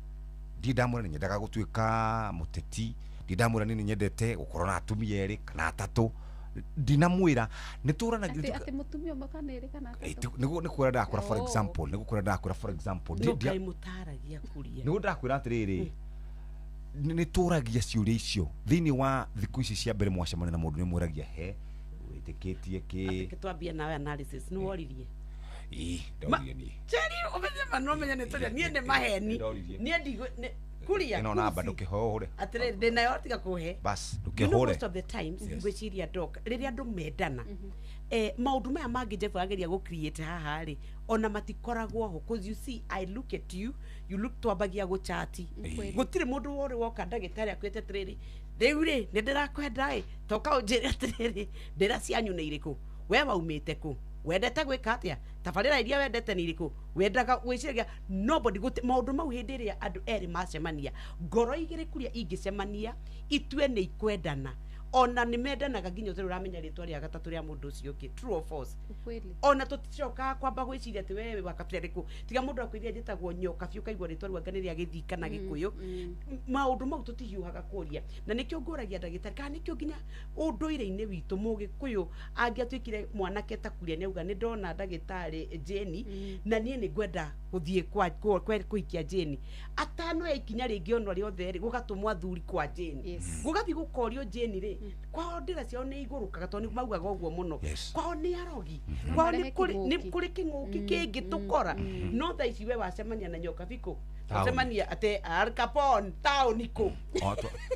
Ndiĩ ndamwĩra nĩ nyendaga gũtuĩka mũteti, ndiĩ ndamwĩra niĩ nĩ nyendete gũkorwo na atumia erĩ kana atatũ. Ndinamwĩra nĩ tũranagia atĩ mũtumia ũmwe kana ĩrĩ kana atatũ. Nĩguo nĩ kwĩra ndakwĩra, for Oh. example, nĩguo kwĩra ndakwĩra, for example, No kaĩ mũtaragia kuria? Nĩguo ndakwĩra atĩrĩrĩ, nĩ tũragia ciũria icio thĩinĩ wa thikũ ici cia mbere mwacemania na mũndũ, nĩ mwĩragia he wĩtĩkĩtie kĩ. Reke twambie nawe analysis, nĩ woririe? Ĩ, ndoririe niĩ. Njeri, ũmenye ma no ũmenye nĩ tũrĩa niĩ nĩ maheni. Ndoririe. Niĩ ndigũ kuria. Ĩno namba ndũkĩhũre. Atĩrĩrĩ, ndĩnayo, tiga kũhe. Bas, You know, ndũkĩhũre. most of the times ngwĩciria, doc, rĩrĩa andũ mendana, maũndũ maya mangĩ Jeff ageria gũ create haha rĩ, ona matikoragwo ho, 'cause you see, I look at you, you look, twambagia gũchati. Kweli. Gũtirĩ mũndũ worĩ woka ndagĩtarĩ akwĩte atĩrĩrĩ, rĩu rĩ nĩ ndĩrakwenda ĩ, toka ũnjĩre atĩrĩrĩ, ndĩra cianyu nĩ irĩkũ, we waumĩte kũ, wendete gwĩka atĩa, tabarĩra iria wendete nĩ irĩkũ, wendaga gwĩciragia nobody maũndũ mau. Hĩndĩ ĩrĩa andũ erĩ macemania, ngoro igĩrĩ kuria ingĩcemania itue nĩ ikwendana, ona nĩ mendanaga nginya ũtarĩ ũramenya rĩtwa rĩa gatatũ rĩa mũndũ ũcio ũngĩ. True or false? Kweli. Ona tũticokaga kwamba gwĩciria atĩ wewe wa kabira rĩkũ, tiga mũndũ akwĩria njĩtagwo nyoka biũ, ũkaigua rĩtwa rĩu anga nĩ rĩa gĩthii kana gĩkũyũ. Maũndũ mau tũtihiũhaga kũria, na nĩkĩo ngũragia ndagĩtarĩ kana nĩkĩo nginya ũndũire-inĩ witũ mũgĩkũyũ angĩatuĩkire mwanake ta kuria nĩauga nĩ ndona ndagĩtarĩ Jane na niĩ nĩ ngwenda gũthiĩ kũhikia Jane, atanoya ikinya rĩngĩ ona rĩothe rĩ, gũgatũmwo athuri kwa Jane. Gũgathiĩ gũkorio Jane rĩ, kwao ndĩra ciao nĩ igũrũkaga, tondũ nĩ maugaga ũguo mũno. Kwao nĩ arogi, kwao nĩ Marehe nĩ kĩng'ũki. Kũrĩ kĩng'ũki kĩngĩ tũkora. No thaa ici we wacemania na nyoka bikũ, Taũni. wacemania atĩ Al Capone taũni kũ?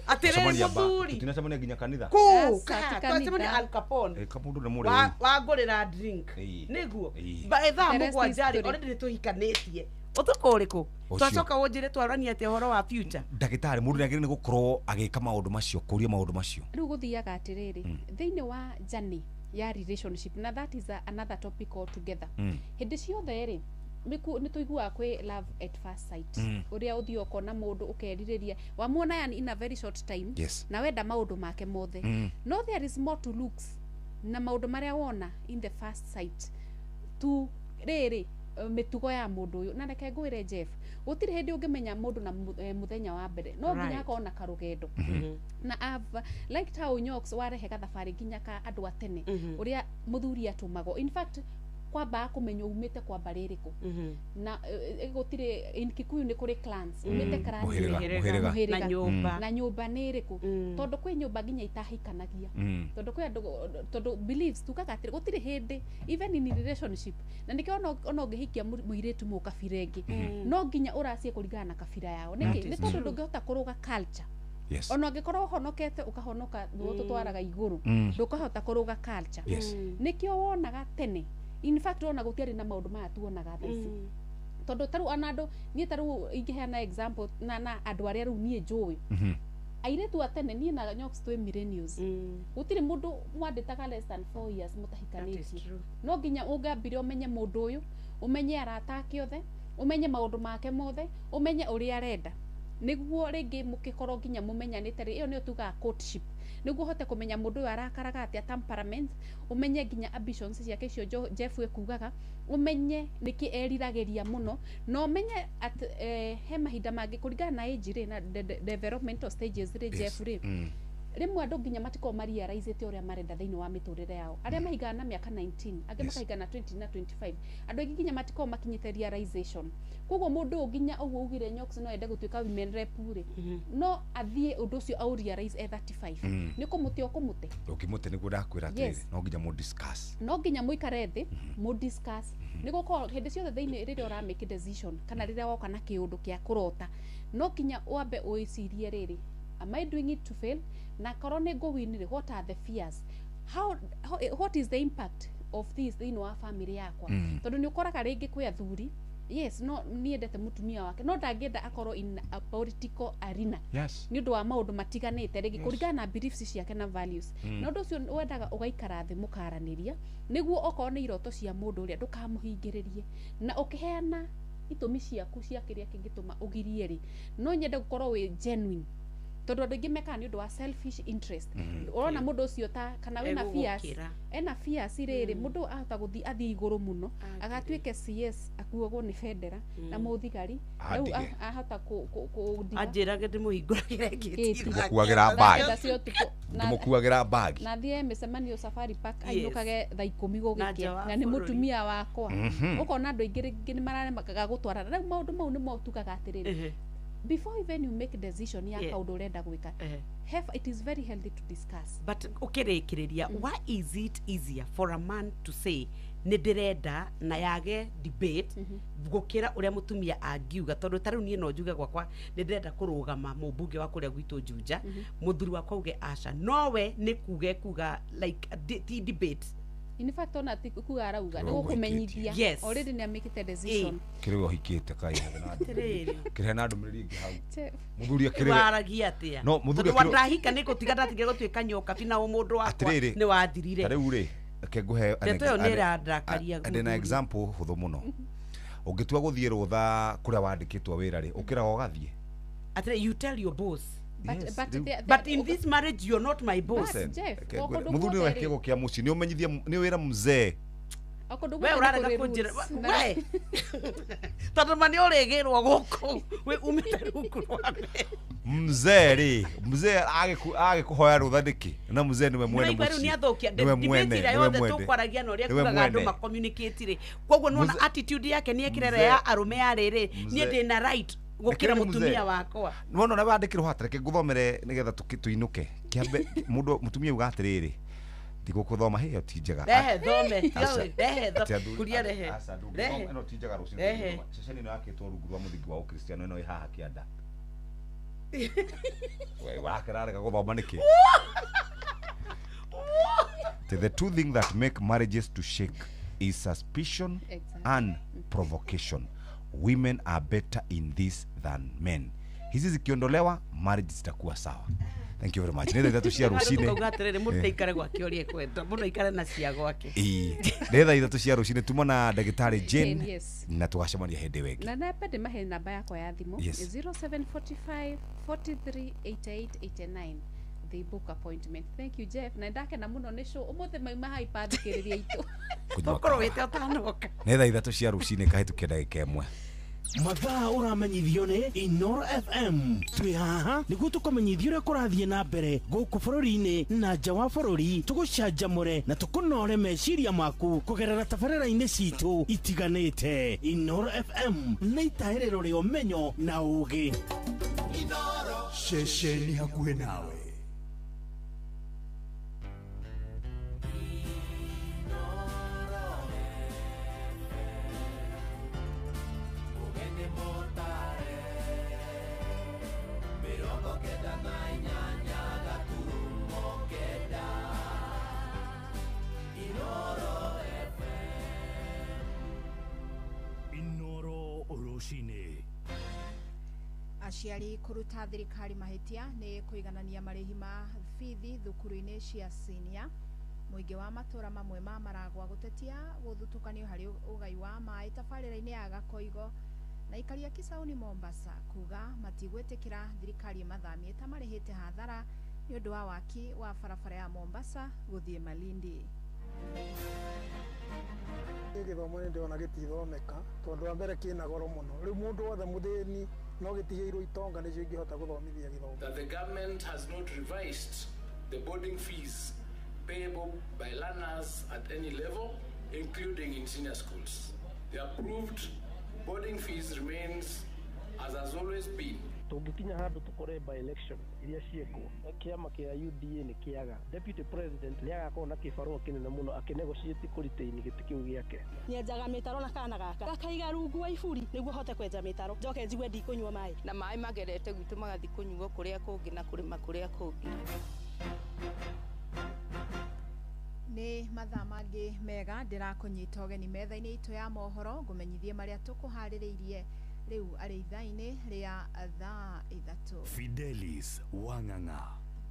Atĩrĩrĩ, Twacemania mũthuri. Tũtinacemania nginya kanitha. Kũ? Aca, Ka ti kanitha. twacemania Al Capone. Eh, kamũndũ nĩ mũrĩu. Wangũrĩra drink. Nĩguo thaa The rest 7 rĩ, history. already nĩ tũhikanĩtie, ũtukũ ũrĩkũ? Ũcio. Twacoka ũnjĩre twaranie atĩa ũhoro wa future? Ndagĩtarĩ, mũndũ nĩagĩrĩire nĩ gũkorwo agĩka maũndũ macio, kũria maũndũ macio. Rĩu gũthiaga atĩrĩrĩ, thĩinĩ wa journey ya relationship, na that is another topic altogether. Hĩndĩ ciothe rĩ, nĩ tũiguaga kwĩ love at first sight, ũrĩa ũthiĩ ũkona mũndũ ũkerirĩria, wamuona yani in a very short time, na wenda maũndũ make mothe. No there is more to looks na maũndũ marĩa wona in the first sight tu rĩrĩ, mĩtugo ya mũndũ ũyũ. Na reke ngwĩre Jeff, gũtirĩ hĩndĩ ũngĩmenya mũndũ na mũthenya wa mbere, no nginya akorwo na karũgendo. Na I've liked how Nyox warehe gathabarĩ nginya ka andũ a tene, ũrĩa mũthuri atũmagwo, in fact kwambaga kũmenya umĩte kwa mbarĩ ĩrĩkũ, na gũtirĩ, in Kikuyu nĩ kũrĩ clans, umĩte clan Mũhĩrĩga, ĩrĩkũ, mũhĩrĩga. mũhĩrĩga. Na nyũmba. Na nyũmba nĩ ĩrĩkũ, tondũ kwĩ nyũmba nginya itahikanagia, tondũ kwĩ andũ, tondũ beliefs tugaga atĩrĩ gũtirĩ hĩndĩ, even in relationship, na nĩkĩo ona ũngĩhikia mũirĩtu mũkabira ĩngĩ, no nginya ũracie kũringana na kabira yao. Nĩkĩ? Nĩ tondũ ndũngĩhota kũrũga culture. Ona ũngĩkorwo ũhonokete, ũkahonoka nĩguo tũtwaraga igũrũ, ndũkahota kũrũga culture. Nĩkĩo wonaga tene, in fact ona gũtiarĩ na maũndũ maya tuonaga thaa ici, tondũ tarĩu ona andũ, niĩ tarĩu ingĩheana example na andũ arĩa rĩu niĩ njũĩ, airĩtu a tene, niĩ na Nyox twĩ millennials, gũtirĩ mũndũ mwandĩtaga less than 4 years mũtahikanĩtie. No nginya ũngĩambire ũmenye mũndũ ũyũ, ũmenye arata ake othe, ũmenye maũndũ make mothe, ũmenye ũrĩa arenda, nĩguo rĩngĩ mũkĩkorwo nginya mũmenyanĩte rĩ, ĩyo nĩyo tugaga courtship, nĩguo ũhote kũmenya mũndũ ũyũ arakaraga atĩa, temperament, ũmenye nginya ambitions ciake icio Jeff ekugaga, ũmenye nĩkĩ eriragĩria mũno, na ũmenye at he mahinda mangĩ kũringana na age rĩ, na developmental stages rĩ, Jeff rĩ, rĩmwe andũ nginya matikoragwo marealizĩte ũrĩa marenda thĩinĩ wa mĩtũrĩre yao. Arĩa mahingana na mĩaka 19, angĩ makahingana 20 na 25, andũ aingĩ nginya matikoragwo makinyĩte realization. Koguo mũndũ ũyũ nginya ũguo ugire Nyox no ende gũtuĩka women rep rĩ, no athiĩ ũndũ ũcio au realize e 35. Nĩ kũmũte ũkũmũte. Ũngĩmũte, nĩguo ndakwĩra atĩrĩrĩ, no nginya mũ discuss. No nginya mũikare thĩ mũ discuss, nĩ gũkorwo hĩndĩ ciothe thĩinĩ rĩrĩa ũra make decision kana rĩrĩa woka na kĩũndũ kĩa kũrota, no nginya wambe ũĩcirie rĩrĩ, am I doing it to fail? Na korwo nĩ ngũwin rĩ, what are the fears? How, what is the impact of this thĩinĩ wa family yakwa? Tondũ nĩ ũkoraga rĩngĩ kwĩ athuri, yes, no niendete mũtumia wake, no ndangĩenda akorwo in a political arena nĩ ũndũ wa maũndũ matiganĩte rĩngĩ kũringana na beliefs ciake na values. Na ũndũ ũcio wendaga ũgaikara thĩ mũkaranĩria, nĩguo okorwo nĩ iroto cia mũndũ ũrĩa ndũkamũhingĩrĩrie, na ũkĩheana itũmi ciaku cia kĩrĩa kĩngĩtũma ũgirie rĩ, no nyende gũkorwo wĩ genuine. Tondu andu aingi mekaga ni undu wa selfish interest. Urona mundu ucio ta kana wina fears, ena fears riri mundu ahota guthi athi iguru muno agatuike CS akuagwo ni bendera na muthigari riu ahota ku anjirage ndimuhinguragire ngiti ndimũkuagĩra bag, ndimũkuagĩra bag na thie micemanio Safari Park ainukage thaa 10 gugikia na ni mutumia wakwa. Ukona andu aingi ringi ni mararemakaga gutwarana riu maundu mau nimo tugaga atiriri, before even you make decision ya kaundu urenda gwika, it is very healthy to discuss. But ukirikiriria, why is it easier for a man to say ni ndirenda na yage debate gukira uria mutumia angiuga? Tondu ta riu nie no njuge gwakwa ni ndirenda kurugama mumbunge wa kuria gwitu Juja, muthuri wakwa uge aca, nowe ni kuge kuga like ti debate. In fact ona ti kuga arauga ni gukumenyithia already ni amekite decision. Kiri uhikite kai kiri na ndumiriri ingi hau muthuri akiri waragia atia? No muthuri akiri ndahika ni gutiga ndatiga gutuika nyoka bina mundu wakwa ni wathirire. Riu ri reke nguhe na example huthu muno. Ungitua guthie rutha kuria wandikitwo wira ri ukiraga ugathie atire, you tell your boss. But in this marriage you're not my boss. Muthuri we kigo kia muci ni umenyithie ni wira mzee. We urarega kunjira we tondu ma ni urigirwo guku we umite rungu rwa mzee ri mzee agikuhoya rutha niki na mzee niwe mwene muci ni athukia debate ira yothe tukwaragia na uria kugaga andu ma communicate ri koguo nona attitude yake ni ekirere ya arume ya riri nie ndina right gukira mutumia wakwa. Nona na wandikirwo hatareke nguthomere nigetha tuinuke kiambe mundu mutumia uga atiriri ndigukuthoma hiyo ti njega. Rehe thome rehe kuria rehe rehe ino ti njega rucio ceceni ino yakitwo rungu rwa muthingi wa ukristiano ino i haha kianda. We wakirarega guthoma niki? The two things that make marriages to shake is suspicion and provocation. Women are better in this than men. Hizi zikiondolewa marriage zitakuwa sawa. Thank you very much. Nĩ thaa 3 cia rũcinĩ. Tukuga atiriri mũndũ aikare gwake ũrĩa ekwenda, mũndũ aikare na cia gwake. Ĩĩ. Nĩ thaa 3 cia rũcinĩ tuma na ndagĩtarĩ Jane na tũgacemania hĩndĩ ĩyo ĩngĩ. Na napende mahe namba yakwa ya thimũ 0745 43 88 89. The book appointment. Thank you Jeff. Na ndakena muno nĩ show umuthi mauma hyper thikĩrĩria itũ. Tukorwo wĩte ũtanoka. Nĩ thaa 3 cia rũcinĩ kahĩtũkia ndagĩka 1. Mathaa ũramenyithio nĩ Inoro FM. Twĩ haha nĩguo tũkũmenyithia ũrĩa kũrathiĩ na mbere gũkũ bũrũri-inĩ na nja wa bũrũri, tũgũcanjamũre na tũkũnore meciria maku kũgerera tabarĩra-inĩ citũ itiganĩte. Inoro FM nĩ itahĩrĩro rĩa ũmenyo na ũũgĩ. Ceceni hakuhĩ nawe. Aciari kũruta thirikari mahĩtia nĩ kũiganania marĩhi ma bithi thukuru-inĩ cia senior. Mũingĩ wa matũra mamwe ma Maragwa gũtetia gũthutũkanio harĩ ũgai wa maĩ tabarĩra-inĩ ya Gakoigo, na aikari a Kisauni Mombasa kuga matigwĩtĩkĩra thirikari ĩmathamie ta marĩhĩte hathara nĩ ũndũ wa waki wa barabara ya Mombasa gũthiĩ Malindi. Gĩthomo nĩ ndĩrona gĩtithomeka tondũ wa mbere kĩna goro mũno, rĩu mũndũ wothe mũthĩni no gĩtigĩirwo itonga nĩcio ingĩhota gũthomithia gĩthomo. That the government has not revised the boarding fees payable by learners at any level, including in senior schools. The approved boarding fees remains as has always been. Tũngĩkinya handũ tũkore by election iria ciekwo kĩama kĩa UDA nĩ kĩaga, deputy president nĩ agakorwo na kĩbarũa kĩnene mũno akĩnegotiate kũretain gĩtĩ kĩu gĩake. Nyenjaga mĩtaro na kana gaka gakaiga rungu wa iburi nĩguo hote kwenja mĩtaro njoke njigue ndikũnyua maĩ, na maĩ magerete gwitũ magathiĩ kũnyuo kũrĩa kũngĩ na kũrĩma kũrĩa kũngĩ. Nĩ mathaa mangĩ mega ndĩrakũnyita ũgeni metha-inĩ itũ ya mohoro ngũmenyithie marĩa tũkũharĩrĩirie rĩu arĩ ithaa-inĩ rĩa thaa 3. Fidelis Wang'ang'a.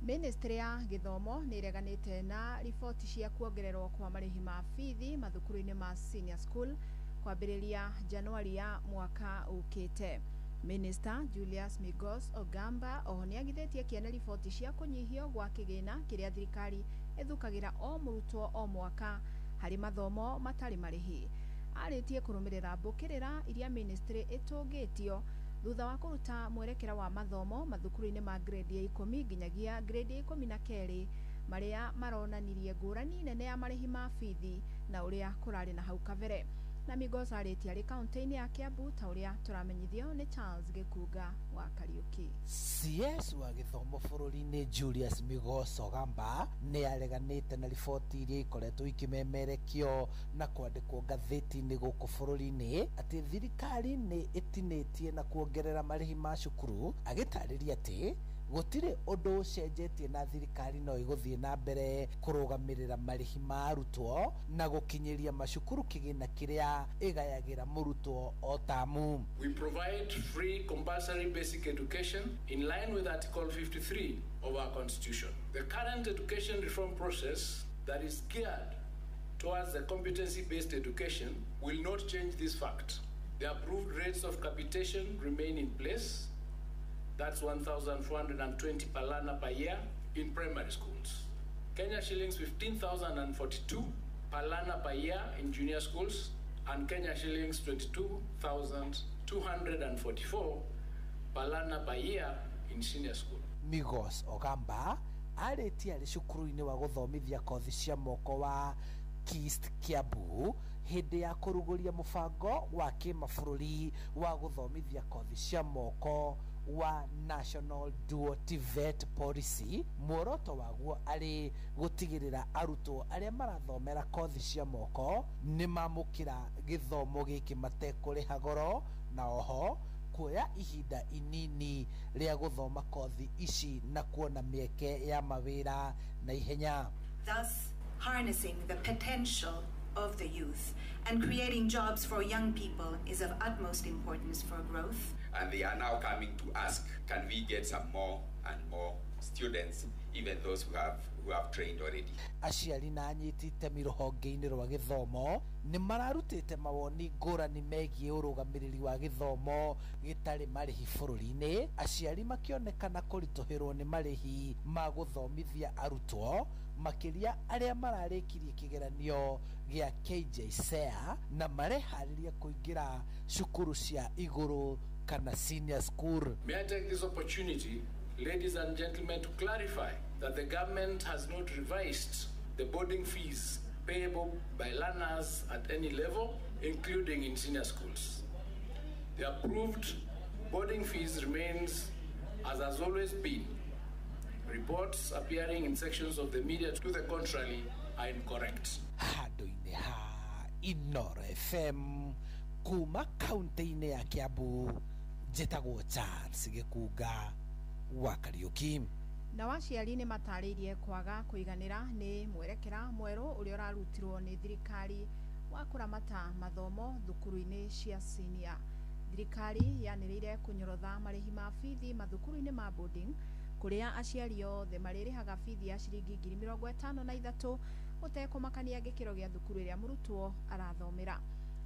Ministry ya gĩthomo nĩ ĩreganĩte na riboti cia kuongererwo kwa marĩhi ma bithi mathukuru-inĩ ma senior school kwambĩrĩria Januari ya mwaka ũkĩte. Minister Julius Migos Ogamba oho nĩagithĩtie kĩene riboti cia kũnyihio gwa kĩgĩna kĩrĩa thirikari ĩthukagĩra o mũrutwo o mwaka harĩ mathomo matarĩ marĩhi. Arĩtie kũrũmĩrĩra mbũkĩrĩra iria ministry ĩtũngĩtio thutha wa kũruta mwerekera wa mathomo mathukuru-inĩ ma grade ya 10 nginyagia grade ya 12 marĩa maronanirie ngũrani nene ya marĩhi ma bithi na ũrĩa kũrarĩ na hau kabere. Na Migos arĩtie arĩ kaunti-inĩ ya Kiambu ta ũrĩa tũramenyithio nĩ Charles Gĩkunga wa Kariuki. CS wa gĩthomo bũrũri-inĩ Julius Migos Ogamba nĩ areganĩte na riboti iria ikoretwo ikĩmemerekio na kwandĩkwo ngathĩti-inĩ gũkũ bũrũri-inĩ atĩ thirikari nĩ ĩtinĩtie na kuongerera marĩhi ma cukuru, agĩtarĩria atĩ gũtirĩ ũndũ ũcenjetie na thirikari no ĩgũthiĩ na mbere kũrũgamĩrĩra marĩhi ma arutwo na gũkinyĩria macukuru kĩgĩna kĩrĩa ĩgayagĩra mũrutwo o tamu. We provide free compulsory basic education in line with Article 53 of our Constitution. The current education reform process that is geared towards the competency-based education will not change this fact. The approved rates of capitation remain in place. That's 1,420 per learner per year in primary schools. Kenya shillings 15,042 per learner per year in junior schools, and Kenya shillings 22,244 per learner per year in senior school. Migos Ogamba arĩtie arĩ cukuru-inĩ wa gũthomithia kothi cia moko wa Kist Kiambu hĩndĩ ya kũrugũria mũbango wa kĩmabũrũri wa gũthomithia kothi cia moko wa National Dual TVET Policy. Muoroto waguo arĩ gũtigĩrĩra arutwo arĩa marathomera kothi cia moko nĩ mamũkĩra gĩthomo gĩkĩ matekũrĩha goro, na oho kuoya ihinda inini rĩa gũthoma kothi ici na kuona mĩeke ya mawĩra na ihenya. Thus harnessing the potential of the youth and creating jobs for young people is of utmost importance for growth. And they are now coming to ask, can we get some more and more students, even those who have trained already. Aciari na anyiti itemi rũhonge-inĩ rwa gĩthomo nĩ mararutĩte mawoni ngũrani megiĩ ũrũgamĩrĩri wa gĩthomo gĩtarĩ marĩhi bũrũri-inĩ, aciari makĩonekana kũritũhĩrwo nĩ marĩhi ma gũthomithia arutwo makĩria arĩa mararĩkirie kĩgeranio gĩa KJSEA na mareharĩria kũingĩra cukuru cia igũrũ kana senior school. May I take this opportunity, ladies and gentlemen, to clarify that the government has not revised the boarding fees payable by learners at any level, including in senior schools. The approved boarding fees remains as has always been. Reports appearing in sections of the media to the contrary are incorrect. Handũ-inĩ ha Inoro FM kuma kaunti-inĩ ya Kiambu, njĩtagwo Charles Gĩkunga wa Kariuki. Nao aciari nĩ matarĩirie kwaga kũiganĩra nĩ mwerekera mwerũ ũrĩa ũrarutirwo nĩ thirikari wa kũramata mathomo thukuru-inĩ cia senior. Thirikari yanĩrĩire kũnyorotha marĩhi ma bithi mathukuru-inĩ ma boarding kũrĩa aciari othe marĩrĩhaga bithi ya ciringi 53,000 gũtekũmakania gĩkĩro gĩa thukuru ĩrĩa mũrutwo arathomera.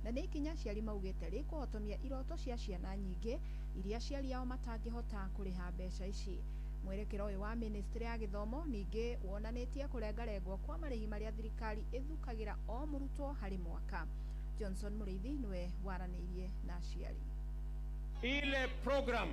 Na nĩ ikinya aciari maugĩte rĩkũhotomia iroto cia ciana nyingĩ iria aciari ao matangĩhota kũrĩha mbeca ici. Mwerekera ũyũ wa ministry ya gĩthomo ningĩ wonanĩtie kũrengarengwo kwa marĩhi marĩa thirikari ĩthukagĩra o mũrutwo harĩ mwaka. Johnson Mũrĩithi nĩwe waranĩirie na aciari. Ile program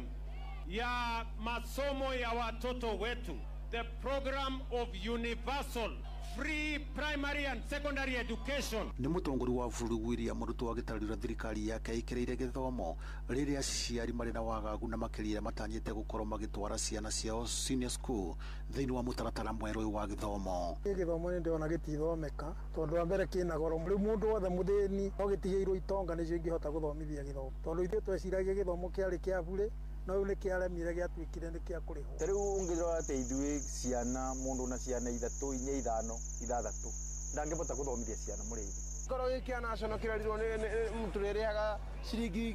ya masomo ya watoto wetu, the program of universal free primary and secondary education. Nĩ mũtongoria wa bũrũri William Ruto agĩtarĩria thirikari yake ĩkĩrĩire gĩthomo rĩrĩa aciari marĩ na wagagu na makĩria matanyĩte gũkorwo magĩtwara ciana ciao senior school thĩinĩ wa mũtaratara mwerũ wa gĩthomo. Gĩthomo nĩ ndĩrona gĩtithomeka tondũ wa mbere kĩna goro, rĩu mũndũ wothe mũthĩni no gĩtigĩirwo itonga nĩcio ingĩhota gũthomithia gĩthomo, tondũ ithuĩ tweciragia gĩthomo kĩarĩ kĩa burĩ no rĩu nĩ kĩaremire gĩatuĩkire nĩ kĩa kũrĩhwo. Ta rĩu ũngĩrora atĩ ithuĩ ciana mũndũ na ciana 3, 4, 5, 6 ndangĩhota gũthomithia ciana mũrĩithi. Korwo gĩ kĩa national kĩrerirwo nĩ tũrĩrĩhaga ciringi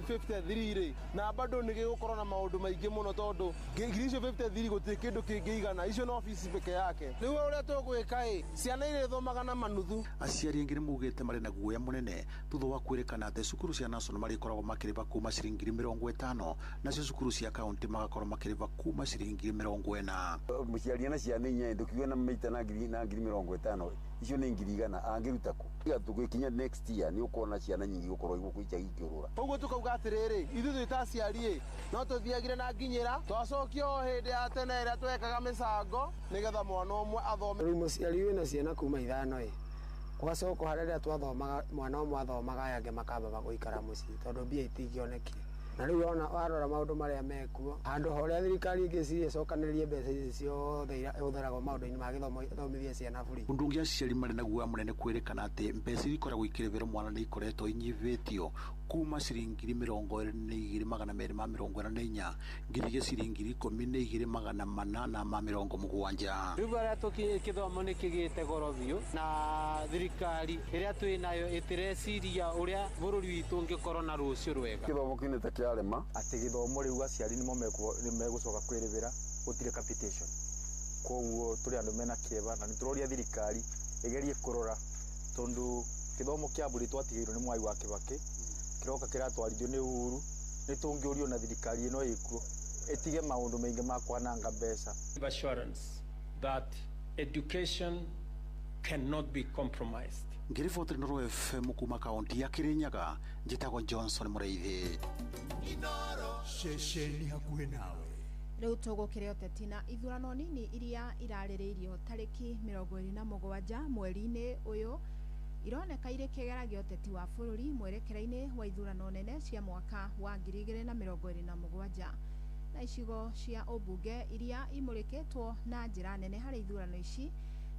53 rĩ, na bado nĩ gĩgũkorwo na maũndũ maingĩ mũno tondũ ngiri icio 53 gũtirĩ kĩndũ kĩngĩigana, icio no fees peke yake. Rĩu ũrĩa tũgwĩka ĩ, ciana irĩthomaga na manuthu. Aciari aingĩ nĩmaugĩte marĩ na guoya mũnene thutha wa kwĩrĩkana atĩ cukuru cia national marĩkoragwo makĩrĩba kuma ciringi 50 nacio cukuru cia kaunti magakorwo makĩrĩba kuma ciringi 40. Mũciari na ciana inya ndũkiuge na maita na ngiri na ngiri 50 icio nĩ ngiri 100 angĩruta kũ? Tũgĩkinya next year nĩ ũkuona ciana nyingĩ gũkorwo igũkũ icagi ikĩũrũra. Ũguo tũkauga atĩrĩrĩ, ithuĩ twĩ ta aciari ĩ, no tũthiagire na nginyĩra twacokia o hĩndĩ ya tene ĩrĩa twekaga mĩcango nĩgetha mwana ũmwe athome. Rĩu mũciari wĩna ciana kuma 5 ĩ, gwacoka harĩa rĩrĩa twathomaga mwana ũmwe athomaga aya angĩ makamba gũikara mũciĩ tondũ mbia itingĩonekire. Na rĩu ona warora maũndũ marĩa mekuo handũ horĩa thirikari ĩngĩciria ĩcokanĩrĩrie mbeca ici ciothe ihũthĩragwo maũndũ-inĩ ma gĩthomo ithomithie ciana bũrũri. Ũndũ ũngĩ aciari marĩ na guoya mũnene kwĩrĩkana atĩ mbeca iria ikoragwo ikĩrĩhĩrwo mwana nĩ ikoretwo inyihĩtio kuma ciringi 22,244 nginya ciringi 12,470. Rĩu harĩa tũkinyĩte gĩthomo nĩ kĩgĩte goro biũ na thirikari ĩrĩa twĩ nayo ĩtĩreciria ũrĩa bũrũri witũ ũngĩkorwo na rũciũ rwega. Gĩthomo kĩu nĩ ta kĩarema atĩ gĩthomo rĩu aciari nĩmo megũcoka kwĩrĩhĩra gũtirĩ capitation, koguo tũrĩ andũ mena kĩeva na nĩtũroria thirikari ĩgerie kũrora tondũ gĩthomo kĩa bũrũri twatigĩirwo nĩ Mwai wa Kĩbakĩ kĩroka kĩratwarithio nĩ Uhuru nĩ tũngĩũrio na thirikari ĩno ĩkuo ĩtige maũndũ maingĩ ma kwananga mbeca. Assurance that education cannot be compromised. Ngĩriboti Inooro FM kuma kaunti ya Kirinyaga, njĩtagwo Johnson Mũrĩithi. Ceceni hakuhĩ nawe. Rĩu tũgũkĩre ũteti na ithurano nini iria irarĩrĩirio tarĩki 27 mweri-inĩ ũyũ ironeka irĩ kĩgera gĩa ũteti wa bũrũri mwerekera-inĩ wa ithurano nene cia mwaka wa 2027 na icigo cia ũmbunge iria imũrĩkĩtwo na njĩra nene harĩ ithurano ici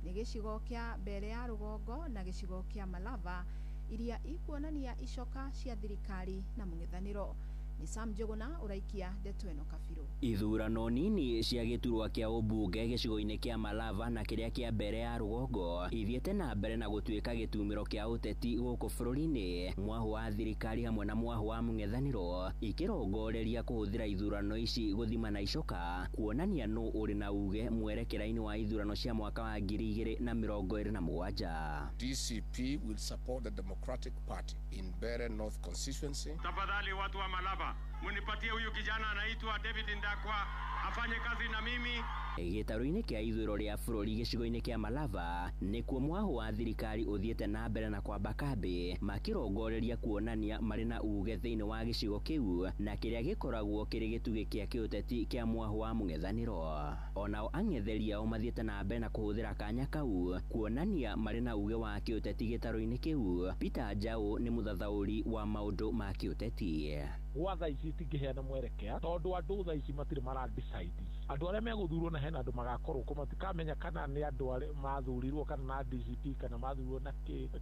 nĩ gĩcigo kĩa Mbere ya Rũgongo na gĩcigo kĩa Malava iria ikuonania icoka cia thirikari na mũng'ethanĩro. Ni Sam Njuguna uraikia ndeto ĩno kabirũ. Ithurano nini cia gĩturwa kĩa ũmbunge gĩcigo-inĩ kĩa Malava na kĩrĩa kĩa Mbere ya Rũgongo ithiĩte na mbere na gũtuĩka gĩtumĩro kĩa ũteti gũkũ bũrũri-inĩ. Mwahũ wa thirikari hamwe na mwahũ wa mũng'ethanĩro ikĩrongoreria kũhũthĩra ithurano ici gũthima na icoka kuonania nũ ũrĩ na uge mwerekera-inĩ wa ithurano cia mwaka wa 2027. DCP will support the Democratic Party in Mbeere North constituency. Tafadhali watu wa Malava, munipatie huyu kijana anaitwa David Ndakwa afanye kazi na mimi. Gĩtarũ-inĩ kĩa ithurano rĩa bũrũri gĩcigo-inĩ kĩa Malava nĩkuo mwahũ wa thirikari ũthiĩte na mbere na kwamba kambĩ makĩrongoreria kuonania marĩ na uge thĩinĩ wa gĩcigo kĩu na kĩrĩa gĩkoragwo kĩrĩ gĩtugĩ kĩa kĩũteti kĩa mwahũ wa mũng'ethanĩro. Onao ang'etheri ao mathiĩte na mbere na kũhũthĩra kanya kau kuonania marĩ na uge wa kĩũteti gĩtarũ-inĩ kĩu. Peter Njau nĩ mũthathaũri wa maũndũ ma kĩũteti. Gwa thaa ici itingĩheana mwerekea tondũ andũ thaa ici matirĩ mara decide andũ arĩa megũthurwo na hena andũ magakorwo kũ matikamenya kana nĩ andũ arĩa mathurirwo kana na DCP kana mathurirwo na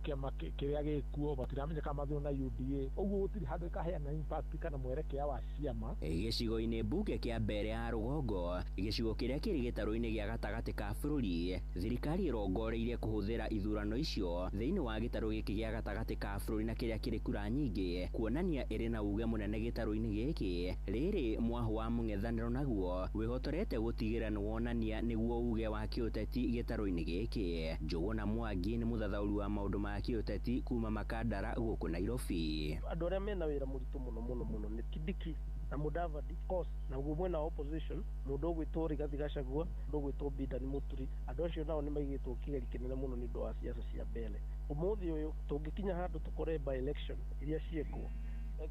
kĩama kĩrĩa gĩkuo, matiramenya kana mathurirwo na UDA. Ũguo gũtirĩ handũ ĩkaheana impact kana mwerekea wa ciama. Gĩcigo-inĩ mbunge kĩa Mbere ya Rũgongo, gĩcigo kĩrĩa kĩrĩ gĩtarũ-inĩ gĩa gatagatĩ ka bũrũri, thirikari ĩrongoreirie kũhũthĩra ithurano icio thĩinĩ wa gĩtarũ gĩkĩ gĩa gatagatĩ ka bũrũri na kĩrĩa kĩrĩ kura nyingĩ kuonania ĩrĩ na uge mũnene gĩtarũ-inĩ gĩkĩ. Rĩrĩ mwahũ wa mũng'ethanĩro naguo wĩhotorete gũtigĩra nĩ wonania nĩguo uge wa kĩũteti gĩtarũ-inĩ gĩkĩ. Njuguna Mwangi nĩ mũthathaũri wa maũndũ ma kĩũteti kuma Makandara gũkũ Nairobi. Andũ arĩa mena wĩra mũritũ mũno mũno mũno nĩ Kindiki na Mudavadi course, na guo mwena wa opposition mũndũ ũgwĩtwo Rigathi Gachagua, mũndũ ũgwĩtwo Bidani Muturi, andũ acio nao nĩ maigĩtwo kĩgeri kĩnene mũno nĩ ũndũ wa siasa cia mbere. Ũmũthĩ ũyũ tũngĩkinya handũ tũkore by election iria ciekwo,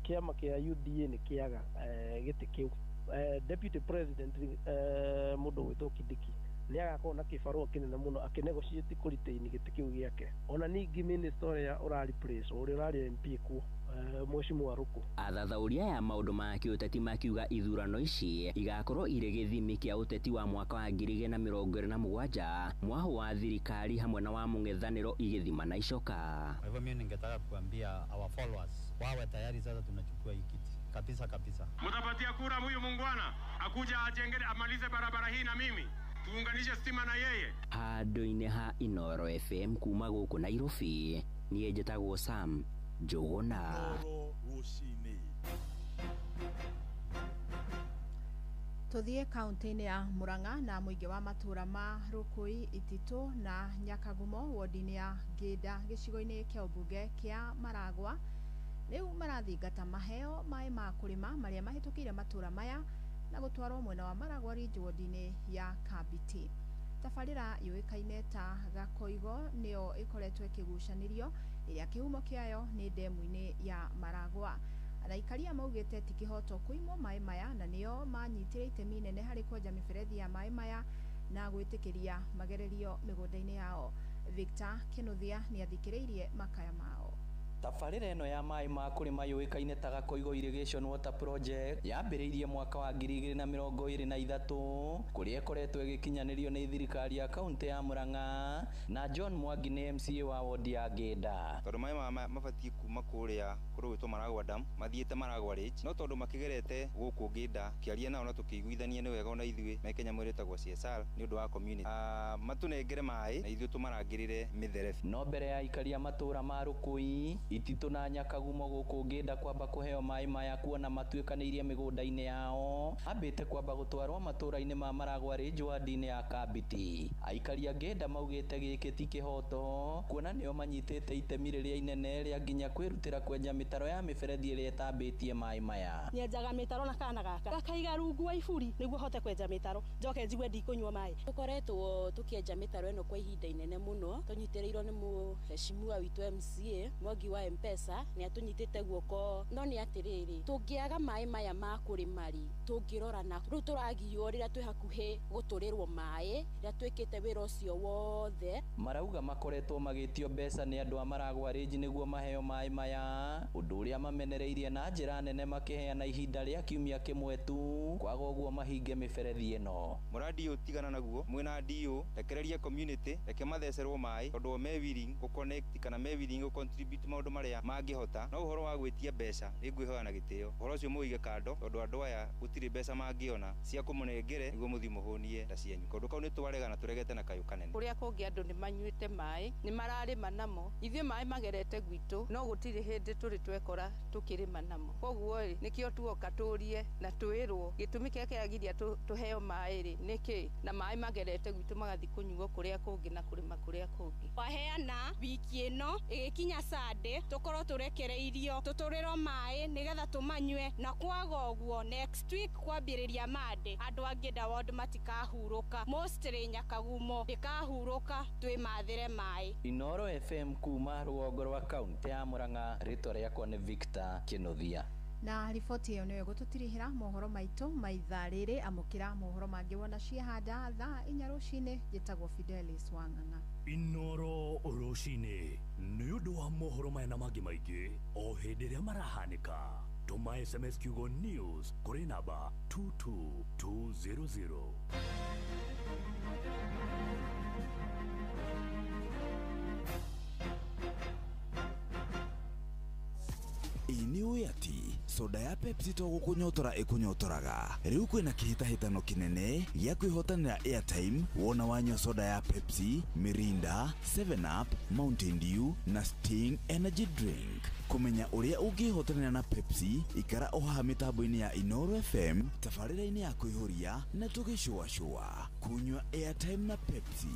kĩama kĩa UDA nĩ kĩaga gĩtĩ kĩu. Deputy President mũndũ ũgwĩtwo Kindiki nĩ agakorwo na kĩbarũa kĩnene mũno akĩnegotiate kũretain gĩtĩ kĩu gĩake. Ona ningĩ minister ũrĩa ũra replace ũrĩa ũrarĩ MP kuo Mheshimiwa Ruku. Athathaũri aya maũndũ ma kĩũteti makiuga ithurano ici igakorwo irĩ gĩthimi kĩa ũteti wa mwaka wa 2027 mwahũ wa thirikari hamwe na wa mũng'ethanĩro igĩthima na icoka. Kwa hivyo mimi ningetaka kuambia our followers wawe tayari sasa, tunachukua hii kiti kabisa kabisa. Mtapatia kura huyu mungwana akuja ajenge amalize barabara hii na mimi tuunganishe stima na yeye. Handũ-inĩ ha Inooro FM kuma gũkũ Nairobi, Niĩ njĩtagwo Sam Njũgũna. Tuthiĩ kaunti-inĩ ya Murang'a na mũingĩ wa matũra ma Rukui, Ititũ na Nyakagumo wodi-inĩ ya Ngĩnda gĩcigo-inĩ kĩa ũmbunge kĩa Maragwa rĩu marathingata maheo maĩ ma kũrĩma marĩa mahĩtũkĩire matũra maya na gũtwarwo mwena wa Maragwa Ridge wodi-inĩ ya Kambiti. Tabarĩra yũĩkaine ta Gakoigo nĩyo ĩkoretwo ĩkĩgucanĩrio ĩrĩa kĩhumo kĩayo nĩ ndemu-inĩ ya Maragwa. Aikaria maugĩte ti kĩhoto kũimwo maĩ maya na nĩo manyitire itemi inene harĩ kwenja mĩberethi ya maĩ maya na gwĩtĩkĩria magererio mĩgũnda-inĩ yao. Victor Kinuthia nĩathikĩrĩirie makaya mao. Tabarĩra ĩno ya maĩ ma kũrĩma yũĩkaine ta Gakoigo Irrigation Water Project yambĩrĩirie mwaka wa 2023 kũrĩa ĩkoretwo ĩgĩkinyanĩrio nĩ thirikari ya kaunti ya Murang'a na John Mwangi nĩ MCA wa wodi ya Ngĩnda. Tondũ maĩ maya mabatiĩ kuma kũrĩa kũrũgĩtwo Maragwa Dam mathiĩte Maragwa Ridge, no tondũ makĩgerete gũkũ Ngĩnda kĩaria nao na tũkĩiguithania nĩ wega ona ithuĩ me Kenya mwĩrĩ ĩtagwo CSR nĩ ũndũ wa community matũnengere maĩ na ithuĩ tũmarangĩrĩre mĩtherebi. No mbere ya aikaria matũra ma Rukui, Ititũ na Nyakagumo gũkũ Ngĩnda kwamba kũheo maĩ maya kuona matuĩkanĩirie mĩgũnda-inĩ yao ambĩte kwamba gũtwarwo matũra-inĩ ma Maragwa Ridge wadi-inĩ ya Kambiti. Aikari a Ngĩnda maugĩte gĩkĩ ti kĩhoto kuona nĩo manyitĩte itemi rĩrĩa inene rĩa nginya kwĩrutĩra kwenja mĩtaro ya mĩberethi ĩrĩa ĩtambĩtie maĩ maya. Nyenjaga mĩtaro na kana gaka gakaiga rungu wa iburi nĩguo hote kwenja mĩtaro njoke njigue ndikũnyua maĩ. Tũkoretwo tũkĩenja mĩtaro ĩno kwa ihinda inene mũno tũnyitĩrĩirwo nĩ mũheshimiwa witũ MCA Mwangi wa M-Pesa nĩ atũnyitĩte guoko, no nĩ atĩrĩrĩ tũngĩaga maĩ maya ma kũrĩma rĩ tũngĩrora na rĩu tũragiywo rĩrĩa twĩ hakuhĩ gũtũrĩrwo maĩ rĩrĩa twĩkĩte wĩra ũcio wothe. Marauga makoretwo magĩtio mbeca nĩ andũ a Maragwa Ridge nĩguo maheo maĩ maya, ũndũ ũrĩa mamenereirie na njĩra nene makĩheana ihinda rĩa kiumia kĩmwe tu kwaga ũguo mahinge mĩberethi ĩno. Mũradi ũyũ tigana naguo mwĩna DO rekereria community reke mathecerwo maĩ tondũ o me willing gũ connect kana me willing gũ contribute maũndũ marĩa mangĩhota, no ũhoro wa gwĩtia mbeca nĩ ngwĩhoya na gĩtĩo ũhoro ũcio mũwĩige kando tondũ andũ aya gũtirĩ mbeca mangĩona cia kũmũnengere nĩguo mũthiĩ mũhũnie nda cianyu. Kaũndũ kau nĩ twarega na tũregete na kayũ kanene. Kũrĩa kũngĩ andũ nĩ manyuĩte maĩ nĩ mararĩma namo, ithuĩ maĩ magerete gwitũ no gũtirĩ hĩndĩ tũrĩ twekora tũkĩrĩma namo. Koguo rĩ nĩkĩo tuoka tũrie na twĩrwo gĩtũmi kĩrĩa kĩragiria tũheo maĩ rĩ nĩkĩ, na maĩ magerete gwitũ magathiĩ kũnyuo kũrĩa kũngĩ na kũrĩma kũrĩa kũngĩ. Waheana wiki ĩno ĩgĩkinya Sunday tũkorwo tũrekereirio tũtũrĩrwo maĩ nĩgetha tũmanyue, na kwaga ũguo next week kwambĩrĩria Monday andũ a Ngĩnda ward matikahurũka, mostly Nyakagumo ndĩkahurũka twĩmathĩre maĩ. Inoro FM kuma rũgongo rwa kaunti ya Murang'a, rĩtwa rĩakwa nĩ Victor Kinuthia. Na riboti ĩyo nĩyo ĩgũtũtirihĩra mohoro maitũ ma ithaa rĩrĩ. Amũkĩra mohoro mangĩ wona ciehanda thaa 4 rũcinĩ. Njĩtagwo Fidelis Wang'ang'a. Inoro rũcinĩ nĩ ũndũ wa mohoro maya na mangĩ maingĩ o hĩndĩ ĩrĩa marahanĩka. Tũma SMS kiugo news kũrĩ namba 22200. Ĩ nĩ ũĩ atĩ soda ya Pepsi to gũkũnyotora ĩkũnyotoraga. Rĩu kwĩna kĩhĩtahĩtano kĩnene gĩa kwĩhotanĩra airtime wona wanyua soda ya Pepsi, Mirinda, 7up, Mountain Dew na Sting Energy Drink. Kũmenya ũrĩa ũngĩhotanĩra na Pepsi, ikara o haha mĩtambo-inĩ ya Inoro FM, tabarĩra-inĩ ya kwĩhũria na tũgĩcũacũa. Kunyua airtime na Pepsi.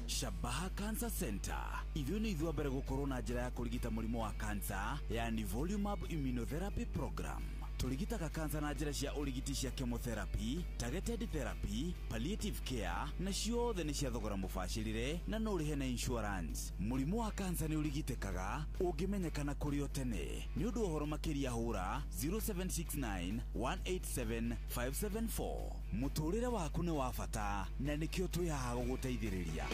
Shabaha Cancer Center. Ithuĩ nĩ ithuĩ a mbere gũkorwo na njĩra ya kũrigita mũrimũ wa cancer, yani Volumab Immunotherapy Program. Tũrigitaga cancer na njĩra cia ũrigiti cia chemotherapy, targeted therapy, palliative care, na ciothe nĩ cia thogora mũbacĩrĩre na no ũrĩhe na insurance. Mũrimũ wa cancer nĩ ũrigitĩkaga ũngĩmenyekana kũrĩ o tene. Nĩ ũndũ wa ũhoro makĩria hũra 0769 187 574. Mũtũrĩre waku nĩ wa bata na nĩkĩo twĩ haha gũgũteithĩrĩria.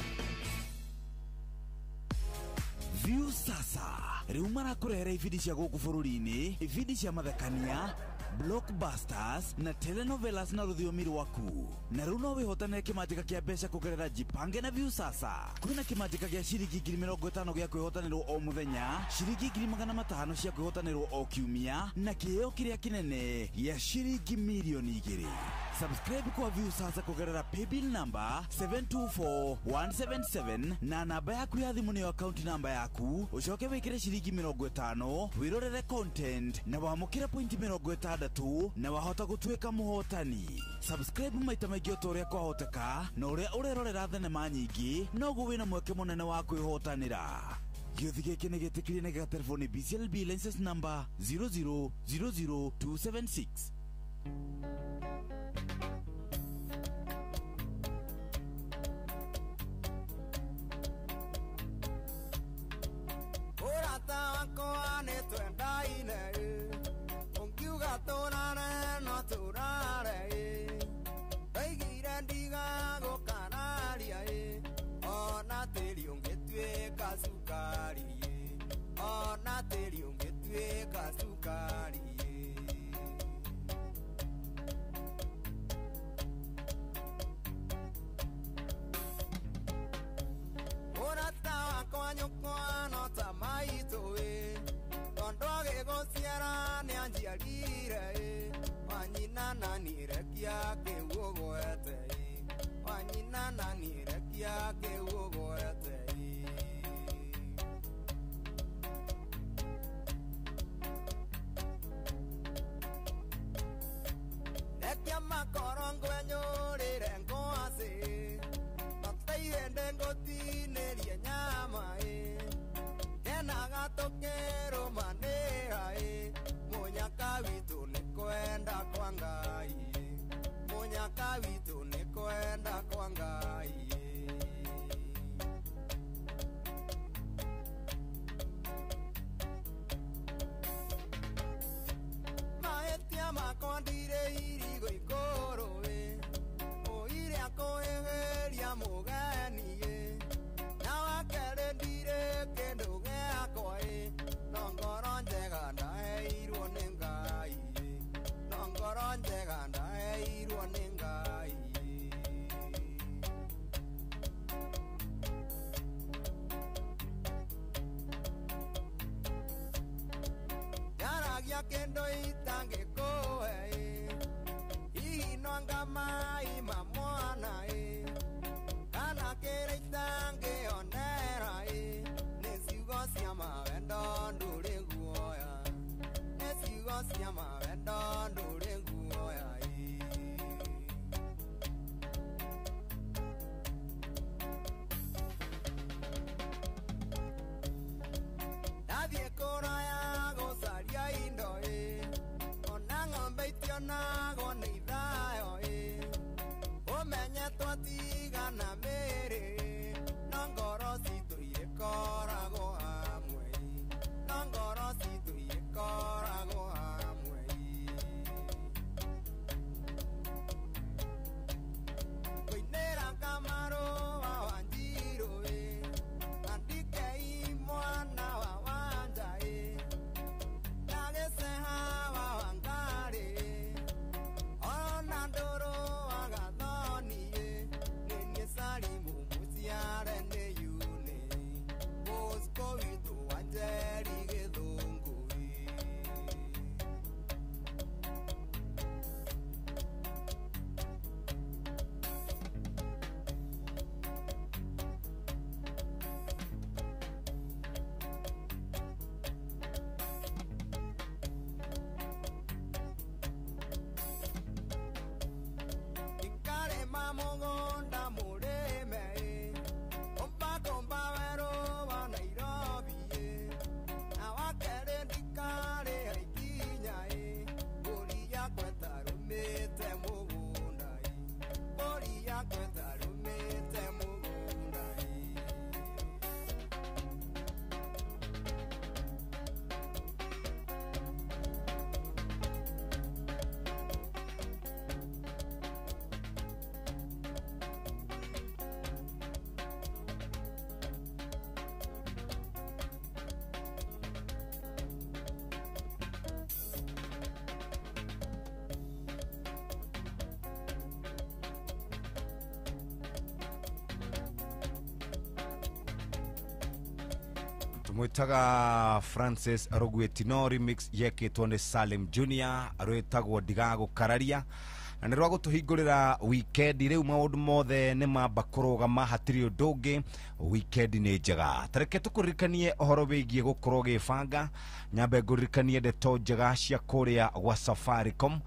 View sasa rĩu marakũrehera ibindi cia gũkũ bũrũri-inĩ, ibindi cia mathekania, blockbusters na telenovelas na rũthiomi rwaku. Na rĩu no wĩhotanĩre kĩmanjĩka kĩa mbeca kũgerera Jipange na View sasa. Kwĩna kĩmanjĩka gĩa ciringi 50,000 gĩa kwĩhotanĩrwo o mũthenya, ciringi 500,000 cia kwĩhotanĩrwo o kiumia, na kĩheo kĩrĩa kĩnene gĩa ciringi 2,000,000. Subscribe kwa Viusasa kugerera paybill number 724177 na namba yaku ya thimu niyo account namba yaku, ucoke wikire ciringi 50 wirorere content na wamukire point 60 na wahota gutuika muhotani. Subscribe maita maingi o ta uria kwahoteka, na uria urerorera thenema nyingi noguo wina mweke munene wa kwihotanira. Gĩũthi gĩkĩ nĩ gĩtĩkĩrie na gĩgatelefoni BCLB license number 0000276. Ũrata wakwa nĩ twendaine ũngiuga tũrare no tũrare ndaigire ndigagũkararia ona tĩri ũngĩtuĩka cukari ona tĩri ũngĩtuĩka cukari. Ũrata wakwa nyũkwa no ta maitũ tondũ agĩgũciara nĩanjiarire wanyina na nirekia kĩu ũgwete wanyina na nirekia kĩu ũgwete. Rekia makoro ngwenyũrĩre ngwacĩ mataihĩndĩ ngũtinĩrie nyama kenaga tũkĩrũmanĩra mũnyaka witũ nĩ kwenda kwa Ngai mũnyaka witũ nĩ kwenda kwa Ngai. Mahĩtia makwa ndirĩ irigo ikũrũ mũire akũhĩhĩria mũgeni na wakerĩ ndirĩ kĩndũ gĩakwa no ngoro njega ndaheirwo nĩ Ngai no ngoro njega ndaheirwo nĩ Ngai. Njaragia kĩndũ itangĩkũhe hihi no anga mai ma mwana kana kĩrĩa itangĩonera nĩ ciugo cia mawendo ndũrĩ guoya nĩ ciugo cia mawendo ndũrĩ guoya. Ndathiĩ kũraya gũcaria indo ona ng'ombe itionagwo nĩ ithayo ũmenye twatigana mĩĩrĩ no ngoro citũ irĩkoragwo hamwe no ngoro citũ irĩkoragwo hamwe. Ngũinĩra Kamarũ wa Wanjirũ Andikei mwana wa Wanja na Gĩceha wa Wangarĩ ona Ndũrũ wa Gathoni nĩ niĩ Salimu mũciare nĩ Yune Bosco witũ wa Njeri Gĩthũngũ. Ikarĩma mũgũnda mũrĩme ũmbakomba werũ wa Nairobi na wakerĩ ndikarĩha ikinya mbũri yakwa ĩtarũmĩte mũgũnda mbũri yakwa ĩtarũmĩte mũgũnda. Tumwitaga Francis Rugwetino remix yekitwo ni Salim Junior rwitagwo ndigagukararia Na nĩ rwa gũtũhingũrĩra wikendi. Rĩu maũndũ mothe nĩ mamba kũrũgama, hatirĩ ũndũ ũngĩ, wikendi nĩ njega. Tareke tũkũririkanie ũhoro wĩgiĩ gũkorwo ũgĩbanga. Nyambe ngũririkanie ndeto njega cia kũrĩa gwa Safaricom.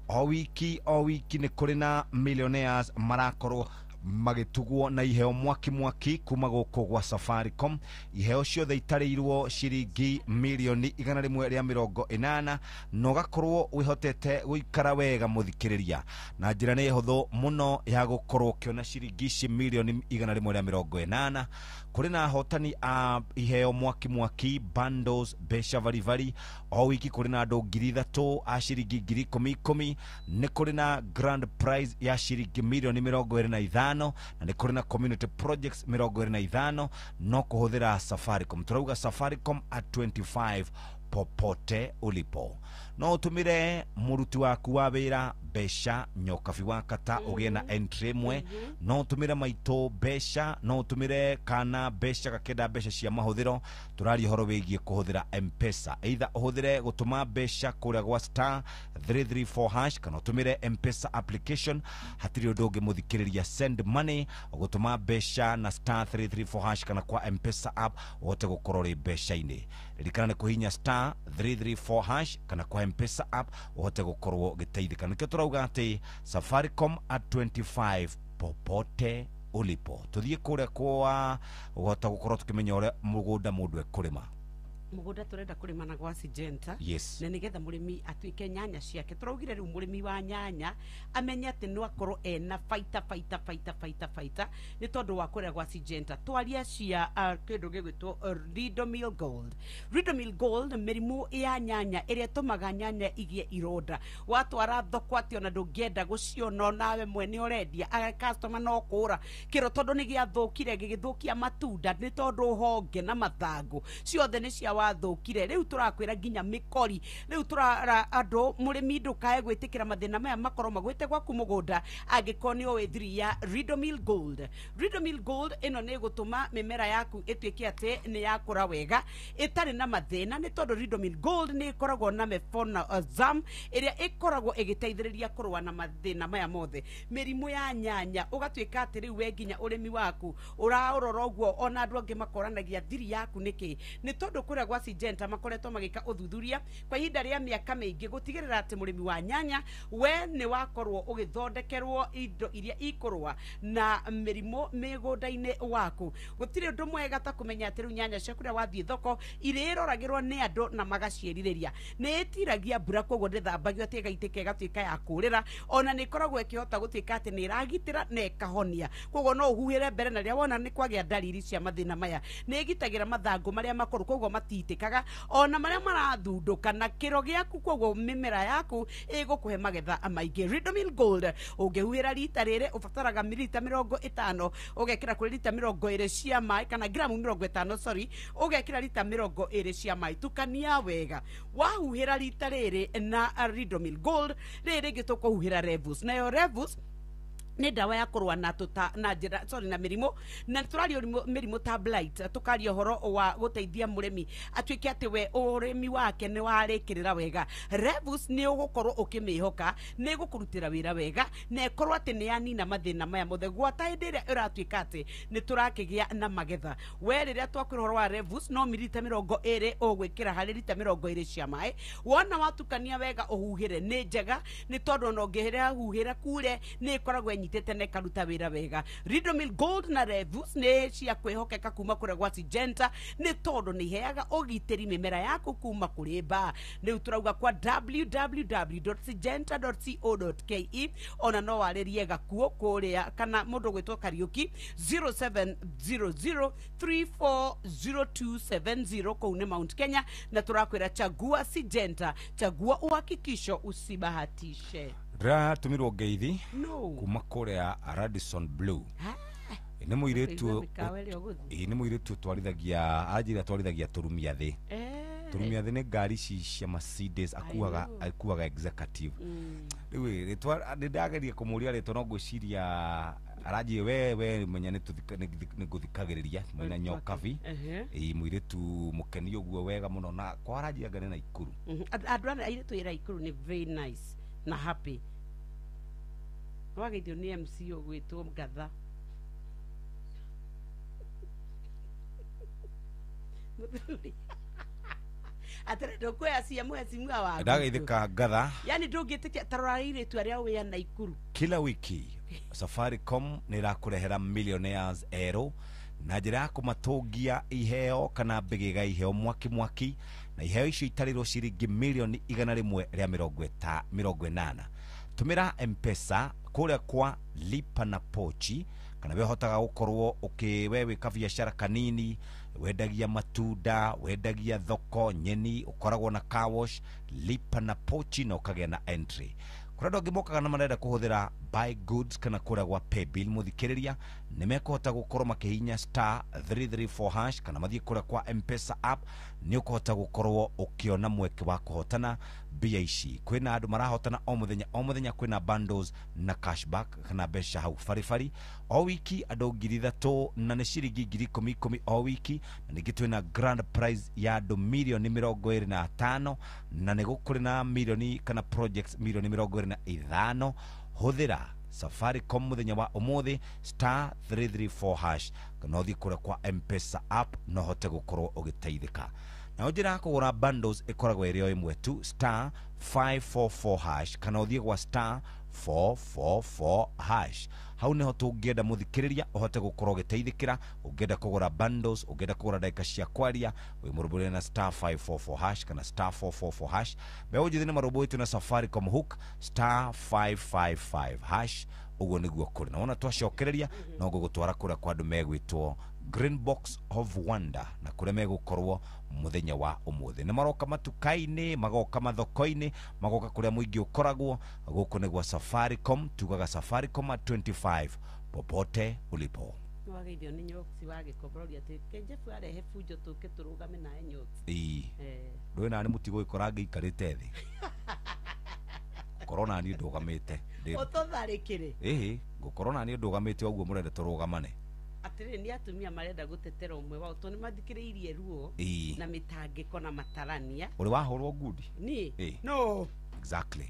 O wiki o wiki nĩ kũrĩ na millionaires marakorwo magĩtugwo na iheo mwaki mwaki kuma gũkũ gwa Safaricom. Iheo ciothe itarĩirwo ciringi 180,000,000, na ũgakorwo wĩhotete gũikara wega mũthikĩrĩria, na njĩra nĩ hũthũ mũno ya gũkorwo ũkĩona ciringi ici 180,000,000. Kũrĩ na ahotani a iheo mwaki mwaki, bundles, mbeca varibari. O wiki kũrĩ na andũ 3,000 a ciringi 10,000 10,000. Nĩ kũrĩ na grand prize ya ciringi 25,000,000, na nĩ kũrĩ na community projects 25. No kũhũthĩra Safaricom. Tũrauga Safaricom at 25 popote ulipo. No ũtũmĩre mũruti waku wa wĩra mbeca, nyokabi wa kata, ũgĩe na entry ĩmwe. No ũtũmĩre maitũ mbeca, no ũtũmĩre kana mbeca gakenda mbeca cia mahũthĩro. Tũraria ũhoro wĩgiĩ kũhũthĩra M-Pesa, either ũhũthĩre gũtũma mbeca kũrĩa gwa *334# kana ũtũmĩre M-Pesa application. Hatirĩ ũndũ ũngĩ mũthikĩrĩria, send money, gũtũma mbeca na *334# kana kwa M-Pesa app, ũhote gũkorwo ũrĩ mbeca-inĩ. Ririkana nĩ kũhinya *334# kana kwa M-Pesa app, ũhote gũkorwo ũgĩteithĩka. Nĩkĩo tũrauga atĩ Safaricom at 25 popote ulipo. Tũthiĩ kũrĩa kwa ũhota gũkorwo tũkĩmenya ũrĩa mũgũnda mũndũ ekũrĩma. Mũgũnda tũrenda kũrĩma na gwa Syngenta. Yes. Na nĩgetha mũrĩmi atuĩke nyanya ciake, tũraugire rĩu mũrĩmi wa nyanya amenye atĩ no akorwo ena baita baita baita baita baita nĩ tondũ wa kũrĩa gwa Syngenta. Twaria cia kĩndũ gĩgwĩtwo Ridomil Gold. Ridomil Gold, mĩrimũ ya nyanya ĩrĩa ĩtũmaga nyanya igĩe ironda, watwara thoko atĩ ona ndũngĩenda gũciona, onawe mwene ũrendia customer no kũra kĩro tondũ nĩ gĩathũkire, gĩgĩthũkia matunda, nĩ tondũ honge na mathangũ ciothe nĩ cia wathũkire. Rĩu tũrakwĩra nginya mĩkori. Rĩu tũrara andũ, mũrĩmi ndũkae gwĩtĩkĩra mathĩna maya makorwo magwĩte gwaku mũgũnda angĩkorwo nĩ ũĩ thiri ya Ridomil Gold. Ridomil Gold ĩno nĩ ĩgũtũma mĩmera yaku ĩtuĩke atĩ nĩ yakũra wega ĩtarĩ na mathĩna, nĩ tondũ Ridomil Gold nĩ ĩkoragwo na mefenozam ĩrĩa ĩkoragwo ĩgĩteithĩrĩria kũrũa na mathĩna maya mothe, mĩrimũ ya nyanya, ũgatuĩka atĩ rĩu we nginya ũrĩmi waku ũraũrora ũguo, ona andũ angĩ makoranagia thiri yaku nĩkĩ, nĩ tondũ kũrĩa gwa Syngenta makoretwo magĩka ũthuthuria kwa ihinda rĩa mĩaka mĩingĩ gũtigĩrĩra atĩ mũrĩmi wa nyanya we nĩ wakorwo ũgĩthondekerwo indo iria ikũrũa na mĩrimũ mĩgũnda-inĩ waku. Gũtirĩ ũndũ mwega ta kũmenya atĩ rĩu nyanya ciaku rĩrĩa wathiĩ thoko irĩroragĩrwo nĩ andũ na magaciĩrirĩria. Nĩ ĩtiragia mbura, koguo ndĩthambagio atĩ ĩgaitĩka ĩgatuĩka ya kũrĩra. Ona nĩ ĩkoragwo ĩkĩhota gũtuĩka atĩ nĩ ĩragitĩra na ĩkahonia, koguo no ũhuhĩre mbere na rĩrĩa wona nĩ kwagĩa ndariri cia mathĩna maya. Nĩ ĩgitagĩra mathangũ marĩa makũrũ, koguo matitĩkaga ona marĩa marathundũka na kĩro gĩaku, koguo mĩmera yaku ĩgũkũhe magetha maingĩ. Ridomil Gold ũngĩhuhĩra rita rĩrĩ, ũbataraga mililita 50, ũgekĩra kũrĩ rita 20 cia maĩ, kana gramu 50, sorry, ũgekĩra rita 20 cia maĩ, tukania wega. Wahuhĩra rita rĩrĩ na Ridomil Gold, rĩrĩ rĩngĩ tũkũhuhĩra Revus. Nayo Revus nĩ ndawa ya kũrũa na tũta na njĩra, sorry, na mĩrimũ, na tũraria mĩrimũ ta blight. Tũkaria ũhoro wa gũteithia mũrĩmi atuĩke atĩ we ũrĩmi wake nĩ warĩkĩrĩra wega. Revus nĩ ũgũkorwo ũkĩmĩhoka, nĩ ĩgũkũrutĩra wĩra wega na ĩkorwo atĩ nĩ yanina mathĩna maya mothe gwata hĩndĩ ĩrĩa ĩratuĩka atĩ nĩ tũrakĩgĩa na magetha. We rĩrĩa twakwĩra ũhoro wa Revus, no mililita 20 ũgwĩkĩra harĩ rita 20 cia maĩ. Wona watukania wega ũhuhĩre, nĩ njega nĩ tondũ ona ũngĩhĩra huhĩra kure nĩ ĩkoragwo ĩnyitĩte na ĩkaruta wĩra wega. Ridomil Gold na Revus nĩ cia kwĩhokeka kuma kũrĩa gwa Syngenta, nĩ tondũ nĩ iheaga ũgitĩri mĩmera yaku kuma kũrĩ mbaa. Rĩu tũrauga kwa www.syngenta.co.ke, ona no warĩrie gakuo kũrĩa kana mũndũ gwĩtwo Kariũki 0700340270 kũu nĩ Mount Kenya. Na tũrakwĩra chagua Syngenta, chagua uhakikisho, usibahatishe. Ndĩratũmirwo ngeithi No. kuma kũrĩa Radisson Blue. Nĩ mũirĩtu Ũkũigua mĩkawa ĩrĩa ũgũthiĩ. Ĩ, nĩ mũirĩtu ũtwarithagia, anjĩra atwarithagia tũrumia thĩ. Tũrumia thĩ nĩ ngari ici cia Mercedes, akuaga know. akuaga executive. Rĩu ĩ, rĩtwa nĩ ndageria kũmũria rĩtwa, no ngwĩciria aranjie we menya nĩ ngũthikagĩrĩria mwena nyokabi. Ĩ, mũirĩtu mũkeni ũguo wega mũno, na kwa aranjia anga nĩ Naikuru. Andũ aya airĩtu ĩra Ikuru nĩ very nice na happy. Wageithio nĩ MC ũgwĩtwo Ngatha. Mũthuri. Atĩrĩ ndũkuoya cia mheshimiwa waku. Ndageithĩka Ngatha. Yani ndũngĩtĩkia ta rora airĩtu arĩa wĩ a Naikuru. Kila wiki Safaricom nĩ ĩrakũrehera millionaires erũ na njĩra ya kũmatũngia iheo kana mbĩgĩga iheo mwaki mwaki, na iheo icio itarĩrwo ciringi milioni 180. Tũmĩra M-Pesa kũrĩa kwa lipa na pochi, kana we hotaga gũkorwo we wĩka biacara kanini, wendagia matunda, wendagia thoko nyeni, ũkoragwo na car wash, lipa na pochi na ũkagĩa na entry. Kũrĩ andũ angĩ mokaga na marenda kũhũthĩra buy goods kana kũrĩa gwa paybill mũthikĩrĩria nĩ mekũhota gũkorwo makĩhihinya star 334 hash kana mathiĩ kũrĩa kwa M-Pesa app, nĩ ũkũhota gũkorwo ũkĩona mweke wa kũhotana mbia ici. Kwĩna andũ marahotana o mũthenya o mũthenya, kwĩna bundles na cashback kana mbeca hau baribari o wiki andũ 3,000 na nĩ ciringi 10,000 o wiki, na ningĩ twĩna grand prize ya andũ milioni 25, na nĩ gũkũrĩ na milioni kana projects milioni 25. Hũthĩra Safaricom mũthenya wa ũmũthĩ star 334 hash kana ũthiĩ kũrĩa kwa M-Pesa app na ũhote gũkorwo ũgĩteithĩka. Nayo njĩra ya kũgũra bundles ĩkoragwo ĩrĩ o ĩmwe tu, star 544 hash kana ũthiĩ gwa star 444 hash. Hau nĩho tũngĩenda mũthikĩrĩria ũhote gũkorwo ũgĩteithĩkĩra. Ũngĩenda kũgũra bundles, ũngĩenda kũgũra ndagĩka cia kwaria, wĩmũrũmbũrie na star 544 hash kana star 444 hash. Mbeũ njĩthĩ nĩ marũmbũĩtio na Safaricom hook star 555 hash. Ũguo nĩguo kũrĩ na wona twacokereria no ngũgũtwara kũrĩa kwa andũ megwĩtwo Green Box of Wonder na kũrĩa megũkorwo mũthenya wa ũmũthĩ. Nĩ maroka matuka-inĩ, magoka mathoko-inĩ, magoka kũrĩa mũingĩ ũkoragwo. Gũkũ nĩ gwa Safaricom, tugaga Safaricom at 25 popote ulipo. Wageithio nĩ Nyoksi wa Gĩkomborori atĩ Kenjebu arehe bunjo tũke tũrũgame naye Nyoksi. Ĩĩ. Ndũĩ nani mũtigũgĩkora ngĩikarĩte thĩ. Gũkorwo naniĩ ndũgamĩte. Ũtũtharĩkĩre. Ĩhĩ, ngũkorwo naniĩ ndũgamĩte ũguo mũrenda tũrũgamane. Atĩrĩrĩ nĩ atumia marenda gũtetera ũmwe wao tondũ nĩ mathikĩrĩirie ruo na mĩtangĩko na matarania. Ũrĩ wahũrwo ngundi? Niĩ? No. Exactly.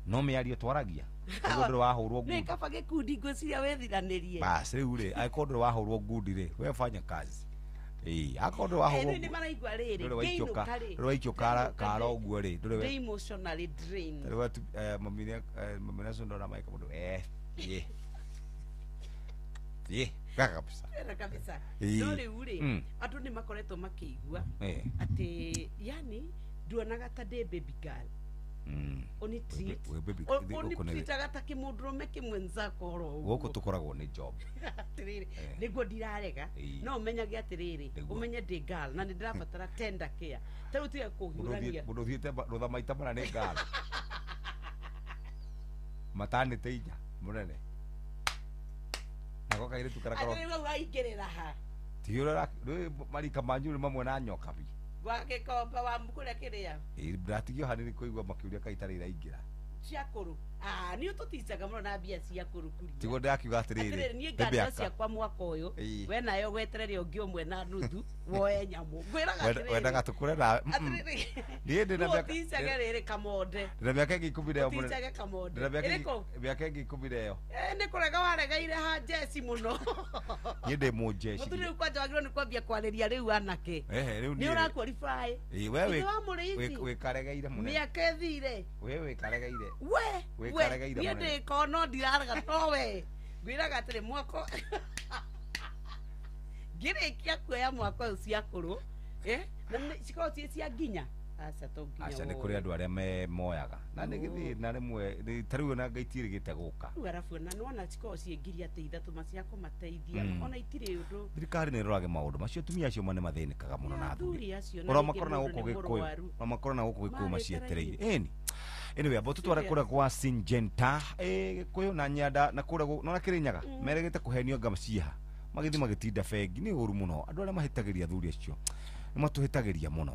No mĩario twaragia. Ũguo ndũrĩ wahũrwo ngundi. Nĩ kaba gĩkundi ngwĩciria wĩthiranĩrie. Bas rĩu rĩ, angĩkorwo ndũrĩ wahũrwo ngundi rĩ, we fanya kazi. Ĩĩ, akorwo ndũrĩ wahũrwo ngundi. Nĩ maraigua rĩrĩ, ngĩinũka rĩ. Ndũrĩ waikio kara ũguo rĩ, ndũrĩ we emotionally drained. Ndũrĩ wetu mami acio ndona maika mũndũ ĩ. Ĩ, kabisa. Kabisa. No rĩu rĩ, andũ nĩ makoretwo makĩigua atĩ yani nduonaga ta ndĩ baby girl. Ũnitreataga ta kĩmũndũrũme kĩmwenzako oro ũguo. Gũkũ tũkoragwo nĩ job. Atĩrĩrĩ, nĩguo ndirarega, no ũmenyage atĩrĩrĩ, ũmenye ndĩ girl na nĩ ndĩrabatara tender care. Ta rĩu tiga kũhiũrania. Mũndũ ũthiĩte rũtha maita mana nĩ girl. Matanĩte inya mũnene. Nako kairĩtu karĩa karo. Atĩrĩrĩ, rĩu waingĩrĩra ha? Ti ũrĩa rĩu marika manyu nĩ mamwe na nyoka bi. Wa Gĩkomba wa kũrĩa kĩrĩa. Ĩĩ, ndatigio hanini kũigua makĩũria kaĩ itarĩ iraingĩra. Cia kũrũ. Ah, nĩ ũtũticaga mũno na mbia cia kũrũ kuria. Tiguo ndĩrakiuga atĩrĩrĩ. Atĩrĩrĩ, niĩ ngari ciakwa mwaka ũyũ, we nayo weterere ũngĩ ũmwe na nuthu woe nyamũ. Ngwĩraga atĩrĩrĩ. Wendaga tũkũre na atĩrĩrĩ. Niĩ ndĩna mĩaka. Ũticage rĩrĩ kamonde. Ndĩna mĩaka ĩngĩ 10 mũnene. Ũticage kamonde. Ndĩna mĩaka ĩngĩ 10. Nĩ kũrega waregeire ha njeci mũno. Niĩ ndĩ mũnjeci. Mũthuri rĩu kwanja wagĩrĩirwo nĩ kwambia kwarĩria rĩu anake. Ehe, rĩu nĩ ũra qualify. Ĩĩ, we wĩkaregeire mũnene. Mĩaka ĩthire. We wĩkaregeire. We wĩkaregeire mũnene. Niĩ ndĩko no ndirarega no we. Ngwĩraga atĩrĩ mwaka ngĩrĩkia kuoya mwaka ũyũ cia kũrũ, na cikoragwo ciĩ cia nginya. Aca to nginya. Aca nĩ kũrĩ andũ arĩa me moyaga. Na nĩ gĩthĩna rĩmwe ta rĩu ona Ngai tiĩrĩgĩte gũka. Rĩu arabu ona nĩwona cikoragwo ciĩ ngiri atĩ ithatũ ma cia kũmateithia. Ona itirĩ ũndũ. Thirikari nĩ ĩrorage maũndũ macio, atumia acio ma nĩ mathĩnĩkaga mũno na athuri acio. Ona makorwo na gũkũ Gĩkũyũ, ona makorwo na gũkũ Gĩkũyũ macietereire. Ĩni. Anyway, abo tutware kũrĩa kwa Syngenta, Gĩkũyũ na Nyanda na kũrĩa nona Kĩrĩnyaga meregete kũhenio nga ciha. Magĩthiĩ magĩtinda bengi nĩ ũru mũno. Andũ arĩa mahĩtagĩria athuri acio. Nĩ matũhĩtagĩria mũno.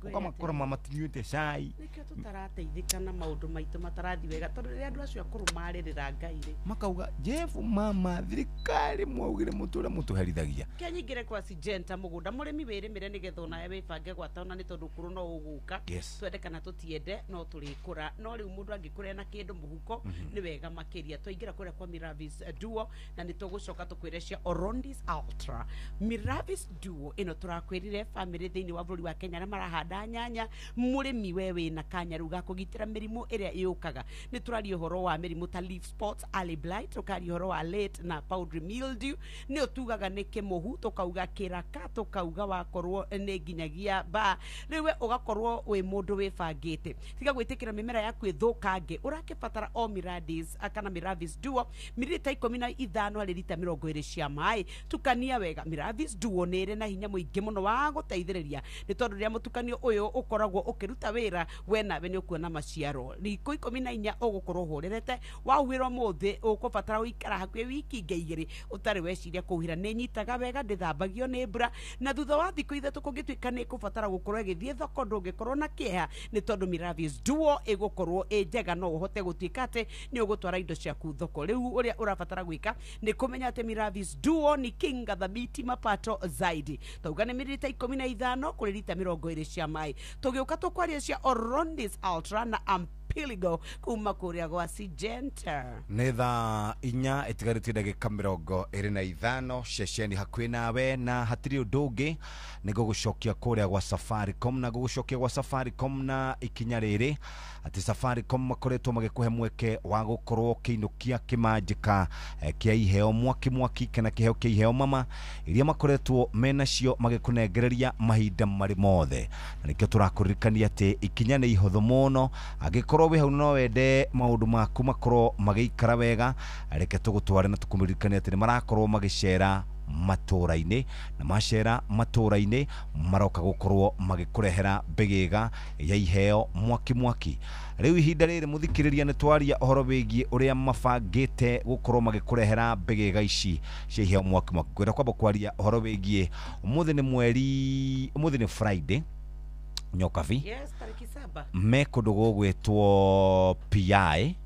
Ũkamakora matinyuĩte cai. Nĩkĩo tũtarateithĩka na maũndũ maitũ matarathi wega, tondũ rĩrĩa andũ acio akũrũ marĩrĩra Ngai rĩ, makauga Jeff, mama, thirikari mwaugire mũtũre mũtũherithagia. Kĩanyingĩre kwa Syngenta mũgũnda, mũrĩmi wĩrĩmĩre nĩgetha onawe wĩbange gwata, ona nĩ tondũ ũkũrũ no ũgũka. Twende kana tũtiende, no tũrĩkũra. No rĩu mũndũ angĩkũrĩa na kĩndũ mũhuko, nĩ wega makĩria. Twaingĩra kũrĩa kwa Miravis Duo, na nĩ tũgũcoka tũkwĩre cia Orondis Ultra. Miravis Duo ĩno tũrakwĩrire famĩlĩ thĩinĩ wa bũrũri wa Kenya arĩa marahanda nyanya, mũrĩmi we wĩna kanya rĩu ga kũgitĩra mĩrimũ ĩrĩa ĩũkaga. Nĩ tũraria ũhoro wa mĩrimũ ta leaf spots, early blight, tũkaria ũhoro wa late na powdery mildew, nĩ tugaga nĩ kĩmũhu, tũkauga kĩraka, tũkauga wakorwo nĩ nginyagia ba. Rĩu we ũgakorwo wĩ mũndũ wĩbangĩte, tiga gwĩtĩkĩra mĩmera yaku ĩthũkange. Ũrakĩbatara o Miradis kana Miravis Duo, mililita 15 harĩ rita 20 cia maĩ, tukania wega. Miravis Duo nĩ ĩrĩ na hinya mũingĩ mũno wa gũteithĩrĩria, nĩ tondũ rĩrĩa mũtukanio ũyũ ũkoragwo ũkĩruta wĩra, we nawe nĩ ũkuona maciaro. Thikũ 14 ũgũkorwo ũhũrĩrĩte. Wahuhĩra ũmũthĩ, ũkũbatara gũikara hakuhĩ wiki ingĩ 2 ũtarĩ weciria kũhuhĩra. Nĩ nyitaga wega, ndĩthambagio nĩ mbura, na thutha wa thikũ 3 kũngĩtuĩka nĩ ĩkũbatara gũkorwo ĩgĩthiĩ thoko, ndũngĩkorwo na kĩeha, nĩ tondũ Miravis Duo ĩgũkorwo ĩ njega, no ũhote gũtuĩka atĩ nĩ ũgũtwara indo ciaku thoko. Rĩu ũrĩa ũrabatara gwĩka nĩ kũmenya atĩ Miravis Duo ni kinga thabiti, mapato zaidi. Tauga nĩ mililita 15 kũrĩ rita 20 cia maĩ. Tũgĩũka tũkwaria cia Orondis Ultra na Ampiligo kuma kũrĩa gwa Syngenta. Nĩ thaa 4 ĩtigarĩtie ndagĩka 25, ceceni hakuhĩ nawe, na hatirĩ ũndũ ũngĩ nĩ ngũgũcokia kũrĩa gwa Safaricom, na ngũgũcokia gwa Safaricom na ikinya rĩrĩ atĩ Safaricom makoretwo magĩkũhe mweke wa gũkorwo ũkĩinũkia kĩmanjĩka kĩa iheo mwaki mwaki, kana kĩheo kĩa iheo mama iria makoretwo menacio magĩkũnengereria mahinda marĩ mothe. Na nĩkĩo tũrakũririkania atĩ ikinya nĩ ihũthũ mũno. Angĩkorwo wĩ hau no wende maũndũ maku makorwo magĩikara wega, reke tũgũtware na tũkũririkania atĩ nĩ marakorwo magĩcera matũra-inĩ, na macera matũra-inĩ maroka gũkorwo magĩkũrehera mbĩgĩga ya iheo mwaki mwaki. Rĩu ihinda rĩrĩ, mũthikĩrĩria, nĩ twaria ũhoro wĩgiĩ ũrĩa mabangĩte gũkorwo magĩkũrehera mbĩgĩga ici cia iheo mwaki mwaki. Ngwenda kwamba kwaria ũhoro wĩgiĩ ũmũthĩ nĩ mweri, ũmũthĩ nĩ Friday, Nyokabi. Yes, tarĩki 7. Me kũndũ gũgwĩtwo PI,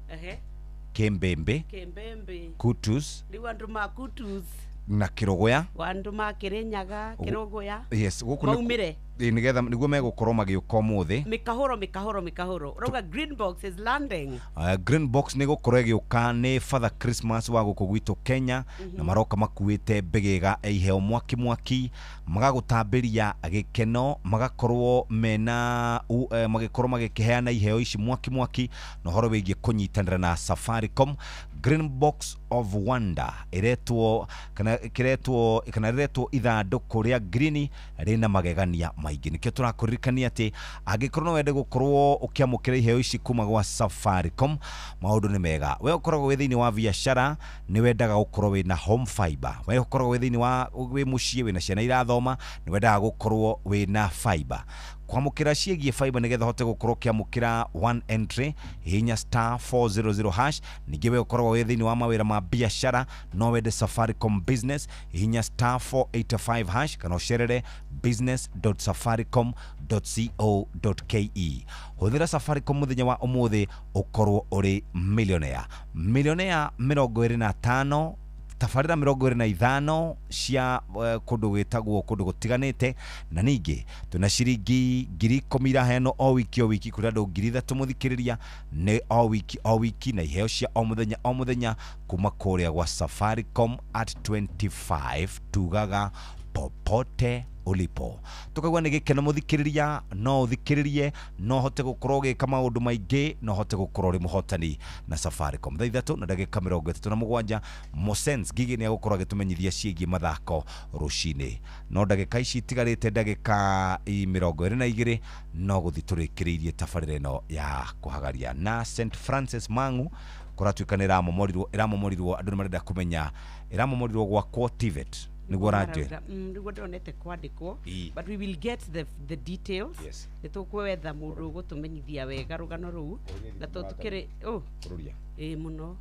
Kĩmbĩmbĩ, Kĩmbĩmbĩ, Kutus rĩu andũ ma Kutus na Kĩrũgũya. Andũ ma Kĩrĩnyaga, Kĩrũgũya. Yes, gũkũ maumire. Ĩ, nĩgetha nĩguo megũkorwo magĩũka ũmũthĩ. Mĩkahũro, mĩkahũro, mĩkahũro, ũrauga green box is landing. Green box nĩ gũkorwo ĩgĩũka, nĩ Father Christmas wa gũkũ gwitũ Kenya, na maroka makuĩte mbĩgĩga ya iheo mwaki mwaki, magagũtambĩria gĩkeno, magakorwo mena magĩkorwo magĩkĩheana iheo ici mwaki mwaki, na ũhoro wĩgiĩ kũnyitanĩra na Safaricom. Green Box of Wonder ĩretwo kana kĩretwo kana rĩretwo ithandũkũ rĩa green rĩna magegania maingĩ. Nĩkĩo tũrakũririkania atĩ angĩkorwo no wende gũkorwo ũkĩamũkĩra iheo ici kuma gwa Safaricom, maũndũ nĩ mega. We ũkoragwo wĩ thĩinĩ wa biacara, nĩ wendaga gũkorwo wĩna home fiber. We ũkoragwo wĩ thĩinĩ wa wĩ mũciĩ, wĩna ciana irathoma, nĩ wendaga gũkorwo wĩna fiber. Kwamũkĩra ciĩgiĩ fiber, nĩgetha ũhote gũkorwo ũkĩamũkĩra one entry, hihinya *400#. Ningĩ we ũkoragwo wĩ thĩinĩ wa mawĩra ma biacara, no wende Safaricom Business, hihinya *485# kana ũcerere business.safaricom.co.ke. Hũthĩra Safaricom mũthenya wa ũmũthĩ, ũkorwo ũrĩ millionaire. Millionaire 25, tabarĩra 25 cia kũndũ gwĩtagwo kũndũ gũtiganĩte. Na ningĩ twĩna ciringi 10,000 iraheanwo o wiki o wiki kũrĩ andũ 3,000, mũthikĩrĩria, nĩ o wiki o wiki, na iheo cia o mũthenya o mũthenya kuma kũrĩa gwa Safaricom at 25. Tugaga popote ulipo, tukaigua nĩ gĩkeno. Mũthikĩrĩria, no ũthikĩrĩrie, no ũhote gũkorwo ũgĩka maũndũ maingĩ, no ũhote gũkorwo ũrĩ mũhotani na Safaricom. Thaa 3 na ndagĩka 37, Mosens Gigi nĩ agũkorwo agĩtũmenyithia ciĩgiĩ mathako rũcinĩ. No ndagĩka ici itigarĩte, ndagĩka 22, no gũthiĩ tũrĩkĩrĩirie tabarĩra ĩno ya kũhagaria na St Francis Mangu. Kũratuĩka nĩ ĩramomorirwo, ĩramomorirwo, andũ nĩ marenda kũmenya ĩramomorirwo gwakwo TVET, nĩguo ũranjĩra? Nĩguo ndĩronete kwandĩkwo. Ii. But we will get the details. Yes. Nĩ tũkwetha mũndũ ũgũtũmenyithia wega rũgano rũu, na to tũkĩrĩ oh. Kũrũria. Ĩĩ mũno. No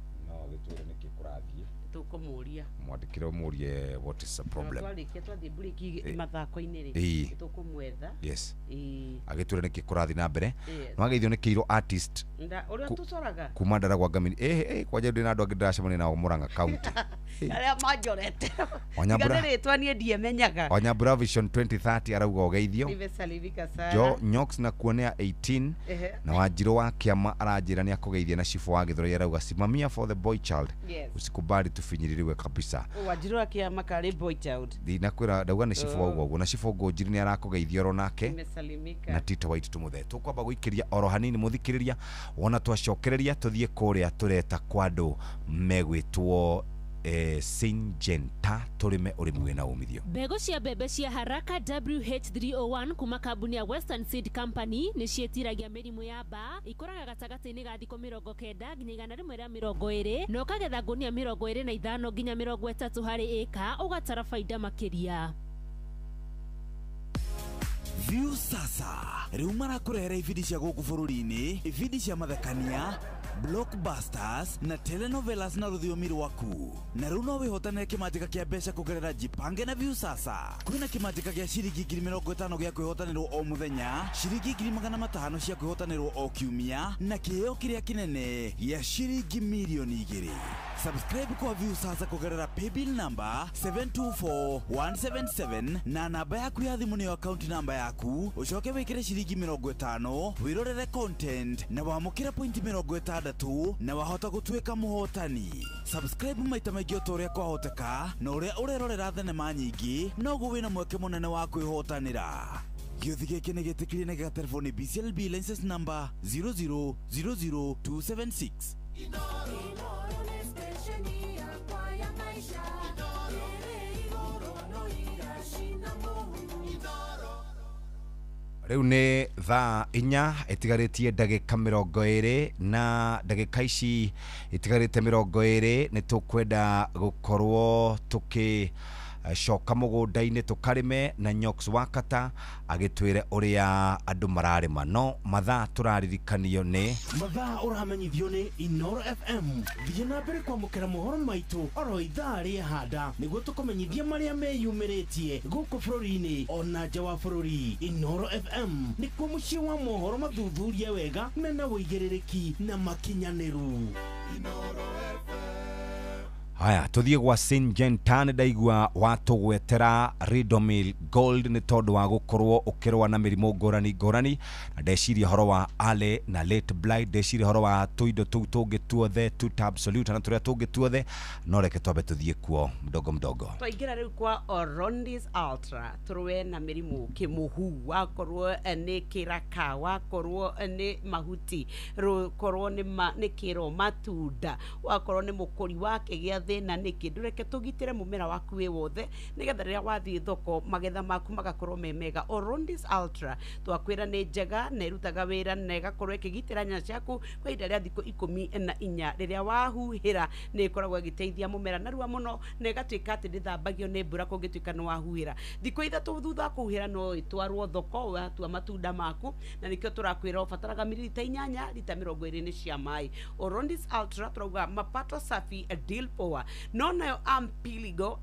gĩtwĩre nĩkĩ kũrathiĩ. Tũkũmũria. Mwandĩkĩre ũmũrie what is the problem. Twarĩkia twathiĩ mburĩki mathako-inĩ rĩ, Ĩĩ. tũkũmwetha. Yes. Ĩĩ. Agĩtwĩre nĩkĩ kũrathiĩ na mbere. Yes. Nĩwageithio nĩ Kĩirũ artist Ũrĩa tũcoraga kuma Ndaragwa Ngamini. Kwanja ndĩ na andũ angĩ ndĩracemania nao Murang'a County. Arĩa manjorete. Wanyambura. Tiga nĩ rĩtwa niĩ ndiemenyaga. Wanyambura Vision 2030 arauga ũgeithio. Nimesalimika sana. Jo Nyox na kuonea 18. Ehe. Na Wanjirũ wa Kĩama aranjĩra nĩ akũgeithia, na Cibũ wa Gĩthũrai arauga simamia for the boy child. Yes. Usikubali tufinyiririwe kabisa. Wanjirũ wa Kĩama karĩ boy child. Ndinakwĩra ndauga nĩ Cibũ Oh. wauga ũguo, na Cibũ Ngũnjiri nĩ arakũgeithia oro nake Nimesalimika. na Tito White tũmũthe. Tũkwamba gũikĩria oro hanini mũthikĩrĩria, wona twacokereria tũthiĩ kũrĩa tũreta kwa andũ megwĩtwo Syngenta, tũrĩme ũrĩmi wĩna umithio. Mbegũ cia mbembe cia Haraka WH301 kuma kambuni ya Western Seed Company nĩ ciĩtiragia mĩrimũ ya mbaa, ikũraga gatagatĩ-inĩ ga thikũ 90 nginya 120 na ũkagetha ngũnia 25 nginya 30 harĩ ĩka, ũgatara baida makĩria. View sasa rĩu marakũrehera ibindi cia gũkũ bũrũri-inĩ, ibindi cia mathekania, blockbusters na telenovelas na rũthiomi rwaku. Na rĩu no wĩhotanĩre kĩmanjĩka kĩa mbeca kũgerera Jipange na View Sasa. Kwĩna kĩmanjĩka gĩa ciringi 50,000 gĩa kwĩhotanĩrwo o mũthenya, ciringi 500,000 cia kwĩhotanĩrwo o kiumia, na kĩheo kĩrĩa kĩnene gĩa ciringi 2 million. Subscribe kwa View Sasa kũgerera paybill number 724177 na namba yaku ya thimũ nĩyo account namba yaku, ũcoke wĩkĩre ciringi 50 wĩrorere content na wamũkĩre pointi 60 na wahota gũtuĩka mũhotani. Subscribe maita maingĩ o ta ũrĩa kwahoteka, na ũrĩa ũrerorera thenema nyingĩ noguo wĩna mweke mũnene wa kwĩhotanĩra. Gĩũthi gĩkĩ nĩ gĩtĩkĩrie na gĩgaterefo nĩ BCLB license number 0000276. Rĩu nĩ thaa 4 ĩtigarĩtie ndagĩka 20, na ndagĩka ici itigarĩte 20 nĩ tũkwenda gũkorwo tũkĩ coka mũgũnda-inĩ tũkarĩme na Nyox Wakata agĩtwĩre ũrĩa andũ mararĩma, no mathaa tũraririkanio nĩ mathaa ũramenyithio nĩ Inoro FM. Thiĩ na mbere kwamũkĩra mohoro maitũ oro ithaa rĩa handa nĩguo tũkũmenyithia marĩa meyumĩrĩtie gũkũ bũrũri-inĩ ona nja wa bũrũri. Inoro FM nĩkuo mũciĩ wa mohoro mathuthurie wega mena wũigĩrĩrĩki na makinyanĩru. Haya, tuthiĩ gwa Syngenta. Nĩ ndaigua watũgwetera Ridomil Gold nĩ tondũ wa gũkorwo ũkĩrũa na mĩrimũ ngũrani ngũrani, na ndeciria ũhoro wa early na late blight, ndeciria ũhoro wa tũindo tũu tũngĩ tuothe tuta absolute na tũrĩa tũngĩ tuothe, no reke twambe tũthiĩ kuo mdogo mdogo. Twaingĩra rĩu kwa Orondis Ultra, tũrũe na mĩrimũ kĩmũhu, wakorwo nĩ kĩraka, wakorwo nĩ mahuti, korwo nĩ kĩro matunda, wakorwo nĩ mũkũri wakĩgĩa thĩna nĩkĩ, ndũreke tũgitĩre mũmera waku wĩ wothe nĩgetha rĩrĩa wathiĩ thoko magetha maku magakorwo me mega. Orondis Ultra twakwĩra nĩ njega na ĩrutaga wĩra na ĩgakorwo ĩkĩgitĩra nyanya ciaku kwa ihinda rĩa thikũ 14. Rĩrĩa wahuhĩra nĩ ĩkoragwo ĩgĩteithia mũmera narua mũno na ĩgatuĩka atĩ ndĩthambagio nĩ mbura kũngĩtuĩka nĩ wahuhĩra. Thikũ 3 thutha wa kũhuhĩra no ĩtwarwo thoko watua matunda maku, na nĩkĩo tũrakwĩra ũbataraga mililita 8 lita 20 cia maĩ. Orondis Ultra turauga mapato safi, a deal poa. No nayo Ampiligo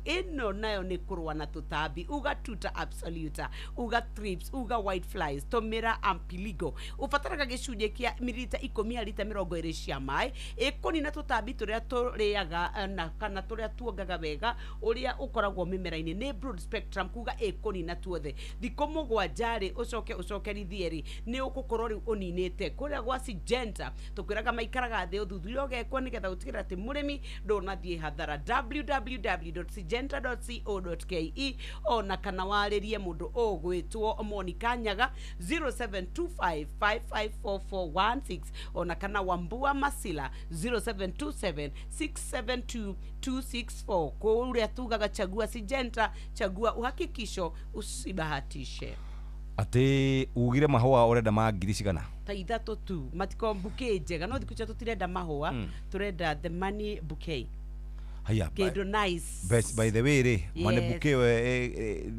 ĩno nayo nĩ kũrũa na tũtambi, uga tuta absoluta, uga thrips, uga white flies, tũmĩra Ampiligo. Ũbataraga gĩcunjĩ kĩa mililita 10 harĩ lita 20 cia maĩ, ĩkũnina tũtambi tũrĩa tũrĩaga na kana tũrĩa tuongaga wega ũrĩa ũkoragwo mĩmera-inĩ. Nĩ broad spectrum, kuga ĩkũnina tuothe. Thikũ 7 rĩ, ũcoke ũcokerithie rĩ, nĩ ũgũkorwo rĩu ũninĩte. Kũrĩa gwa Syngenta tũkwĩraga maikaraga thĩ ũthuthuria ũgekwo nĩgetha gũtigĩrĩra atĩ mũrĩmi ndũnathiĩ hathara. www.syngenta.co.ke ona kana warĩrie mũndũ ũgwĩtwo Monica Nyaga 0725554416 ona kana Wambua Masila 0727672264. Kũrĩa tugaga chagua Syngenta, chagua uhakikisho, usibahatishe. Atĩ ugire mahũa ũrenda ma ngiri cigana? Ta 3 tu, matiko bouquet njega, no thikũ icio tũtirenda mahũa, tũrenda the money bouquet. Haya, kĩndũ nice. By the way rĩ, money Yes. bouquet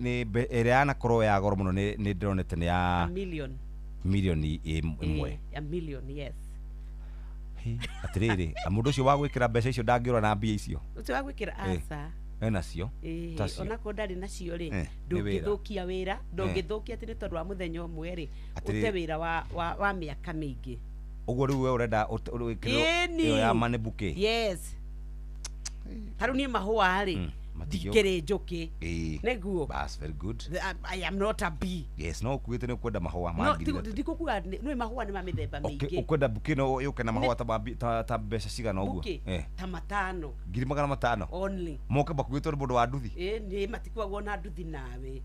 nĩ ĩrĩa yanakorwo ya goro mũno nĩ ndĩronete nĩ ya a million. milioni 1. A million, yes. Atiriri mundu ucio wa gwikira mbeca icio ndangĩũra na mbia icio Ũcio wa gwĩkĩra aca. Enacio Ĩĩ, onakorwo ndarĩ nacio rĩ, Eh, nĩ wĩra. ndũngĩthũkia wĩra, ndũngĩthũkia atĩ nĩ tondũ wa mũthenya ũmwe rĩ, Atĩrĩrĩ. ũte wĩra wa mĩaka mĩingĩ. Ũguo rĩu we ũrenda wĩkĩrwo Ĩni. ĩyo ya money bouquet. Yes, ta rĩu niĩ mahũa rĩ, ndikĩrĩ njũkĩ. Ĩĩ. Nĩguo. Bas, very good. I am not a bee. Yes, no ũkuĩte nĩ ũkwenda mahũa ma No, ngiri ithatũ. ndikũkuga nĩ mahũa nĩ ma mĩthemba mĩingĩ. Ũkwenda bouquet no yũke na mahũa ta mbeca cigana ũguo? Bouquet ta 500. 500,000? Only. Moke makuĩtwo nĩ mũndũ wa nduthi? Ĩĩ, nĩ matikuagwo na nduthi nawe.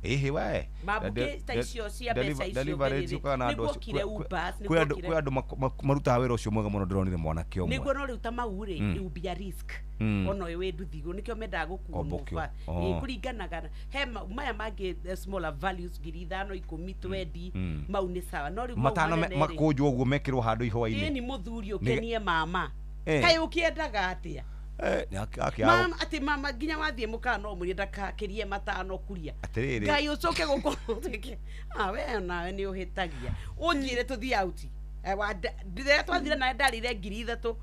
Ĩhĩ we. Mabuke ta icio cia mbeca icio delivery mbere-rĩ, ciũkaga na andũ nĩguo acio. okire Ubers, Kwĩ nĩguo andũ okire- kwĩ andũ marutaga wĩra ũcio mwega mũno, ndĩronire mwanake ũmwe. Nĩguo, no rĩu ta mau rĩ, it will be a risk. Ona ũyũ wĩ nduthi igũrũ nĩkĩo mendaga gũkuo Kombokio. mũba. Oh. Ĩĩ, kũringanaga he maya mangĩ, smaller values, 5,000, 10, 20, mau nĩ sawa, no rĩu mau 500 manene rĩ, makũnjwo ũguo mekĩrwo handũ ihũa-inĩ. Ĩĩ, ni mũthuri ũkenie mama. Eh. Kaĩ ũkĩendaga atĩa? Eh, nĩ Mama, atĩ mama nginya wathiĩ mũkawa no mũrie ndakakĩrie 500 kuria. Atĩrĩrĩ. Ngai ũcoke gũkorwo ũtuĩke we nawe nĩ ũhĩtagia ũnjĩre tũthiĩ out. Rĩrĩa twathire nawe ndarĩire 3,000,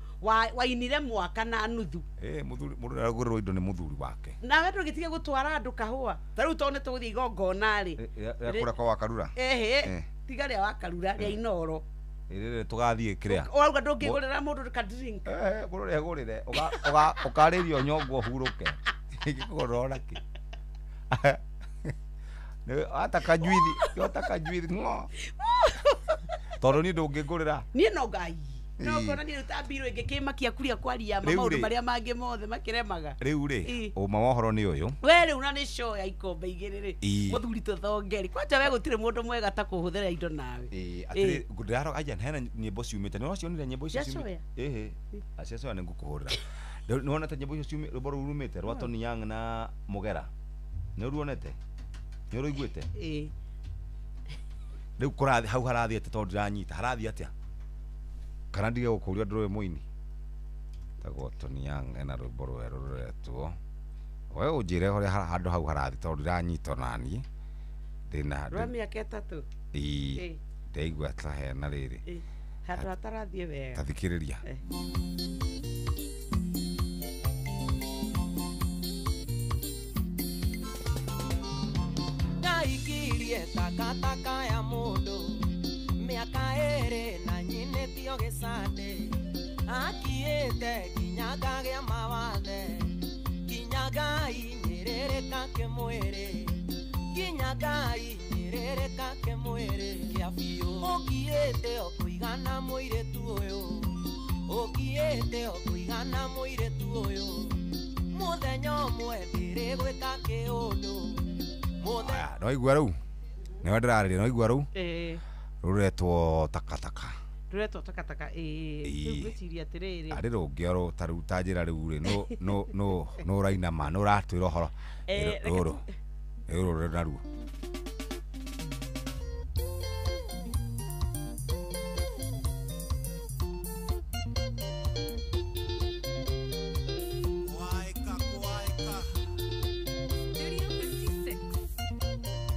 wainire mwaka na nuthu. Eh, mũthuri mũndũ nĩaragũrĩrwo indo nĩ mũthuri wake. Nawe ndũgĩtige gũtwara andũ kahũa ta rĩu tondũ nĩ tũgũthiĩ igongona rĩ. Rĩa kũrĩa kwa Wakarura. Ehe. Eh. Tiga rĩa Wakarura, rĩa Inoro. Rĩrĩ tũgathiĩ kĩrĩa. Ũrauga ndũngĩgũrĩra mũndũ ka drink? Eh, mũndũ nĩagũrĩre ũkarĩrio nyongo ũhurũke. Ingĩkũgũrĩra ona kĩ. Hata kanjuithi, hata kanjuithi ng'o. Tondũ niĩ ndũngĩngũrĩra. Niĩ no ngai no Ĩĩ. ngona niĩ rĩu ta mbirũ ĩngĩkĩmakia kuria kwaria ma Rĩu maũndũ rĩ. marĩa mangĩ mothe makĩremaga. Rĩu rĩ, Ĩĩ. ũma wa ũhoro nĩ ũyũ. We rĩu na nĩ show ya ikombe 2 rĩ, Ĩĩ. mũthuri tũthongeri kwanja we gũtirĩ mũndũ mwega ta kũhũthĩra indo nawe. Ĩĩ, atĩrĩ ndĩrarora aya hena nyĩmbo ciumĩte. Nĩ ũracionire nyĩmbo icio Cia ciumĩte? Shoya? Ĩhĩ. Cia Shoya nĩ ngũkũhũrĩra. Nĩ wonete nyĩmbo icio ciumĩte, rwĩmbo rũu rumĩte rwa Tony Young na Mũgera? Nĩ ũruonete? Nĩ ũrũiguĩte? Ĩĩ. Rĩu kũrathiĩ hau harathiĩ atĩa tondũ ndiranyita harathiĩ atĩa? Kana ndige gũkũria ndũrĩ mũini? Tagwo Tony Young ena rwĩmbo rwerũ rũretwo. We ũnjĩre ũrĩa handũ hau harathiĩ tondũ ndiranyita onaniĩ. Ndĩna Rwa mĩaka 3. Ĩĩ. Ĩĩ. Ndaigua ta hena rĩrĩ. Ĩĩ. Handũ hatarathiĩ wega. Ta thikĩrĩria. Eh. Ndaikirie takataka ya mũndũ mĩaka 2 na nyinĩtio gĩcandĩ, akiĩte nginya ngagĩa mawathe, nginya Ngai nyĩrĩrĩka kĩmwĩrĩ, nginya Ngai nyĩrĩrĩka kĩmwĩrĩ kĩa biũ. Ũngiĩte o kũigana mũirĩtu ũyũ, ũngiĩte o kũigana mũirĩtu ũyũ, mũthenya ũmwe ndĩrĩgwĩka kĩũndũ. Aya, nĩwaigua rĩu? Nĩwe ndĩrarĩria, nĩwaigua rĩu? Ĩĩ. Rũretwo takataka. Rũretwo takataka, ĩĩ. Ĩĩ. Rĩu ngwĩciria atĩrĩrĩ. Arĩ rũngĩ oro ta rĩu ta njĩra rĩu rĩ, nũ ũrainama, nũ ũratwĩra ũhoro. Eh, reke Rũrũ. Rũrũ rũrĩ naruo. Studio 56.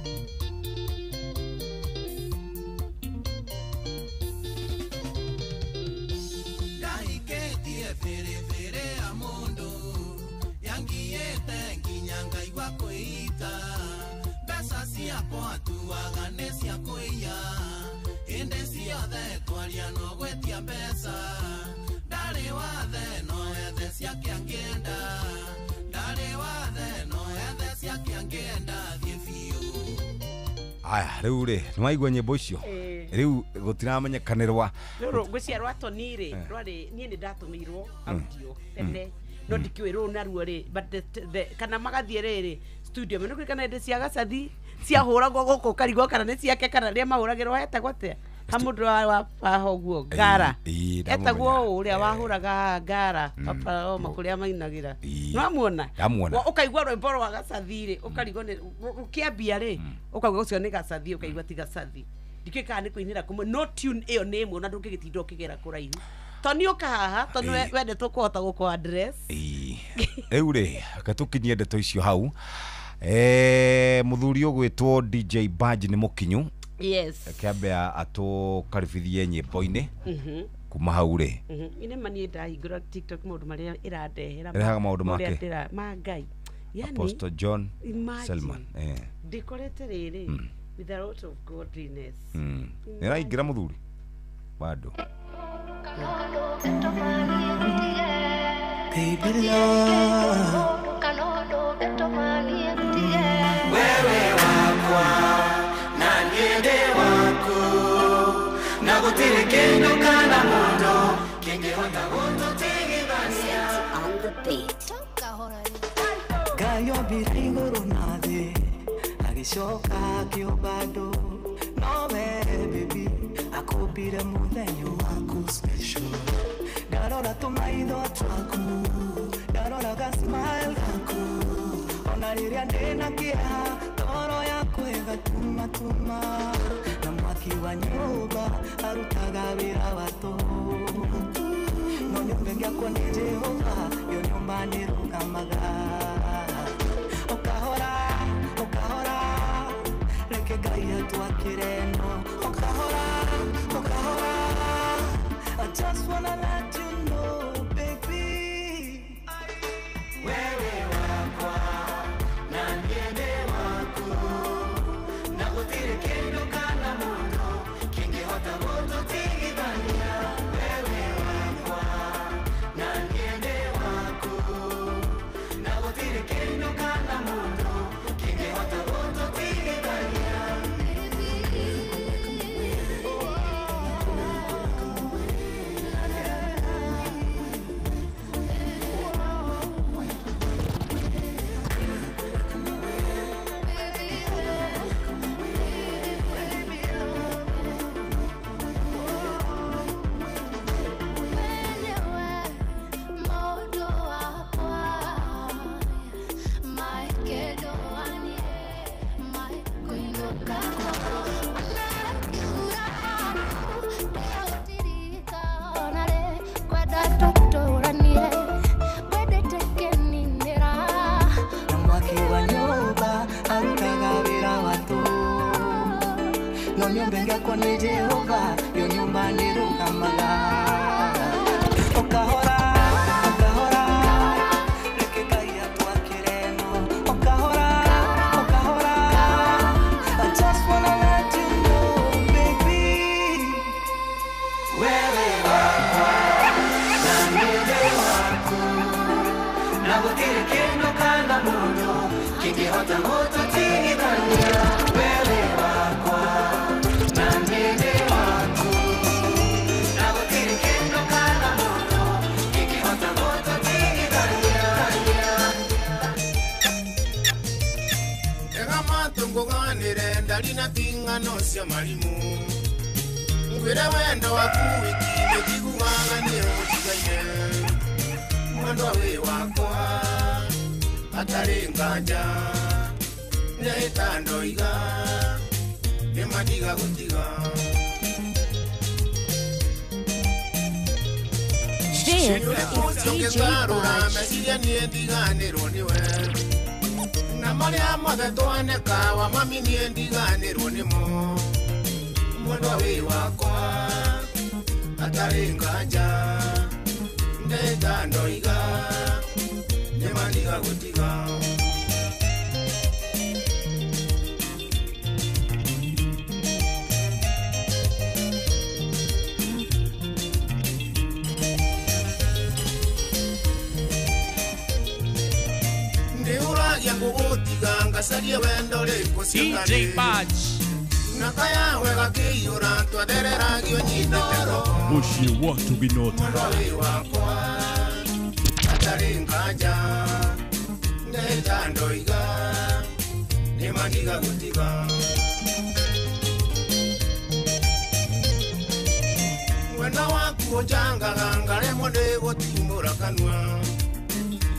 Ndahikĩtie biribiri ya mũndũ yangiĩte nginya ngaigua kwĩita, mbeca ciakwa tuaga nĩ cia kũiya, hĩndĩ ciothe twaria no gwĩtia mbeca, ndarĩ wathe no ethe ciake angĩenda, ndarĩ wathe no ethe ciake angĩenda thiĩ biũ. Aya, rĩu rĩ, nĩwaigua nyĩmbo icio? Ĩĩ. Rĩu gũtiramenyekanĩrwa. Rũrũ ngwĩciria rwa Tony rĩ, Eh. rwarĩ niĩ nĩ ndatũmĩirwo audio tene, no ndikĩũĩ rũrũ naruo rĩ, but kana magathiĩ rĩrĩ studio mĩno kana hĩndĩ cia gacathi ciahũragwo gũkũ ũkarigwo kana nĩ ciake kana rĩa mahũragĩrwo hetagwo atĩa ha mũndũ wa haha ũguo ngara Ĩĩ, etagwo ndamũmenya. ũũ ũrĩa wahũraga ngara papa oma kũrĩa mainagĩra, nĩwamuona? Ndamuona. Ũkaigua rwĩmbo rwa gacathi rĩ, ũkarigwo nĩ rũkĩambia rĩ, ũkaigua ũcio nĩ gacathi, ũkaigua ti gacathi, ndikĩũĩ kana nĩ kũinĩra kũmwe, no tune ĩyo nĩ ĩmwe na ndũngĩgĩtinda ũkĩgera kũraihu to nĩ ũka haha to nĩ wendetwo kũhota gũkũ address. Rĩu rĩ, reke tũkinyie ndeto icio hau. Mũthuri ũgwĩtwo DJ Badge nĩ mũkinyu. Yes. Reke ambe atũkaribithie nyĩmbo-inĩ. Kuma hau rĩ Ine mani ndahingũra TikTok maũndũ marĩa ĩrandehera. Ĩrehaga maũndũ make? Ma Ngai. Yani, Apostle John imagine, Selman ndikorete rĩrĩ with a lot of godliness. Nĩraingĩra mũthuri bado. Baby love, wewe wakwa na niende waku na gutire kindu kana mundu kingihota gututigithania. On the beat. Ngai ombire igũrũ na thĩ agĩcoka akĩũmba andũ nowe baby akũmbire mũthenya waku special. Ndarora tũmaitho twaku, ndarora ga smile gaku, ona rĩrĩa ndĩna kĩeha toro yaku ĩgatumatuma na mwaki wa nyũmba arutaga wĩra wa tũhũ no nyũmba ĩngĩakwo nĩ Jehova yo nyũmba nĩrũgamaga. Ũkahora ũkahora reke Ngai atwakĩre no ũkahora ũkahora. I just wanna let you know, baby. Wewe wakwa na niende waku na gutire kindu kana mundu kingihota gututigithania. Wewe wakwa na niende waku na gutire kindu kana mundu kingihota gututigithania. Na mwaki wa nyũmba arutaga wĩra wa tũhũ no nyũmba ĩngĩakwo nĩ Jehova yo nyũmba nĩrũgamaga. Ũkahora ũkahora reke Ngai atwakĩre no ũkahora ũkahora. I just wanna let you know, baby. Wewe wakwa na niende waku na gutire kindu kana mundu kingihota gututigithania. Wewe wakwa na niende waku na gutire kindu kana mundu kingihota gututigithania. Ega matũngũganĩre ndari na ting'ano cia marimũ ngwĩre wendo waku wiki nĩnjiguaga nĩ ũtigaine mwendwa wĩ wakwa hatarĩ nganja nĩhĩta ndoiga nĩmandiga gũtiga. This is DJ Ũngĩgarũra Budge. meciria niĩ ndiganĩrwo nĩwe na marĩa mothe twaneka wa mami niĩ ndiganĩrwo nĩmo mwendwa wĩ wakwa hatarĩ nganja ndĩta ndoiga nĩmandiga gũtiga. Ndiũragia ngũgũtiga ngacarie wendo rĩkũ DJ Budge. Na kayawe gakĩiyũra twathereragio nyitĩte roho Mũciĩ wa Tuginota. Mwendwa wĩ wakwa hatarĩ nganja ndĩta ndoiga nĩmandiga gũtiga. Mwena waku ũnjangaga ngaremwo nĩ gũtimbũra kanua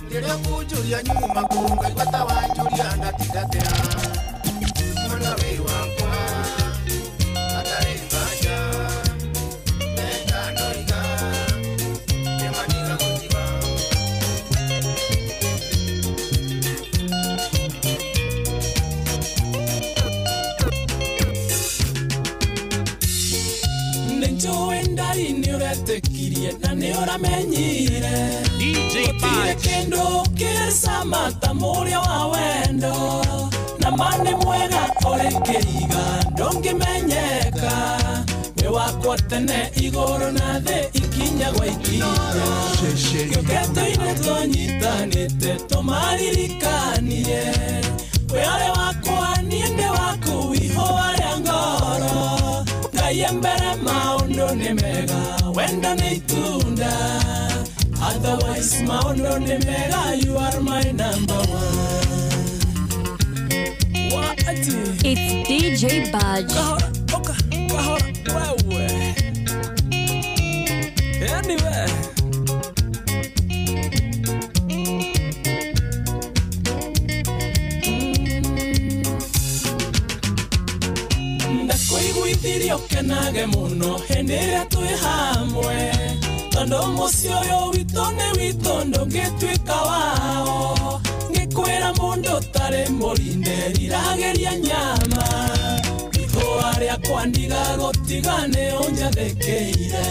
rĩrĩa kũnjũria nyuma kũ ngaigua ta wanjũria ndatindatĩra. Mwendwa wĩ wakwa hatarĩ nganja ndĩta ndoiga nĩmandiga gũtiga. Nĩnjũĩ ndari nĩũretĩkirie na nĩũramenyire Gũtirĩ kĩndũ kĩrĩ ta mũrĩa wa wendo. Na ma nĩ mwega ũrĩ kĩriga ndũngĩmenyeka. Wĩ wakwa tene igũrũ na thĩ ikinya gwa ikinya. Gĩũkĩte-inĩ tũnyitanĩte tũmaririkanie. Wĩ arĩ wakwa niĩ ndĩ waku ihũa rĩa ngoro. Ngai mbere maũndũ nĩ mega wendo nĩ itunda. Otherwise maũndũ nĩ mega you are my number one. It's DJ Badge. Kahora, oka, kahora, wewe. Anyway. Ndakuiguithirie ũkenage mũno hĩndĩ ĩrĩa twĩ hamwe. Tondũ mũciĩ ũyũ witũ nĩ witũ ndũngĩtuĩka wao. Ngĩkwĩra mũndũ ũtarĩ mũrinde riragĩria nyama. Ihũa rĩakwa ndigagũtiga nĩ ũnjathĩkĩire.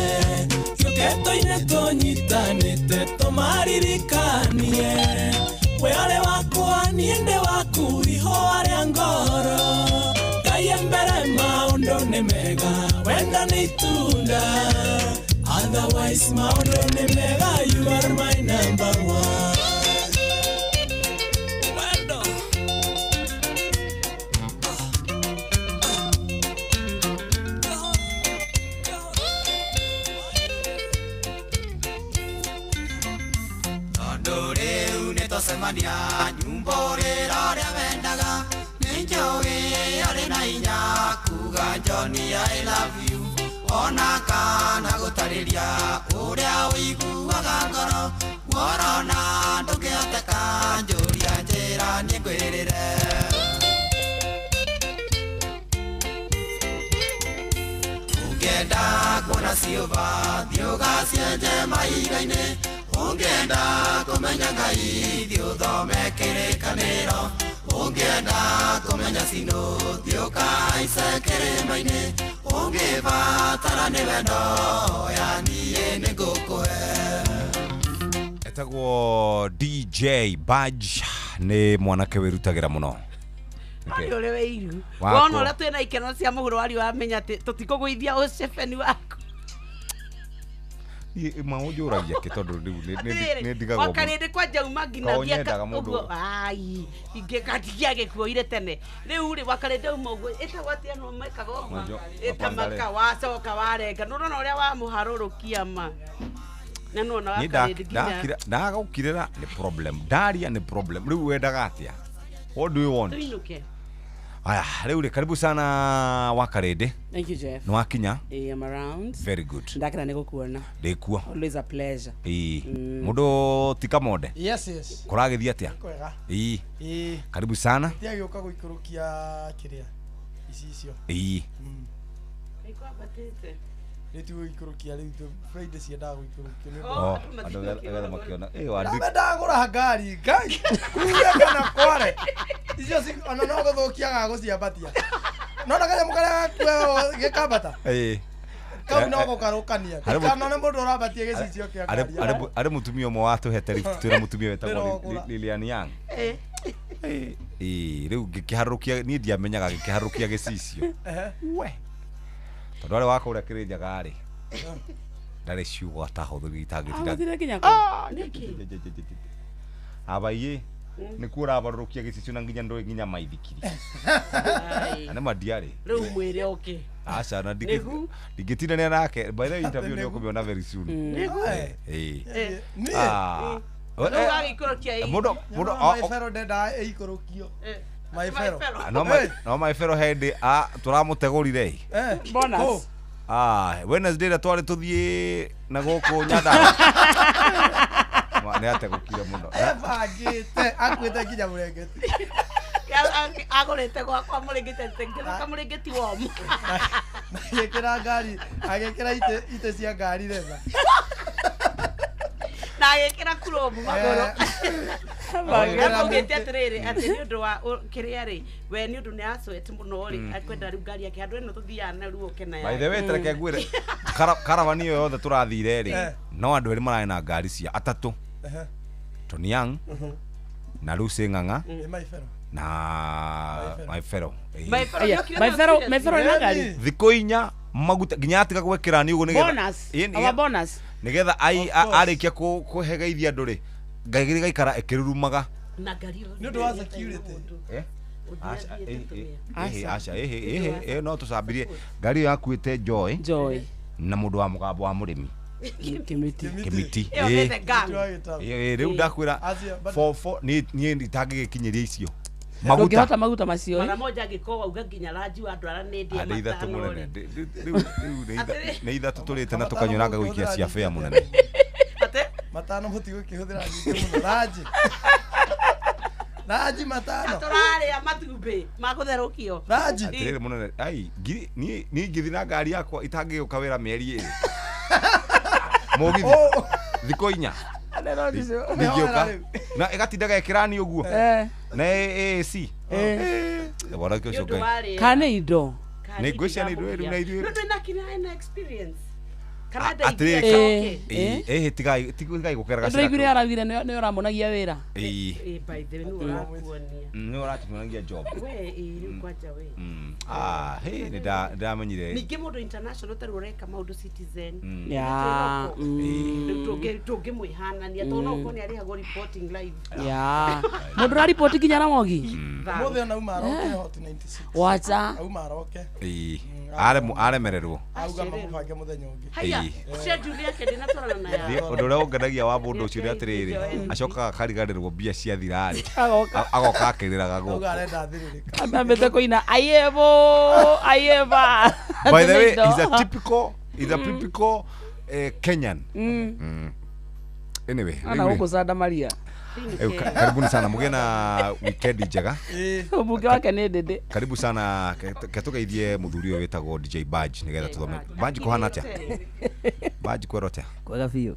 Gĩũkĩto-inĩ tũnyitanĩte tũmaririkanie. Wĩ arĩ wakwa niĩ ndĩ waku ihũa rĩa ngoro. Ngai mbere maũndũ nĩ mega wendo nĩ itunda. Otherwise maũndũ nĩ mega you are my number one. Tũcemania nyumba ũrĩra ũrĩa wendaga. Nĩnjũĩ arĩ na hinya kuga Johnny I love you. Ona kana gũtarĩria ũrĩa ũiguaga ngoro. Worona ndũngĩhoteka njũria njĩra niĩ ngwĩrĩre. Ũngĩenda kuona ciũmba thiĩ ũgacienje mahiga-inĩ. Ũngĩenda kũmenya Ngai thiĩ ũthome kĩrĩkanĩro. Ũngĩenda kũmenya Sinũ thiĩ ũkahaice kĩrĩma-inĩ. Ũngĩbatara nĩ wendo oya niĩ nĩngũkũhe. Etagwo DJ Badge nĩ mwanake wĩrutagĩra mũno. Nĩ ũrĩa wĩiru. Wona ũrĩa twĩna ikeno cia mũhuro wari wamenya atĩ tũtikũgũithia ũcebeni waku. Maũnjũragia kĩ tondũ rĩu nĩ ndigagwo. Wakarĩndĩ kwanja uma nginyagia ũguo ai ingĩkatigia gĩkuoire tene. Rĩu rĩ wakarĩndĩ uma ũguo ĩtagwo atĩa no mekaga ũguo ĩtamaka wacoka warenga. Nĩũrona ũrĩa wamũharũrũkia ma. Na nĩwona wakarĩndĩ nginya. Ndagũkirĩra nĩ problem. Ndaria nĩ problem. Rĩu wendaga atĩa? What do you want? Tuinuke. Aya, rĩu rĩ karibu sana Wakarĩndĩ. Thank you Jeff. Nĩ wakinya? I'm around. Very good. Ndakena nĩ gũkuona. Ndĩkuo. Always a pleasure. Ĩĩ. Mũndũ ti Kamonde. Yes, yes. Kũragĩthiĩ atĩa? Kwega. Ĩĩ. Ĩĩ. Karibu sana. Ndiagĩũka gũikũrũkia kĩrĩa icicio. Ĩĩ. Nĩkwambatĩte. Rĩu ti gũikũrũkia rĩu Friday ciendaga gũikũrũkio. Oh, andũ getha makĩona. Ĩĩ wandĩki. Ndagũra ngari Ngai. Kuge kana kware. Icio ona no gũthũkia gagũciambatia. Nona kanyamũ karĩa gakuoywo gĩkambata. Ĩĩ. Kau no gũkarũkania. Ndikanone mũndũ ũrambatia gĩcicio kĩa ngari. Arĩ mũtumia ũmwe watũhete lift twĩna mũtumia wetagwo Lilian Young. Ĩĩ. Rĩu ngĩkĩharũrũkia niĩ ndiamenyaga gĩkĩharũrũkia gĩcicio. We. Tondũ arĩ wa kũrĩa Kĩrĩnyaga rĩ. Ndarĩ ciugo atahũthĩrire itangĩtira. Ahũthĩrire nginya kũ? Nĩkĩ? Abaiĩ nĩkuo ũrabarũrũkia gĩcicio na nginya ndũĩ nginya maithikiri. Na nĩ mandiarĩ. Rĩu mwĩre oke. Aca na ndingĩtindanĩra nake. By the way interview nĩ ũkũmĩona very soon. Nĩguo. Ĩĩ. Niĩ. Rĩu agĩikũrũkia Mũndũ Maibero ndendaga ĩikũrũkio. Maibero. No maibero hĩndĩ tũramũtegũrire. Bonus. Wednesday ĩrĩa twarĩ tũthiĩ na gũkũ Nyandarua. Nĩ ategũkire mũno. Ebangĩte akuĩte nginya mũrengeti. Agũrĩte gwakwa mũrĩngĩti ngĩthaka mũrĩngĩti womu. Agĩkĩra ngari, agĩkĩra itĩ cia ngari retha. Na agĩkĩra kuromu magũrũ. Augĩte atĩrĩrĩ atĩ nĩ ũndũ wa kĩrĩa rĩ we nĩ ũndũ nĩ acwete mũno rĩ akwenda rĩu ngari yake handũ ĩno tũthiaga na ruo kena By the way, tareke ngwĩre karavani ĩyo yothe tũrathire rĩ no andũ erĩ mararĩ na ngari cia atatũ, Tony Young na Lucy Ng'ang'a na Maibero. Maibero na ngari. Thikũ 4 maguta nginya atiga gwĩkĩra nĩ ũguo nĩgetha nĩgetha arĩkia kũhegeithia andũ rĩ ngari gaikara ĩkĩrurumaga na ngari nĩ ũndũ wa security. Aca ĩhĩ no tũcambirie ngari ĩyo yakuĩte Joy na mũndũ wa mũgambo wa mũrĩmi Kimiti. Rĩu ndakwĩra 44 niĩ itangĩgĩkinyĩria icio maguta maguta macio mara moja angĩkorwo wauga nginya ranji wa andũ arĩa nĩ ndĩa matano ithatũ mũnene rĩu nĩ ithatũ tũrĩte na tũkanyua na ngagũikia cia bĩa mũnene matano mũtigũkĩhũthĩra nyingĩ mũno ranji ranji matano tũrarĩa matumbĩ magũtherũkio ranji atĩrĩrĩ mũnene ai niĩ ingĩthiĩ na ngari yakwa itangĩgĩũka wĩra mĩeri 2 mũgithi thikũ 4 ndingĩũka na ĩgatindaga ĩkĩrani ũguo na AC bora kĩo ũcio kana indo nĩ ngwĩciria nĩ indo rĩu na ithuĩ nĩ na kina na experience atĩrĩrĩ ĩhĩ tigai gũkera gacĩra ndĩraiguire araugire nĩ ũramonagia wĩra ĩĩ by the way nĩ ũrakuonia nĩ ũratuonagia job we ĩĩ rĩu kwanja we ah hey nĩ ndamenyire ningĩ mũndũ international tarĩ ũreka maũndũ Citizen ya rĩu tũngĩmwĩhanania tondũ no ũkorwo nĩ arĩhagwo reporting live ya mũndũ ũraripoti nginya Ramogi mũthĩ ona auma aroke Hot 96 wacha auma aroke ĩĩ aremererwo auga mamũbange mũthenya ũngĩ haya schedule yake ndinatwarana na ya ũndũ ũrĩa ũngenagia wa mũndũ ũcio nĩ atĩrĩrĩ acokaga akariganĩrwo mbia ciathira rĩ agoka akĩrĩraga gũkũ arenda thirĩrĩka ambĩte kũina ayebo ayeba. By the way, he's a typical Kenyan. Anyway, ana gũkũ Sanda Maria. Karibuni sana muge na weekend njega. Mbunge wake nĩ ndĩndĩ. Karibu sana ketugeithie muthuri ũyũ wĩtagwo DJ Badge nigetha tuthome. Badge kuhana atia? Badge kwero atia? Kwega biũ.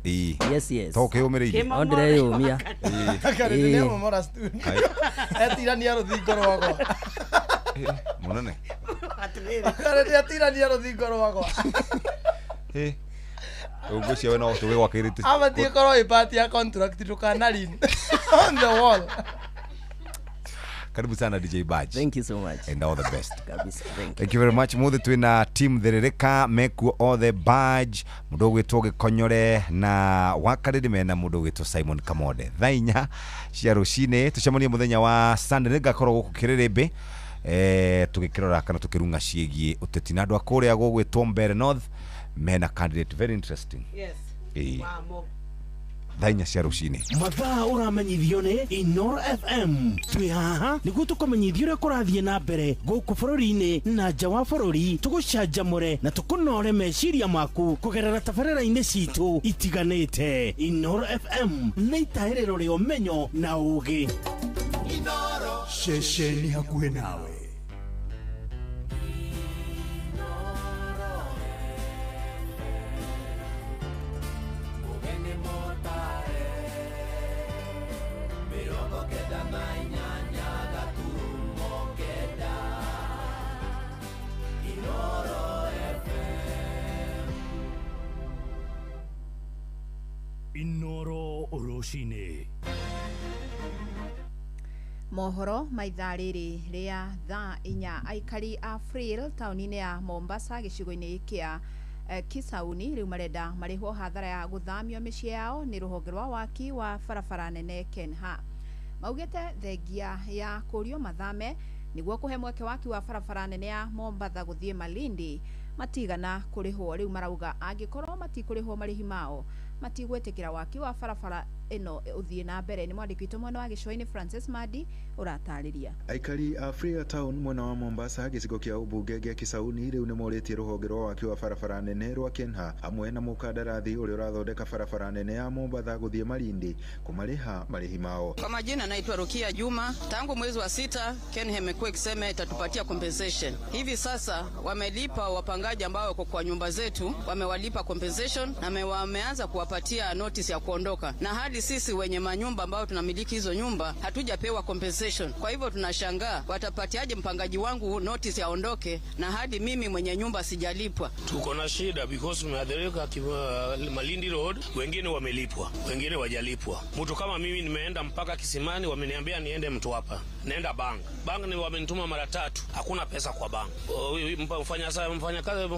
Yes yes. To kĩyũmĩrĩirie. No ndĩreyũmia. Karĩndĩ nĩ amomora studio. Etirania rũthingo rwakwa. Mũnene. Karĩndĩ etirania rũthingo rwakwa. Ũguo we no tũgĩgwakĩrĩte. Abatie korwo ĩ part ya contract ndũkanarin on the wall. Karibu sana DJ Badge. Thank you so much. And all the best. Kabisa. Thank you. Thank you very much. Muthe twina team Thĩrĩrĩka mekuo othe Badge, mũndũ ũgwĩtwo Gĩkonyore na wakarĩrĩ mena mũndũ ũgwĩtwo Simon Kamode. Thaa 4 cia rũcinĩ tũcemanie mũthenya wa Sunday nĩngakorwo gũkũ Kĩrĩrĩmbĩ tũgĩkĩrora kana tũkĩrung'a ciĩgiĩ ũteti na andũ a kũrĩa gũgwĩtwo Mbere North mena candidate very interesting. Yes. Thaa 4 cia rũcinĩ. Mathaa ũramenyithio nĩ Inoro FM. Twĩ haha nĩguo tũkũmenyithie ũrĩa kũrathiĩ na mbere gũkũ bũrũri-inĩ na nja wa bũrũri, tũgũcanjamũre na tũkũnore meciria maku kũgerera tabarĩra-inĩ citũ itiganĩte. Inoro FM nĩ itahĩrĩro rĩa ũmenyo na ũũgĩ. Ceceni hakuhĩ nawe. Inoro Rũcinĩ. Mohoro ma ithaa rĩrĩ rĩa thaa 4 aikari a Frail taũni-inĩ ya Mombasa gĩcigo-inĩ kĩa Kisauni rĩu marenda marĩhwo hathara ya gũthamio mĩciĩ yao nĩ rũhonge rwa waki wa barabara nene Kenha. Maugĩte thengia ya kũrio mathame nĩguo kũhe mweke waki wa barabara nene ya Mombatha gũthiĩ Malindi matigana kũrĩhwo. Rĩu marauga angĩkorwo matikũrĩhwo marĩhi mao matigwĩtĩkĩra waki wa barabara ĩno ũthiĩ na mbere. Nĩ mwandĩki witũ mwena wa gĩcũa-inĩ Francis Madi ũratarĩria. Aikari a Free Town mwena wa Mombasa gĩcigo kĩa ũmbunge gĩa Kisauni rĩu nĩmorĩtie rũhonge rwa waki wa barabara nene rwa Kenha hamwe na mũkandarathi ũrĩa ũrathondeka barabara nene ya Mombatha gũthiĩ Malindi kũmarĩha marĩhi mao. Kwa majina naitwa Rukia Juma. Tangu mwezi wa 6 Kenha imekuwa ikisema itatupatia compensation. Hivi sasa wamelipa wapangaji ambao wako kwa nyumba zetu, wamewalipa compensation na wameanza kuwapatia notice ya kuondoka, na hadi Hadi sisi wenye manyumba ambao tunamiliki hizo nyumba hatujapewa compensation. Kwa hivyo tunashangaa watapatiaje mpangaji wangu notice aondoke, na hadi mimi mwenye nyumba sijalipwa. Tuko na shida because tumeathirika Malindi Road, wengine wamelipwa, wengine wajalipwa. Mtu kama mimi nimeenda mpaka Kisimani, wameniambia niende Mtwapa, naenda bank. Bank ni wamenituma mara 3, hakuna pesa kwa bank.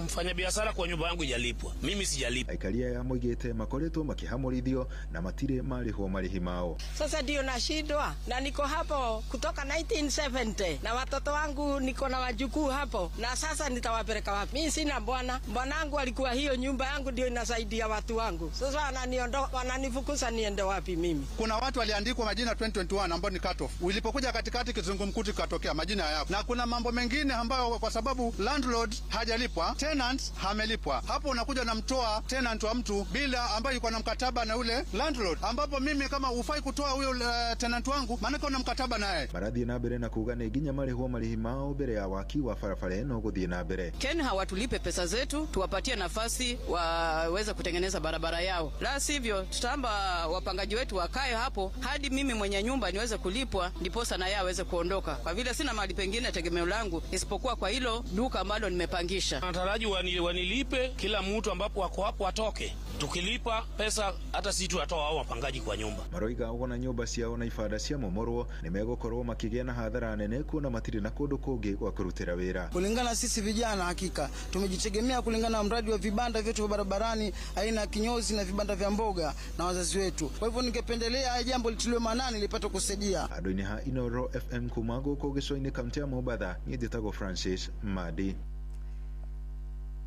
Mfanya biashara kwa nyumba yangu ijalipwa, mimi sijalipwa. Aikaria ya moigite makoretwo makihamurithio na matire marihwo marihi mao. Sasa ndio nashindwa na niko hapo kutoka 1970 na watoto wangu niko na wajukuu hapo, na sasa nitawapeleka wapi? Mimi sina bwana, bwanangu alikuwa hiyo nyumba yangu ndio inasaidia watu wangu, sasa wananiondoa, wananifukuza, niende wapi mimi? Kuna watu waliandikwa majina 2021 ambao ni cut off, ulipokuja katikati kizungumkuti katokea majina yao, na kuna mambo mengine ambayo kwa sababu landlord hajalipwa, tenant hamelipwa, hapo unakuja namtoa tenant wa mtu bila ambayo yuko na mkataba na ule landlord, ambapo mimi kama ufai kutoa huyo tenant wangu maana una mkataba naye. Marathie na mbere na kuga nĩ nginya marĩhwo marĩhi mao mbere ya waki wa barabara ĩno gũthiĩ na mbere. KENHA watulipe pesa zetu, tuwapatie nafasi waweze kutengeneza barabara yao, la sivyo tutaomba wapangaji wetu wakae hapo hadi mimi mwenye nyumba niweze kulipwa, ndiposa na yeye aweze kuondoka, kwa vile sina mahali pengine tegemeo langu isipokuwa kwa hilo duka ambalo nimepangisha. Nataraji wanilipe kila mtu ambapo wako hapo atoke. Tukilipa pesa hata sisi tutatoa hao wapangaji kwa nyumba. Maroiga wona nyumba ciao na ibanda cia momorwo nĩ megũkorwo makĩgĩa na hathara nene kuona matirĩ na kũndũ kũngĩ gwa kũrutĩra wĩra. Kulingana sisi vijana hakika tumejitegemea kulingana na mradi wa vibanda vyetu vya barabarani aina ya kinyozi na vibanda vya mboga na wazazi wetu. Kwa hivyo ningependelea haya jambo litiliwe maanani lipate kusaidia. Andũ-inĩ ha Inoro FM kuma gũkũ gĩcũa-inĩ kaunti ya Mombatha, niĩ njĩtagwo Francis Madi.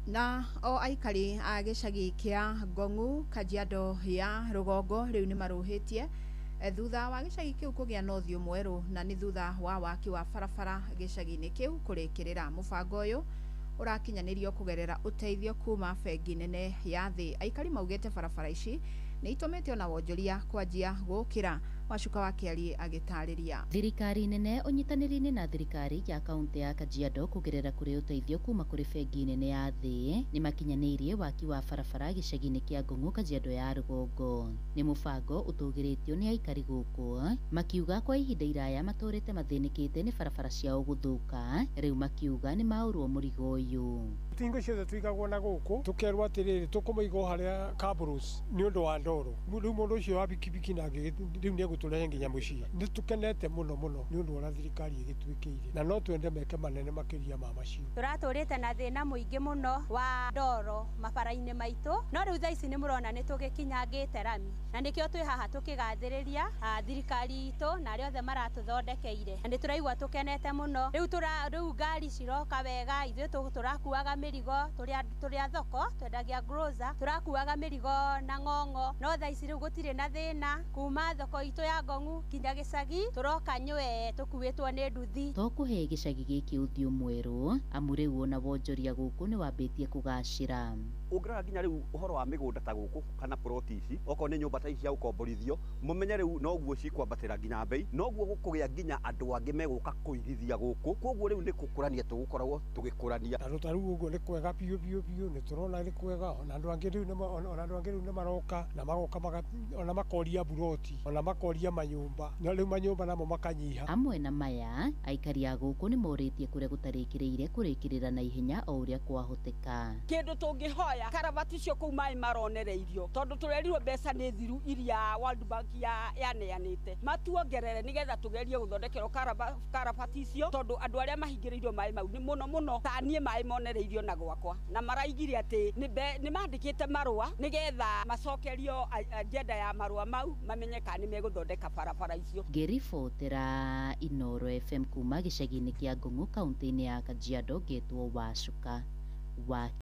Na o aikari a gĩcagi kĩa Ngong'u Kajiado ya rũgongo rĩu nĩ marũhĩtie thutha wa gĩcagi kĩu kũgĩa na ũthiũ mwerũ, na nĩ thutha wa waki wa barabara gĩcagi-inĩ kĩu kũrĩkĩrĩra. Mũbango ũyũ ũrakinyanĩrio kũgerera ũteithio kuma bengi nene ya thĩ. Aikari maugĩte barabara ici nĩ itũmĩte ona wonjoria kwanjia gũkĩra. Wacuka wa Kĩarie agĩtarĩria. Thirikari nene ũnyitanĩri-inĩ na thirikari ya kaunti ya Kajiado kũgerera kũrĩ ũteithio kuma kũrĩ bengi nene ya thĩ nĩ makinyanĩirie waki wa barabara gĩcagi-inĩ kĩa Ngong'u Kajiado ya rũgongo. Nĩ mũbango ũtũgĩrĩtio nĩ aikari gũkũ makiuga kwa ihinda iraya matũrĩte mathĩnĩkĩte nĩ barabara ciao gũthũka, rĩu makiuga nĩ maũrwo mũrigo ũyũ. Tingo ciothe tuigagwo na gũkũ tũkerwo atĩrĩrĩ tũkũmũiga o harĩa kabros nĩ ũndũ wa ndoro. Rĩu mũndũ ũcio wa bikibiki nangĩ rĩu nĩ egũtũrehe nginya mũciĩ. Nĩ tũkenete mũno mũno nĩ ũndũ ũrĩa thirikari ĩgĩtwĩkĩire, na no twende meke manene makĩria ma macio. Tũratũrĩte na thĩna mũingĩ mũno wa ndoro mabara-inĩ maitũ, no rĩu thaa ici nĩ mũrona nĩ tũgĩkinyangĩte rami, na nĩkĩo twĩ haha tũkĩgathĩrĩria thirikari itũ na arĩa othe maratũthondekeire, na nĩ tũraigua tũkenete mũno. Rĩu ngari ciroka wega, ithuĩ tũrakuaga mĩrigo tũrĩ a thoko twendagia grocer, tũrakuaga mĩrigo na ng'ong'o, no thaa ici rĩu gũtirĩ na thĩna. Kuma thoko itũ ya Ngong'u nginya gĩcagi tũroka nywe tũkuĩtwo nĩ nduthi. To kũhe gĩcagi gĩkĩ ũthiũ mwerũ, amu rĩu ona wonjoria gũkũ nĩ wambĩtie kũgacĩra. Ũngĩrora nginya rĩu ũhoro wa mĩgũnda ta gũkũ kana ploti ici, okorwo nĩ nyũmba ta ici cia gũkomborithio, mũmenye rĩu noguo cikwambatĩra nginya mbei, noguo gũkũgĩa nginya andũ angĩ megũka kũigithia gũkũ, koguo rĩu nĩ gũkũrania tũgũkoragwo tũgĩkũrania. Na ta rĩu ũguo nĩ kwega biũ biũ biũ, nĩ tũrona nĩ kwega, ona andũ angĩ rĩu nĩ maroka na magoka ona makoria buroti, ona makoria manyũmba, na rĩu manyũmba namo makanyiha. Amwe na maya aikari a gũkũ nĩ morĩtie kũrĩa gũtarĩkĩrĩire kũrĩkĩrĩra na ihenya o ũrĩa kwahoteka. Kĩndũ tũngĩhoya karabati icio kũu maĩ maronereirio, tondũ tũrerirwo mbeca nĩ thiru iria World Bank yaneanĩte, matuongerere nĩgetha tũgerie gũthondekerwo karabati icio, tondũ andũ arĩa mahingĩrĩirio maĩ mau nĩ mũno mũno ta niĩ maĩ monereirio na gwakwa, na maraigire atĩ nĩ mandĩkĩte marũa nĩgetha macokerio agenda ya marũa mau mamenye kana nĩ megũthondeka barabara icio. Ngĩribotera Inoro FM kuma gĩcagi-inĩ kĩa Ngong'u kaunti-inĩ ya Kajiado, ngetwo Wacuka wa